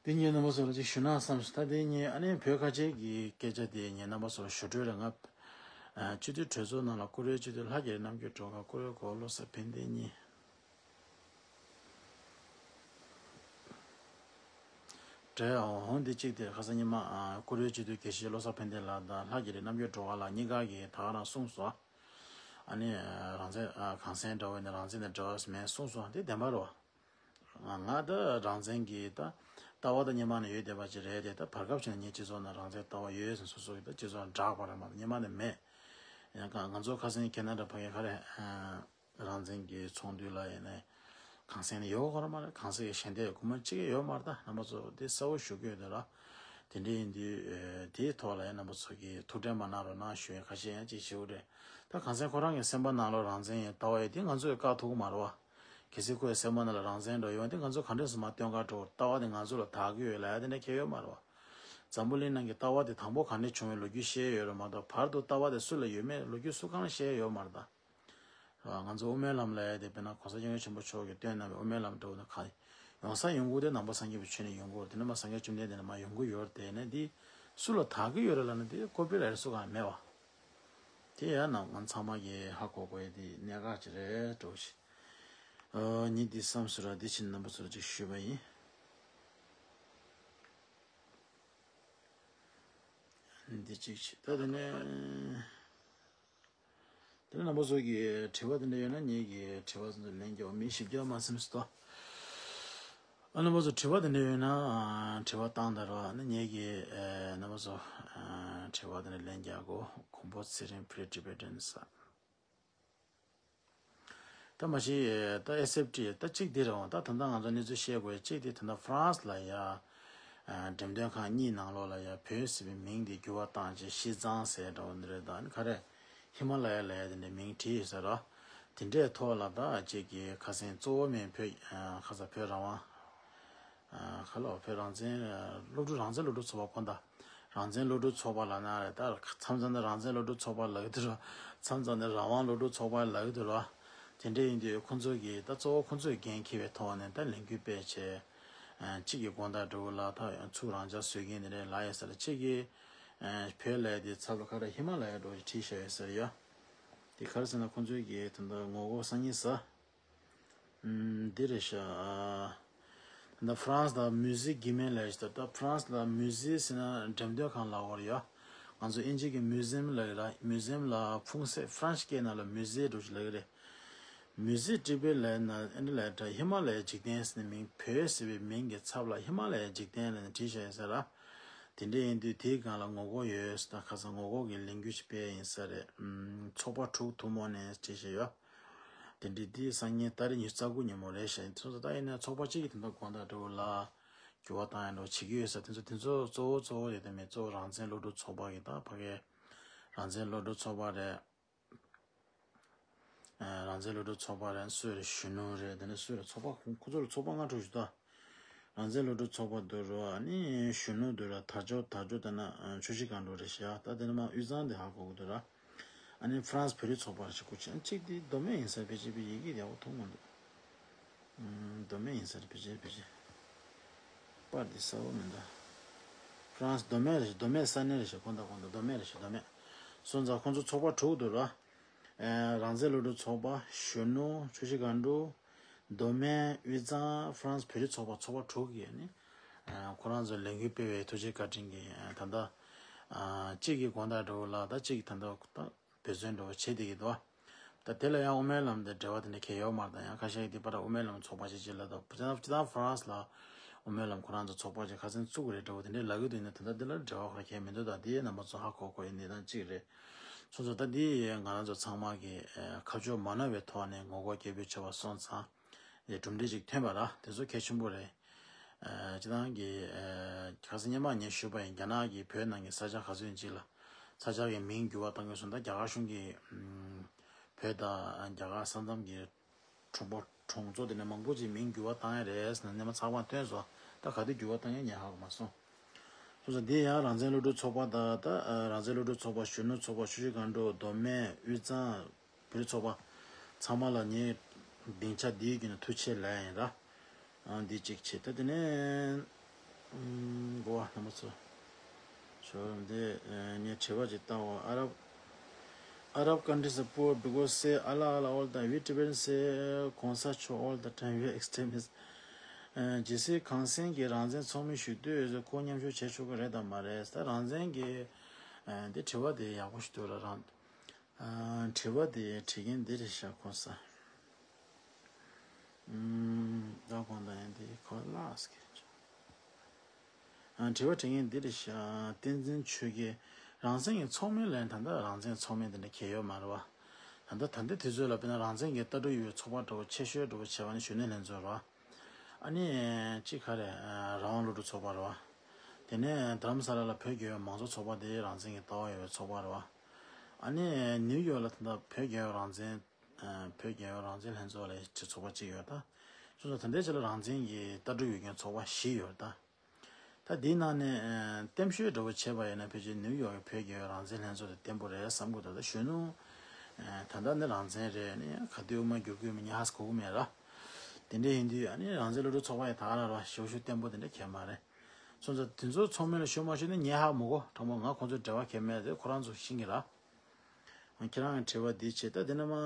དེ་ངས་རྣམ་པ་ཚོ་ལ་ཅིག་ཞུ་ན་བསམ་སོང་། ད་དེ་ངས་ཨ་ནི་བོད་ཁ་ཆེ་གི་སྐད་ཆ་དེ་ངས་རྣམ་པ་ཚོ་ལ་ཞུ་འདོད་རེད། ང་སྤྱི་འཐུས་གྲོས་ཚོགས་ནང་ལ་བཀུར་འོས་སྤྱི་འཐུས་ལྷ་རྒྱ་རི་རྣམ་རྒྱལ་སྒྲོལ་དཀར་བཀུར་འོས་གོ་བློ་གསར་ཕན་བདེ་གཉིས། འདྲ་འོང་འདི་གཅིག་དེ་ཁ་སང་ཉི་མ་བཀུར་འོས་སྤྱི་འཐུས་དགེ་བཤེས་བློ་གསར་ཕན་བདེ་ལགས་དང་ལྷ་རྒྱ་རི་རྣམ་རྒྱལ་སྒྲོལ་དཀར་ལགས་གཉིས་ཀ་གིས་ད་ག་རང་གསུངས་སོང་། ཨ་ནི་རང་བཙན་གང་ཟེར་འདྲ་བོ་ཡིན་ན་རང་བཙན་དང་འབྲེལ་བ་མེད་གསུངས་སོང་། དེ་བདེན་པ་རེད་བ། ང་ད་རང་བཙན་གྱི་ད་ལྟ་བ་ད་སྔོན་མ་ནས་ཡོད་བསྡད་པ་ཅིག་རེད་དེ། ད་བར་སྐབས་ཤིག་ནས་ངའི་སྤྱི་ཚོགས་ནང་རང་བཙན་ལྟ་བ་ཡོད་ཟེར་སོ་སོ་གི་ད་སྤྱི་ཚོགས་ནང་བསྒྲགས་པ་རེད་མ་གཏོགས་སྔོན་མ་ནས་མེད། ཡང་ང་ཚོ་ཁ་སང་ཁེ་ན་ཌ་ཕ་གི་ག་རེ་རང་བཙན་གྱི་ཚོགས་འདུ་ལ་ཡིན་ནའི་གང་ཟེར་ནས་ཡོད་གོ་ར་མ་རེད། གང་ཟེར་གྱི་ཞལ་འདེབས་སྒོར་མོ་གཅིག་ཡོད་མ་རེད། ད་རྣམ་པ་ཚོ་དེ་གསལ་བོ་ཞུ་གི་ཡོད་དེ་ར། དེ་འདྲ་ཡིན་དུས་དེའི་ཐོག་ལ་ཡང་རྣམ་པ་ཚོ་གིས་ཐུགས་ཁྲལ་མ་གནང་རོགས་གནང་ཞུ་ཡ་ཁ་ཤས་ཡང་ཅིག་ཞུ་གི་རེད། ད་གང་ཟེར་ཁོ་རང་གི་སེམས་པ་ནང་ལོགས་རང་བཙན་ཡིན་ལྟ་བ་ཡིན་དེ་ང་ཚོས་བཀག་ཐུབ་ཀྱི་མ་རེད་བ། གལ་སྲིད་ཁོའི་སེམས་པ་ནང་ལ་རང་བཙན་འདྲ་ཡོད་དེ་ང་ཚོ་ག་འདྲས་སེ་མར་སྟོན་ག་འགྲོ། ལྟ་བ་དེ་ང་ཚོ་ལ་དག་གི་ཡོད་ལབ་ཡ་དེ་འདྲ་གང་ཡང་ཡོད་མ་རེད་བ། འཛམ་བུ་གླིང་ནང་གི་ལྟ་བ་དེ་དང་པོ་ག་འདྲས་བྱུང་བའི་ལོ་རྒྱུས་བཤད་ཡོད་རེད་མ་གཏོགས་བར་དུ་ལྟ་བ་དེ་སུ་ལ་ཡོད་མེད་ལོ་རྒྱུས་སུ་གང་ལ་བཤད་ཡོད་མ་རེད་ད། ང་ཚོ་དབུ་མའི་ལམ་ལབ་ཡ་དེ་དཔེར་ན་གོང་ས་སྐྱབས་མགོན་ཆེན་པོ་མཆོག་གིས་བཏོན་གནང་བའི་དབུ་མའི་ལམ་འདྲ་བོ་དེ་གང་ཡོང་ས་ཡོང་གི་དེ་ནང་པ་སངས་རྒྱས་པའི་ཆོས་ནས་ཡོང་གི་ཡོད་རེད། དེ་ནས་མར་སངས་རྒྱས་བཅོམ་ལྡན་འདས་ནས་མར་ཡོང་གི་ཡོད་རེད། དེ་ནས་དེ་སུ་ལ་དག་གི་ཡོད་རེད་ལབ་ན་དེ་ཀོ་པི་རའེ་ཊི་སུ་གང་མེད་བ། དེ་ཡང་ནང་ང་ཚང་མ་གིས་ཧ་གོ་དགོས་ཡ་དེ་གནད་འགག་ཅིག་རེད་འགྲོ་ཞིག་ཨ་ནི་འདི་བསམ་སོང་ར། འདི་ཕྱིན་རྣམ་པ་ཚོ་ལ་ཅིག་ཞུས་པ་ཡིན། འདི་གཅིག་བྱས། ད་དེ་ནས་དེ་ནས་རྣམ་པ་ཚོ་གི་དྲི་བ་དེ་འདྲ་ཡོད་ན་ངེད་ཀྱི་དྲི་བ་ཚོ་ལན་རྒྱག་མི་ཞིབ་རྒྱག་མ་སེམས་སུ་ཏོ། ཨ་རྣམ་པ་ཚོ་དྲི་བ་དེ་འདྲ་ཡོད་ན་དྲི་བ་བཏང་དང་རོགས། ཨ་ནི་ངེད་ཀྱི་རྣམ་པ་ཚོ་དྲི་བ་དེ་འདྲ་ལན་རྒྱག་གོ། གོང་བུ་ཚེ་རིང་Free Tibetans། ད་མ་གཞི་ད་ཨེས་ཨེཕ་ཊི་ད་གཅིག་འདི་རེད་འོང་། ད་ད་ལྟ་ང་ཚོ་གནས་ཚུལ་བཤད་དགོས་གཅིག་འདི་ད་ལྟ་ཧྥ་རན་སི་ལ་ཡ་འགྲེམས་སྟོན་ཁང་གཉིས་ནང་ལོགས་ལ་ཡ་བོད་ཟེར་བའི་མིང་འདི་འགྱུར་བ་བཏང་བྱས་ཤིས་ཙང་ཟེར་འདྲ་བོ་འདི་རེད། ད་ནི་ག་རེ་ཧི་མ་ལ་ཡ་ལ་ཡ་དེ་འདྲའི་མིང་བྲིས་ཡོད་ས་ར། དེ་འདྲའི་ཐོག་ལ་ད་གཅིག་གི་ཁ་སང་གཙོ་བོ་མིན་བོད་ཁ་ས་བོད་རང་དབང་ཁ་ལོ་བོད་རང་བཙན་སློབ་ཕྲུག་རང་བཙན་སློབ་ཕྲུག་ཚོགས་པ་ཁོ་ད། རང་བཙན་སློབ་ཕྲུག་ཚོགས་པ་ལབ་ན་རེད། ད་མཚམས་མཚམས་ནས་རང་བཙན་སློབ་ཕྲུག་ཚོགས་པ་ལབ་ཀྱི་འདུག་ར། མཚམས་མཚམས་ནས་རང་དབང་སློབ་ཕྲུག་ཚོགས་པ་ལབ་ཀྱི་འདུག་ར། དེ་འདྲ་ཡིན་དུས་ཁོང་ཚོ་གིས་ད་གཙོ་བོ་ཁོང་ཚོས་འགན་འཁྱེར་བའི་ཐོག་ནས་ད་ལས་འགུལ་སྤེལ་བྱས། གཅིག་གི་དགོང་དག་འགྲོ་གི་ལ་ད་ཚུར་རང་འཇགས་བཟོ་མཁན་དེ་འདྲ་ལབ་ཡོད་ས་རེད། གཅིག་གིས་བོད་ལབ་དེ་ཚབ་ལ་ག་རེ་ཧི་མ་ལ་ཡ་འདྲ་བོ་ཞིག་བྲིས་བཞག་ཡོད་ས་རེད་ཡ། དེ་ག་རེ་ཟེར་ན་ཁོང་ཚོའི་གི་ད་ལྟ་ངོ་རྒོལ་སང་ཉིན་ཟ། ཨམ། འདི་རེད་ཤག་ད་ཧྥ་རན་སི་ལ་མུ་ཟེ་གི་མེ་ལབ་ཡ་ཞིག་འདུག་ད་ཧྥ་རན་སི་ལ་མུ་ཟེ་ཟེར་ན་འགྲེམས་སྟོན་ཁང་ལབ་ཀྱི་ཡོད་རེད་ཡ། ང་ཚོ་དབྱིན་ཇི་གི་མུ་ཟེམ་ལབ་ཀྱི་རེད། མུ་ཟེམ་ལ་ཕུང་སེ་ཧྥ་རན་སི་སྐད་ནང་ལ་མུ་ཟེ་འདྲ་བོ་ཞིག་ལབ་ཀྱི་རེད། མུ་ཟེ་ཊི་བེཊ་ལབ་ན་ཨ་ནི་ལབ་ཡ་འདྲ། ཧི་མ་ལ་ཡའི་འཇིག་རྟེན་ཟེར་ནས་མིང་བོད་ཟེར་བའི་མིང་གི་ཚབ་ལ་ཧི་མ་ལ་ཡའི་འཇིག་རྟེན་ལབ་ནས་བྲིས་བཞག་ཡོད་ས་རེད། དེ་འདྲ་ཡིན་དུས་དེའི་སྒང་ལ་ངོ་རྒོལ་ཡོད་ཟེར་ད་ཁ་སང་ངོ་རྒོལ་གྱི་ལས་འགུལ་ཞིག་སྤེལ་ཡིན་ས་རེད། ཚོགས་པ་དྲུག་ཐུན་མོང་ནས་བྲིས་བཞག་ཡོད། དེ་འདྲའི་དེའི་སང་ཉིན་ཏ་རིག་ཉི་ཤུ་རྩ་དགུ་ཉིན་མོ་རེད་ཤག་དེ་ཚོ་ད་ཡིན་ན་ཚོགས་པ་གཅིག་གིས་དེ་འདྲ་དགོངས་དག་འགྲོ་ལ་འགྱུར་བ་བཏང་ཡ་འགྲོ་བྱེད་ཀྱི་ཡོད་ས་དེ་ཚོ་དེ་ཚོ་གཙོ་བོ་གཙོ་བོ་རེད། དེ་མིན་གཙོ་བོ་རང་བཙན་སློབ་ཕྲུག་ཚོགས་པ་གི་ད་ཕ་གའི་རང་བཙན་སློབ་ཕྲུག་ཚོགས་པ་རེད། རང་བཙན་སློབ་ཕྲུག་ཚོགས་པ་རེད། སུ་རེད། གཞོན་ནུ་རེད། དེ་ནས་སུ་རེད། ཚོགས་པ་ཁོ་ཚོ་ལ་ཚོགས་པ་ལྔ་དྲུག་ཞིག་ད། རང་བཙན་སློབ་ཕྲུག་ཚོགས་པ་འདུག་ར། ཨ་ནི་གཞོན་ནུ་འདུག་ར། དར་ལྕོག་དར་ལྕོག་དེ་ན་ཆུ་བཞི་སྒང་དྲུག་རེད་ཤག་ད་དེ་ནས་མ་དབུས་གཙང་དེ་ཧ་གོ་གི་འདུག་ར། ཨ་ནི་ཧྥ་རན་སི་བོད་རིགས་ཚོགས་པ་རེད་ཤག་སྐུ་མཁྱེན། གཅིག་དེ་མདོ་སྨད་ཡིན་ས་རེད། ཕལ་ཆེར་ཡི་གེ་ཡག་པོ་མཐོང་མི་འདུག་མདོ་སྨད་ཡིན་ས་རེད། ཕལ་ཆེར་ཕལ་ཆེར། པར་འདི་གསལ་པོ་མི་འདུག་ཧྥ་རན་སི་མདོ་སྨད་རེད་ཤག་མདོ་སྨད་ས་གནས་རེད་ཤག་དགོངས་དག་དགོངས་དག་མདོ་སྨད་རེད་ཤག་མདོ་སྨད། སོང་ཙང་ཁོང་ཚོ་ཚོགས་པ་དྲུག་འདུག་ར། ཨ། རང་བཙན་སློབ་ཕྲུག་ཚོགས་པ། གཞོན་ནུ། ཆུ་བཞི་སྒང་དྲུག་མདོ་སྨད། དབུས་གཙང་། ཧྥ་རན་སི་བོད་རིགས་ཚོགས་པ། ཚོགས་པ་དྲུག་གིས་ནི། ཨ། ཁོ་རང་ཚོ་ལས་འགུལ་སྤེལ་བའི་ཐུགས་རྗེ་བཀའ་དྲིན་གྱིས། ཨ། ད་ལྟ། ཨ། གཅིག་གིས་དགོངས་དག་འགྲོ་ལ་ད་གཅིག་གིས་ད་ལྟ་ད་འབད་བརྩོན་འགྲོ་བྱེད་བསྡད་ཀྱི་འདུག་ད་དེ་ལ་ཡང་དབུ་མའི་ལམ་དང་འབྲེལ་བ་དེ་འདྲ་གང་ཡང་ཡོད་མ་རེད། ད་ཡང་ཁ་ཤས་ཀྱིས་འདི་པར་དབུ་མའི་ལམ་ཚོགས་པ་ཞིག་ཅིག་ལ་ད་སྤྱིར་བཏང་ཧྥ་རན་སི་ལ་དབུ་མའི་ལམ་ཁོ་རང་ཚོ་ཚོགས་པ་ཅིག་ཁ་སང་བཙུགས་ཀྱི་རེད་འདྲ་བོ་དེ་འདྲ་ལབ་ཀྱི་འདུག་ཡིན་ན་ད་ལྟ་འདི་ལ་འབྲེལ་བ་ག་རེ་མི་འདུག་ད་འདི་རྣམ་པ་ཚོ་ཧ་གོ་དགོས་ཡ་གནས་སྟངས་གཅིག་རེད། སོང་ཙང་ད་འདི་ང་རང་ཚོ་ཚང་མ་གི་ཨ་ཁ་ཕྱོགས་མ་ནོར་བའི་ཐོག་ནས་ངོ་རྒོལ་སྐད་འབོད་བྱས་པ་སོང་ཙང་། གྲུབ་འབྲས་ཅིག་ཐོན་པ་ར། དེ་ཚོ་གལ་ཆེན་པོ་རེད། ཨ། སྤྱིར་བཏང་གི་ཨ་ཁ་སང་སྔོན་མ་ངས་ཞུས་པ་ཡིན། རྒྱ་ནག་གིས་བོད་ནང་གི་ས་ཆ་ག་ཚོད་ཡིན་ཅིག་ལ་ས་ཆ་གི་མིང་འགྱུར་བ་བཏང་གི་སོང་། ད་རྒྱ་གར་གཞུང་གིས་ཨམ་བོད་དང་རྒྱ་གར་ས་མཚམས་ཀྱི་གྲོང་པ་གྲོང་ཚོ་དེ་ནས་མང་པོ་ཅིག་མིང་འགྱུར་བ་བཏང་ཡ་རེད་ཟེར་ནས་སྔོན་མ་ཚགས་པར་བཏོན་སོང་། ད་ག་དུས་འགྱུར་བ་བཏང་ཡ་ངས་ཧ་གོ་མ་སོང་། སོང་ཙང་འདི་ཡང་རང་བཙན་སློབ་ཕྲུག་ཚོགས་པ་དང་། ད་ཨ་རང་བཙན་སློབ་ཕྲུག་ཚོགས་པ། གཞོན་ནུ་ཚོགས་པ། ཆུ་བཞི་སྒང་དྲུག་མདོ་སྨད། དབུས་གཙང་། བོད་རིགས་ཚོགས་པ་ཚང་མ་ལ་ངས་སྡིངས་ཆ་འདིའི་བརྒྱུད་ནས་ཐུགས་རྗེ་ཆེ་ལབ་ཡ་ཡིན་ར། ཨ། འདི་གཅིག་བྱས། ད་དེ་ནས་ཨམ་གོ་བ་རྣམ་པ་ཚོ། ཞོར་འདི་ཨ་ངས་དྲི་བ་ཅིག་བཏང་བ། Arab, Arab countries are poor because say Allah, Allah all the time. We Tibetans say གོང་ས་མཆོག all the time. We are extremists. ཨ། ཇི་སྲིད་གངས་སེང་གིས་རང་བཙན་ཚོགས་མི་ཞུ་འདོད་ཡོད་ཚེ་ཁོ་མཉམ་ཞུགས་བྱེད་ཆོག་གི་རེད་དམ་མ་རེད། ད་རང་བཙན་གྱི་ཨ་འདི་དྲི་བ་དེ་ཡག་པོ་ཞིག་འདུག་ར། རང་ཨ་དྲི་བ་དེ་དྲི་མཁན་འདི་རེད་ཤག་གོང་ས། ཨམ་ད་གོང་ད་ཡང་འདི་ཁོ་ལགས་ཀྱི། ཨ་དྲི་བ་དྲི་མཁན་འདི་རེད་ཤག་བསྟན་འཛིན་ཆོས་རྒྱལ། རང་བཙན་གྱི་ཚོགས་མི་ལབ་ན་ད་ལྟ་རང་བཙན་ཚོགས་མི་དེ་འདྲ་གང་ཡང་ཡོད་མ་རེད་བ། ད་ལྟ་ད་ལྟའི་དུས་ཚོད་ལ་དཔེར་ན་རང་བཙན་གྱི་ལྟ་གྲུབ་ཡོད་པའི་ཚོགས་པ་འདྲ་བོ་ཆེ་ཤོས་འདྲ་བོ་བྱས་པ་ནི་གཞོན་ནུ་ལྷན་ཚོགས་རེད་བ། ཨ་ནི་གཅིག་ག་རེ། ཨ་རང་དབང་སློབ་ཕྲུག་ཚོགས་པ་རེད་བ། དེ་ནས་རྡ་རམ་ས་ལ་ལ་བོད་རྒྱལ་ཡོངས་མང་གཙོ་ཚོགས་པ་དེ་རང་བཙན་གྱི་ལྟ་བ་ཡོད་པའི་ཚོགས་པ་རེད་བ། ཨ་ནི་ནིའུ་ཡོག་ལ་ད་ལྟ་བོད་རྒྱལ་ཡོངས་རང་བཙན། ཨ་བོད་རྒྱལ་ཡོངས་རང་བཙན་ལྷན་ཚོགས་ལབ་ཡ་ཅིག་ཚོགས་པ་གཅིག་ཡོད་ད། སོང་ཙང་ད་ལྟའི་ཆ་ལ་རང་བཙན་གྱི་ལྟ་གྲུབ་ཡོད་མཁན་ཚོགས་པ་བཞི་ཡོད་ད། ད་འདིའི་ནང་ནས་ཨ་བརྟན་ཤོས་འདྲ་བོ་བྱས་པ་ཡིན་ན་ཕལ་ཆེར་ནིའུ་ཡོག་གི་བོད་རྒྱལ་ཡོངས་རང་བཙན་ལྷན་ཚོགས་དེ་བརྟན་པོ་རེད་བསམ་གྱི་འདུག་ད་གཞོན་ནུ་ཨ་ད་ལྟ་ནི་རང་བཙན་རེད། ཨ་ནི་ག་དུས་དབུ་མ་འགྱུར་གྱི་ཡོད་མེད་ངས་ཧ་གོ་གི་མེད་ར། དེ་འདྲ་ཡིན་དུས་ཨ་ནི་རང་བཙན་སློབ་ཕྲུག་ཚོགས་པ་ཡང་ད་ག་རང་ར་ཞེ་པོ་ཞིག་བརྟན་པོ་དེ་འདྲ་གང་ཡང་མ་རེད། སོང་ཙང་དེ་ཚོ་ཚོགས་མི་ལ་ཞུ་མ་ཞུ་ནི་ངས་ཧ་མི་གོ། དྲང་པོ་ང་ཁོང་ཚོའི་འབྲེལ་བ་གང་ཡང་མེད་དེ་ཁོ་རང་ཚོ་ཤེས་ཀྱི་ར། ཁྱེད་རང་གི་དྲི་བ་འདི་བྱེད། ད་དེ་ནས་མ།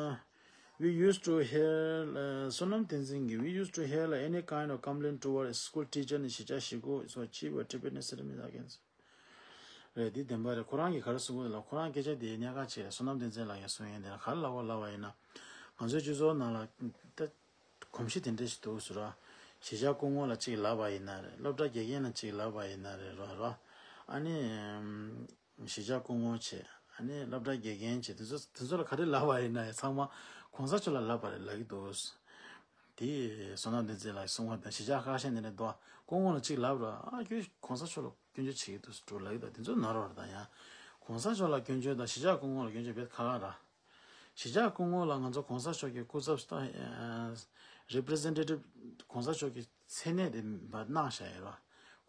We used to hear, uh, བསོད་ནམས་བསྟན་འཛིན་གྱིས། We used to hear, like, any kind of complaint toward a school teacher ནི་གཞིས་ཆགས་ཞིག་གོ so cheap or Tibetan extremists against རེད། འདི་བདེན་པ་རེད། ཁོ་རང་གིས་ག་རེ་གསུང་གི་འདུག་ལབ། ཁོ་རང་སྐད་ཆ་དེ་གནད་འགག་ཆེ་རེད། བསོད་ནམས་བསྟན་འཛིན་ལགས་ཀྱིས་གསུང་ཡས་དེ་ལ་ག་རེ་ལབ་པ་ལབ་པ་ཡིན་ན། ང་ཚོའི་སྤྱི་ཚོགས་ནང་ལ་ད་གོམས་གཤིས་དེ་འདྲ་ཞིག་འདུག་ཟེར་ར། གཞིས་ཆགས་སྐུ་ངོ་ལ་གཅིག་ལབ་པ་ཡིན་ན་རེད། སློབ་གྲྭ་དགེ་རྒན་ལ་གཅིག་ལབ་པ་ཡིན་ན་རེད་ར་ར། ཨ་ནི། གཞིས་ཆགས་སྐུ་ངོ་བྱས། ཨ་ནི་སློབ་གྲྭ་དགེ་རྒན་བྱས། དེ་ཚོ་དེ་ཚོ་ལ་ག་རེ་ལབ་པ་ཡིན་ན་ཡང་ཚང་མ་གོང་ས་མཆོག་ལ་ལབ་པ་རེད་ལབ་ཀྱི་འདུག་དེ་བསོད་ནམས་བསྟན་འཛིན་ལགས་གསུང་བ་དང་གཞིས་ཆགས་ཁ་ཤས་འདི་ནས་འདུག་སྐུ་ངོ་ལ་གཅིག་ལབ་ར། ཨ་ཁྱོད་གོང་ས་མཆོག་ལ་སྐྱོན་བརྗོད་བྱེད་ཀྱི་འདུག་འགྲོ་ལབ་ཀྱི་འདུག་དེ་ཚོ་ནོར་བ་རེད། ད་ཡང་གོང་ས་མཆོག་ལ་སྐྱོན་བརྗོད་དང་གཞིས་ཆགས་སྐུ་ངོ་ལ་སྐྱོན་བརྗོད་བེད་ཁག་ཁག་ར། གཞིས་ཆགས་སྐུ་ངོ་ལ་ང་ཚོ་གོང་ས་མཆོག་གི་སྐུ་ཚབ་ད་representative གོང་ས་མཆོག་གི་མཚན་གནས་དེ་གནང་བཞག་ཡོད་ར།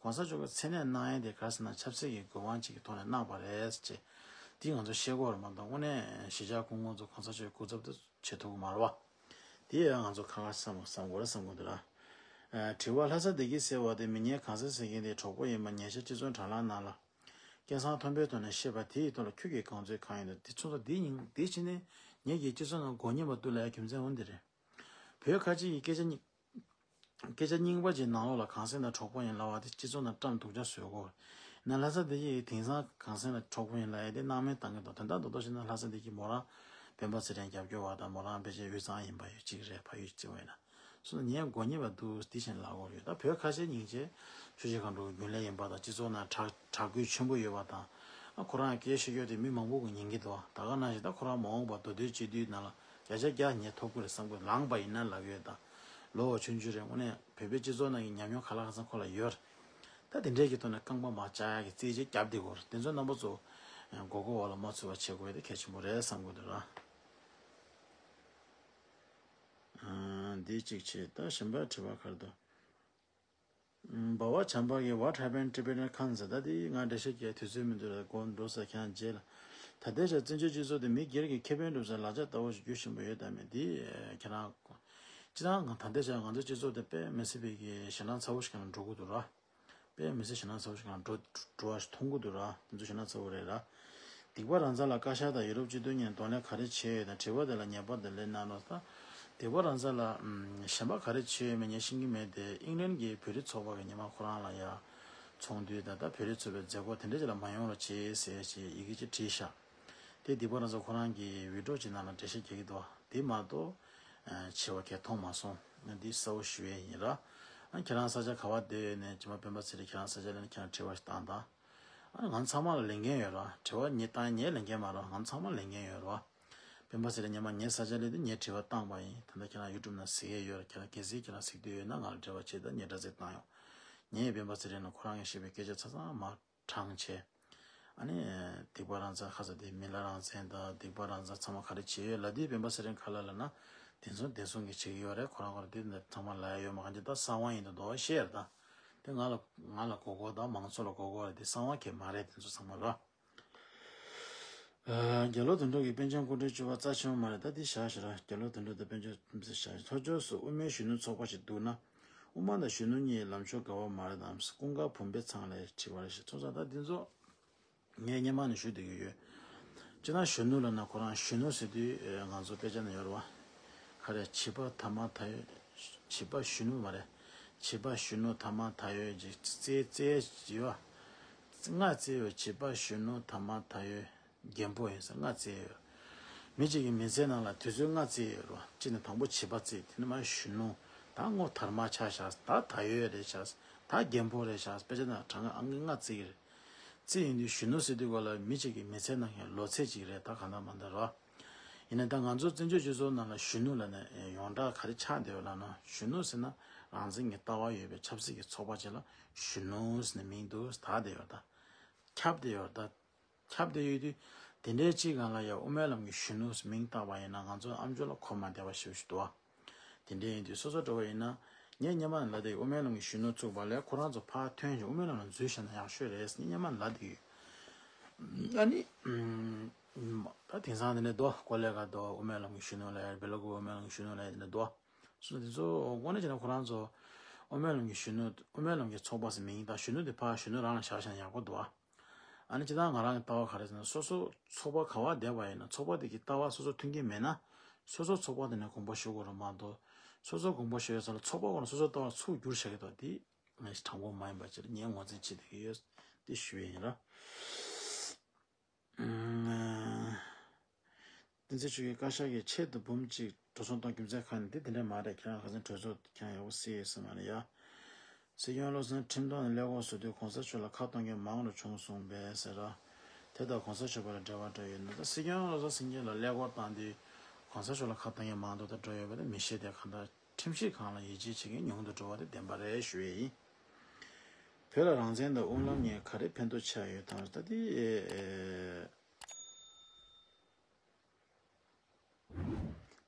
གོང་ས་མཆོག་གི་མཚན་གནས་གནང་ཡས་དེ་ག་རེ་ཟེར་ན་ཆབ་སྲིད་ཀྱི་དགོས་དབང་ཅིག་གི་ཐོག་ནས་གནང་བ་རེད་ཅེས། དེ་ང་ཚོ་ཤེས་དགོས་རེད་མ་གཏོགས་དངོས་གནས་གཞིས་ཆགས་སྐུ་ངོ་ཚོ་གོང་ས་མཆོག་གི་སྐུ་ཚབ་ཏུ་བྱེད་ཐུབ་ཀྱི་མ་རེད་བ། དེ་ཡང་ང་ཚོ་ཁ་ཁ་བསམ་བསམ་དགོས་རེད་བསམ་གྱི་འདུག་ར། ཨ་དྲི་བ། ལྷ་ས་བདེ་སྐྱིད་ཟེར་བ་དེ་མི་ངན་གང་ཟག་ཟེར་མཁན་དེའི་གྲོགས་པོ་ཡིན་པ་ཉེ་ཆར་སྤྱི་ཚོགས་དྲ་ལམ་ནང་ལ་སྐད་གསང་མཐོན་པོའི་ཐོག་ནས་བཤད་པ་དེའི་ཐོག་ལ་ཁྱོད་ཀྱི་དགོངས་ཚུལ་གང་ཡིན་འདུག་དེ་ཚོ་ལ་འདི་ཡིན་འདི་བྱས་ནས་ངེད་ཀྱི་སྤྱི་ཚོགས་ནང་མགོ་རྙོག་མ་གཏོགས་ལ་ཡ་རྒྱུ་མཚན་འོ་འདི་རེད། བོད་ཁ་ཆེ་ཡི་སྐད་ཆ་རྙིང་སྐད་ཆ་རྙིང་པ་ཅིག་ནང་ལོགས་ལ་གངས་སེང་དང་གྲོགས་པོ་ཡིན་ལབ་པ་དེ་སྤྱི་ཚོགས་ནང་བཀྲམ་སྡུག་ཅག་བཟོས་གོ། ན་ལྷ་ས་བདེ་སྐྱིད་ཡིས་དེང་སང་གངས་སེང་དང་གྲོགས་པོ་ཡིན་ལབ་ཡ་དེ་སྣང་མེད་བཏང་གི་འདུག་དོན་དག་རྡོག་རྡོག་བཤད་ན་ལྷ་ས་བདེ་སྐྱིད་མོ་རང་སྤེན་པ་ཚེ་རིང་རྒྱབ་སྐྱོར་བ་དང་མོ་རང་ཕལ་ཆེར་དབུས་གཙང་ཡིན་པ་ཡོད་གཅིག་རེད། ཕ་ཡུལ་བརྩི་བ་ཡིན་ན། སོང་ཉན་དགོས་ཉེས་པ་འདུག་དེ་བཞིན་ལབ་དགོས་ཡོད། ད་བོད་ཁ་ཤས་སྙིང་རྗེ་ཆུ་བཞི་སྒང་དྲུག་རྒྱུན་ལས་ཡིན་པ་དང་སྤྱི་ཚོགས་ནང་གྲགས་གྲགས་འགུལ་ཆེན་པོ་ཡོད་པ་དང་། ཨ་ཁོ་རང་སྐད་ཤོད་རྒྱུ་དེ་མི་མང་པོ་གི་ཉན་གྱི་འདུག་ད་ག་ནང་བཞིན་ད་ཁོ་རང་མ་འོངས་པ་མདོ་སྟོད་སྤྱི་འཐུས་ནང་ལ་བརྒྱ་ཆ་བརྒྱ་ཉན་ཐུབ་ཀྱི་རེད་བསམ་གྱི། ལངས་པ་ཡིན་ན་ལབ་ཡོད། ད་ལོ་བ་ཆུང་ཆུང་རེད། དངོས་གནས་བོད་པའི་སྤྱི་ཚོགས་ནང་གི་ཉམས་མྱོང་ག་ལ་ག་ཚང་ཁོ་ལ་ཡོད་རེད། ད་དེ་འདྲས་ཀྱི་ཐོག་ནས་རྐང་པ་མར་བཅག་ཡག་གི་རྩེད་ཆས་རྒྱབ་བསྡད་དགོས་རེད། དེ་ཚོ་རྣམ་པ་ཚོ་མགོ་སྐོར་བ་ལ་མ་ཚུད་པ་བྱེད་དགོས་ཡ་དེ་གལ་ཆེན་པོ་རེད་བསམ་གྱི་འདུག་ར། ཨ། འདི་གཅིག་བྱས། ད་གཞན་པ་དྲི་བ་ག་རེ་འདུག་ཨ། འབའ་བ་བྱམས་པ་གིས། What happened Tibetan council? ད་འདི་ང་འགྲེལ་བཤད་རྒྱག་དུས་ཚོད་མི་འདུག་ར། མགོ་འགྲོ་ས་ཁྱང་རྗེས་ལ། ད་ལྟའི་ཆར་བཙན་བྱོལ་སྤྱི་ཚོགས་དེ་མི་སྒེར་གྱི་ཁེ་ཕན་སྒྲུབ་སའི་ལག་ཆ་ལྟ་བུ་ཞིག་འགྱུར་བཞིན་པ་ཡོད་དམ་མེད། འདི་ཁྱེད་རང་། སྤྱིར་བཏང་ང་ད་ལྟའི་ཆར་ང་ཚོའི་སྤྱི་ཚོགས་དེ་དཔེ་མི་སྲིད་པའི་གི་ཞེད་སྣང་ཚ་བོ་ཞིག་ནང་འགྲོ་གི་འདུག་ར། དཔེ་མི་སྲིད་ཞེད་སྣང་ཚ་བོ་ཞིག་ནང་འགྲོ་འགྲོ་བ་ཞིག་མཐོང་གི་འདུག་ར། དེ་ཚོ་ཞེད་སྣང་ཚ་བོ་རེད་ར། སྡིག་པ་རང་རྩ་ལ་བཀའ་ཤག་དང་ཡུ་རོབ་སྤྱི་མཐུན་གཉིས་གདོང་ལེན་ག་རེ་བྱས་ཡོད་དང་། དྲི་བ་དེ་ལ་ངེས་པར་དུ་ལན་གནང་རོགས་ཟེར། སྡིག་པ་རང་རྩ་ལ། ཨམ། གཞན་པ་ག་རེ་བྱས་ཡོད་མེད་ངས་ཤེས་ཀྱི་མེད་དེ། ཨིང་ལན་གྱི་བོད་རིགས་ཚོགས་པ་གི་ཉི་མ་ཁོ་རང་ལ་ཡ་ཚོགས་འདུ་དང་ད་བོད་རིགས་ཚོགས་པའི་མཛད་སྒོ་དེ་འདྲ་ཅིག་ལ་མ་ཡོང་རོགས་བྱེད་ཟེར་ཞེས་ཡི་གེ་ཅིག་བྲིས་ཤག་དེ་སྡིག་པ་རང་རྩ་ཁོ་རང་གི་བི་ཌི་ཡོ་ཅིག་ནང་ལ་འགྲེལ་བཤད་རྒྱག་གི་འདུག་དེ་མ་གཏོགས་ཨ་བྱས་པ་གས་མཐོང་མ་སོང་། འདི་གསལ་བོ་ཞུ་ཡས་ཡིན་ར། ཨ་ཁྱེད་རང་ས་ཆ་ག་བ་བསྡད་ཡོད་ནས་ཅི་མ་སྤེན་པ་ཚེ་རིང་ཁྱེད་རང་ས་ཆ་ལ་ནས་ཁྱེད་རང་དྲི་བ་ཞིག་བཏང་དང་། ཨ་ང་ཚང་མ་ལ་ལས་འགན་ཡོད་ར། དྲི་བ་ངས་བཏང་ངས་ལས་འགན་མ་རེད། ང་ཚང་མ་ལས་འགན་ཡོད་ར། སྤེན་པ་ཚེ་རིང་སྔོན་མ་ངའི་ས་ཆ་སླེབས་དུས་ངས་དྲི་བ་བཏང་པ་ཡིན། ད་ལྟ་ཁྱེད་རང་ཡུ་ཊུབ་ནང་གཟིགས་ཡས་ཡོད་ར། ཁྱེད་རང་གལ་སྲིད་ཁྱེད་རང་གཟིགས་འདོད་ཡོད་ན་ང་ལ་འབྲེལ་བ་བྱེད་དང་། ངས་དྲ་ཚིགས་བཏང་ཡོང་། ངས་སྤེན་པ་ཚེ་རིང་ལ་ཁོ་རང་གིས་བཤད་པའི་སྐད་ཆ་ཆ་ཚང་མ་དྲངས་བྱས། ཨ་ནི་སྡིག་པ་རང་རྩ་ཁ་ས་དེ་མི་ལ་རང་བཙན་དང་སྡིག་པ་རང་རྩ་ཚང་མ་ག་རེ་བྱས་ཡོད་ལབ་དུས་སྤེན་པ་ཚེ་རིང་ཁ་ལ་ལབ་ན་དེ་ཚོ་བདེན་སྲུང་གིས་བྱེད་ཀྱི་ཡོད་རེད། ཁོ་རང་ཁོ་རང་དེ་འདི་ཚང་མ་ལབ་ཡ་ཡོད་མ། གང་ཅི་ད་གསང་བ་ཡིན་དུ་འདུག་བཤད་རེད། ད་དེ་ང་ལ་ང་ལ་མགོ་སྐོར་དང་མང་ཚོགས་ལ་མགོ་སྐོར་རེད། དེ་གསང་བ་གས་མ་རེད། དེ་ཚོ་ཚང་མ་ར། ཨ། རྒྱ་ལོ་དོན་གྲུབ་ཀྱིས་པཎ་ཆེན་སྐུ་ཕྲེང་བཅུ་པ་རྩ་ཆེན་པོ་མ་རེད། ད་འདི་བཞག་ཞེ་ར། རྒྱ་ལོ་དོན་གྲུབ་དང་པཎ་ཆེན་བཞག་ཞེ། ལྷོ་ཕྱོགས་སུ་དབུ་མའི་གཞོན་ནུ་ཚོགས་པ་ཞིག་འདུག་ན། དབུ་མ་དང་གཞོན་ནུ་གཉིས་ལམ་ཕྱོགས་འགལ་བ་མ་རེད་དམ། ཀུན་དགའ་བུམ་པའི་ཚང་ལ་དྲི་བ་རེ་ཞིག་ཚོགས་ས། ད་འདི་ཚོ་ངས་སྔོན་མ་ནས་ཞུ་བསྡད་ཀྱི་ཡོད། སྤྱིར་ན་གཞོན་ནུ་ལབ་ན་ཁོ་རང་གཞོན་ནུ་ཟེར་དུས་ང་ཚོ་དཔེ་ཆ་ནས་ཡོད་རེད་བ། ག་རེ་བྱིས་པ་ཐ་མ་ད་ཡོད། བྱིས་པ་གཞོན་ནུ་མ་རེད། བྱིས་པ་གཞོན་ནུ་ཐ་མ་ད་ཡོད་ཅིག་རྩེ་རྩེ་ཡོད་བ། ལྔ་བརྩེ་ཡོད། བྱིས་པ་གཞོན་ནུ་ཐ་མ་ད་ཡོད་རྒན་པོ་ཡིན་ཟེར་ལྔ་བརྩེ་ཡོད། མི་གཅིག་གི་མི་ཚེ་ནང་ལ་དུས་ཚོད་ལྔ་བརྩེ་ཡོད་རེད་བ། གཅིག་ནས་དང་པོ་བྱིས་པ་བརྩེ། དེ་ནས་མར་གཞོན་ནུ། ད་སྔོན་དར་མ་ཆགས་ཤག་ད་ད་ཡོད་རེད་ཤག་ད་རྒན་པོ་རེད་ཤག་དཔེ་ཆ་ནང་གྲངས་ཀ་ཨང་ཀི་ལྔ་བརྩེ་གི་རེད། བརྩེ་ཡིན་དུས་གཞོན་ནུ་ཟེར་དུས་གོ་ལ་མི་གཅིག་གི་མི་ཚེ་ནང་གི་ལོ་ཚད་ཅིག་རེད། ད་གང་ལྟར་མ་ལྟར་རེད་བ། ཡིན་ན་ད་ང་ཚོ་བཙན་བྱོལ་སྤྱི་ཚོགས་ནང་ལ་གཞོན་ནུ་ལབ་ནས་ཡོངས་གྲགས་ག་རེ་ཆགས་བསྡད་ཡོད་ལབ་ན། གཞོན་ནུ་ཟེར་ན་རང་བཙན་གྱི་ལྟ་བ་ཡོད་པའི་ཆབ་སྲིད་ཀྱི་ཚོགས་པ་ཅིག་ལ་གཞོན་ནུ་ཟེར་ནས་མིང་འདུག་ད་བསྡད་ཡོད། ད་ཁྱབ་བསྡད་ཡོད། ད་ཁྱབ་བསྡད་ཡོད་དུས་དེ་འདྲའི་གཅིག་སྒང་ལ་ཡ་དབུ་མའི་ལམ་གྱི་གཞོན་ནུ་ཟེར་མིང་བཏགས་པ་ཡིན་ན་ང་ཚོ་ཨ་མཆོག་ལ་གོ་མ་བདེ་བ་ཞེ་པོ་ཞིག་འདུག་བ། དེ་འདྲ་ཡིན་དུས་སོ་སོ་འདྲ་བོ་ཡིན་ན། ངས་སྔོན་མ་ནས་ལབ་བསྡད་ཡོད། དབུ་མའི་ལམ་གྱི་གཞོན་ནུ་བཙུགས་པ་ལས་ཁོ་རང་ཚོ་ཕར་ཐོན་ཞིང་དབུ་མའི་ལམ་ལ་འཛུལ་བཞག་ན་ཡག་ཤོས་རེད་ཟེར་ངས་སྔོན་མ་ནས་ལབ་བསྡད་ཡོད། ཨ་ནི། ད་དེང་སང་དེ་འདྲ་འདུག་ཀོ་ལེ་ག་འདུག་དབུ་མའི་ལམ་གྱི་གཞོན་ནུ་ལབ་ཡ། སྦེལ་ཀོབ་དབུ་མའི་ལམ་གྱི་གཞོན་ནུ་ལབ་ཡ་དེ་འདྲ་འདུག་སོ་སོ་དེ་ཚོ་དངོས་གནས་བྱས་ན་ཁོ་རང་ཚོ་དབུ་མའི་ལམ་གྱི་གཞོན་ནུ། དབུ་མའི་ལམ་གྱི་ཚོགས་པ་ཟེར་མིང་དང་གཞོན་ནུ་དེ་ཕར་གཞོན་ནུ་རང་ལ་བཞག་བཞག་ན་ཡག་པོ་འདུག་ཨ། ཨ་ནི་སྤྱིར་བཏང་ང་རང་གི་ལྟ་བ་ག་རེ་ཟེར་ན། སོ་སོ་ཚོགས་པ་ག་བ་བསྡད་པ་ཡིན་ན་ཚོགས་པ་དེ་གི་ལྟ་བ་སོ་སོ་མཐུན་གྱི་མེད་ན། སོ་སོ་ཚོགས་པ་དེ་ནས་དགོངས་པ་ཞུ་དགོས་རེད་མ་གཏོགས། སོ་སོ་དགོངས་པ་ཞུ་ཡ་ས་ལ་ཚོགས་པ་ཁོ་ན་སོ་སོ་ལྟ་བ་ཚུར་བསྒྱུར་བྱ་གི་འདུག་དེ་ངས་དྲང་པོ་མ་ཡིན་པ་ཅིག་ངས་ངོས་འཛིན་བྱེད་བསྡད་ཀྱི་ཡོད། དེ་ཞུ་ཡ་ཡིན་ར། བསྟན་འཛིན་ཆོས་ཀྱི་བཀའ་ཤག་གིས་ཆེད་དུ་འབུམ་གཅིག་འགྲོ་སོང་གཏོང་རྒྱུ་མཚན་གང་ཡིན། འདི་དེ་འདྲ་མ་རེད། ཁྱེད་རང་ཁ་སང་གྲོས་ཚོགས་ཁྱེད་རང་ཡག་པོ་གཟིགས་ཡོད་ས་མ་རེད་ཡ། སྲིད་སྐྱོང་བློ་བཟང་ཁྲིམས་ཐོག་ནས་ཀླད་ཀོར་བཟོ་དུས་གོང་ས་མཆོག་ལ་ཁ་གཏོང་མཁན་མང་རུ་བྱུང་སོང་པས་ཟེར་ར། དེ་དང་གོང་ས་མཆོག་པ་ལ་འབྲེལ་བ་འདྲ་ཡོད་ན། ད་སྲིད་སྐྱོང་བློ་བཟང་སེང་གེ་ལ་ཀླད་ཀོར་བཏང་དུས་གོང་ས་མཆོག་ལ་ཁ་གཏོང་མཁན་མང་དུ་ད་འགྲོ་ཡོད་པ་དེ་མི་ཤེས། དེ་གང་ལྟར་ཁྲིམས་ཞིབ་ཁང་ལ་ཡིད་ཆེས་བྱེད་མཁན་ཉུང་དུ་འགྲོ་བ་དེ་བདེན་པ་རེད་ཞུ་ཡས་ཡིན། བོད་ལ་རང་བཙན་དང་དབུ་མ་གཉིས་ག་རེ་ཕན་ཐོགས་ཆགས་ཡོད་དམ། ད་དེ་ཨེ་ཨེ།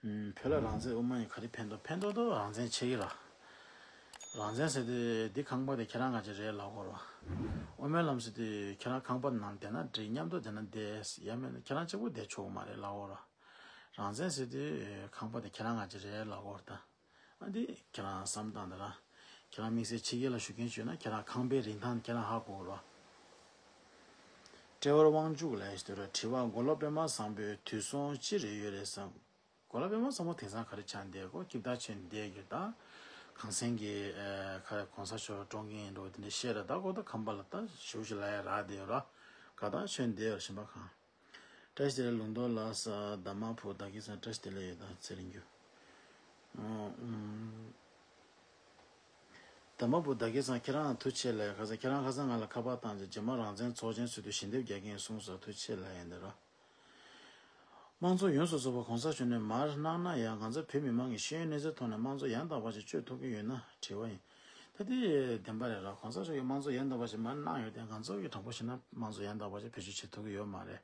ཨུམ། བོད་ལ་རང་བཙན་དབུ་མ་ཡིན་ག་རེ་ཕན་ཐོགས། ཕན་ཐོགས་དོ་རང་བཙན་ཆེ་གི་ར། རང་བཙན་ཟེར་དུས་འདི་ཁང་པ་དེ་ཁྱེད་རང་ང་ཅི་རེད་ལབ་དགོས་ར། དབུ་མའི་ལམ་ཟེར་དུས་ཁྱེད་རང་ཁང་པ་ནང་བསྡད་ན་འགྲིག་མཉམ་དུ་བསྡད་ན་བསྡད། ཡང་མིན་ན་ཁྱེད་རང་གཅིག་པུ་བསྡད་ཆོག་གི་མ་རེད་ལབ་དགོས་ར། རང་བཙན་ཟེར་དུས་ཁང་པ་དེ་ཁྱེད་རང་ང་ཅི་རེད་ལབ་དགོས་ར་ད། ཨ་འདི་ཁྱེད་རང་བསམ་སྟངས་འདི་ར། ཁྱེད་རང་དམིགས་བསལ་ཕྱི་རྒྱལ་ལ་བཞུགས་མཁན་བྱོས་ན་ཁྱེད་རང་ཁང་པའི་རིན་ཐང་ཁྱེད་རང་ཧ་གོ་ར། ཊེ་ཝར་དབང་ཕྱུག་ལ་ཡིས་དེ་ར་དྲི་བ། མགོ་ལོག་པད་མ་བཟང་པོའི་དུས་སོང་ཅི་རེད་ཡོད་རེད་བསམ། མགོ་ལོག་པད་མ་བཟང་པོ་དེང་སང་ག་རེ་ཆགས་བསྡད་གོ། ཀིབ་ཏ་ཆེན་བསྡད་ཡོད་ད། གངས་སེང་གི་ཨ་ཁ་གོང་ས་མཆོག་བཀྲོངས་མཁན་ཡིན་འགྲོ་དེ་འདྲ་བཤད་ར། ད་གོ་ད་ཁང་པ་ལ་ད་ཞུ་ཞུ་ལ་ཡ་རག་བསྡད་ཡོད་ར། ག་ད་ཆོན་བསྡད་ཡོད་ར་གཞན་པ་གང་། བཀྲ་ཤིས་བདེ་ལེགས་ལུང་རྟོགས་ལགས། ཟླ་མ་ཕུ་བདག་གིས་སང་བཀྲ་ཤིས་བདེ་ལེགས་ཡོད་དང་ཚེ་རིང་རྒྱུ། དམ་པ་བུ་ད་གེ་ཚང་ཁྱེད་རང་ཐུགས་ཆེ་ལ་ཁ་སང་ཁྱེད་རང་ཁ་སང་ང་ལ་ཁ་པར་བཏང་རྗེས་རྗེས་མ་རང་བཙན་ཚོགས་ཆེན་ཚུད་དུས་ཞལ་འདེབས་རྒྱག་གིན་གསུངས་སོ། ཐུགས་ཆེ་ལ་ཡིན་འདི་རོ། དམངས་གཙོ་ཡོངས་སུ་རྫོགས་པ་གོང་ས་མཆོག་ནས་མར་གནང་ན་ཡང་ང་ཚོ་བོད་མི་མང་གི་ཤེས་ཡོན་གནས་ཚུལ་ཐོག་ནས་དམངས་གཙོ་ཡང་དག་པ་ཞིག་སྤྱོད་ཐུབ་ཀྱི་ཡོད་ན་དྲི་བ་ཡིན། ད་དེ་བདེན་པ་རེད་ར། གོང་ས་མཆོག་གིས་དམངས་གཙོ་ཡང་དག་པ་ཞིག་མར་གནང་ཡོད་དེ་ང་ཚོ་གི་དྲང་པོ་བཤད་ན་དམངས་གཙོ་ཡང་དག་པ་ཞིག་བེད་སྤྱོད་བྱེད་ཐུབ་ཀྱི་ཡོད་མ་རེད།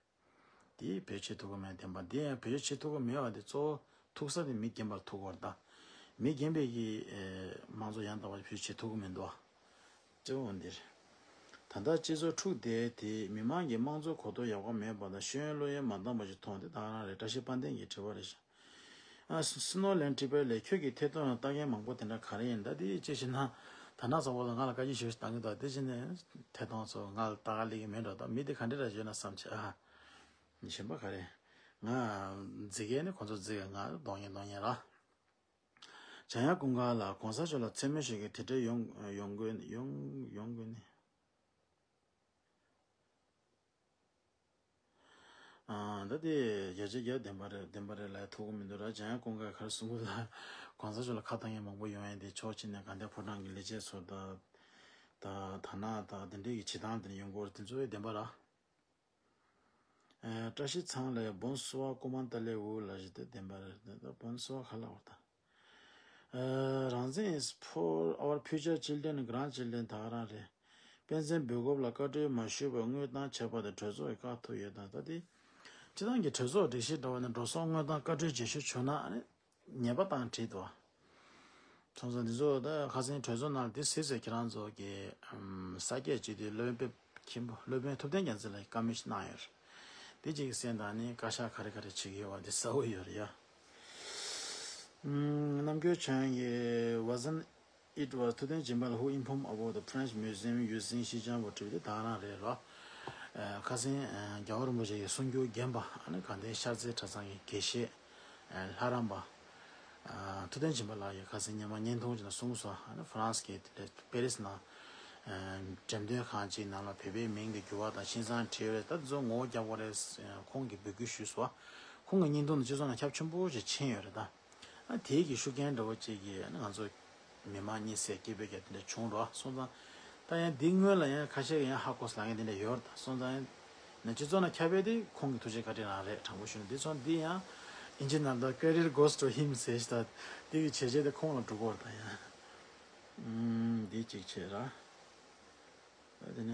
དེ་བེད་སྤྱོད་ཐུབ་ཀྱི་མེད་བདེན་པ་འདི་ཡང་བེད་སྤྱོད་བྱེད་ཐུབ་ཀྱི་མེད་པ་དེ་གཙོ་བོ་ཐུག་ས་དེ་མི་རྒན་པར་ཐུག་བར་ད། མི་རྒན་པས་ཀྱི་དམངས་གཙོ་ཡང་དག་པ་བེད་སྤྱོད་བྱེད་ཐུབ་ཀྱི་མི་འདུག་སྤྱི་འོ་འདིར། ད་ལྟ་སྤྱི་ཚོགས་འཁྲུག་བསྡད་དེ་མི་མང་གི་དམངས་གཙོ་གོ་རྟོགས་ཡག་པོ་མེད་པ་དང་ཤེས་ཡོན་བློ་ཡོན་མ་འདང་བ་ཞིག་མཐོང་དེ་ད་ག་རང་རེད། བཀྲ་ཤིས་དཔལ་ལྡན་གྱིས་དྲི་བ་རེ་བཞག་ཨ་སི་སི་ནོ་ལན་ཊི་པེ་ལས་ཁྱོད་ཀྱི་ཐད་གཏོང་ལ་ལྟ་མཁན་མང་པོ་དེ་འདྲ་ག་རེ་ཡིན་ད་དེ་ཅི་ཞིག་ན། ད་ན་ཚ་བོ་ལ་ང་ལ་བཀའ་ཆད་ཞུ་ཞིག་བཏང་གི་འདུག་དེ་ཕྱིན་ནས་ཐད་གཏོང་ཚོ་ང་ལ་ལྟ་ག་སླེབས་ཀྱི་མེད་འགྲོ། ད་མི་དེ་ག་འདྲ་ར་བརྗོད་ན་བསམ་བྱས་ཨ། གཞན་པ་ག་རེ། ང་རྫི་གས་ནི་ཁོ་ཚོ་རྫི་གས་ང་གདོང་ཉེ་གདོང་ཉེ་ར། འཇམ་དབྱངས་ཀུན་དགའ་ལགས་གོང་ས་མཆོག་ལ་མཚན་སྨོད་ཞུ་གི་དེ་འདྲའི་ཡོང་ཡོང་དགོས་ཡོང་ཡོང་དགོས་ནི། ཨ་ད་དེ་རྒྱ་ཆེ་རྒྱ་བདེན་པ་རེད་བདེན་པ་རེད་ལ་ཐུག་གི་མི་འདུག་ར། འཇམ་དབྱངས་ཀུན་དགའ་ག་རེ་གསུང་གི་ལ་གོང་ས་མཆོག་ལ་ཁ་བཏང་མཁན་མང་པོ་ཡོང་ཡས་དེ་ཕྱོགས་གཅིག་ནས་དགའ་ལྡན་ཕོ་བྲང་གི་ལས་བྱེད་ཚོ་དང་ད་ད་ན་ད་དེ་འདྲའི་གི་བྱེད་སྟངས་དེ་འདྲ་ཡོང་གི་ཡོད་རེད། དེ་ཚོ་བདེན་པ་ར། ཨ་བཀྲ་ཤིས་ཚང་ལ་བོན་སུ་བ་ཀུ་མན་ཏ་ལེ་འུ་ལ་ཞིག་དེ་བདེན་པ་རེད། དེ་ད་བོན་སུ་བ་ག་ལ་བར་ད། ཨ་རང་བཙན་is for our future children, grandchildren ད་ག་རང་རེད། དཔལ་བཙན་སྦེལ་ཀོབ་ལ་བཀའ་འཁྲོལ་མ་ཞུས་པར་དངོས་བཏང་བྱས་པ་དེ་གྲོས་ཚོགས་ཀྱི་བཀག་ཐུབ་ཡོད་དམ། ད་དེ་སྤྱི་བཏང་གི་གྲོས་ཚོགས་སྒྲིག་གཞི་འདྲ་བ་ནི་འགྲོ་སོང་དངོས་བཏང་བཀའ་འཁྲོལ་བརྗེ་ཞུ་བྱུང་ན་ཨ་ནི་ཉེས་པ་བཏང་བྲིས་འདུག་སོང་ཙང་འདི་ཚོ་ད་ཁ་སང་གྲོས་ཚོགས་ནང་དེ་སྲིད་ཚོད་ཁྱེད་རང་ཚོ་གི་ས་སྐྱ་སྤྱི་འཐུས་སློབ་དཔོན་མཁན་པོ་སློབ་དཔོན་ཐུབ་བསྟན་རྒྱལ་མཚན་ལ་བཀའ་མོལ་ཞིག་གནང་ཡོད་རེད། དེ་གཅིག་གི་སེམས་དང་ནི་བཀའ་ཤག་ག་རེ་ག་རེ་བྱེད་ཀྱི་ཡོད་པ་འདི་གསལ་བོ་ཡོད་རེད་ཡ། ནམ་རྒྱུན་བྱོན་ཡི་wasn't it was ཐུབ་བསྟན་སྦྱིན་པ་ལ་who informed about the French Museum using ཤིན་ཅང་བོ་བྲིས་པ་དེ་ད་ག་རང་རེད་རོ། ཁ་སང་རྒྱལ་བ་རིན་པོ་ཆེ་ཡི་གསུང་སྒྱུར་རྒན་པ་ཨ་ནི་དགའ་ལྡན་ཤར་རྩེ་གྲྭ་ཚང་གི་དགེ་བཤེས་ལྷ་རམས་པ། ཐུབ་བསྟན་སྦྱིན་པ་ལགས་ཀྱིས་ཁ་སང་ཉི་མ་བརྙན་ཐུང་ཅིག་ནང་གསུངས་སོང་། ཨ་ནི་ཧྥ་རན་སི་གི་དེ་འདྲ་པེ་རི་སི་ནང་འགྲེམས་སྟོན་ཁང་ཅིག་ནང་ལ་བོད་པའི་མིང་དེ་འགྱུར་བ་དང་ཤིང་བཟང་བྲིས་ཡོད་རེད། ད་དེ་ཚོ་ངོ་བོ་རྒྱག་དགོས་རེད། ཁོང་གིས་འབོད་སྐུལ་ཞུས་སོང་། ཁོང་གི་བརྙན་ཐུང་དེ་སྤྱི་ཚོགས་ནང་ཁྱབ་ཆེན་པོ་ཞིག་ཕྱིན་ཡོད་རེད་ད། ཨ་དེའི་གི་ཤུགས་རྐྱེན་འདྲ་བོ་ཅིག་གིས་ཨ་ནི་ང་ཚོ་མི་མང་གཉིད་སད་སྐྱིད་པོའི་རྒྱ་དེ་འདྲ་བྱུང་རོགས་སོང་ཙང་། ད་ཡང་འདི་སྔོན་ལ་ཡང་ཁ་ཤས་ཀྱིས་ཡང་ཧ་གོ་སོང་ལབ་མཁན་དེ་འདྲ་ཡོད་རེད་ད། སོང་ཙང་ཡང་ན་སྤྱི་ཚོགས་ནང་ཁྱབ་པའི་དེ་ཁོང་གི་ཐུགས་རྗེ་བཀའ་དྲིན་རང་རེད། དྲང་པོ་ཞུ་ན་འདི་ཚོ་འདི་ཡང་ཨིན་ཇི་ནང་ལ་credit goes to him ཟེར་ཞིག་ད་འདི་གི་བྱས་རྗེས་དེ་ཁོང་ལ་འགྲོ་གི་ཡོད་རེད་ད་ཡང་། ཨུམ་འདི་གཅིག་བྱས་ར། ད་དེ་ནས་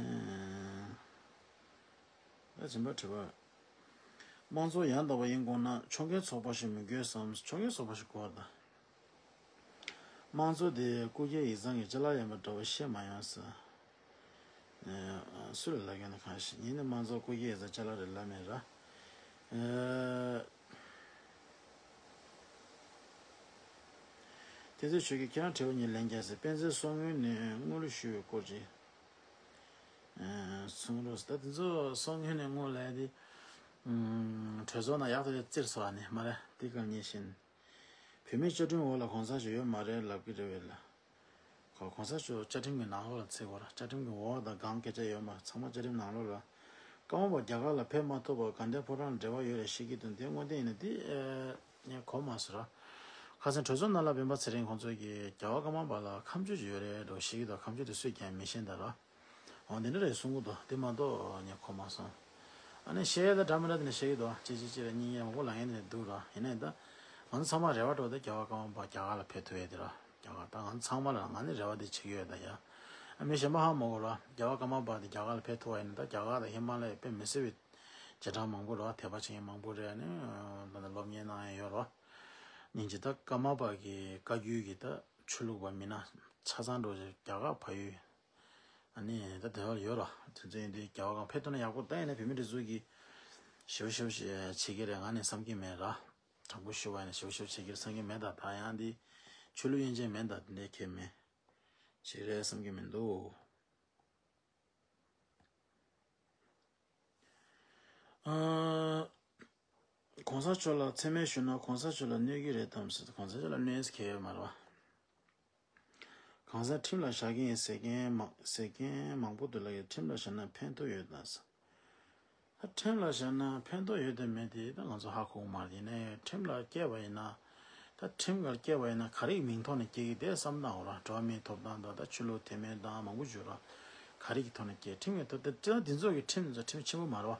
ད་སྦྱིན་པ་དྲི་བ། དམངས་གཙོ་ཡང་དག་པ་ཡིན་དགོས་ན་ཕྱོགས་འགལ་ཚོགས་པ་ཞིག་མི་དགོས་སམ། ཕྱོགས་འགལ་ཚོགས་པ་ཞིག་དགོས་པར་ད། དམངས་གཙོ་དེ་སྐུ་སྒེར་ཡིག་ཚང་གི་ཅ་ལག་ཡིན་པ་འདྲ་བོ་བཤད་མ་ཡོང་ཟེར། ཨེ། སུ་ལ་ལབ་མཁན་ནི་གང་ཞིག་ཡིན་ནི་དམངས་གཙོ་སྐུ་སྒེར་ཡིག་ཚང་ཅ་ལག་རེད་ལབ་མེད་ར། ཨེ། དེ་ཚོ་ཆོས་ཀྱི་ཁྱེད་རང་དྲི་བ་གཉིས་ལན་རྒྱག་ཟེར། དཔལ་བརྩེགས་སོ་སྔོན་ནས་དངུལ་ཞུ་བའི་སྐོར་གྱི་གསུང་རོགས། ད་དེ་ཚོ་སོ་སྔོན་ནས་དངུལ་ལས་དེ་གྲོས་ཚོགས་ནང་ཡག་ཐག་ཆོད་བཙིར་སོང་བ་ནི་མ་རེད། དེ་གང་ཉེས་བཞིན། བོད་མིའི་བཅའ་ཁྲིམས་འོག་ལ་གོང་ས་མཆོག་ཡོད་མ་རེད་ལབ་ཀྱི་རེད་བས་ལ། གོ་གོང་ས་མཆོག་བཅའ་ཁྲིམས་ཀྱི་ནང་ལོགས་ལ་ཚུད་དགོས་ར། བཅའ་ཁྲིམས་ཀྱི་འོག་དང་སྒང་སྐད་ཆ་ཡོད་མ་རེད། ཚང་མ་བཅའ་ཁྲིམས་ནང་ལོགས་ལ། ཀརྨ་པ་རྒྱ་གར་ལ་ཕེབས་མ་ཐུབ་པར་དགའ་ལྡན་ཕོ་བྲང་ལ་འབྲེལ་བ་ཡོད་རེད་བཤད་ཀྱི་འདུག་འདི་དངོས་བདེན་ཡིན་ན་འདི་ཨེ་ངས་གོ་མ་སོང་ར། ཁ་སང་གྲོས་ཚོགས་ནང་ལ་སྤེན་པ་ཚེ་རིང་ཁོང་ཚོས་ཀྱིས་རྒྱལ་བ་ཀརྨ་པ་ལ་ཁ་མཆུ་ཅིག་ཡོད་རེད་འགྲོ་བཤད་ཀྱི་འདུག་ཁ་མཆུ་དེ་སུས་ཀྱང་མི་ཤེས་ད་ར། འོ་འདི་འདྲ་རེད་གསུང་གི་འདུག་འདི་མ་གཏོགས་ངས་གོ་མ་སོང་། ཨ་ནི་བཤད་ཡ་ད་འདྲ་མི་འདྲ་དེ་འདྲ་བཤད་ཀྱི་འདུག་ཅི་ཅི་ཅི་རེད་སྙིང་ཉེ་མང་པོ་ལབ་མཁན་དེ་འདྲ་འདུག་ར། ཡིན་ནའི་ད་ང་ཚོ་ཚང་མ་རེ་བ་འདྲ་བོ་ད་རྒྱལ་བ་ཀརྨ་པ་རྒྱ་གར་ལ་ཕེབས་ཐུབ་ཡས་དེ་ར། རྒྱ་གར་ད་ང་ཚང་མ་ལ་ང་ནི་རེ་བ་དེ་བྱེད་ཀྱི་ཡོད་ད་ཡ། ཨ་མི་གཞན་པ་ཧ་མ་གོ་ར། རྒྱལ་བ་ཀརྨ་པ་དེ་རྒྱ་གར་ལ་ཕེབས་ཐུབ་པ་ཡིན་ན་ད་རྒྱ་གར་དང་ཧི་མ་ལ་ཡའི་དཔེ་མི་སྲིད་པའི་རྗེས་འབྲང་མང་པོ་ར། དད་པ་བྱེད་མཁན་མང་པོ་རེད། ཨ་ནི་ད་ལྟ་སློབ་གཉེར་གནང་ཡས་ཡོད་ར། སྙིང་རྗེ། ད་ཀརྨ་པ་གི་བཀའ་བརྒྱུད་ཀྱི་ད་ཆོས་ལུགས་པ་མི་སྣ་ཆ་ཚང་འགྲོ་རྗེས་རྒྱ་གར་ཕ་ཡུལ་ཨ་ནི་ད་དེ་བར་ཡོད་ར། དེ་ཚོ་ཡིན་དུས་རྒྱལ་བ་ཀརྨ་ཕེབས་ཐུབ་ན་ཡག་པོ། ད་ཡིན་ན་བོད་མི་འདི་ཚོ་གི་ཞེ་པོ་ཞེ་པོ་ཞིག་བྱེད་ཀྱི་རེད་ང་ནི་བསམ་གྱི་མེད་ར། དྲང་པོ་ཞུ་བ་ཡིན་ན་ཞེ་པོ་ཞེ་པོ་བྱེད་ཀྱི་རེད་བསམ་གྱི་མེད། ད་ད་ཡང་འདི་ཆོས་ལུགས་དབྱེ་འབྱེད་མེད། ད་དེ་འདྲའི་ཁྱད་མེད་ཅིག་རེད་བསམ་གྱི་མི་འདུག་ཨ། གོང་ས་མཆོག་ལ་མཚན་སྨད་ཞུ་ན་གོང་ས་མཆོག་ལ་གནོད་ཀྱི་རེད་དམ་ཟེར། གོང་ས་མཆོག་ལ་གནོད་ས་གང་ཡང་ཡོད་མ་རེད་བ། གང་ཟག་ཁྲིམས་ལ་བཞག་གི་ཡིན་ཟེར་མཁན་མང་ཟེར་མཁན་མང་པོ་འདུག་ལ། ཁྲིམས་ལ་བཞག་ན་ཕན་ཐོགས་ཡོད་དམ་ཟེར། ད་ཁྲིམས་ལ་བཞག་ན་ཕན་ཐོགས་ཡོད་དམ་མེད་དེ་ད་ང་ཚོ་ཧ་གོ་གི་མ་རེད། ཡིན་ནའི་ཁྲིམས་ལ་བཀལ་བ་ཡིན་ན་ད་ ད་ཁྲིམས་སྒང་སྐྱེས་པ་ཡིན་ན་ག་རེ་ཡི་མིང་ཐོག་ནས་སྐྱེ་གི་དེ་བསམ་བློ་བཏང་འོ་ར། འགྲོ་བ་མིའི་ཐོབ་ཐང་དང་ད་ཆོས་ལུགས་དད་མོས་དང་མང་པོ་ཡོད་ར། ག་རེ་གི་ཐོག་ནས་སྐྱེ། ཁྲིམས་ཀྱི་ཐོག་དེ་ད་འདི་ཚོ་གི་ཁྲིམས་འདི་ཚོ་ཁྲིམས་ཆེན་པོ་མ་རེད་བ།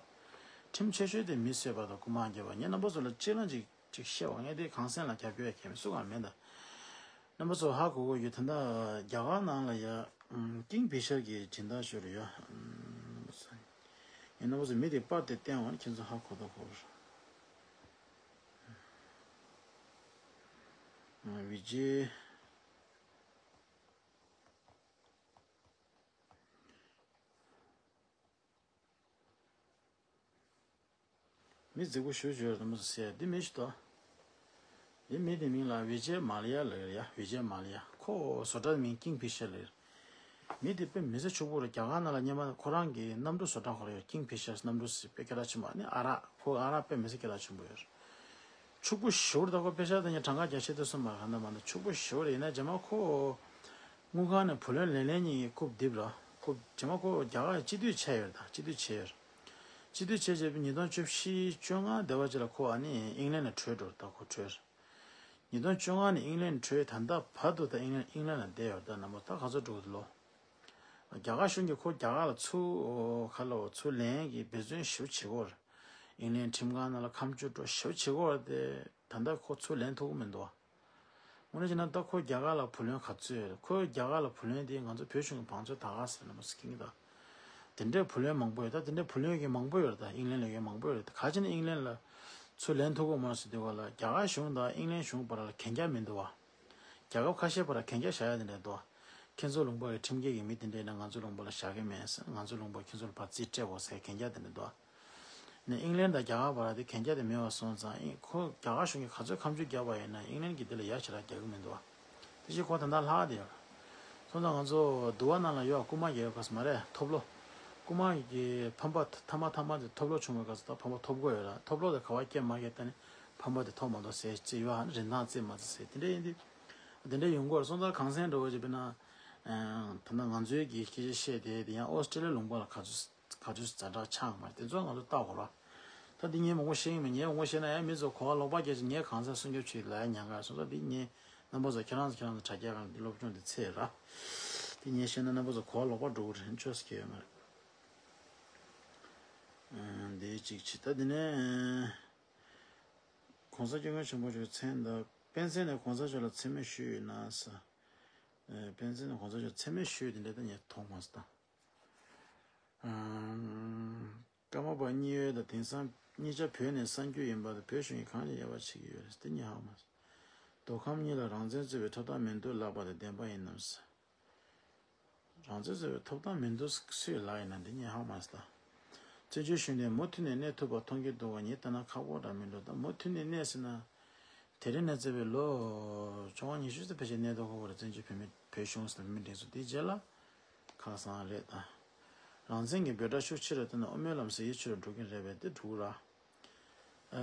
ཁྲིམས་ཆེ་ཤོས་དེ་མི་གསོད་པ་དང་རྐུ་མ་བརྒྱབ་པ། ངས་རྣམ་པ་ཚོ་ལ་གཅིག་ལ་གཅིག་ཅིག་བཤད་པ། ངས་དེ་གངས་སེང་ལ་རྒྱབ་སྐྱོར་ཡ་མཁན་མེད། སུ་གང་མེད་ད། རྣམ་པ་ཚོ་ཧ་གོ་གོ་ཡོད། ད་ལྟ་རྒྱ་གར་ནང་ལ་ཡ་ཀིང་ཕི་ཤར་གྱི་སྦྱིན་བདག་ཞུ་རུ་ཡོད། ངས་རྣམ་པ་ཚོ་མི་དེ་པར་དེ་བསྟན་འོང་ན་ཁྱེད་ཚོ་ཧ་གོ་ད་གོ། བི་ཇེ། མི་རྫིག་པོ་ཞུ་ཞུ་རེད་མོ་ཟེར། འདི་མི་ཞིག་ཏོ། འདི་མི་དེ་མིང་ལ་བི་ཇེ་མ་ལི་ཡ་ལབ་ཡ། བི་ཇེ་མ་ལི་ཡ། ཁོ་བཟོ་གྲྭ་མིང་ཀིང་ཕི་ཤར་ལབ། མི་དེ་དཔེ་མི་ཚེ་ཕྱུག་པོ་རེད། རྒྱ་གར་ནང་ལ་སྔོན་མ་ཁོ་རང་གི་གནམ་གྲུ་བཟོ་གྲྭ་ཁོ་རང་ཡོད། ཀིང་ཕི་ཤར་གནམ་གྲུ་ཟེར། དཔེ་སྐད་གྲགས་ཆེན་པོ། ཨ་ནི་ཨ་རག་ཁོ་ཨ་རག་དཔེ་མི་ཚེ་སྐད་གྲགས་ཆེན་པོ་ཡོད། ཕྱུག་པོ་ཞེ་པོ་རེད་ད། ཁོ་པེ་ཤ་དེ་ཉིད་གྲངས་ཀ་རྒྱ་ཆེ་ཏོག་ཙམ་མ་གང་ལྟར་མ་གཏོགས་ཕྱུག་པོ་ཞེ་པོ་རེད། ཡིན་ན་རྗེས་མ་ཁོ་དངུལ་ཁང་ནས་བུ་ལོན་ལེན་ལེན་གཉིས་རྐུབ་རྡིབ་ར། རྐུབ་རྗེས་མ་ཁོ་རྒྱ་གར་སྤྱི་འཐུས་ཆགས་ཡོད་རེད་ད། སྤྱི་འཐུས་ཆགས་ཡོད་རེད། སྤྱི་འཐུས་ཆགས་རྗེས་ཉིས་སྟོང་བཅུ་བཞི་བཅོ་ལྔ་འདས་པ་ཅིག་ལ་ཁོ་ཨ་ནི་ཨིང་ལན་ལ་བྲོས་འགྲོ་རེད་ད། ཁོ་བྲོས། ཉིས་སྟོང་བཅོ་ལྔ་ནས་ཨིང་ལན་བྲོས། ད་ལྟ་བར་དུ་ད་ཨིང་ལན་ཨིང་ལན་ལ་བསྡད་ཡོད་རེད་ད། རྣམ་པ་ད་ག་ཚོད་འགྲོ་གི་འདུག་ལོ། རྒྱ་གར་གཞུང་གིས་ཁོ་རྒྱ་གར་ལ་ཚུར་ག་ལ་ཚུར་ལེན་གྱི་འབད་བརྩོན་ཞེ་པོ་བྱེད་ཀྱི་ཡོད་རེད། ཨིང་ལན་ཁྲིམས་ཁང་ནང་ལ་ཁ་མཆུ་འགྲོ་ཞེ་པོ་བྱེད་ཀྱི་ཡོད་རེད་དེ། ད་ལྟ་ཁོ་ཚུར་ལེན་ཐུབ་ཀྱི་མི་འདུག་བ། དངོས་གནས་བྱས་ན་ད་ཁོ་རྒྱ་གར་ལ་བུ་ལོན་ག་ཚོད་ཡོད་རེད། ཁོ་རྒྱ་གར་ལ་བུ་ལོན་དེ་ང་ཚོ་བོད་གཞུང་གི་བང་མཛོད་ད་ག་ཟེར་ན་མ་སི་ཀིང་ད། དེ་འདྲའི་བུ་ལོན་མང་པོ་ཡོད་ད། དེ་འདྲའི་བུ་ལོན་གྱི་མང་པོ་ཡོད་རེད་ད། ཨིང་ལན་ལ་ཡོད་མང་པོ་ཡོད་རེད་ད། ག་ཅི་ནས་ཨིང་ལན་ལ་ཚུར་ལེན་ཐུབ་ཀྱི་མ་རེད་ཟེར་དུས་ག་ལ་རྒྱ་གར་གཞུང་དང་ཨིང་ལན་གཞུང་བར་ལ་གན་རྒྱ་མི་འདུག་བ། རྒྱལ་ཁབ་ཁ་ཤས་བར་གན་རྒྱ་བཞག་ཡ་དེ་འདྲ་འདུག་ཁྱེད་ཚོ་ལུང་པ་གི་ཁྲིམས་འགལ་གྱི་མི་དེ་འདྲ་ཡིན་ན་ང་ཚོ་ལུང་པ་ལ་བཞག་གི་མེད་ཟེར། ང་ཚོ་ལུང་པ་ཁྱེད་ཚོ་ལ་ཕར་རྩིས་སྤྲད་དགོས་ཟེར་གན་རྒྱ་དེ་འདྲ་འདུག་ནས་ཨིང་ལན་དང་རྒྱ་གར་བར་དེ་གན་རྒྱ་དེ་མེད་པ་སོང་ཙང་ཨིན། ཁོ་རྒྱ་གར་གཞུང་གིས་ག་ཚོད་ཁ་མཆུ་བརྒྱབ་པ་ཡིན་ན་ཨིང་ལན་གྱིས་དེ་ལ་ཡ་ཞེ་དྲག་རྒྱག་གི་མི་འདུག་དེ་བཞིན་ཁོ་ད་ལྟ་ལྷག་བསྡད་ཡོད། སོང་ཙང་ང་ཚོ་འདུལ་བ་ནང་ལ་ཡོད། རྐུན་མ་རྒྱག་ཡོད་ག་ས་མ་རེད། ཐོབ་ལོ། རྐུན་མ་གི་ཕམ་པ་ཐ་མ་ཐ་མ་དེ་ཐོབ་ལོ་བྱུང་བའི་སྐབས་སུ་ད་ཕམ་པ་ཐོབ་དགོས་ཡོད་ར། ཐོབ་ལོ་དེ་ག་བ་སྐྱེ་མ་སྐྱེ་ད་ནི་ཕམ་པ་དེ་ཐོབ་མ་ཐོབ་ཟེར་རྩིས་ཡོད། ཨ་ནི་རིན་ཐང་རྩིས་མ་རྩིས་ཟེར་དེ་འདྲ་ཡིན་དུས། དེ་འདྲ་ཡོང་གི་ཡོད་རེད། སོང་ཙང་གངས་སེང་འདྲ་བོ་ཅིག་དཔེར་ན། ད་ལྟ་ང་ཚོའི་གི་སྐད་ཆ་བཤད་དེ་དེ་ཡང་ཨོ་སི་ཀྲི་ལི་ཡ་ལུང་པ་ལ་ག་ཚོད་ག་ཚོད་ཛ་དྲག་ཆགས་མ་རེད། དེ་ཚོ་ང་ཚོ་ལྟ་དགོས་ར། ད་འདི་ངས་མང་པོ་བཤད་ཀྱི་མེད། ངས་མང་པོ་བཤད་ན་ཡང་མི་ཚོ་གོ་བ་ལོག་པ་སྐད་ཆ། ངས་གངས་སེང་སྲུང་སྐྱོབ་བྱེད་ལ་ཡ་ཉན་ག་རེད། སོང་ཙང་འདི་ངས་རྣམ་པ་ཚོ་ཁྱེད་རང་ཚོ་ཁྱེད་རང་ཚོ་དྲ་རྒྱ་སྒང་འདི་སློབ་སྦྱོང་འདི་ཚད་ར། འདི་ངས་བཤད་ན་རྣམ་པ་ཚོ་གོ་བ་ལོག་པ་འགྲོ་གི་རེད། ཆོས་སྐྱེ་ཡོད་མ་རེད། འདི་གཅིག་བྱེད། ད་འདི་ནས་༸གོང་ས་༸སྐྱབས་མགོན་ཆེན་པོ་མཆོག་མཚན་དང་པཎ་ཆེན་ནས་༸གོང་ས་མཆོག་ལ་མཚན་སྨད་ཞུས་ཡོད་ན་ཟེར། པཎ་ཆེན་ནས་༸གོང་ས་མཆོག་མཚན་སྨད་ཞུས་དེ་འདྲ་ད་ངས་མཐོང་མ་སོང་ད། ཀརྨ་པ་གཉིས་ཡོད་ད། དེང་སང་གཉིས་ཆ་བོད་ནས་གསར་འགྱུར་ཡིན་པ་དང་བོད་གཞུང་གིས་གང་ལ་དབྱེ་བ་ཕྱེ་གི་ཡོད་རེད་དེ་ངས་ཧ་མ་སོང་། མདོ་ཁམས་གཉིས་ལ་རང་བཙན་རྩོད་པའི་ཐོབ་ཐང་མི་འདུག་ལབ་པ་དེ་བདེན་པ་ཡིན་ནམ་ཟེར། རང་བཙན་རྩོད་པའི་ཐོབ་ཐང་མི་འདུག་སུས་ལབ་ཡིན་ན་འདི་ངས་ཧ་མ་སོང་ད། བཙན་བྱོལ་གཞུང་ནས་མུ་མཐུད་ནས་གནས་ཐུབ་པ་མཐོང་གི་འདུག་ག་ངས་ལྟ་ན་ཁག་པོ་འདྲ་མི་འདུག་ད་མུ་མཐུད་ནས་གནས་ཟེར་ན། དེ་རིང་ནས་བརྩིས་པའི་ལོ་བཅོ་ལྔ་ཉི་ཤུ་ཙམ་ཕལ་ཆེར་གནས་ཐུབ་ཁག་པོ་རེད། བཙན་བྱོལ་བོད་མི་བོད་གཞུང་ཟེར་བོད་མིའི་སྒྲིག་འཛུགས་དེའི་རྗེས་ལ། ཁག་བཟང་རེད་ད། རང་བཙན་གྱི་འབོད་སྒྲ་ཤུགས་ཆེ་རུ་བཏོན་ན་དབུ་མའི་ལམ་ཟེར་ཡིད་ཆེས་རུ་འགྲོ་གིན་རེད་པས་དེ་འགྲུག་ར། ཨ།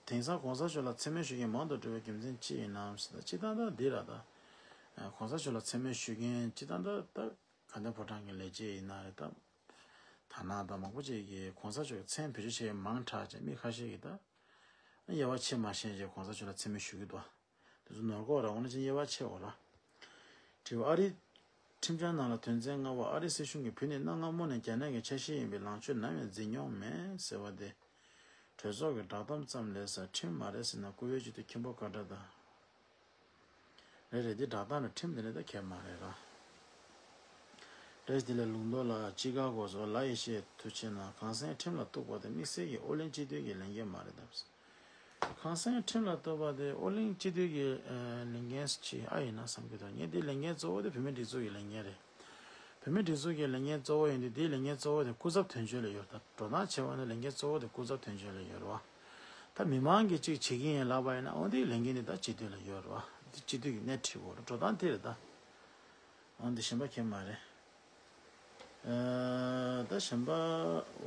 དེང་སང་༸གོང་ས་མཆོག་ལ་མཚན་སྨད་ཞུ་མཁན་མང་དུ་འགྲོ་བའི་རྒྱུ་མཚན་ཅི་ཡིན་ནམ་ཟེར་ན་སྤྱིར་བཏང་ད་འདི་ར་ད། ཨ། ༸གོང་ས་མཆོག་ལ་མཚན་སྨད་ཞུ་མཁན་སྤྱིར་བཏང་ད་ད་དགའ་ལྡན་ཕོ་བྲང་གི་ལས་བྱེད་ཡིན་ན་རེད་ད། དར་ནག་དང་མང་པོ་ཅིག་གིས་༸གོང་ས་མཆོག་གི་མཚན་བེད་སྤྱོད་བྱེད་མཁན་མང་དྲགས་ཅིག་མི་ཁ་ཤས་ཀྱིས་ད། དབྱེ་བ་ཕྱེ་མ་ཤེས་ཅིག་༸གོང་ས་མཆོག་ལ་མཚན་སྨད་ཞུ་གི་འདུག་དེ་ཚོ་ནོར་གོ་ར། འོ་ན་ཅིག་དབྱེ་བ་ཕྱེ་འོ་ར། དྲི་བ། ཨ་རིའི་ཁྲིམས་འཆར་ནང་ལ་དོན་ཚན་ལྔ་པ། ཨ་རིའི་སྲིད་གཞུང་གིས་བོད་ནི་གནའ་སྔ་མོ་ནས་རྒྱ་ནག་གི་ཆ་ཤས་ཡིན་པའི་ལངས་ཕྱོགས་ནམ་ཡང་འཛིན་མྱོང་མེད་ཟེར་བ་དེ། གྲོས་ཚོགས་ཀྱི་བསྒྲགས་གཏམ་ཙམ་ལས་ཟེར། ཁྲིམས་མ་རེད་ཟེར་ན་བཀུར་འོས་སྤྱི་འཐུས་མཁན་པོ་ཀ་ཏྲ་དང་། རེད་རེད། འདི་བསྒྲགས་གཏམ་རེད། ཁྲིམས་དེ་ནི་ད་གལ་མ་རེད་ར། རེད། དེ་ལས་ལུང་རྟོགས་ལགས། ཅི་ཀ་གོ་སོགས་ལ་ཡེ་ཤེས་ཐུགས་ཆེ་གནང་། གངས་སེང་ཁྲིམས་ལ་གཏུགས་པ་དེ་དམིགས་བསལ་གྱི་ཨོ་གླིང་སྤྱི་འཐུས་ཀྱི་ལས་འགན་མ་རེད་དམ། གངས་སེང་ཁྲིམས་ལ་གཏུགས་པ་དེ་ཨོ་གླིང་སྤྱི་འཐུས་ཀྱི་ལས་འགན་ཅིག་ཨ་ཡིན་ན་བསམ་གྱི་འདུག་ངས་འདི་ལས་འགན་གཙོ་བོ་དེ་བོད་མིའི་སྒྲིག་འཛུགས་ཀྱི་ལས་འགན་རེད། བོད་མིའི་སྒྲིག་འཛུགས་ཀྱི་ལས་འགན་གཙོ་བོ་ཡིན་དུས་འདིའི་ལས་འགན་གཙོ་བོ་དེ་སྐུ་ཚབ་དོན་གཅོད་ལ་ཡོད་རེད། ད་འགྲོ་སྟངས་བྱས་པ་ན་ལས་འགན་གཙོ་བོ་དེ་སྐུ་ཚབ་དོན་གཅོད་ལ་ཡོད་རེད་བ། ད་མི་མང་གིས་ཅིག་བྱེད་ཀྱི་ཡིན་ལབ་པ་ཡིན་ན་འོ་འདིའི་ལས་འགན་དེ་ད་སྤྱི་འཐུས་ལ་ཡོད་རེད་བ། འདི་སྤྱི་འཐུས་ཀྱིས་སྣེ་ཁྲིད་དགོས་རེད། འགྲོ་སྟངས་དེ་རེད་ད། འོ་འདི་གཞན་པ་གང་ཡང་མ་རེད། ཨ། ད་གཞན་པ་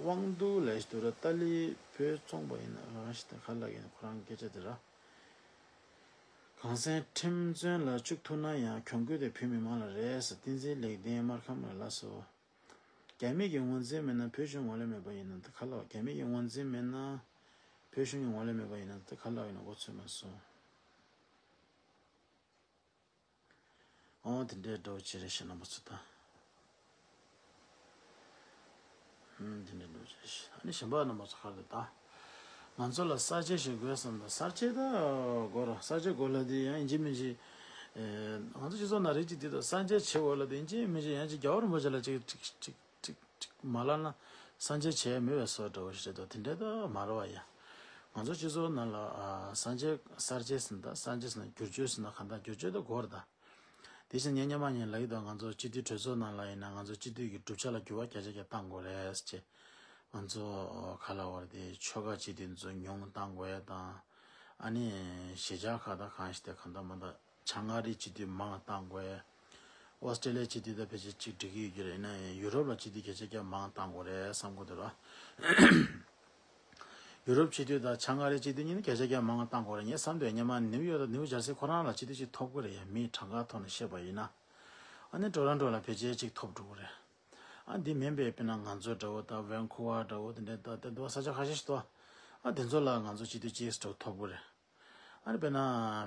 དབང་འདུས་ལ་ཞིག་འདུག་ར། ཏཱ་ལའི་བོད་བཙོང་པ་ཡིན་ན་གང་ཞིག་ད་ག་ལ་ཡིན་ཁོ་རང་སྐད་ཆ་དེ་ར། གངས་སེང་ཁྲིམས་བཙོན་ལ་བཅུག་ཐུབ་ན་ཡང་གྱོང་གུད་དེ་བོད་མི་མང་ལ་རེད་ཟེར། བསྟན་འཛིན་ལེགས་ལྡན་སྨར་ཁམས་ལ་ལགས་སོ། རྒྱ་མི་གི་ངོས་འཛིན་མེད་ན་བོད་གཞུང་ངོས་ལེན་མེད་པ་ཡིན་ན་ད་ག་ལ་བ། རྒྱ་མི་གི་ངོས་འཛིན་མེད་ན་བོད་གཞུང་གི་ངོས་ལེན་མེད་པ་ཡིན་ན་ད་ག་ལ་བ་ཡིན་ན་གོ་ཚོད་མ་སོང་། ཨོ་དེ་འདྲའི་འདྲ་བོ་ཅིག་རེད་ཤག་རྣམ་པ་ཚོ་ད། ཨུམ་དེ་འདྲའི་འདྲ་བོ་ཅིག་རེད་ཤག་ཨ་ནི་གཞན་པ་རྣམ་པ་ཚོ་ག་རེ་ད། ང་ཚོ་ལ་གསར་བརྗེ་ཞིག་དགོས་བསམ་ད་གསར་བརྗེ་ད་དགོས་ར། གསར་བརྗེ་དགོས་ལབ་དེ་ཡང་ཡིན་གཅིག་མིན་གཅིག་ཨེ། ང་ཚོ་སྤྱི་ཚོགས་ནང་རིགས་གཅིག་དེ་དང་གསར་བརྗེ་བྱེད་དགོས་ལབ་དེ་ཡིན་གཅིག་མིན་གཅིག་ཡང་གཅིག་རྒྱལ་བ་རིན་པོ་ཆེ་ལ་གཅིག་གཅིག་གཅིག་གཅིག་གཅིག་མ་ལབ་ན་གསར་བརྗེ་བྱས་མེད་པའི་བཟོ་འདྲ་བོ་ཞིག་རེད་དོ། དེ་འདྲའི་ད་མ་རེད་བ་ཡ། ང་ཚོ་སྤྱི་ཚོགས་ནང་ལ་ཨ་གསར་བརྗེ་གསར་བརྗེ་ཟེར་ན་ད་གསར་བརྗེ་ཟེར་ན་བསྒྱུར་བཅོས་ཟེར་ན་གང་ལྟར་བསྒྱུར་བཅོས་ད་དགོས་རེད་ད། དེ་བཞིན་ངས་སྔོན་མ་ནས་ལབ་ཀྱི་འདུག་ང་ཚོ་སྤྱི་འཐུས་གྲོས་ཚོགས་ནང་ལ་ཡིན་ན་ང་ཚོ་སྤྱི་འཐུས་ཀྱི་གྲུབ་ཆ་ལ་འགྱུར་བ་བརྒྱ་ཆ་བརྒྱ་གཏང་དགོས་རེད་ཟེར་བྱས། ང་ཚོ་ག་ལབ་དགོས་རེད་དེ་ཆོལ་ཁ་སྤྱི་འཐུས་ཚོ་ཉུང་བཏང་དགོས་ཡ་དང་། ཨ་ནི་གཞིས་ཆགས་ཁག་དང་གང་ཞིག་དེ་གང་ལྟར་མ་ལྟར་བྱང་ཨ་རིའི་སྤྱི་འཐུས་མང་བཏང་དགོས་ཡ། ཨོ་སི་ཀྲེ་ལི་ཡའི་སྤྱི་འཐུས་དང་ཕལ་ཆེར་གཅིག་འགྲིག་གི་ཡོད་ཀྱི་རེད། ཡིན་ན་ཡང་ཡུ་རོབ་ལ་སྤྱི་འཐུས་བརྒྱ་ཆ་བརྒྱ་མང་བཏང་དགོས་རེད་བསམ་གྱི་འདུག་ར། ཡུ་རོབ་སྤྱི་འཐུས་དང་བྱང་ཨ་རིའི་སྤྱི་འཐུས་གཉིས་ནི་བརྒྱ་ཆ་བརྒྱ་མང་བ་བཏང་དགོས་རེད། ངས་བསམ་དུས་སྔོན་མ་ནིའུ་ཡོག་དང་ནིའུ་ཇར་སི་ཁོ་རང་ལ་སྤྱི་འཐུས་གཅིག་ཐོབ་ཀྱི་རེད་ཡ། མིའི་གྲངས་ཀ་ཐོག་ནས་བཤད་པ་ཡིན་ན། ཨ་ནི་ཊོ་རོན་ཊོ་ལ་ཕལ་ཆེར་གཅིག་ཐོབ་འགྲོ་གི་རེད། ཨ་འདི་མིན་པའི་དཔེར་ན་ང་ཚོ་འདྲ་བོ་དང་ཝན་ཁུ་ཝར་འདྲ་བོ་དེ་འདྲའི་ད་དེ་འདུག་ས་ཆ་ཁ་ཤས་ཤིག་འདུག་ཨ་དེ་ཚོ་ལ་ང་ཚོ་སྤྱི་འཐུས་གཅིག་འདྲ་བོ་ཐོབ་ཀྱི་རེད། ཨ་ནི་དཔེར་ན་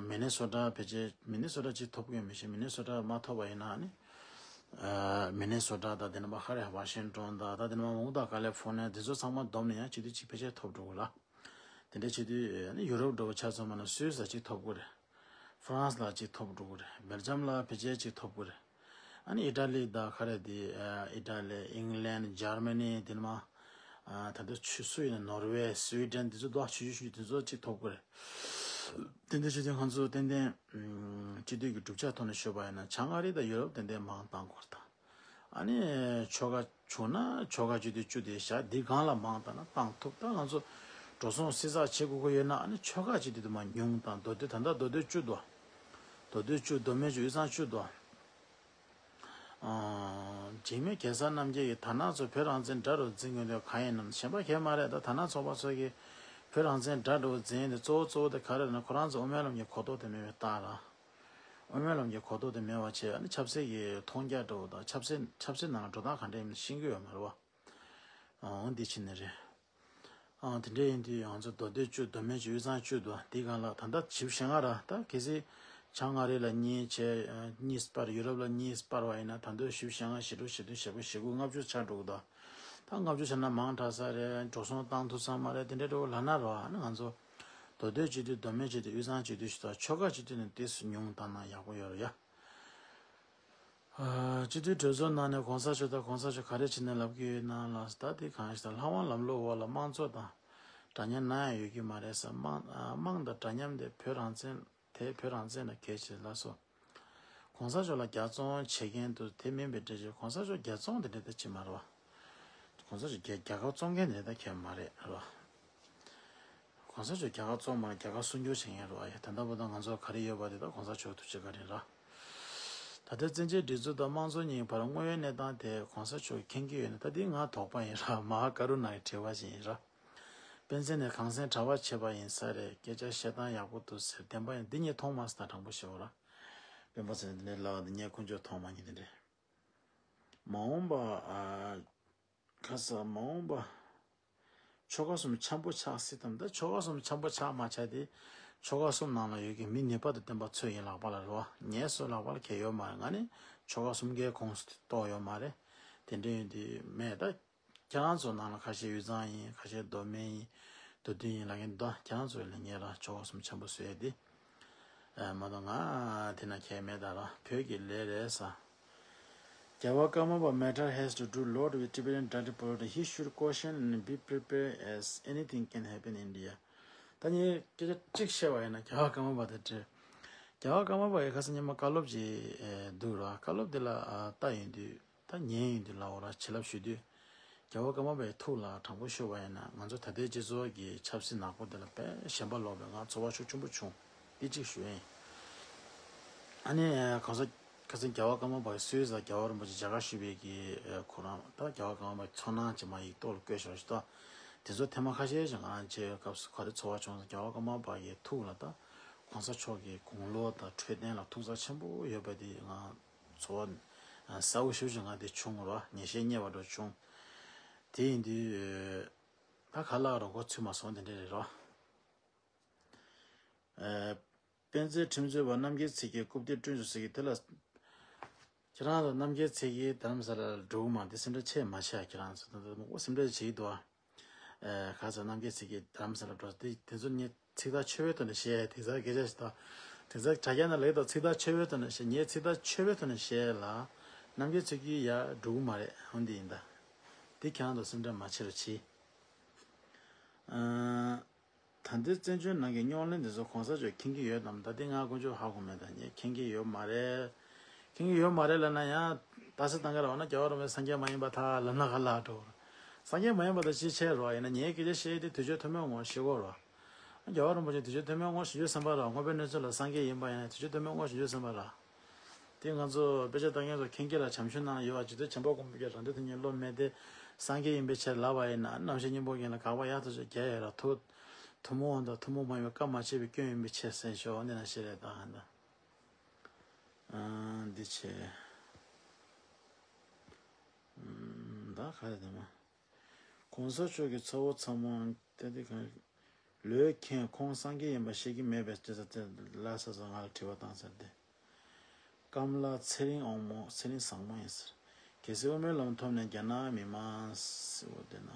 མི་ནི་སོ་ཊ་ཕལ་ཆེར་མི་ནི་སོ་ཊ་གཅིག་ཐོབ་ཀྱི་ཡོད་མི་ཤེས། མི་ནི་སོ་ཊ་མ་ཐོབ་པ་ཡིན་ན་ཨ་ནི། ཨ་མི་ནི་སོ་ཊ་དང་དེ་ནས་མ་ཧ་རེ་ཝ་ཤིང་ཊོན་དང་ད་དེ་ནས་མ་མང་པོ་དང་ཀ་ལི་ཧྥོ་ནི་ཡ་དེ་ཚོ་ཚང་མ་བསྡོམས་ནས་ཡང་སྤྱི་འཐུས་གཅིག་ཕལ་ཆེར་ཐོབ་འགྲོ་གི་རེད། དེ་འདྲའི་སྤྱི་འཐུས་ཨ་ནི་ཡུ་རོབ་འདྲ་བོ་ཆ་ཚང་མ་ན་སུད་སི་ལ་གཅིག་ཐོབ་ཀྱི་རེད། ཧྥ་རན་སི་ལ་གཅིག་ཐོབ་འགྲོ་གི་རེད། སྦེལ་ཇམ་ལ་ཕལ་ཆེར་གཅིག་ཐོབ་ཀྱི་རེད། ཨ་ནི་ཨི་ཊ་ལི་དང་ག་རེ་དེ་ཨ་ཨི་ཊ་ལི་ཨིང་ལན་ཇར་མ་ནི་དེ་ནས་མ་ཨ་ད་ལྟ་ཆུ་སུ་ཡིན་ན་ནོར་ཝེ་སུའི་ཌེན་དེ་ཚོ་དོ་ཆུ་ཆུ་ཆུ་དེ་ཚོ་གཅིག་ཐོབ་ཀྱི་རེད། དེ་འདྲ་བྱས་ཏེ་ང་ཚོ་ཏན་ཏན་ཨམ་སྤྱི་འཐུས་ཀྱི་གྲུབ་ཆ་ཐོག་ནས་ཤོད་པ་ཡིན་ན་བྱང་ཨ་རི་དང་ཡུ་རོབ་ཏན་ཏན་མང་བཏང་དགོས་རེད་ད། ཨ་ནི་ཆོལ་ཁ་བྱུང་ན་ཆོལ་ཁ་སྤྱི་འཐུས་བཅུ་དེ་བཞག་འདི་སྒང་ལ་མང་བཏང་ན་བཏང་ཐུབ། ད་ང་ཚོ་འགྲོ་སོང་བསྲི་ཚགས་བྱེད་དགོས་ཀྱི་ཡོད་ན་ཨ་ནི་ཆོལ་ཁ་སྤྱི་འཐུས་དེ་མར་ཉུང་བཏང་། མདོ་སྟོད་ད་ལྟ་མདོ་སྟོད་བཅུ་འདུག་མདོ་སྟོད་བཅུ། མདོ་སྨད་བཅུ། དབུས་གཙང་བཅུ་འདུག་ཨ་འཇིགས་མེད་གེ་སར་རྣམ་རྒྱལ་གྱིས་དར་ནག་ཚོ་བོད་རང་བཙན་དགྲ་རུ་འཛིན་དགོས་དོན་གང་ཡིན་ནམ། གཞན་པ་གང་ཡང་མ་རེད། ད་དར་ནག་ཚོགས་པ་ཚོ་གིས་བོད་རང་བཙན་དགྲ་རུ་འཛིན་དེ་གཙོ་བོ་གཙོ་བོ་དེ་ག་རེ་རེད་ན་ཁོ་རང་ཚོ་དབུ་མའི་ལམ་གྱི་གོ་རྟོགས་དེ་མེད་པའི་རྟགས་རེད། དབུ་མའི་ལམ་གྱི་གོ་རྟོགས་དེ་མེད་པ་བྱས་ཨ་ནི་ཆབ་སྲིད་ཀྱི་མཐོང་རྒྱ་འདྲ་བོ་དང་ཆབ་སྲིད་ཆབ་སྲིད་ནང་ལ་འགྲོ་སྟངས་ག་འདྲ་ཡིན་མིན་ཤེས་ཀྱི་ཡོད་མ་རེད་བ། འོ་འདི་ཕྱིན་ནི་རེད། ཨང་དེ་འདྲ་ཡིན་དུས་ང་ཚོ་མདོ་སྟོད་བཅུ། མདོ་སྨད་བཅུ། དབུས་གཙང་བཅུ་འདུག་འདི་སྒང་ལ་ད་ལྟ་བཞི་བཅུ་ཞེ་ལྔ་ར། ད་གལ་སྲིད་བྱང་ཨ་རི་ལ་གཉིས་བྱས་གཉིས་སྤར། ཡུ་རོབ་ལ་གཉིས་སྤར་བ་ཡིན་ན་ད་དུང་བཞི་བཅུ་ཞེ་ལྔ། བཞི་དྲུག་བཞི་བདུན་བཞི་དགུ། བཞི་དགུ་ལྔ་བཅུ་ཆགས་འགྲོ་གི་འདུག་ད་ལྔ་བཅུ་ཆགས་ན་མང་དྲགས་ས་རེད། འགྲོ་སོང་བཏང་ཐུབ་ས་མ་རེད། དེ་འདྲ་འདྲ་བོ་ལབ་ན་རོ། ཨ་ནི་ང་ཚོ་མདོ་སྟོད་སྤྱི་འཐུས། མདོ་སྨད་སྤྱི་འཐུས། དབུས་གཙང་སྤྱི་འཐུས་ཞིག་དང་ཆོལ་ཁ་སྤྱི་འཐུས་ནས་ཏོག་ཙམ་ཉུང་བཏང་ན་ཡག་པོ་ཡོད་རེད་ཡ། ཨ་སྤྱི་འཐུས་གྲོས་ཚོགས་ནང་ནས་གོང་ས་མཆོག་དང་གོང་ས་མཆོག་ག་རེ་བྱས་ནས་ལབ་ཀྱི་ཡོད་ན་ལབ་ས། ད་དེ་གང་ཞིག་ད་ལྷ་དབང་ལམ་ལུགས་འོག་ལ་དམངས་གཙོ་དང་འདྲ་མཉམ་ནམ་ཡང་ཡོད་ཀྱི་མ་རེད་ཟེར། དམངས་ཨ་དམངས་དང་འདྲ་མཉམ་དེ་བོད་རང་བཙན་དེ་བོད་རང་བཙན་ལ་གལ་ཆེ་ལབ་སོང་། གོང་ས་མཆོག་ལ་རྒྱབ་རྩོམ་བྱེད་མཁན་དུ་དེ་མིན་པའི་འགྲེལ་བརྗོད། གོང་ས་མཆོག་རྒྱབ་རྩོམ་དེ་འདྲ་ད་བྱེད་མ་རེད་བ། གོང་ས་མཆོག་རྒྱ་རྒྱལ་ཁབ་བཙོང་མཁན་དེ་འདྲ་ད་གལ་མ་རེད་རེད་བ། གོང་ས་མཆོག་རྒྱལ་ཁབ་བཙོང་མ་རེད། རྒྱལ་ཁབ་སྲུང་སྐྱོབ་བྱེད་མཁན་རེད་བ། ཡ་དེ་འདྲ་པོ་ད་ང་ཚོ་ག་རེ་ཡོད་པ་དེ་ད་གོང་ས་མཆོག་ཐུགས་རྗེ་བཀའ་དྲིན་རེད། ད་ལྟའི་བཙན་བྱོལ་སྒྲིག་འཛུགས་དང་དམངས་གཙོ་གཉིས་བར་དངོས་ཡོད་གནས་སྟངས་དེ་གོང་ས་མཆོག་མཁྱེན་གྱི་ཡོད་ན། ད་འདི་ང་དོགས་པ་ཡིན་ར། མ་ཧཱ་ཀ་རུ་ཎ་ཡི་དྲི་བ་ཞིག་ཡིན་ར། སྤེན་ཚེ་ནས་གངས་སེང་གྲྭ་པ་བྱས་པ་ཡིན་ས་རེད། སྐད་ཆ་བཤད་སྟངས་ཡག་པོ་འདུག་ཟེར། བདེན་པ་ཡིན། འདི་ངས་མཐོང་མ་སོང་། ད་དྲང་པོ་ཞུ་ར། སྤེན་པ་ཚེ་རིང་འདི་ནས་ལབ་འདི་ངས་ཁོང་ཚོས་མཐོང་མ་མྱོང་དེ་འདྲས། མ་འོངས་པ་ཨ། ཁ་ས་མ་འོངས་པ། ཆོལ་ཁ་གསུམ་འཆམ་པོ་ཆགས་སྲིད་དམ། ད་ཆོལ་ཁ་གསུམ་འཆམ་པོ་ཆགས་མ་ཆགས་དེ། ཆོལ་ཁ་གསུམ་ནང་ལ་ཡོད་ཀྱི་མི་ནུས་པ་དང་ལྡན་པ་ཚོས་ཡིན་ལག་པ་ལ་རེད་བ། ངའི་སོ་ལག་པ་ལ་གལ་ཡོད་མ་རེད། ང་ནི་ཆོལ་ཁ་གསུམ་ཀའི་ཁོངས་སུ་གཏོགས་ཡོད་མ་རེད། དེ་འདྲ་ཡིན་དུས་མེད་ད། ཁྱེད་རང་ཚོ་ནང་ལ་ཁ་ཤས་དབུས་གཙང་ཡིན། ཁ་ཤས་མདོ་སྨད་ཡིན། མདོ་སྟོད་ཡིན་ལབ་མཁན་འདུག་ད་ཁྱེད་རང་ཚོ་ལ་ངས་ར་ཆོལ་ཁ་གསུམ་འཆམ་པོ་བཟོས་ཏེ། ཨ་མ་གཏོགས་ང་དེ་ན་ཁྱད་མེད་ད་ར། བོད་ཀྱི་ལས་རེད་ས། རྒྱལ་བ་ཀརྨ་པ། Matter has to do lot with Tibetan dirty politics. He should caution and be prepared as anything can happen in India. ད་ངས་སྐད་ཆ་གཅིག་བཤད་པ་ཡིན་ན་རྒྱལ་བ་ཀརྨ་པ་དེ་འདྲ། རྒྱལ་བ་ཀརྨ་པ་ཡི་ཁ་སང་ཉི་མ་བཀའ་སློབ་ཅིག་འདུག་ར། བཀའ་སློབ་དེ་ལ་ལྟ་ཡོང་དུས། ད་ཉན་ཡོང་དུས་ལ་འོ་ར་བྱིན་རླབས་ཞུ་དུས། རྒྱལ་བ་ཀརྨ་པའི་ཐུགས་ལ་དྲང་པོ་ཞུ་བ་ཡིན་ན་ང་ཚོ་ད་ལྟའི་སྤྱི་ཚོགས་ཀྱི་ཆབ་སྲིད་ནག་པོ་འདི་ལ་དཔེ་ཞེན་པ་ལོག་པའི་ང་ཚོར་བ་ཤུགས་ཆེན་པོ་བྱུང་། འདི་གཅིག་ཞུ་ཡིན། ཨ་ནི་གོང་ས་ཁ་སང་རྒྱལ་བ་ཀརྨ་པ་སུད་སི་རྒྱལ་བ་རིན་པོ་ཆེ་མཇལ་ཁ་ཞུས་པའི་གི་ཁོ་རང་ད་རྒྱལ་བ་ཀརྨ་པའི་ཚོར་སྣང་ཅིག་མ་ཡིག་ཐོག་ལ་བཀོད་བཞག་ཞུ་ད། དེ་ཚོ་ཐེངས་མ་ཁ་ཤས་ཤིག་ང་རང་བཅས་སྐབས་སུ་ག་རེ་ཚོར་བ་བྱུང་སོང་། རྒྱལ་བ་ཀརྨ་པ་གི་ཐུགས་ལ་ད་གོང་ས་མཆོག་གི་དགུང་ལོ་དང་འཕྲོད་བསྟེན་ལ་ཐུགས་འཚབ་ཆེན་པོ་ཡོད་པ་དེ་ང་ཚོར་བ་གསལ་པོ་ཞེ་པོ་ཅིག་ང་དེ་བྱུང་རོ། ངེས་ཤེས་རྙེད་པ་འདྲ་བྱུང་། དེ་ཡིན་དུས་ད་ག་ལ་རོ་མགོ་ཚོས་མ་སོང་དེ་འདྲ་རེད་རོ། ཨ་དཔལ་ལྡན་ཁྲིམས་རྩོད་པ་རྣམ་རྒྱལ་ཚེ་རྒྱལ་རྐུབ་སྟེགས་བསྐྲུན་བྱུང་ཟེར་གི་དེ་ལ། ཁྱེད་རང་ཚོ་རྣམ་རྒྱལ་ཚེ་གིས་རྡ་རམ་ས་ལ་འགྲོ་གི་མ་རེད། དེ་སེམས་ཁྲལ་ཆེ་མ་བྱེད་ཨ། ཁྱེད་རང་ཚོ་ད་ལྟ་མང་པོ་སེམས་ཁྲལ་བྱེད་ཀྱི་འདུག་ཨ། ཨེ། ཁ་ཚ་རྣམ་རྒྱལ་ཚེ་གིས་རྡ་རམ་ས་ལ་འགྲོ་དེ་དེ་ཚོ་ངས་ཚིག་ཐག་ཆོད་པའི་ཐོག་ནས་བཤད། དེང་སང་སྐད་ཆ་ཞིག་དང་། དེང་སང་དྲ་རྒྱ་ནང་ལེགས་དང་ཚིག་ཐག་ཆོད་པའི་ཐོག་ནས་བཤད། ངས་ཚིག་ཐག་ཆོད་པའི་ཐོག་ནས་བཤད་ལ། རྣམ་རྒྱལ་ཚེ་གིས་ཡར་འགྲོ་གི་མ་རེད། འོ་འདི་ཡིན་ད། དེ་ཁྱེད་རང་ཚོ་སེམས་ཁྲལ་མ་བྱེད་རོགས་གྱིས། ཨ། ད་ལྟའི་བཙན་བྱོལ་ནང་གི་རྙོག་གླེང་འདི་ཚོ་གོང་ས་མཆོག་མཁྱེན་གྱི་ཡོད་དམ། ད་ལྟའི་ང་དཀོན་མཆོག་ཧ་གོ་མེད། ད་ངས་མཁྱེན་གྱི་ཡོད་མ་རེད། མཁྱེན་གྱི་ཡོད་མ་རེད་ལབ་ན་ཡང་ཏག་ཏག་གཏོང་གི་རེད། འོ་ན་རྒྱལ་བ་རིན་པོ་ཆེ་སངས་རྒྱས་མ་ཡིན་པ་ཐལ་ལབ་ན་ག་ལ་འགྲོ། སངས་རྒྱས་མ་ཡིན་པ་དང་ཅི་བྱེད་རོགས། ཡིན་ན་ངས་སྐད་ཆ་བཤད་དེ་དུས་ཚོད་ཐུང་མོའི་ངོ་ཤེས་དགོས་རོགས། རྒྱལ་བ་རིན་པོ་ཆེ་དུས་ཚོད་ཐུང་མོའི་ངོ་ཤེས་རྒྱུ་བསམ་པ་རོགས། དངོས་པོའི་གནས་ཚུལ་ལ་སངས་རྒྱས་ཡིན་པ་ཡིན་ན་དུས་ཚོད་ཐུང་མོའི་ངོ་ཤེས་རྒྱུ་བསམ་པ་རོགས། དེ་ང་ཚོ་དཔེ་ཆ་ལྟ་མཁན་ཚོ་མཁྱེན་གྱི་རེད། བྱམས་ཆུབ་ནང་ཡོད་པ་རྗེ་བཙུན་བྱམས་པ་མགོན་པོ་གིས་རང་སྡེ་དེ་ཉིད་བློ་མེད་དེ་སངས་རྒྱས་ཡིན་པའི་ཕྱིར་ལབ་པ་ཡིན་ན། རྣམ་ཤེས་སྙིང་པོ་རྒན་ལ་དགག་པ་ཡག་ཏུ་བརྒྱབ་ཡོད་ར། ཐུགས་ཐུན་མོང་དང་ཐུན་མོང་མ་ཡིན་པའི་བཀའ་མ་བྱས་པའི་སྐྱོན་ཡིན་པའི་ཕྱིར་ཟེར་ཞོག་འདི་ན་ཤེས་རེད་ད་ཧ་ད། ཨ། འདི་བྱས། ཨ། ད་ག་རེ་དེ་མ། གོང་ས་མཆོག་གི་ཚ་བོ་ཚ་མོ་ཏན་ཏན་གང་། ལོས་མཁྱེན། ཁོང་སངས་རྒྱས་ཡིན་པ་ཤེས་ཀྱི་མེད་པས་ཅི་ཟེར་ཏེ་ལ་ས་ས་ང་ལ་དྲི་བ་བཏང་ཟེར་ཏེ། ཀམ་ལ་ཚེ་རིང་དབང་མོ། ཚེ་རིང་བཟང་མོ་ཡིན་ཟེར། གལ་སྲིད་དབུ་མའི་ལམ་ཐོབ་ནས་རྒྱ་ནག་མི་མང་ཟེར་བ་དེ་ན།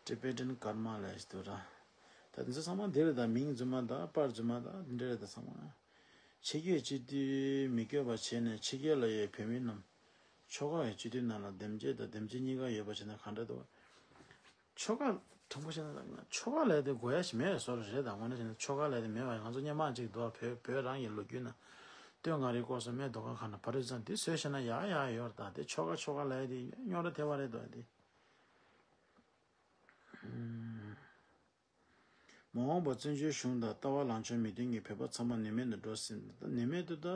Tibetan Karma ལས་ཞིག་འདུག་ར། ད་དེ་ཚོ་ཚང་མ་འདི་རེད་ད། མིང་རྫུན་མ་དང་པར་རྫུན་མ་དང་འདི་འདྲ་རེད་ད་ཚང་མ། ཕྱི་རྒྱལ་སྤྱི་འཐུས་མི་དགོས་པ་བྱས་ནས་ཕྱི་རྒྱལ་ལ་ཡོད་བོད་མི་རྣམས་ཆོལ་ཁ་ཡི་སྤྱི་འཐུས་ནང་ལ་འདེམས་བྱེད་དང་འདེམས་བྱེད་གཉིས་ཀ་ཡོད་པ་བྱས་ན་གང་འདྲ་འདུག་ཆོལ་ཁ་དྲང་པོ་བཤད་ན་ཆོལ་ཁ་ལབ་དེ་དགོས་ཡ་ཞིག་མེད་པའི་བཟོ་འདྲ་རེད་ད། དངོས་གནས་བྱས་ན་ཆོལ་ཁ་ལབ་དེ་མེད་པ་ཡང་ང་ཚོ་སྔོན་མ་ཅིག་འདུག་བོད་བོད་རང་གི་ལོ་རྒྱུས་ནང་སྟོད་མངའ་རིས་སྐོར་སོགས་སྨད་མདོ་ཁམས་ཁ་ན་བར་དུ་ཙམ་དེ་བཟོས་བཤད་ན་ཡག་ཡག་ཡོད་རེད་ད། དེ་ཆོལ་ཁ་ཆོལ་ཁ་ལབ་དེ་རྙོག་དྲ་ཐེབས་པ་རེད་འདུག་དེ། མ་འོངས་པར་བཙན་བྱོལ་གཞུང་དང་ལྟ་བ་ལངས་ཕྱོགས་མི་མཐུན་གྱི་བོད་པ་ཚང་མ་ནུས་མེད་དུ་འགྲོ་སྲིད། ད་ནུས་མེད་དུ་ད་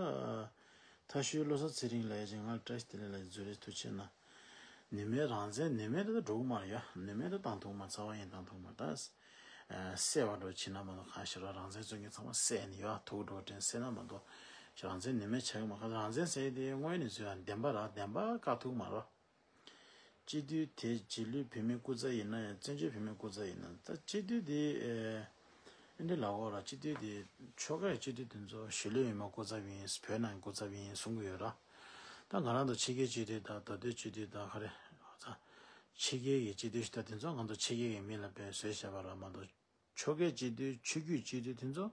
ཐ་ཤུལ་བློ་བཟང་ཚེ་རིང་ལབ་ཡ་ཅིག་ང་ལ་བཀྲ་ཤིས་བདེ་ལེགས་ལབ་ཡ་ཅིག་འཛུལ་རེས་ཐུགས་ཆེ་གནང་། ནུས་མེད་རང་བཙན་ནུས་མེད་དུ་ད་འགྲོ་གི་མ་རེད་ཡ། ནུས་མེད་དུ་བཏང་ཐུབ་མ། རྩ་བ་ཉིད་བཏང་ཐུབ་མ། ད་གསལ་བ་འགྲོ་བྱེད་ན་མ་གཏོགས། གང་ཞིག་ར་རང་བཙན་རྩོད་མཁན་ཚང་མ་བསད་ནས་ཡོད་ཐུག་འགྲོ་དྲན་བསད་ན་མ་གཏོགས་རང་བཙན་ནུས་མེད་ཆགས་ཀྱི་མ། ག་རང་བཙན་ཟེར་དེ་དངོས་ནས་བཟོས་ཡ་བདེན་པ་ར་བདེན་པ་བཀག་ཐུབ་མ་རོ། སྤྱི་འཐུས་དེ་རྗེས་ལུས་བོད་མིའི་སྐུ་ཚབ་ཡིན་ན་ཡང་བཙན་བྱོལ་བོད་མིའི་སྐུ་ཚབ་ཡིན་ན། ད་སྤྱི་འཐུས་དེ་ཨེ་འདྲ་ལབ་དགོས་ར། སྤྱི་འཐུས་དེ་ཆོལ་ཁའི་སྤྱི་འཐུས་དེ་ཚོ་གཞིས་ལུས་ཡུལ་མིའི་སྐུ་ཚབ་ཡིན། བོད་ནང་གི་སྐུ་ཚབ་ཡིན་གསུང་གི་ཡོད་ར། ད་ང་རང་ཚོ་ཕྱི་རྒྱལ་སྤྱི་འཐུས་དང་མདོ་སྟོད་སྤྱི་འཐུས་དང་ག་རེ། ཕྱི་རྒྱལ་གྱི་སྤྱི་འཐུས་ཞིག་ད་དེ་ཚོ་ང་ཚོ་ཕྱི་རྒྱལ་གྱི་མི་ལ་དཔེ་བཟོས་བྱས་པ་ར་མ་གཏོགས། ཆོལ་ཁའི་སྤྱི་འཐུས་ཆོས་བརྒྱུད་སྤྱི་འཐུས་དེ་ཚོ་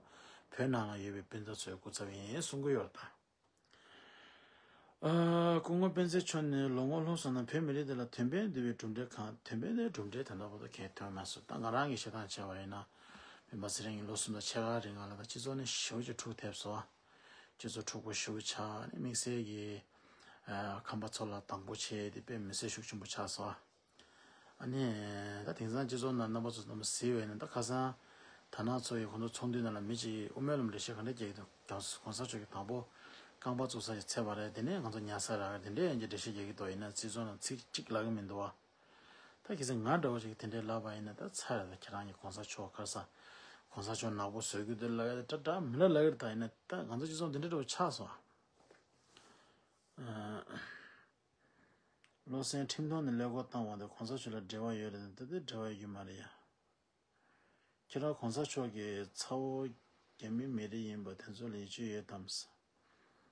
བོད་ནང་ལ་ཡོད་པའི་སྤུན་ཟླ་ཚོའི་སྐུ་ཚབ་ཡིན་གསུང་གི་ཡོད་རེད་ད། ཨ། སྐུ་ངོ་སྤེན་ཚེ་མཆོག་ནས་ལོ་ངོ་ལྷག་སོང་ན་བོད་མི་རིགས་འདི་ལ་དོན་ཕན་བསྡུ་བའི་གྲུབ་འབྲས་གང་། དོན་ཕན་བསྡུ་བའི་གྲུབ་འབྲས་ད་ལྟ་བར་དུ་གང་ཡང་ཐོན་མ་སོང་། ད་ང་རང་གི་བཤད་སྟངས་བྱས་པ་ཡིན་ན། སྤེན་པ་ཚེ་རིང་གིས་ལོ་གསུམ་དང་ཕྱེད་ཀ་རིང་ང་ལ་ད་སྤྱི་ཚོགས་ནས་ཞེ་པོ་ཅིག་འཁྲུག་ཐེབས་སོང་། སྤྱི་ཚོགས་འཁྲུག་པོ་ཞེ་པོ་ཆགས་ནས་དམིགས་བསལ་གྱི་ཨ་ཁམས་པ་ཚོ་ལ་དང་པོ་བྱས་ཏེ་དཔེ་མི་སྲིད་ཤུགས་ཆེན་པོ་ཆགས་སོང་། ཨ་ནི་ད་དེང་སང་སྤྱི་ཚོགས་ནང་རྣམ་པ་ཚོ་རྣམ་པ་གཟིགས་པ་ཡིན་ན། ད་ཁ་སང་དར་ནག་ཚོ་ཡི་ཁོང་ཚོ་ཚོགས་འདུའི་ནང་ལ་མི་གཅིག་གིས་དབུ་མའི་ལམ་འགྲེལ་བཤད་ག་འདྲ་རྒྱག་གི་འདུག་གོང་ས་མཆོག་གིས་དང་པོ་རྐང་པ་བཙུགས་ས་ཞིག་འཚོལ་བ་རེད། དེ་ནས་ང་ཚོ་ཉལ་ས་རག་རེད། དེ་འདྲས་ཡང་འགྲེལ་བཤད་རྒྱག་གི་འདུག་ཡིན་ན་སྤྱི་ཚོགས་ནང་ཚིག་གཅིག་ལབ་གི་མི་འདུག་བ། ད་གལ་སྲིད་ང་འདྲ་བོ་ཞིག་གིས་དེ་འདྲས་ལབ་པ་ཡིན་ན་ད་ཚར་རེད། ད་ཁྱེད་རང་གིས་གོང་ས་མཆོག་ག་རེ་ཟེར། གོང་ས་མཆོག་ནག་པོ་བཟོ་གི་འདུག་ལབ་ཡ་དེ་འདྲ་འདྲ་མི་འདྲ་ལབ་ཀྱི་རེད། ད་ཡིན་ན་ད་ང་ཚོ་སྤྱི་ཚོགས་འདི་འདྲ་འདྲ་བོ་ཆགས་སོང་ཨ། བློ་སེང་ཁྲིམས་ཐོག་ནས་ཀླད་ཀོར་བཏང་བ་དེ་གོང་ས་མཆོག་ལ་འབྲེལ་བ་ཡོད་རེད་དམ། ད་དེ་འབྲེལ་བ་ཡོད་ཀྱི་མ་རེད་ཡ། ཁྱེད་རང་གོང་ས་མཆོག་གི་ཚ་བོ་རྒྱ་མི་མི་རིགས་ཡིན་པ་དེ་ཚོ་ལ་ཡིད་ཆེས་ཡོད་དམ།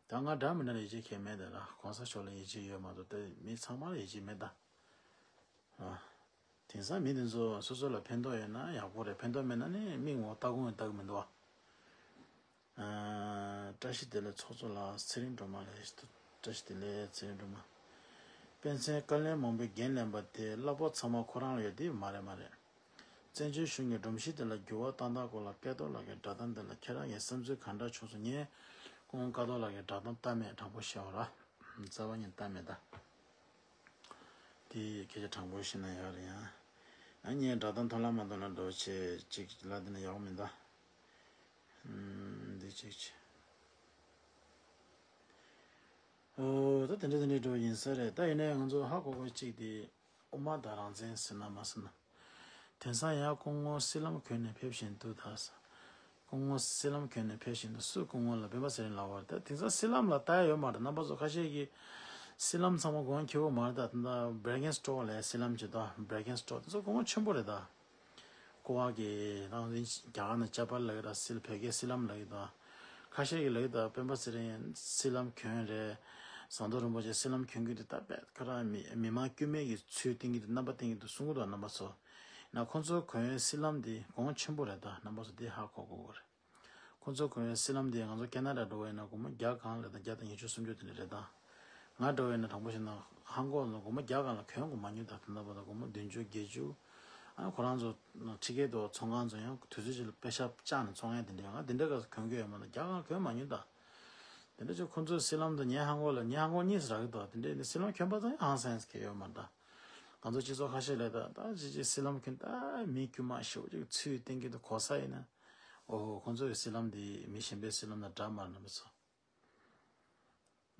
ད་ང་འདྲ་མི་འདྲ་ལ་ཡིད་ཆེས་གང་ཡང་མེད་ད་ར། གོང་ས་མཆོག་ལ་ཡིད་ཆེས་ཡོད་མ་གཏོགས་ད་མི་ཚང་མ་ལ་ཡིད་ཆེས་མེད་ད། ཨ། དེང་སང་མི་དེ་ཚོ་སོ་སོ་ལ་ཕན་ཐོགས་ཡོད་ན་ཡག་པོ་རེད། ཕན་ཐོགས་མེད་ན་ནི་མིག་ངོ་ལྟ་དགོངས་ཡང་ལྟ་གི་མི་འདུག་བ། ཨ། བཀྲ་ཤིས་བདེ་ལེགས་ཚོགས་གཙོ་ལགས། ཚེ་རིང་སྒྲོལ་མ་ལགས། བཀྲ་ཤིས་བདེ་ལེགས་ཚེ་རིང་སྒྲོལ་མ། པཎ་ཆེན་བཀའ་བློན་མང་པོས་འགན་ལེན་པ་དེ་གླ་ཕོགས་ཚང་མ་ཁོ་རང་ལ་ཡོད་དེ་མ་རེད་མ་རེད། བཙན་བྱོལ་གཞུང་གི་སྒྲོམ་གཞི་དེ་ལ་འགྱུར་བ་བཏང་སྟངས་སྐོར་ལ་སྐལ་རྡོར་ལགས་ཀྱི་བསྒྲགས་གཏམ་དེ་ལ་ཁྱེད་རང་གི་བསམ་ཚུལ་གང་འདྲ་བྱུང་སོང་། ངས་སྐུ་ངོ་སྐལ་རྡོར་ལགས་ཀྱི་བསྒྲགས་གཏམ་ལྟ་མེད། དྲང་པོ་བཤད་པ་ར། རྩ་བ་ཉིད་ལྟ་མེད་ད། དེ་སྐད་ཆ་དྲང་པོ་བཤད་ན་ཡག་རེད་ཡ། ཨ་ངས་བསྒྲགས་གཏམ་མཐོང་ལ་མ་མཐོང་ལ་འགྲོ་བྱེད་ཅིག་ལ་དེ་ན་ཡག་མིན་ད། ཨུམ། འདི་ཅིག་བྱེད། ཨོ། ད་དེ་འདྲ་དེ་འདྲ་འགྲོ་ཡིན་ས་རེད། ད་ཡིན་ནའི་ང་ཚོ་ཧ་གོ་གོ་གཅིག་དེ། དབུ་མ་དང་རང་བཙན་ཟེར་ན་མ་ཟེར་ན། དེང་སང་ཡང་སྐུ་ངོ་སི་ལམ་གྱོན་ནས་ཕེབས་བཞིན་འདུག་ད་ཟེར། སྐུ་ངོ་སི་ལམ་གྱོན་ནས་ཕེབས་བཞིན་འདུག་སུ་སྐུ་ངོ་ལ་སྤེན་པ་ཚེ་རིང་ལབ་པ་རེད། ད་དེང་སང་སི་ལམ་ལ་ལྟ་ཡ་ཡོད་མ་རེད། རྣམ་པ་ཚོ་ཁ་ཤས་ཀྱིས་སི་ལམ་ཚང་མ་དགོངས་འཁྱེར་གྱི་མ་རེད། ད་ད་ལྟ་བེར་ཀན་སི་ཊོར་ལ་སི་ལམ་བྱེད་དོ། བེར་ཀན་སི་ཊོར་དེ་ཚོ་སྒོར་མོ་ཆེན་པོ་རེད་ད། ཀོ་བ་གི་ནང་རྒྱ་གར་ནང་ཅ་པར་ལབ་ཀྱི་ར། སི་ལ་བོད་སྐད་སི་ལམ་ལབ་ཀྱི་འདུག་ཁ་ཤས་ཀྱིས་ལབ་ཀྱི་འདུག་སྤེན་པ་ཚེ་རིང་སྲིད་ལམ་གྱོན་རེད། ཟམ་གདོང་རིན་པོ་ཆེ་སྲིད་ལམ་གྱོན་གྱི་འདུག་ད་པས་ཁ་རང་མི་མི་མང་དཀྱུས་མའི་གི་ཚུལ་བསྟན་གྱི་འདུག་རྣམ་པ་བསྟན་གྱི་འདུག་གསུང་གི་འདུག་རྣམ་པ་ཚོ། ཡིན་ན་ཁོང་ཚོ་གྱོན་སྲིད་ལམ་འདི་གོང་ཆེན་པོ་རེད། ད་རྣམ་པ་ཚོ་འདི་ཧ་གོ་དགོས་ཀྱི་རེད། ཁོང་ཚོ་གྱོན་སྲིད་ལམ་འདི་ང་ཚོ་ཁེ་ན་ཌ་འགྲོ་བ་ཡིན་ན་སྒོར་མོ་བརྒྱ་གང་ལ་ད་བརྒྱ་དང་ཉི་ཤུ་སུམ་ཅུ་དེ་འདྲ་རེད། ད་ང་འགྲོ་བ་ཡིན་ན་དང་པོ་བྱས་ན་ཧང་གོ་ལ་སྒོར་མོ་བརྒྱ་གང་ལ་གྱོན་དགོས་མ་མྱོང་། ད་ད་ལྟ་བར་དུ་སྒོར་མོ་བདུན་ཅུ་བརྒྱད་ཅུ། ཨ་ཁོ་རང་ཚོ་ཁྲི་ཀའི་དོ་ཚོང་ཁང་ཚོ་ཡང་དུས་ཚོད་ཅིག་ལ་པེ་ཤག་བཅག་ནས་ཚོང་ཡང་དེ་འདྲ་ཡོད། ང་དེ་འདྲ་ག་གྱོན་གྱི་ཡོད་མ་གཏོགས་བརྒྱ་གང་གྱོན་མ་མྱོང་ད། དེ་འདྲ་ཅིག་ཁོང་ཚོའི་སྲིད་ལམ་དང་ངའི་ཧང་གོ་ལ་ངའི་ཧང་གོ་གཉིས་སུ་རག་གི་འདུག་དེ་འདྲ་ཡིན་ན་སྲིད་ལམ་གྱོན་པ་དང་ཡང་ཧང་སངས་གི་ཡོད་མ་རེད། ད་ང་ཚོ་སྤྱི་ཚོགས་ཁ་ཤས་ལ་ད་ད་ཅི་ཅི་སྲིད་ལམ་གྱོན་ད་མི་དཀྱུས་མ་ཞེ་པོ་ཅིག་ཚུལ་བསྟན་གྱི་འདུག་གོ་ས་ཡིན་ན། ཨོ་ཁོང་ཚོའི་སྲིད་ལམ་འདི་མི་གཞན་པའི་སྲིད་ལམ་དང་འདྲ་མ་རེད་རྣམ་པ་ཚོ།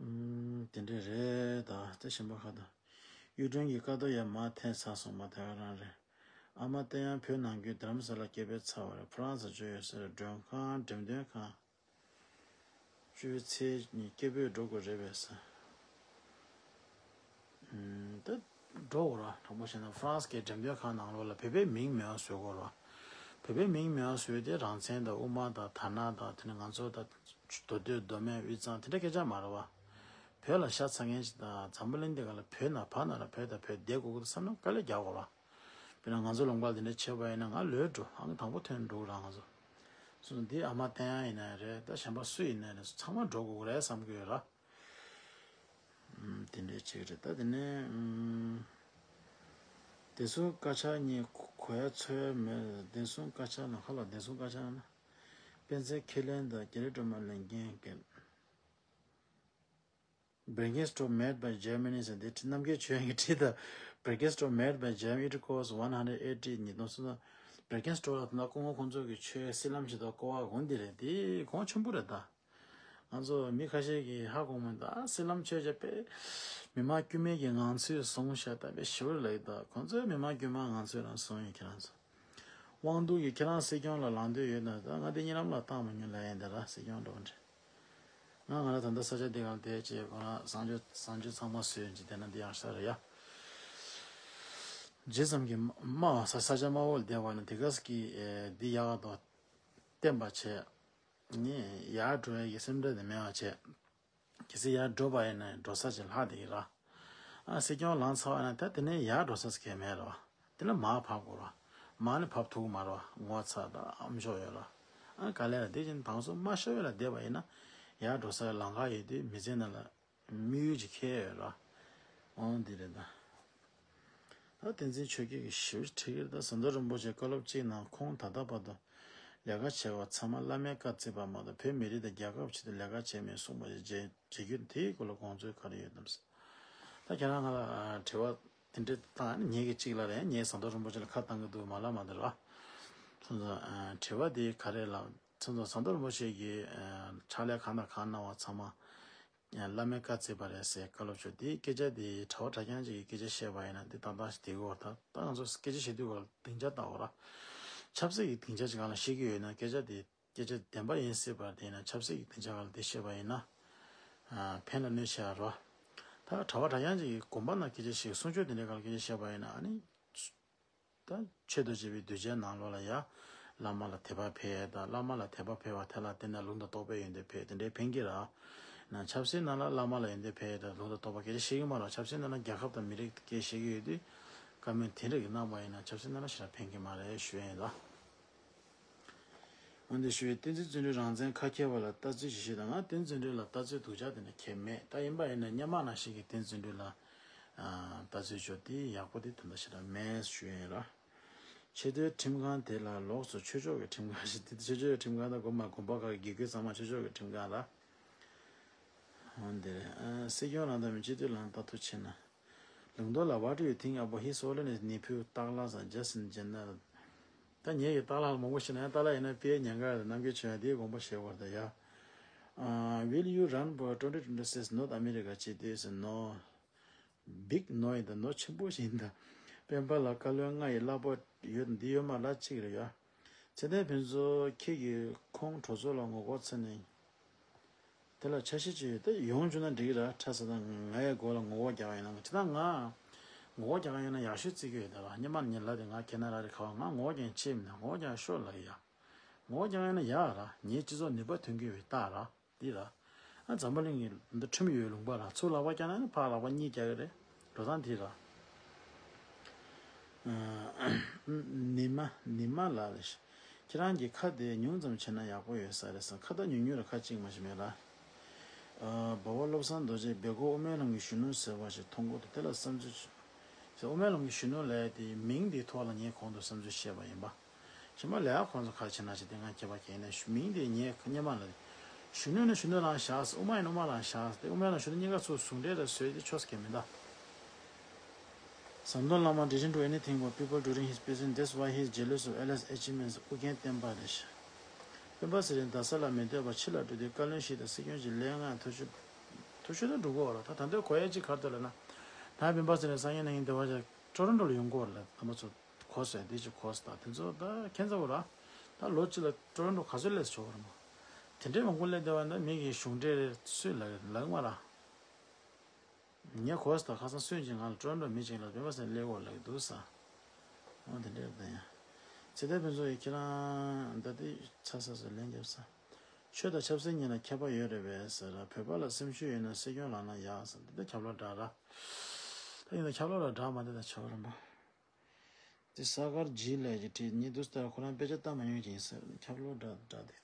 ཨུམ། དེ་འདྲ་རེད། ད་དེ་གཞན་པ་ཁ་ད། གཡུ་སྒྲོན་གྱི་ཀ་རྡོ་ཡར་མར་འཐེན་ཚར་སོང་། མ་དེ་ག་རང་རེད། ཨ་མ་བསྟན་ཡང་བོད་ནང་ཁུལ་རྡ་རམ་ས་ལ་སྐད་འབོད་ཚར་བ་རེད། ཕ་རན་སར་འབྱོར་ཡོད་ས་རེད། མགྲོན་ཁང་འགྲེམས་སྟོན་ཁང་། བཅུ་ཚེས་གཉིས་སྐད་འབོད་འགྲོ་དགོས་རེད་པས་ཟེར། ཨུམ། ད་འགྲོ་དགོས་ར། དྲང་པོ་བཤད་ན་ཕ་རན་སི་གི་འགྲེམས་སྟོན་ཁང་ནང་ལོགས་ལ་བོད་པའི་མིང་མེད་པ་བཟོ་དགོས་ར། བོད་པའི་མིང་མེད་པ་བཟོས་ཏེ་རང་བཙན་དང་དབུ་མ་དང་དར་ནག་དང་དེ་ནས་ང་ཚོ་ད་མདོ་སྟོད་མདོ་སྨད་དབུས་གཙང་དེ་འདྲ་སྐད་ཆ་མ་རེད་བ། བོད་ལ་ཤ་ཚ་མཁན་ཞིག་དང་འཛམ་བུ་གླིང་འདི་ག་ལ་བོད་ན་བ་ན་ར་བོད་དང་བོད་བསྡད་དགོས་ཀྱི་འདུག་བསམ་ན་དཀའ་ལས་རྒྱག་དགོས་ར། དཔེར་ན་ང་ཚོ་ལུང་པ་འདི་འདྲ་བྱས་པ་ཡིན་ན་ང་ལོས་འགྲོ་ཨང་དང་པོ་ཐོན་འགྲོ་ར་ང་ཚོ། སོ་འདི་ཨ་མ་བསྟན་ཡག་ཡིན་ན་རེད། ད་གཞན་པ་སུ་ཡིན་ན་རེད། ཚང་མ་འགྲོ་དགོས་ཀྱི་རེད་བསམ་གྱི་ཡོད་ར། ཨུམ། དེ་འདྲའི་ཅིག་རེད། ད་དེ་ནས་ཨུམ། བདེ་སྲུང་བཀའ་ཤག་གཉིས་གོ་ཡ་ཚོད་མེད། བདེ་སྲུང་བཀའ་ཤག་ལ་ཁ་ལ་བདེ་སྲུང་བཀའ་ཤག་ན་སྤེན་ཚེ་ཁས་ལེན་དང་རྒྱ་རི་སྒྲོལ་མ་ལས་འགན་འགེལ། Birkenstock made by Germany ཟེར་འདི་རྣམ་རྒྱལ་ཆོས་དབྱིངས་ཀྱིས་བྲིས་ད། Birkenstock made by Germany, it costs one hundred eighty ཉིས་སྟོང་སོ་ན། Birkenstock ལ་ད་ལྟ་སྐུ་ངོ་ཁོང་ཚོ་གི་ཆོས་སྲིད་ལམ་ཞིག་དང་ཀོ་བ་གོང་འདི་རེད། དེ་གོང་ཆེན་པོ་རེད་ད། ང་ཚོ་མི་ཁ་ཤས་ཀྱིས་ཧ་གོ་མི་འདུག་ཨ་སྲིད་ལམ་ཆོས་བྱས་པས་མི་མང་དཀྱུས་མའི་གི་ངང་ཚུལ་བཟུང་བཞག་ད་པས་ཞེ་པོ་ལབ་ཡོད་ད། ཁོང་ཚོས་མི་མང་དཀྱུས་མ་ངང་ཚུལ་རང་བཟུང་ཡོད་ཁྱེད་རང་ཚོ། དབང་འདུས་ཀྱིས་ཁྱེད་རང་སྲིད་སྐྱོང་ལ་ལངས་འདོད་ཡོད་ན་ད་ང་དེ་གཉིས་ལམ་ལ་བཏང་མ་མྱོང་ལབ་ཡིན་ད་ར། སྲིད་སྐྱོང་འགྲོ་འདྲེ། ང་ང་ར་ད་ལྟ་ས་ཆ་འདི་གང་དེ་བྱས་ཁོ་རང་གསང་སྤྱོད་གསང་སྤྱོད་ཚང་མ་བཟོས་ཡོད་ཅིག་དེ་ན་འདི་ཡང་ཤར་རེད་ཡ། ཇི་ཙམ་གྱི་དམའ་བ་ས་ས་ཆ་དམའ་བོ་ལ་བསྡད་པ་ན་དེ་ག་ས་གི་འདི་ཡག་ག་དོ་བསྟན་པ་བྱས། ནི་ཡར་འགྲོ་ཡ་གི་སེམས་ཁྲལ་དེ་མེད་པ་བྱས། གལ་སྲིད་ཡར་འགྲོ་བ་ཡིན་ན་འགྲོ་ས་ཅིག་ལྷག་བསྡད་ཀྱི་ར། ཨ་སྲིད་སྐྱོང་ལངས་ཚར་བ་ཡིན་ན་ད་དེ་ནས་ཡར་འགྲོ་ས་ཅིག་གས་མེད་ར་བ། དེ་ལ་མར་བབས་དགོས་ར། མར་ནི་བབས་ཐུབ་ཀྱི་མ་རེད་བ། ངོ་ཚ་དང་ཨ་མཆོག་ཡོད་ར། ཨ་དཀའ་ལས་ར་དེ་བཞིན་དང་སོ་མ་ཤོར་བའི་ལ་བསྡད་པ་ཡིན་ན་ཡར་འགྲོ་ས་ལམ་ཁ་ཡོད་དུས་མི་ཚེ་ནང་ལ་དམིགས་ཡུལ་ཅིག་འཁེལ་ཡོད་ར། འོང་འདི་རེད་ད། ད་བསྟན་འཛིན་ཆོས་རྒྱལ་གྱིས་ཞིབ་ཁྲིད་ཀྱི་རེད་ད། ཟམ་གདོང་རིན་པོ་ཆེ་བཀའ་སློབ་གཅིག་ནང་ཁོང་ད་ལྟ་བར་དུ་ལས་ཀ་བྱས་པ་ཚང་མ་བླ་མའི་བཀའ་བརྩིས་པ་མ་གཏོགས་བོད་མི་རིགས་དང་རྒྱལ་ཁབ་ཆེད་དུ་ལས་ཀ་བྱས་མེད་གསུངས་པ་ཞིག་བརྗོད་བརྗོད་རྒྱུ་དེའི་སྐོར་ལ་དགོངས་ཚུལ་ག་རེ་ཡོད་དམ། ད་ཁྱེད་རང་ང་ལ་དྲི་བ་དེ་འདྲ་བཏང་ནས་ངེད་ཀྱི་གཅིག་ལ་རེད། ངས་ཟམ་གདོང་རིན་པོ་ཆེ་ལ་ཁ་བཏང་གི་འདུག་མ་ལབ་མ་འདི་ར། སོང་ཙང་དྲི་བ་དེ་ག་རེ་ལབ་སོང་ཙང་ཟམ་གདོང་རིན་པོ་ཆེ་གིས་ཕྱག་ལས་གང་དང་གང་གནང་བ་ཚང་མ། ཡང་བླ་མའི་བཀའ་བརྩིས་པ་རེད་ཟེར་བཀའ་སློབ་ཆོས་དེའི་སྐད་ཆ་དེ་གྲྭ་བ་གྲྭ་རྐྱང་ཅིག་གིས་སྐད་ཆ་བཤད་པ་ཡིན་ན་འདི་ཏག་ཏག་ཞིག་དེ་གོ་ད་ད་ང་ཚོ་སྐད་ཆ་བཤད་དུས་གོ་སྡིངས་ཆ་ལྟ་འོ་ར། ཆབ་སྲིད་ཀྱི་སྡིངས་ཆ་ཅིག་སྒང་ལ་བཤད་ཀྱི་ཡོད་ན་སྐད་ཆ་དེ་སྐད་ཆ་བདེན་པ་ཡིན་སྲིད་པ་དེ་ན་ཆབ་སྲིད་ཀྱི་སྡིངས་ཆ་སྒང་ལ་དེ་བཤད་པ་ཡིན་ན་ཕན་ལ་གནོད་ཆེ་བ་ར། ད་གྲྭ་བ་གྲྭ་རྐྱང་ཅིག་གིས་དགོན་པ་ནང་སྐད་ཆ་བཤད་གསུང་ཆོས་དེ་འདྲའི་སྒང་ལ་སྐད་ཆ་བཤད་པ་ཡིན་ན་ཨ་ནི། ད་ཆོས་དང་བཅས་པའི་གདུལ་བྱའི་ནང་ལོགས་ལ་ཡ། བླ་མ་ལ་དད་པ་འཕེལ་ཡས་དང་བླ་མ་ལ་དད་པ་འཕེལ་བ་དེ་ལ་བརྟེན་ནས་ལུང་དང་རྟོགས་པའི་ཡོན་ཏན་འཕེལ་དེ་འདྲའི་ཕན་གྱི་ར། ན་ཆབ་སྲིད་ནང་ལ་བླ་མ་ལ་ཡོན་ཏན་འཕེལ་ཡས་དང་ལུང་དང་རྟོགས་པ་སྐད་ཆ་བཤད་ཀྱི་མ་རེད། ཆབ་སྲིད་ནང་ལ་རྒྱལ་ཁབ་དང་མི་རིགས་སྐད་བཤད་ཀྱི་ཡོད་དུས། བཀའ་མོལ་དེ་འདྲ་གི་གནང་པ་ཡིན་ན་ཆབ་སྲིད་ནང་ལ་ཞེ་དྲག་ཕན་གྱི་མ་རེད་ཞུ་ཡས་ཡིན་ལ། འོན་ཏེ་ཞུ་ཡས་བསྟན་འཛིན་བརྩོན་འགྲུས་རང་བཙན་ཁ་འཁྱེར་བ་ལ་ལྟ་ཚུལ་ཞིག་ཞུས་དང་། ང་བསྟན་འཛིན་བརྩོན་འགྲུས་ལ་ལྟ་ཚུལ་སྡུག་ཅག་དེ་འདྲ་གང་ཡང་མེད། ད་ཡིན་པ་ཡིན་ན་སྔོན་མ་ནང་བཞིན་གྱི་བསྟན་འཛིན་བརྩོན་འགྲུས་ལ། ཨ། ལྟ་ཚུལ་ཅོ་དེ་ཡག་པོ་དེ་ད་ལྟ་ཞེ་དྲག་མེད་ཞུ་ཡིན་ར། ཆེས་མཐོའི་ཁྲིམས་ཁང་དེ་ལ་ལོགས་སུ་ཆོས་ཕྱོགས་ཀྱི་ཁྲིམས་ཁང་ཞིག་དེ་ཆོས་ཕྱོགས་ཀྱི་ཁྲིམས་ཁང་དང་དགོན་པ་དགོན་པ་ཁག་གི་དགེ་བསྐོས་ཚང་མ་ཆོས་ཕྱོགས་ཀྱི་ཁྲིམས་ཁང་ལ། འོན་ཏེ། ཨ། སྲིད་སྐྱོང་རང་དང་མི་སྤྱི་འཐུས་ལ་ལྟ་ཐུབ་ཆེ་ན། ལུང་རྟོགས་ལ། What do you think about his holiness nephew Takla and Justin Jena? ད་ངེད་ཀྱི་ཏག་ལ་ལ་མང་པོ་ཞིག་ན་ཡང་ཏག་ལ་ཡིན་ན་དཔེ་ཉེན་ཁ་ཡོད་རྣམ་རྒྱལ་ཆོས་ཡང་དེའི་དགོངས་པ་བཞེས་བར་ད་ཡ། ཨ། Will you run for twenty twenty-six North America སྤྱི་འཐུས་ཟེར། No. Big no ཡིན་ད། No ཆེན་པོ་ཞིག་ཡིན་ད། སྤེན་པ་ལ་བཀའ་བློན་ལྔ་ཡི་གླ་ཕོགས་ཡོད་འདི་ཡོད་མ་ལ་གཅིག་རེད་ཡ། ཚེ་བརྟན་ཕུན་ཚོགས་ཁྱེད་ཀྱིས་ཁོང་གྲོས་ཚོགས་ལ་ངོ་རྒོལ་ཚ་ནས། དེ་ལ་འཆར་གཞི་ཅིག་ཡོད་དེ་ཡོང་བཅུག་ན་འགྲིག་གི་ར། ཁྲ་ས་དང་ང་ཡི་མགོ་ལ་ངོ་རྒོལ་རྒྱག་ཡིན་ན་ཅི་ད་ང་ངོ་རྒོལ་རྒྱག་ཡིན་ན་ཡག་ཤོས་བརྩི་གི་ཡོད་དེ་ར། སྙེ་མ་ཉེ་ལ་དེ་ང་ཁེ་ན་ར་རི་ཁ་བ་ང་ངོ་རྒོལ་ཀྱང་བྱེད་མི་ན་ངོ་རྒོལ་ཀྱང་ཤོར་ལ་ཡ། ངོ་བོ་རྐྱང་ཡིན་ན་ཡག་ར། ངའི་སྤྱི་ཚོགས་ནུས་པ་ཐོན་གྱི་ཡོད་རྟགས་ར། འདི་ར། ཨ་འཛམ་བུ་གླིང་གི་འདི་ཁྲིམས་ཡོད་ལུང་པ་ར། ཚུར་ལག་པ་བརྐྱངས་ན་ནི་ཕར་ལག་པ་གཉིས་རྒྱག་གི་རེད། འགྲོ་སྟངས་འདི་ར། ཨ་ནི་མ་ནི་མ་ལགས་རེད། ཁྱེད་རང་གི་ཁ་དེ་ཉུང་ཙམ་བྱས་ན་ཡག་པོ་ཡོད་ས་རེད་བསམ། ཁ་ད་ཉུང་ཉུང་ར། ཁ་གཅིག་མ་ཞིག་མེད་ར། ཨ་འབའ་བ་བློ་བཟང་རྡོ་རྗེས་སྦེལ་ཀོབ་དབུ་མའི་ལམ་གྱི་གཞོན་ནུ་ཟེར་བ་ཞིག་མཐོང་གི་འདུག་དེ་ལ་བསམ་ཚུལ། དབུ་མའི་ལམ་གྱི་གཞོན་ནུ་ལབ་ཡ་དེ་མིང་དེའི་ཐོག་ལ་ངས་གོང་དུ་བསམ་ཚུལ་བཤད་པ་ཡིན་པ། གཞན་པ་ལས་ཁོང་ཚོ་ཁ་ཕྱེ་ན་ཞིག་དེ་ང་ཁྱད་པར་གང་ཡང་། མིང་དེ་ངས་སྔོན་མ་ལ་གཞོན་ནུ་ནི་གཞོན་ནུ་ལ་བཞག་ཟེར། དབུ་མ་ཡིན་ན་དབུ་མ་ལ་བཞག་ཟེར། དེ་དབུ་མའི་ལམ་གཞོན་ནུ་གཉིས་ཀ་ཚུར་ཟུང་འབྲེལ་དང་བཟོས་ཏེ་ཆོག་ཟེར་མཁན་མིན་ད། ཟམ་གདོང་བླ་མ didn't do anything for people during his prison, that's why he is jealous of L S achievements. ཨུ་རྒྱན་བསྟན་པ་རེད། སྤེན་པ་ཚེ་རིང་རྡ་ས་ལ་མི་སྡོད་པར་ཕྱི་ལ་འགྲོ་དུས་བཀའ་བློན་ཞིག་དང་སྲིད་སྐྱོང་ཞིག་ལས་ང་ཐུགས་ཆུ་ཐུགས་ཆུ་དང་འགྲོ་གི་ཡོད་རེད། ད་ད་འདོད་གོ་ཡ་གཅིག་ག་རེ་འདུག་ལབ་ན། ད་སྤེན་པ་ཚེ་རིང་སང་ཉིན་གནངས་ཉིན་འདི་བ་ཅག་ཊོ་རོན་ཊོ་ལ་ཡོང་གི་ཡོད་རེད། ལ་དམ་པ་ཚོ་གོ་སོང་། འདི་ཅིག་གོ་སོང་། ད་དེ་ཚོ་ད་ཁྱད་མཚར་པོ་ར། ད་ལོ་གཅིག་ལ་ཊོ་རོན་ཊོ་ག་ཚོད་སླེབས་ཆོག་རེད་མོ། དེ་འདྲའི་མང་པོ་སླེབས་བསྡད་པ་འདི་མི་གི་གཞུང་འབྲེལ་རེད། སུས་ལབ་ལབ་མ་ར། ངས་གོ་སོང་། ད་ཁ་སང་སུས་ཅིག་ང་ལ་ཊོ་རོན་ཊོ་མི་གཅིག་ལ་སྤེན་པ་ཚེ་རིང་སླེབས་ཡོད་ལབ་ཀྱི་འདུག་ཟེར། འོ་དེ་འདྲ་རེད། ད་ཡང་ཚེ་བརྟན་ཕུན་ཚོགས་ཀྱིས་ཁྱེད་རང་ད་ལྟ་ཚ་ས་སུ་ལན་རྒྱབ་ས། ཆོས་དང་ཆབ་སྲིད་གཉིས་ལ་ཁྱད་པར་ཡོད་རེད་པས་ཟེར་ར། བོད་པ་ལ་སེམས་ཤུགས་ཡོད་ན་སྲིད་སྐྱོང་ལངས་ན་ཡག་ཟེར། འདི་ལྟར་ཁྱབ་ལོ་འདྲ་ར། ད་ཡིན་ན་ཁྱབ་ལོ་ལ་འདྲ་མ་འདི་ད་ཆོག་རེད་མ། དེ་ས་དཀར་ཇི་ལས་ཀྱི་བྲིས། ཉི་དུས་ལྟར་ཁོ་རང་དཔེ་ཆ་ལྟ་མ་མྱོང་ཅིང་ཟེར། ཁྱབ་ལོ་འདྲ་འདྲ་འདི།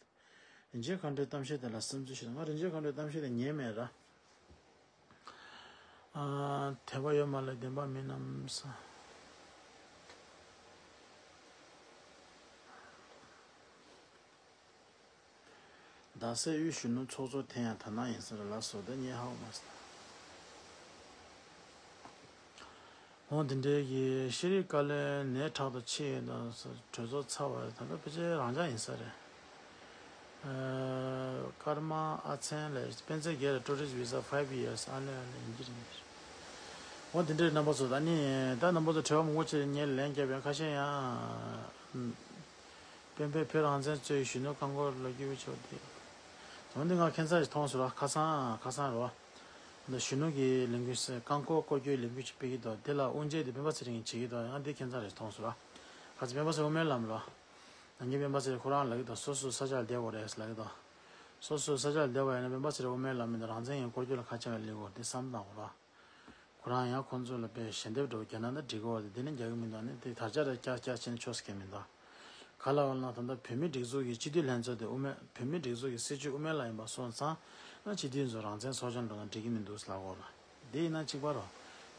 རིན་ཆེན་མཁའ་འགྲོའི་གཏམ་བཤད་དེ་ལ་བསམ་ཚུལ་ཞིག། ང་རིན་ཆེན་མཁའ་འགྲོའི་གཏམ་བཤད་དེ་ཉན་མེད་ར། ཨ་དད་པ་ཡོད་མ་ལས་བདེན་པ་མིན་ནམ་ས། རྡ་སའི་དབུས་གཞོན་ནུ་ཚོགས་གཙོ་དེ་ཡང་དར་ནག་ཡིན་ས་རེད་ལགས་སོ། ད་ངས་ཧ་གོ་མ་སོང་། འོ་དེ་འདྲའི་གི་ཤེས་རིག་བཀའ་བློན་ནད་དྲག་ཏུ་ཕྱིན་ཡོད་འདུག་ཟེར། གྲོས་ཚོགས་ཚར་བ་རེད། ད་ལྟ་ཕལ་ཆེར་རང་འཇགས་ཡིན་ས་རེད། ཨ་ཀརྨ་ཨ་ཚན་ལས། སྤེན་ཚེ་རྒྱལ་ལ་tourist visa five years ཨ་ལེ་ཨ་ལེ་ཡིན་གྱི་རེད། འོ་དེ་འདྲའི་རྣམ་པ་ཚོ། ད་ནི་ད་རྣམ་པ་ཚོ་དྲི་བ་མང་པོ་བྱས་ངས་ལན་བརྒྱབ་ཡང་ཁ་ཤས་ཡང་། སྤེན་པས་བོད་རང་བཙན་རྩོད་ཡུལ་གཞོན་ནུ་རྐང་འཁོར་ལ་སྐྱིད་པོ་ཆོག་སྟེ། དོན་འདི་ང་ཁྱད་མཚར་ཞིག་མཐོང་སོང་ར། ཁ་སང་ཁ་སང་རོ། འདི་གཞོན་ནུ་གི་ལས་འགུལ་ཟེར། རྐང་འཁོར་སྐོར་སྐྱོད་ལས་འགུལ་ཅིག་སྤེལ་གྱི་འདུག་དེ་ལ་དབུ་འབྱེད་དེ་སྤེན་པ་ཚེ་རིང་གིས་བྱེད་ཀྱི་འདུག་ཡང་འདི་ཁྱད་མཚར་ཞིག་མཐོང་སོང་ར། ཁ་སང་སྤེན་པ་ཚེ་དབུ་མའི་ལམ་ལ། ནང་གི་སྤེན་པ་ཚེ་རིང་ཁོ་རང་ལབ་ཀྱི་འདུག་སོ་སོ་ས་ཆ་ལ་བསྡད་དགོས་རེད་ལབ་ཀྱི་འདུག་སོ་སོ་ས་ཆ་ལ་བསྡད་པ་ཡིན་ན་སྤེན་པ་ཚེ་རིང་དབུ་མའི་ལམ་མི་འདུག་རང་བཙན་གྱི་སྐོར་སྐྱོད་ལ་ཁ་ཆེ་བ་སླེབས་དགོས་རེད། དེ་བསམ་བཏང་དགོས་ར། ཁོ་རང་ཡང་ཁོང་ཚོ་ལ་དཔེ་ཞལ་འདེབས་འདྲ་བོ་རྒྱག་ན་ད་འགྲིག་གི་རེད་དེ། དེ་ནི་རྒྱག་གི་མི་འདུག་ནི་དེ་དར་ཆ་རེ་བཀྱག་བཀྱག་བྱས་ནས་ཆོག་ཟེར་མཁན་མི་འདུག་ག་ལ་བ་ལ་ད་ལྟ་བོད་མི་སྒྲིག་འཛུགས་ཀྱི་སྤྱི་འཐུས་ལྷན་ཚོགས་དེ་དབུ་མའི། བོད་མི་སྒྲིག་འཛུགས་ཀྱི་སྲིད་བྱུས་དབུ་མའི་ལམ་ཡིན་པ་སོང་ཙང་། ཨ་སྤྱི་འཐུས་ཚོ་རང་བཙན་སྲོག་སྐྱོན་འགྲོ་ན་འགྲིག་གི་མི་འདུག་ལབ་ཀྱི་ཡོད་རེད། དེ་ཡིན་ན་གཅིག་པ་རོ།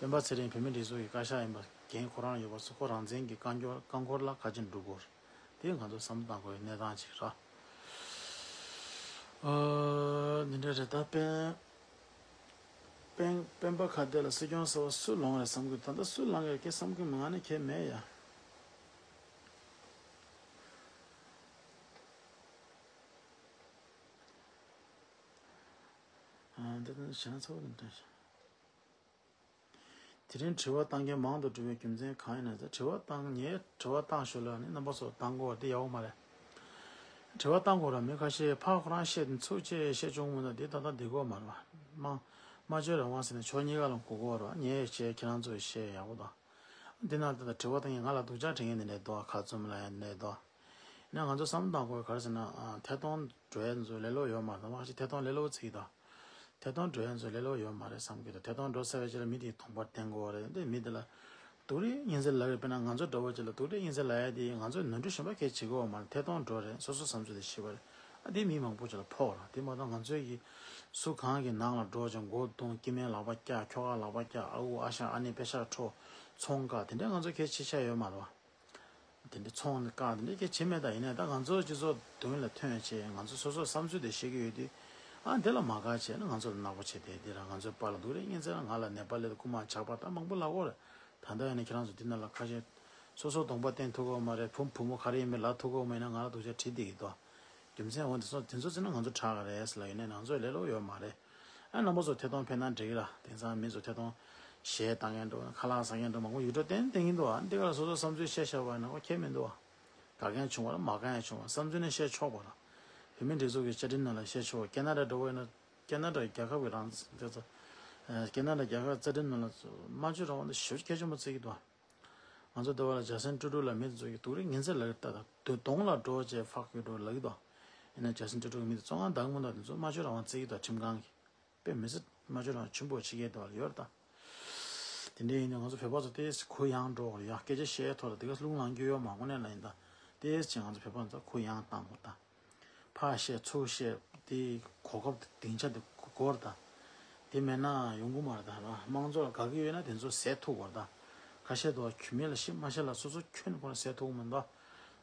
སྤེན་པ་ཚེ་རིང་བོད་མི་སྒྲིག་འཛུགས་ཀྱི་བཀའ་ཤག་ཡིན་པ་འགན་ཁོ་རང་ཡོད་པ་སོང་། ཁོ་རང་བཙན་གྱི་རྐང་འཁོར་རྐང་འཁོར་ལ་ག་ཅིག་འགྲོ་དགོས་རེད། དེ་ང་ཚོ་བསམ་བློ་བཏང་དགོས་ཡ་གནས་སྟངས་ཅིག་རེད། ཨ་འདི་འདྲ་རེད། ད་སྤེན་སྤེན་སྤེན་པ་ཁ་བདེ་ལ་སྲིད་སྐྱོང་ཟེར་བ་སུ་ལངས་རེད་བསམ་གི། ད་ལྟ་སུ་ལངས་ཡོད་ཀྱི་བསམ་གི་མི། ང་ནི་ཁྱད་མེད་ཡ། ཨ་འདི་ནི་གཞན་ཚོ་ནི་འདྲ། དེ་རིང་དྲི་བ་བཏང་མཁན་མང་དུ་འགྲོ་བའི་རྒྱུ་མཚན་གང་ཡིན་ན། དྲི་བ་བཏང་། ངས་དྲི་བ་བཏང་ཞོར་ལ་ནི་རྣམ་པ་ཚོ་བཏང་དགོས་པ་དེ་ཡག་པོ་མ་རེད། དྲི་བ་བཏང་དགོས་ར། མི་ཁ་ཤས་ཕར་ཁོ་རང་བཤད་དེ་ཚུར་ཅིག་བཤད་བཅུག་མི་འདུག་དེ་ད་ལྟ་འགྲིག་གི་མ་རེད་པ། སྨྲ་སྨྲ་བརྗོད་རང་དབང་ཟེར་ནས་ཕྱོགས་གཉིས་ཀ་ལ་གོ་གི་ཡོད་རེད་པ། ངས་བཤད་ཁྱེད་རང་ཚོས་བཤད་ཡག་པོ་དང་། འདི་ན་ད་ལྟ་དྲི་བ་བཏང་མཁན་ང་ལ་སྡུག་ཅག་དྲན་མཁན་དེ་འདྲ་འདུག་ཁ་བཙུམ་ལབ་ཡ་འདི་འདྲ་འདུག་ཡིན་ན་ང་ཚོ་བསམ་བློ་བཏང་དགོས་ག་རེ་ཟེར་ན། ཨ་ཐད་གཏོང་འགྲོ་ཡ་ཚོ་ལས་སླ་པོ་ཡོད་མ་རེད། ད་མ་གཞི་ཐད་གཏོང་ལས་སླ་པོ་བརྩི་གི་འདུག་ཐད་གཏོང་འགྲོ་ཡ་ཚོ་ལས་སླ་པོ་ཡོད་མ་རེད་བསམ་གྱི་འདུག་ཐད་གཏོང་འགྲོ་ཚར་བའི་རྗེས་ལ་མི་དེའི་གདོང་པ་བསྟན་དགོས་པ་རེད། འདི་མི་དེ་ལ་སྡུག་རུས་སྙིང་རྗེ་ལབ་ཡོད། དཔེར་ན་ང་ཚོ་འདྲ་བོ་ཅིག་ལ་སྡུག་རུས་སྙིང་རྗེ་ལབ་ཡ་དེ་ང་ཚོས་ནོར་འཁྲུལ་གཞན་པ་གང་ཡང་བྱེད་ཀྱི་ཡོད་མ་རེད། ཐད་གཏོང་འགྲོ་རེད། སོ་སོ་བསམ་ཚུལ་དེ་བཤད་པ་རེད། ཨ་དེ་མི་མང་པོ་ཅིག་ལ་ཕོག་ར། དེ་མ་གཏོགས་ང་ཚོས་ཀྱི་སུ་གང་གི་ནང་ལ་འགྲོ་ཅིང་མགོ་བརྡུང་། སྐྱེ་དམན་ལག་པ་བཀྱག་ཁྱོ་ག་ལག་པ་བཀྱག་ཨ་ཁུ་ཨ་ཞང་ཨ་ནེ་པེ་ཤག་འཕྲོག་ཚོང་བཀག་དེ་འདྲ་ང་ཚོ་གལ་ཆེ་ཆ་ཡོད་མ་རེད་པ། དེ་འདྲ་ཚོང་ནི་བཀག་དེ་འདྲ་གལ་ཆེ་མེད། ད་ཡིན་ནའི་ད་ང་ཚོ་སྤྱི་ཚོགས་མདུན་ལ་ཐོན་བྱས་ང་ཚོ་སོ་སོའི་བསམ་ཚུལ་དེ་བཤད་ཀྱི་ཡོད་དུས། ཨ་དེ་ལ་མ་དགའ་བྱས་ན་ང་ཚོ་ལ་ནག་པོ་བྱས་ཏེ། དེ་ར་ང་ཚོའི་པཱ་ལགས་སྡུག་རུས་སྙིང་རྗེ་ལ། ང་ལ་ནེ་པ་ལི་དང་རྐུན་མ་ཇག་པ་ད་མང་པོ་ལབ་ཀྱི་ཡོད་རེད། ད་ལྟ་ཡིན་ན་ཁྱེད་རང་ཚོ་འདི་ནང་ལ་ཁ་ཤས་སོ་སོ་གདོང་པ་བསྟན་ཐུབ་ཀྱི་ཡོད་མ་རེད། བུ་བུ་མོ་ག་རེ་ཡིན་མིན་ལབ་ཐུབ་ཀྱི་ཡོད་མ་ཡིན་ན་ང་ལ་སྡུག་ཅག་བྲིས་བསྡད་ཀྱི་འདུག་རྒྱུ་མཚན་འོ་དེ་ཚོ་དེ་ཚོ་བརྩིས་ན་ང་ཚོ་དྲག་ག་རེད་ཟེར་ལབ་ཡོད་ནའི་ང་ཚོ་ལས་སླ་པོ་ཡོད་མ་རེད། ཨ་རྣམ་པ་ཚོ་ཐད་གཏོང་ཕེབས་ན་འགྲིག་གི་ར། དེང་སང་མི་ཚོ་ཐད་གཏོང་གཞས་བཏང་མཁན་འདྲ་བོ་ཁ་ལག་ཟ་མཁན་འདྲ་མང་པོ་ཡོད་འགྲོ། བསྟན་བསྟན་གྱི་འདུག་ཨ་འདི་ག་ལ་སོ་སོ་བསམ་ཚུལ་བཤད་བཞག་པ་ཡིན་ན་ཁོ་ཁྱད་མི་འདུག་ཨ། དགའ་མཁན་བྱུང་བ་ར་མ་དགའ་མཁན་བྱུང་བ། བསམ་ཚུལ་ནི་བཤད་ཆོག་པ་ར། བོད་མི་སྒྲིག་འཛུགས་ཀྱི་བཅའ་ཁྲིམས་ནང་ལ་བཤད་ཆོག་ཁེ་ན་ཌ་འདྲ་བོ་ཡིན་ན་ཁེ་ན་ཌ་རྒྱལ་ཁབ་ཀྱི་རང་ཁེ་ན་ཌ་རྒྱལ་ཁབ་རྩ་ཁྲིམས་ནང་ལ་སྨྲ་བརྗོད་རང་དབང་དེ་ཞེ་པོ་གལ་ཆེན་པོ་བརྩི་གི་འདུག་ང་ཚོ་འདི་བ་ལ་ཇ་སན་ཀྲུ་ཀྲུ་ལ་མི་དེ་ཚོ་གི་སྡུག་རུས་ངན་ཚད་ལབ་ཀྱི་ད་ད་དོ་གདོང་ལ་འགྲོ་བྱས་ཕག་གི་འགྲོ་ལབ་ཀྱི་དོ། ཡིན་ན་ཇ་སན་ཀྲུ་ཀྲུ་གི་མི་དེ་བཙོན་ཁང་བདག་མོ་དང་དེ་ཚོ་སྨྲ་བརྗོད་རང་དབང་བརྩི་གི་དོ། ཁྲིམས་ཁང་གི་དཔེ་མི་སྲིད་སྨྲ་བརྗོད་རང་དབང་ཆེན་པོ་བྱེད་མཁན་དེ་བ་ལ་ཡོད་རེད་ད། དེ་འདྲ་ཡིན་ན་ང་ཚོ་བོད་པ་ཚོ་ཏོག་ཙམ་གུ་ཡངས་འགྲོ་བ་རེད་ཡ། སྐད་ཆ་བཤད་ཐོག་ལ་དེ་ག་རླུང་ལངས་རྒྱུ་ཡོད་མ་དངོས་གནས་ལ་ཡིན་ད། ཏོག་ཙམ་ང་ཚོ་བོད་པ་ཚོ་གུ་ཡངས་བཏང་དགོས་ད། ཕར་བཤད་ཚུར་བཤད་དེ་གོ་སྐབས་དེ་སྡིངས་ཆ་དེ་དགོས་རེད་ད། དེ་མེད་ན་ཡོང་གི་མ་རེད་ད་ར། དམངས་གཙོ་ལ་དགའ་གི་ཡོད་ན་དེ་ཚོ་ཟད་ཐུབ་དགོས་རེད་ད། ཁ་ཤས་དོ་གུས་མེད་ལ་ཤི་མ་ཤི་ལ་སོ་སོ་ཁྱོན་ནས་ཁོ་ན་ཟད་ཐུབ་གི་མི་འདུག་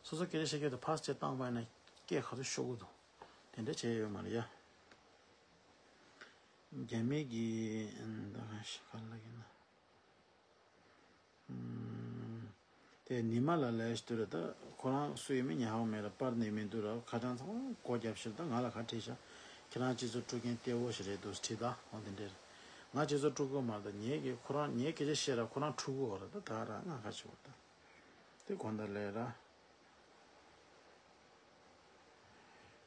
སོ་སོ་སྐད་ཆ་བཤད་རྒྱུ་དེ་ཕར་ཚུར་བཏང་པ་ཡིན་ན་སྐད་ག་ཚོད་ཤོར་གི་འདུག་དེ་འདྲ་བྱས་ཡོད་མ་རེད་ཡ། རྒྱ་མི་གི་ཨ་ད་ག་ཞིག་ག་ལ་ཡིན་ན། ཨམ། དེ་ཉི་མ་ལ་ལས་ཞིག་འདུག་ར། ད་ཁོ་རང་སུ་ཡིན་མིན་ཉན་ཧ་གོ་མེད་ར། པར་ནས་མི་འདུག་ར། ཁ་བྱང་ཚང་མ་སྒོ་བརྒྱབ་ཤག་ད་ང་ལ་ག་བྲིས་ཤག་ཁྱེད་རང་སྤྱི་ཚོགས་དཀྲུག་མཁན་གཏེ་བོ་ཞིག་རེད་འདུག་བྲིས་ད། འོ་དེ་འདྲས་རེད། ང་སྤྱི་ཚོགས་དཀྲུག་གི་མ་རེད་ད། ངས་ཀྱི་ཁོ་རང་ངས་སྐད་ཆ་བཤད་ར་ཁོ་རང་འཁྲུག་གི་ཡོད་རེད་ད། ད་ར་ང་ག་བྱེད་དགོས་ད། དེ་དགོངས་དག་ལས་ར།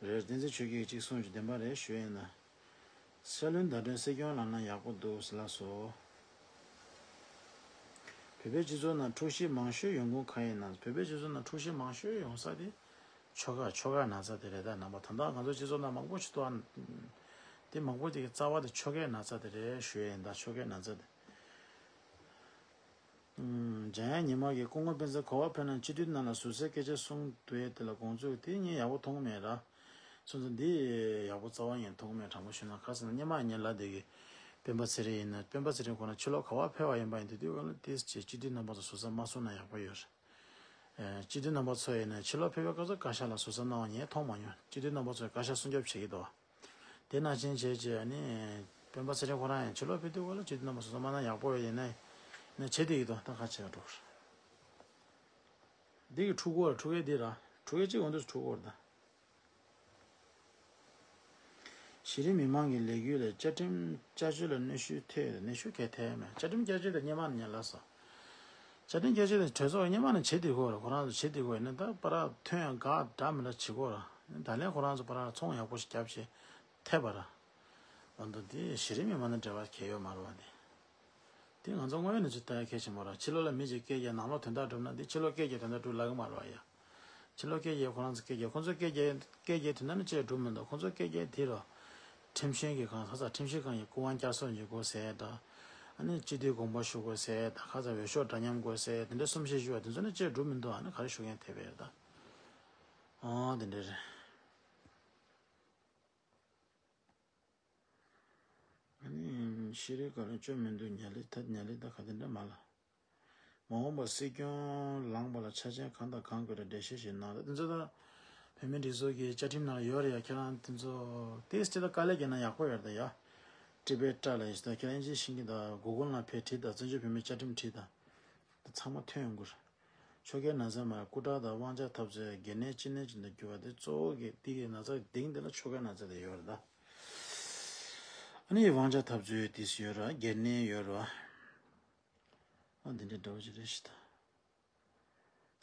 རེད། བསྟན་འཛིན་ཆོས་སྐྱིད་ཀྱིས་གཅིག་གསུངས་ཀྱི་བདེན་པ་རེད་ཞུ་ཡིན་ན། ཤར་གླིང་ཟླ་སྒྲོན་སྲིད་སྐྱོང་ལངས་ན་ཡག་པོ་འདུག་ཟེར་ལབ་སོང་། བོད་པའི་སྤྱི་ཚོགས་ནང་འཁྲུག་གཞི་མང་ཤོས་ཡོང་ཁུངས་གང་ཡིན་ན། བོད་པའི་སྤྱི་ཚོགས་ནང་འཁྲུག་གཞི་མང་ཤོས་ཡོང་ས་དེ་ཆོལ་ཁ་ཆོལ་ཁ་ན་ཚ་དེ་རེད་ད། རྣམ་པ་ད་ལྟ་ང་ཚོ་སྤྱི་ཚོགས་ནང་མང་པོ་ཞིག་འདུག་ཨ། དེ་མང་པོ་དེ་གི་རྩ་བ་དེ་ཆོལ་ཁའི་ན་ཚ་དེ་རེད་ཞུ་ཡིན་ད། ཆོལ་ཁའི་ན་ཚ་དེ། ཨུམ། འཇམ་དབྱངས་ཉི་མ་གིས་སྐུ་ངོ་སྤེན་ཚེ་ག་པར་ཕེབས་ན་སྤྱི་འཐུས་ནང་ལ་ཟུར་ཟའི་སྐད་ཆ་གསུངས་འདུག་དེ་ལ་དགོངས་ཚུལ་དེ་ངས་ཡག་པོ་མཐོང་གི་མེད་ར། སོང་ཙང་འདི་ཡག་པོ་རྩ་བ་ཉིད་མཐོང་གི་མེད། དྲང་པོ་ཞུས་ན། ག་ཟེར་ན་སྔོན་མ་ངས་ལབ་བསྡད་ཀྱི་སྤེན་པ་ཚེ་རིང་ཡིན་ན། སྤེན་པ་ཚེ་རིང་ཁོ་ན་ཕྱི་ལོགས་ག་པར་ཕེབས་པ་ཡིན་པ་ཡིན་དུས་དུས་ག་ལ་ཏོག་ཙམ་སྤྱི་འཐུས་རྣམ་པ་ཚོ་ཟུར་ཟ་མ་གསུངས་ན་ཡག་པོ་ཡོད་རེད། ཨེ། སྤྱི་འཐུས་རྣམ་པ་ཚོ་ཡིན་ན་ཕྱི་ལོགས་ཕེབས་པའི་སྐབས་སུ་བཀའ་ཤག་ལ་ཟུར་ཟ་གནང་བ་ངས་མཐོང་མ་མྱོང་། སྤྱི་འཐུས་རྣམ་པ་ཚོས་བཀའ་ཤག་སྲུང་སྐྱོབ་བྱེད་ཀྱི་འདུག་དེ་ནང་བཞིན་བྱས་བྱས་ནི་སྤེན་པ་ཚེ་རིང་ཁོ་རང་ཡང་ཕྱི་ལོགས་ཕེབས་དུས་སྐབས་ལ་སྤྱི་འཐུས་རྣམ་པ་ཚོ་ཚང་མ་ན་ཡག་པོ་ཡོད་ཡིན་ན་ཡིན་ན་བྱེད་དེ་ཡིན་དོ། ད་ག་བྱེད་འགྲོ། འདི་གི་འཁྲུག་གོ་ར། འཁྲུག་ཡས་འདི་ར། འཁྲུག་ཡས་གཅིག་འོང་དུས་འཁྲུག་གོ་ར་ད། གཞི་རིམ་མི་མང་གི་ལས་འགུལ་ལ་བཅའ་ཁྲིམས་བསྐྱར་བཅོས་ལ་གནོན་ཤུགས་ཐེབས་ཡོད། གནོན་ཤུགས་གས་ཐེབས་མེད། བཅའ་ཁྲིམས་བསྐྱར་བཅོས་དེ་སྔོན་མ་ནས་ཉན་ལ་སོ། བཅའ་ཁྲིམས་བསྐྱར་བཅོས་དེ་གྲོས་ཚོགས་སྔོན་མ་ནས་བྱེད་དུས་སྐོར་ཁོ་རང་ཚོ་བྱེད་དུས་སྐོར་ཡིན་ན་ད་པ་ར་ཐོན་ཡང་དགའ་འདྲ་མི་འདྲ་བྱེད་སྐོར་ད་ལན་ཁོ་རང་ཚོ་པ་ར་ཚོང་ཡག་པོ་ཞིག་བརྒྱབ་བྱས་ཐེབས་པ་ར། འོ་འདུག་འདི་གཞི་རིམ་མི་མང་དང་འབྲེལ་བ་གལ་ཡོད་མ་རེད་བ་འདི། དེ་ང་ཚོ་དངོས་ཡོད་གནས་ཚུལ་ལྟ་ཡ་གལ་ཆེན་པོ་ར། ཕྱི་ལོགས་ལ་མི་གཅིག་སྐད་རྒྱག་ནང་ལོགས་དོན་དག་སྒྲུབ་ན་འདི་ཕྱི་ལོགས་སྐད་རྒྱག་དོན་དག་སྒྲུབ་ལབ་གི་མ་རེད་བ་ཡ། ཕྱི་ལོགས་སྐད་རྒྱག་ཁོ་རང་ཚོ་སྐད་རྒྱག་ཁོ་ཚོ་སྐད་རྒྱག་སྐད་རྒྱག་དོན་དག་ནི་ཅི་ཡང་སྒྲུབ་མི་འདུག་ཁོ་ཚོ་སྐད་རྒྱག་དེ་རོ། ཁྲིམས་གཞུང་གི་གང་ཟག་ས་ཁྲིམས་གཞི་གང་ཡིན་སྐུ་དབང་བསྐྱར་གསོ་ཡིན་དགོས་ཟེར་ད། ཨ་ནི་སྤྱི་འཐུས་དགོངས་པ་ཞུ་དགོས་ཟེར་ད། ཁ་ཚ་འོས་ཤོག་འདྲ་མཉམ་དགོས་ཟེར་དེ་འདྲ་གསུམ་བཞི་ཞུ་བ་དེ་ཚོ་ནི་ཅི་ཡང་སྒྲུབ་མི་འདུག་ཨ་ནི་ག་རེ་ཞུ་མཁན་དེ་བས་ད། ཨོ་དེ་འདྲ་རེད། ཨ་ནི་ཤེས་རིག་ག་ལ་སྐྱོན་མི་འདུག་ཉ་ལི་ད་ཉ་ལི་ད་ག་དེ་འདྲ་མ་ལ། མ་འོངས་པར་སྲིད་སྐྱོང་ལངས་པ་ལ་ཆ་རྐྱེན་གང་དང་གང་དགོས་རེད་འགྲེལ་བཤད་ཞིག་གནང་རེད། དེ་ཚོ་ད་བོད་མིའི་སྒྲིག་འཛུགས་ཀྱི་བཅའ་ཁྲིམས་ནང་ལ་ཡོད་རེད་ཡ། ཁྱེད་རང་དེ་ཚོ་ཏོག་ཙམ་ཅིག་ད་དཀའ་ལས་བརྒྱབ་ན་ཡག་པོ་ཡོད་རེད་ད་ཡ། ཀྲི་པེ་ཏྲ་ལ་ཡིན་ད་ཁྱེད་རང་ཨིན་ཇི་ཤེས་ཀྱི་ད་གུ་གུལ་ནང་ཕར་བྲིས་ད། བཙན་བྱོལ་བོད་མིའི་བཅའ་ཁྲིམས་བྲིས་ད། ད་ཚང་མ་ཐོན་ཡོང་གི་རེད། ཆོལ་ཁའི་ན་ཚ་མར་སྐུ་དྲག་དང་དབང་ཆ་འཐབ་རྩོད་སྒེར་ནས་སྤྱི་ནས་ཅིག་ཏུ་གྱུར་བ་དེ་གཙོ་བོ་གི་དེ་གི་ན་ཚ་གི་གཏིང་དེ་ལ་ཆོལ་ཁའི་ན་ཚ་དེ་ཡོད་རེད་ད། ཨ་ནི་དབང་ཆ་འཐབ་རྩོད་དེ་ཡོད་རེད། སྒེར་ནས་ཡོད་རེད། ཨ་འདི་འདྲའི་འདྲ་བོ་ཅིག་རེད་ཤི་ད།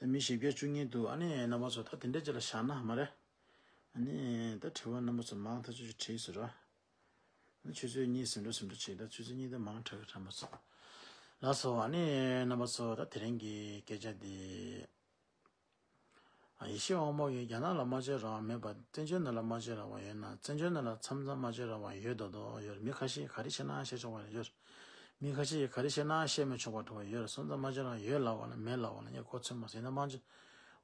ད་མི་བཞི་བརྒྱ་བཅུ་གཉིས་འདུག་ཨ་ནི་རྣམ་པ་ཚོ་ད་དེ་འདྲ་ཅིག་ལ་བཞག་ན་མ་རེད། ཨ་ནི་ད་དྲི་བ་རྣམ་པ་ཚོ་མང་ཐག་ཆོད་ཅིག་དྲིས་ཟེར་ར། ཆུ་ཚོད་གཉིས་ཟིན་འགྲོ་ཟིན་འགྲོ་བྱེད་ད། ཆུ་ཚོད་གཉིས་དེ་མང་དྲགས་ཀྱི་དྲན་པ་སོང་། ལགས་སོ། ཨ་ནི་རྣམ་པ་ཚོ་ད་དེ་རིང་གི་སྐད་ཆ་འདི། ཡེ་ཤེས་དབང་མོ་ཡིས་རྒྱ་ནག་ལ་སྨྲ་བརྗོད་རང་དབང་མེད་པར་བཙན་བྱོལ་ནང་ལ་སྨྲ་བརྗོད་རང་དབང་ཡོད་ན། བཙན་བྱོལ་ནང་ལ་མཚམས་མཚམས་སྨྲ་བརྗོད་རང་དབང་ཡོད་མདོག་མདོག་ཡོད་རེད། མི་ཁ་ཤས་ཀྱིས་ག་རེ་བཤད་ན་བཤད་ཆོག་པ་རེད་ཡོད་རེད། མི་ཁ་ཤས་ཀྱིས་ག་རེ་བཤད་ན་བཤད་མི་ཆོག་པ་འདྲ་བ་ཡོད་རེད། སོང་ཙང་སྨྲ་བརྗོད་རང་དབང་ཡོད་ལབ་པ་ལ་མེད་ལབ་པ་ལ་ངས་གོ་ཚོད་མ་སོང་། ཡིན་ན་སྨྲ་བརྗོད་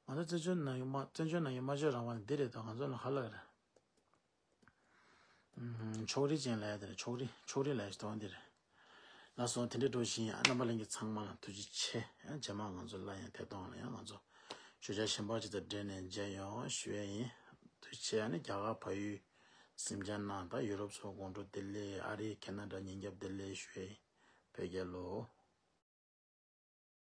ང་ཚོ་བཙན་བྱོལ་ནང་གི་སྨྲ་བཙན་བྱོལ་ནང་གི་སྨྲ་བརྗོད་རང་དབང་འདི་རེད་དོ། ང་ཚོ་ལ་ཧ་ལས་རེད། ཕྱོགས་རིས་ཅན་ལབ་ཡ་དེ་རེད། ཕྱོགས་རིས་ཕྱོགས་རིས་ལབ་ཡ་ཞིག་དོན་འདི་རེད། ལགས་སོ། དེ་འདྲའི་འགྲོ་བཞིན་རྣམ་པ་ལྷན་རྒྱས་ཚང་མ་ལ་ཐུགས་རྗེ་ཆེ། རྗེས་མ་ང་ཚོ་སླར་ཡང་ཐད་གཏོང་ལ་ཡང་ང་ཚོ་ཞུ་བྱ་གཞན་པ་ཅིག་དང་འབྲེལ་ནས་མཇལ་ཡོང་ཞུ་ཡས་ཡིན། ཐུགས་རྗེ་ཆེ། ཨ་ནི་རྒྱ་གར་བལ་ཡུལ་གཟིམ་འཇག་གནང་དང་ཡུ་རོབ་ཚོ་དགོང་དྲོ་བདེ་ལེགས། ཨ་རི་ཁེ་ན་ཌ་ཉིན་རྒྱབ་བདེ་ལེགས་ཞུ་ཡས་ཡིན། བོད་རྒྱལ་ལོ།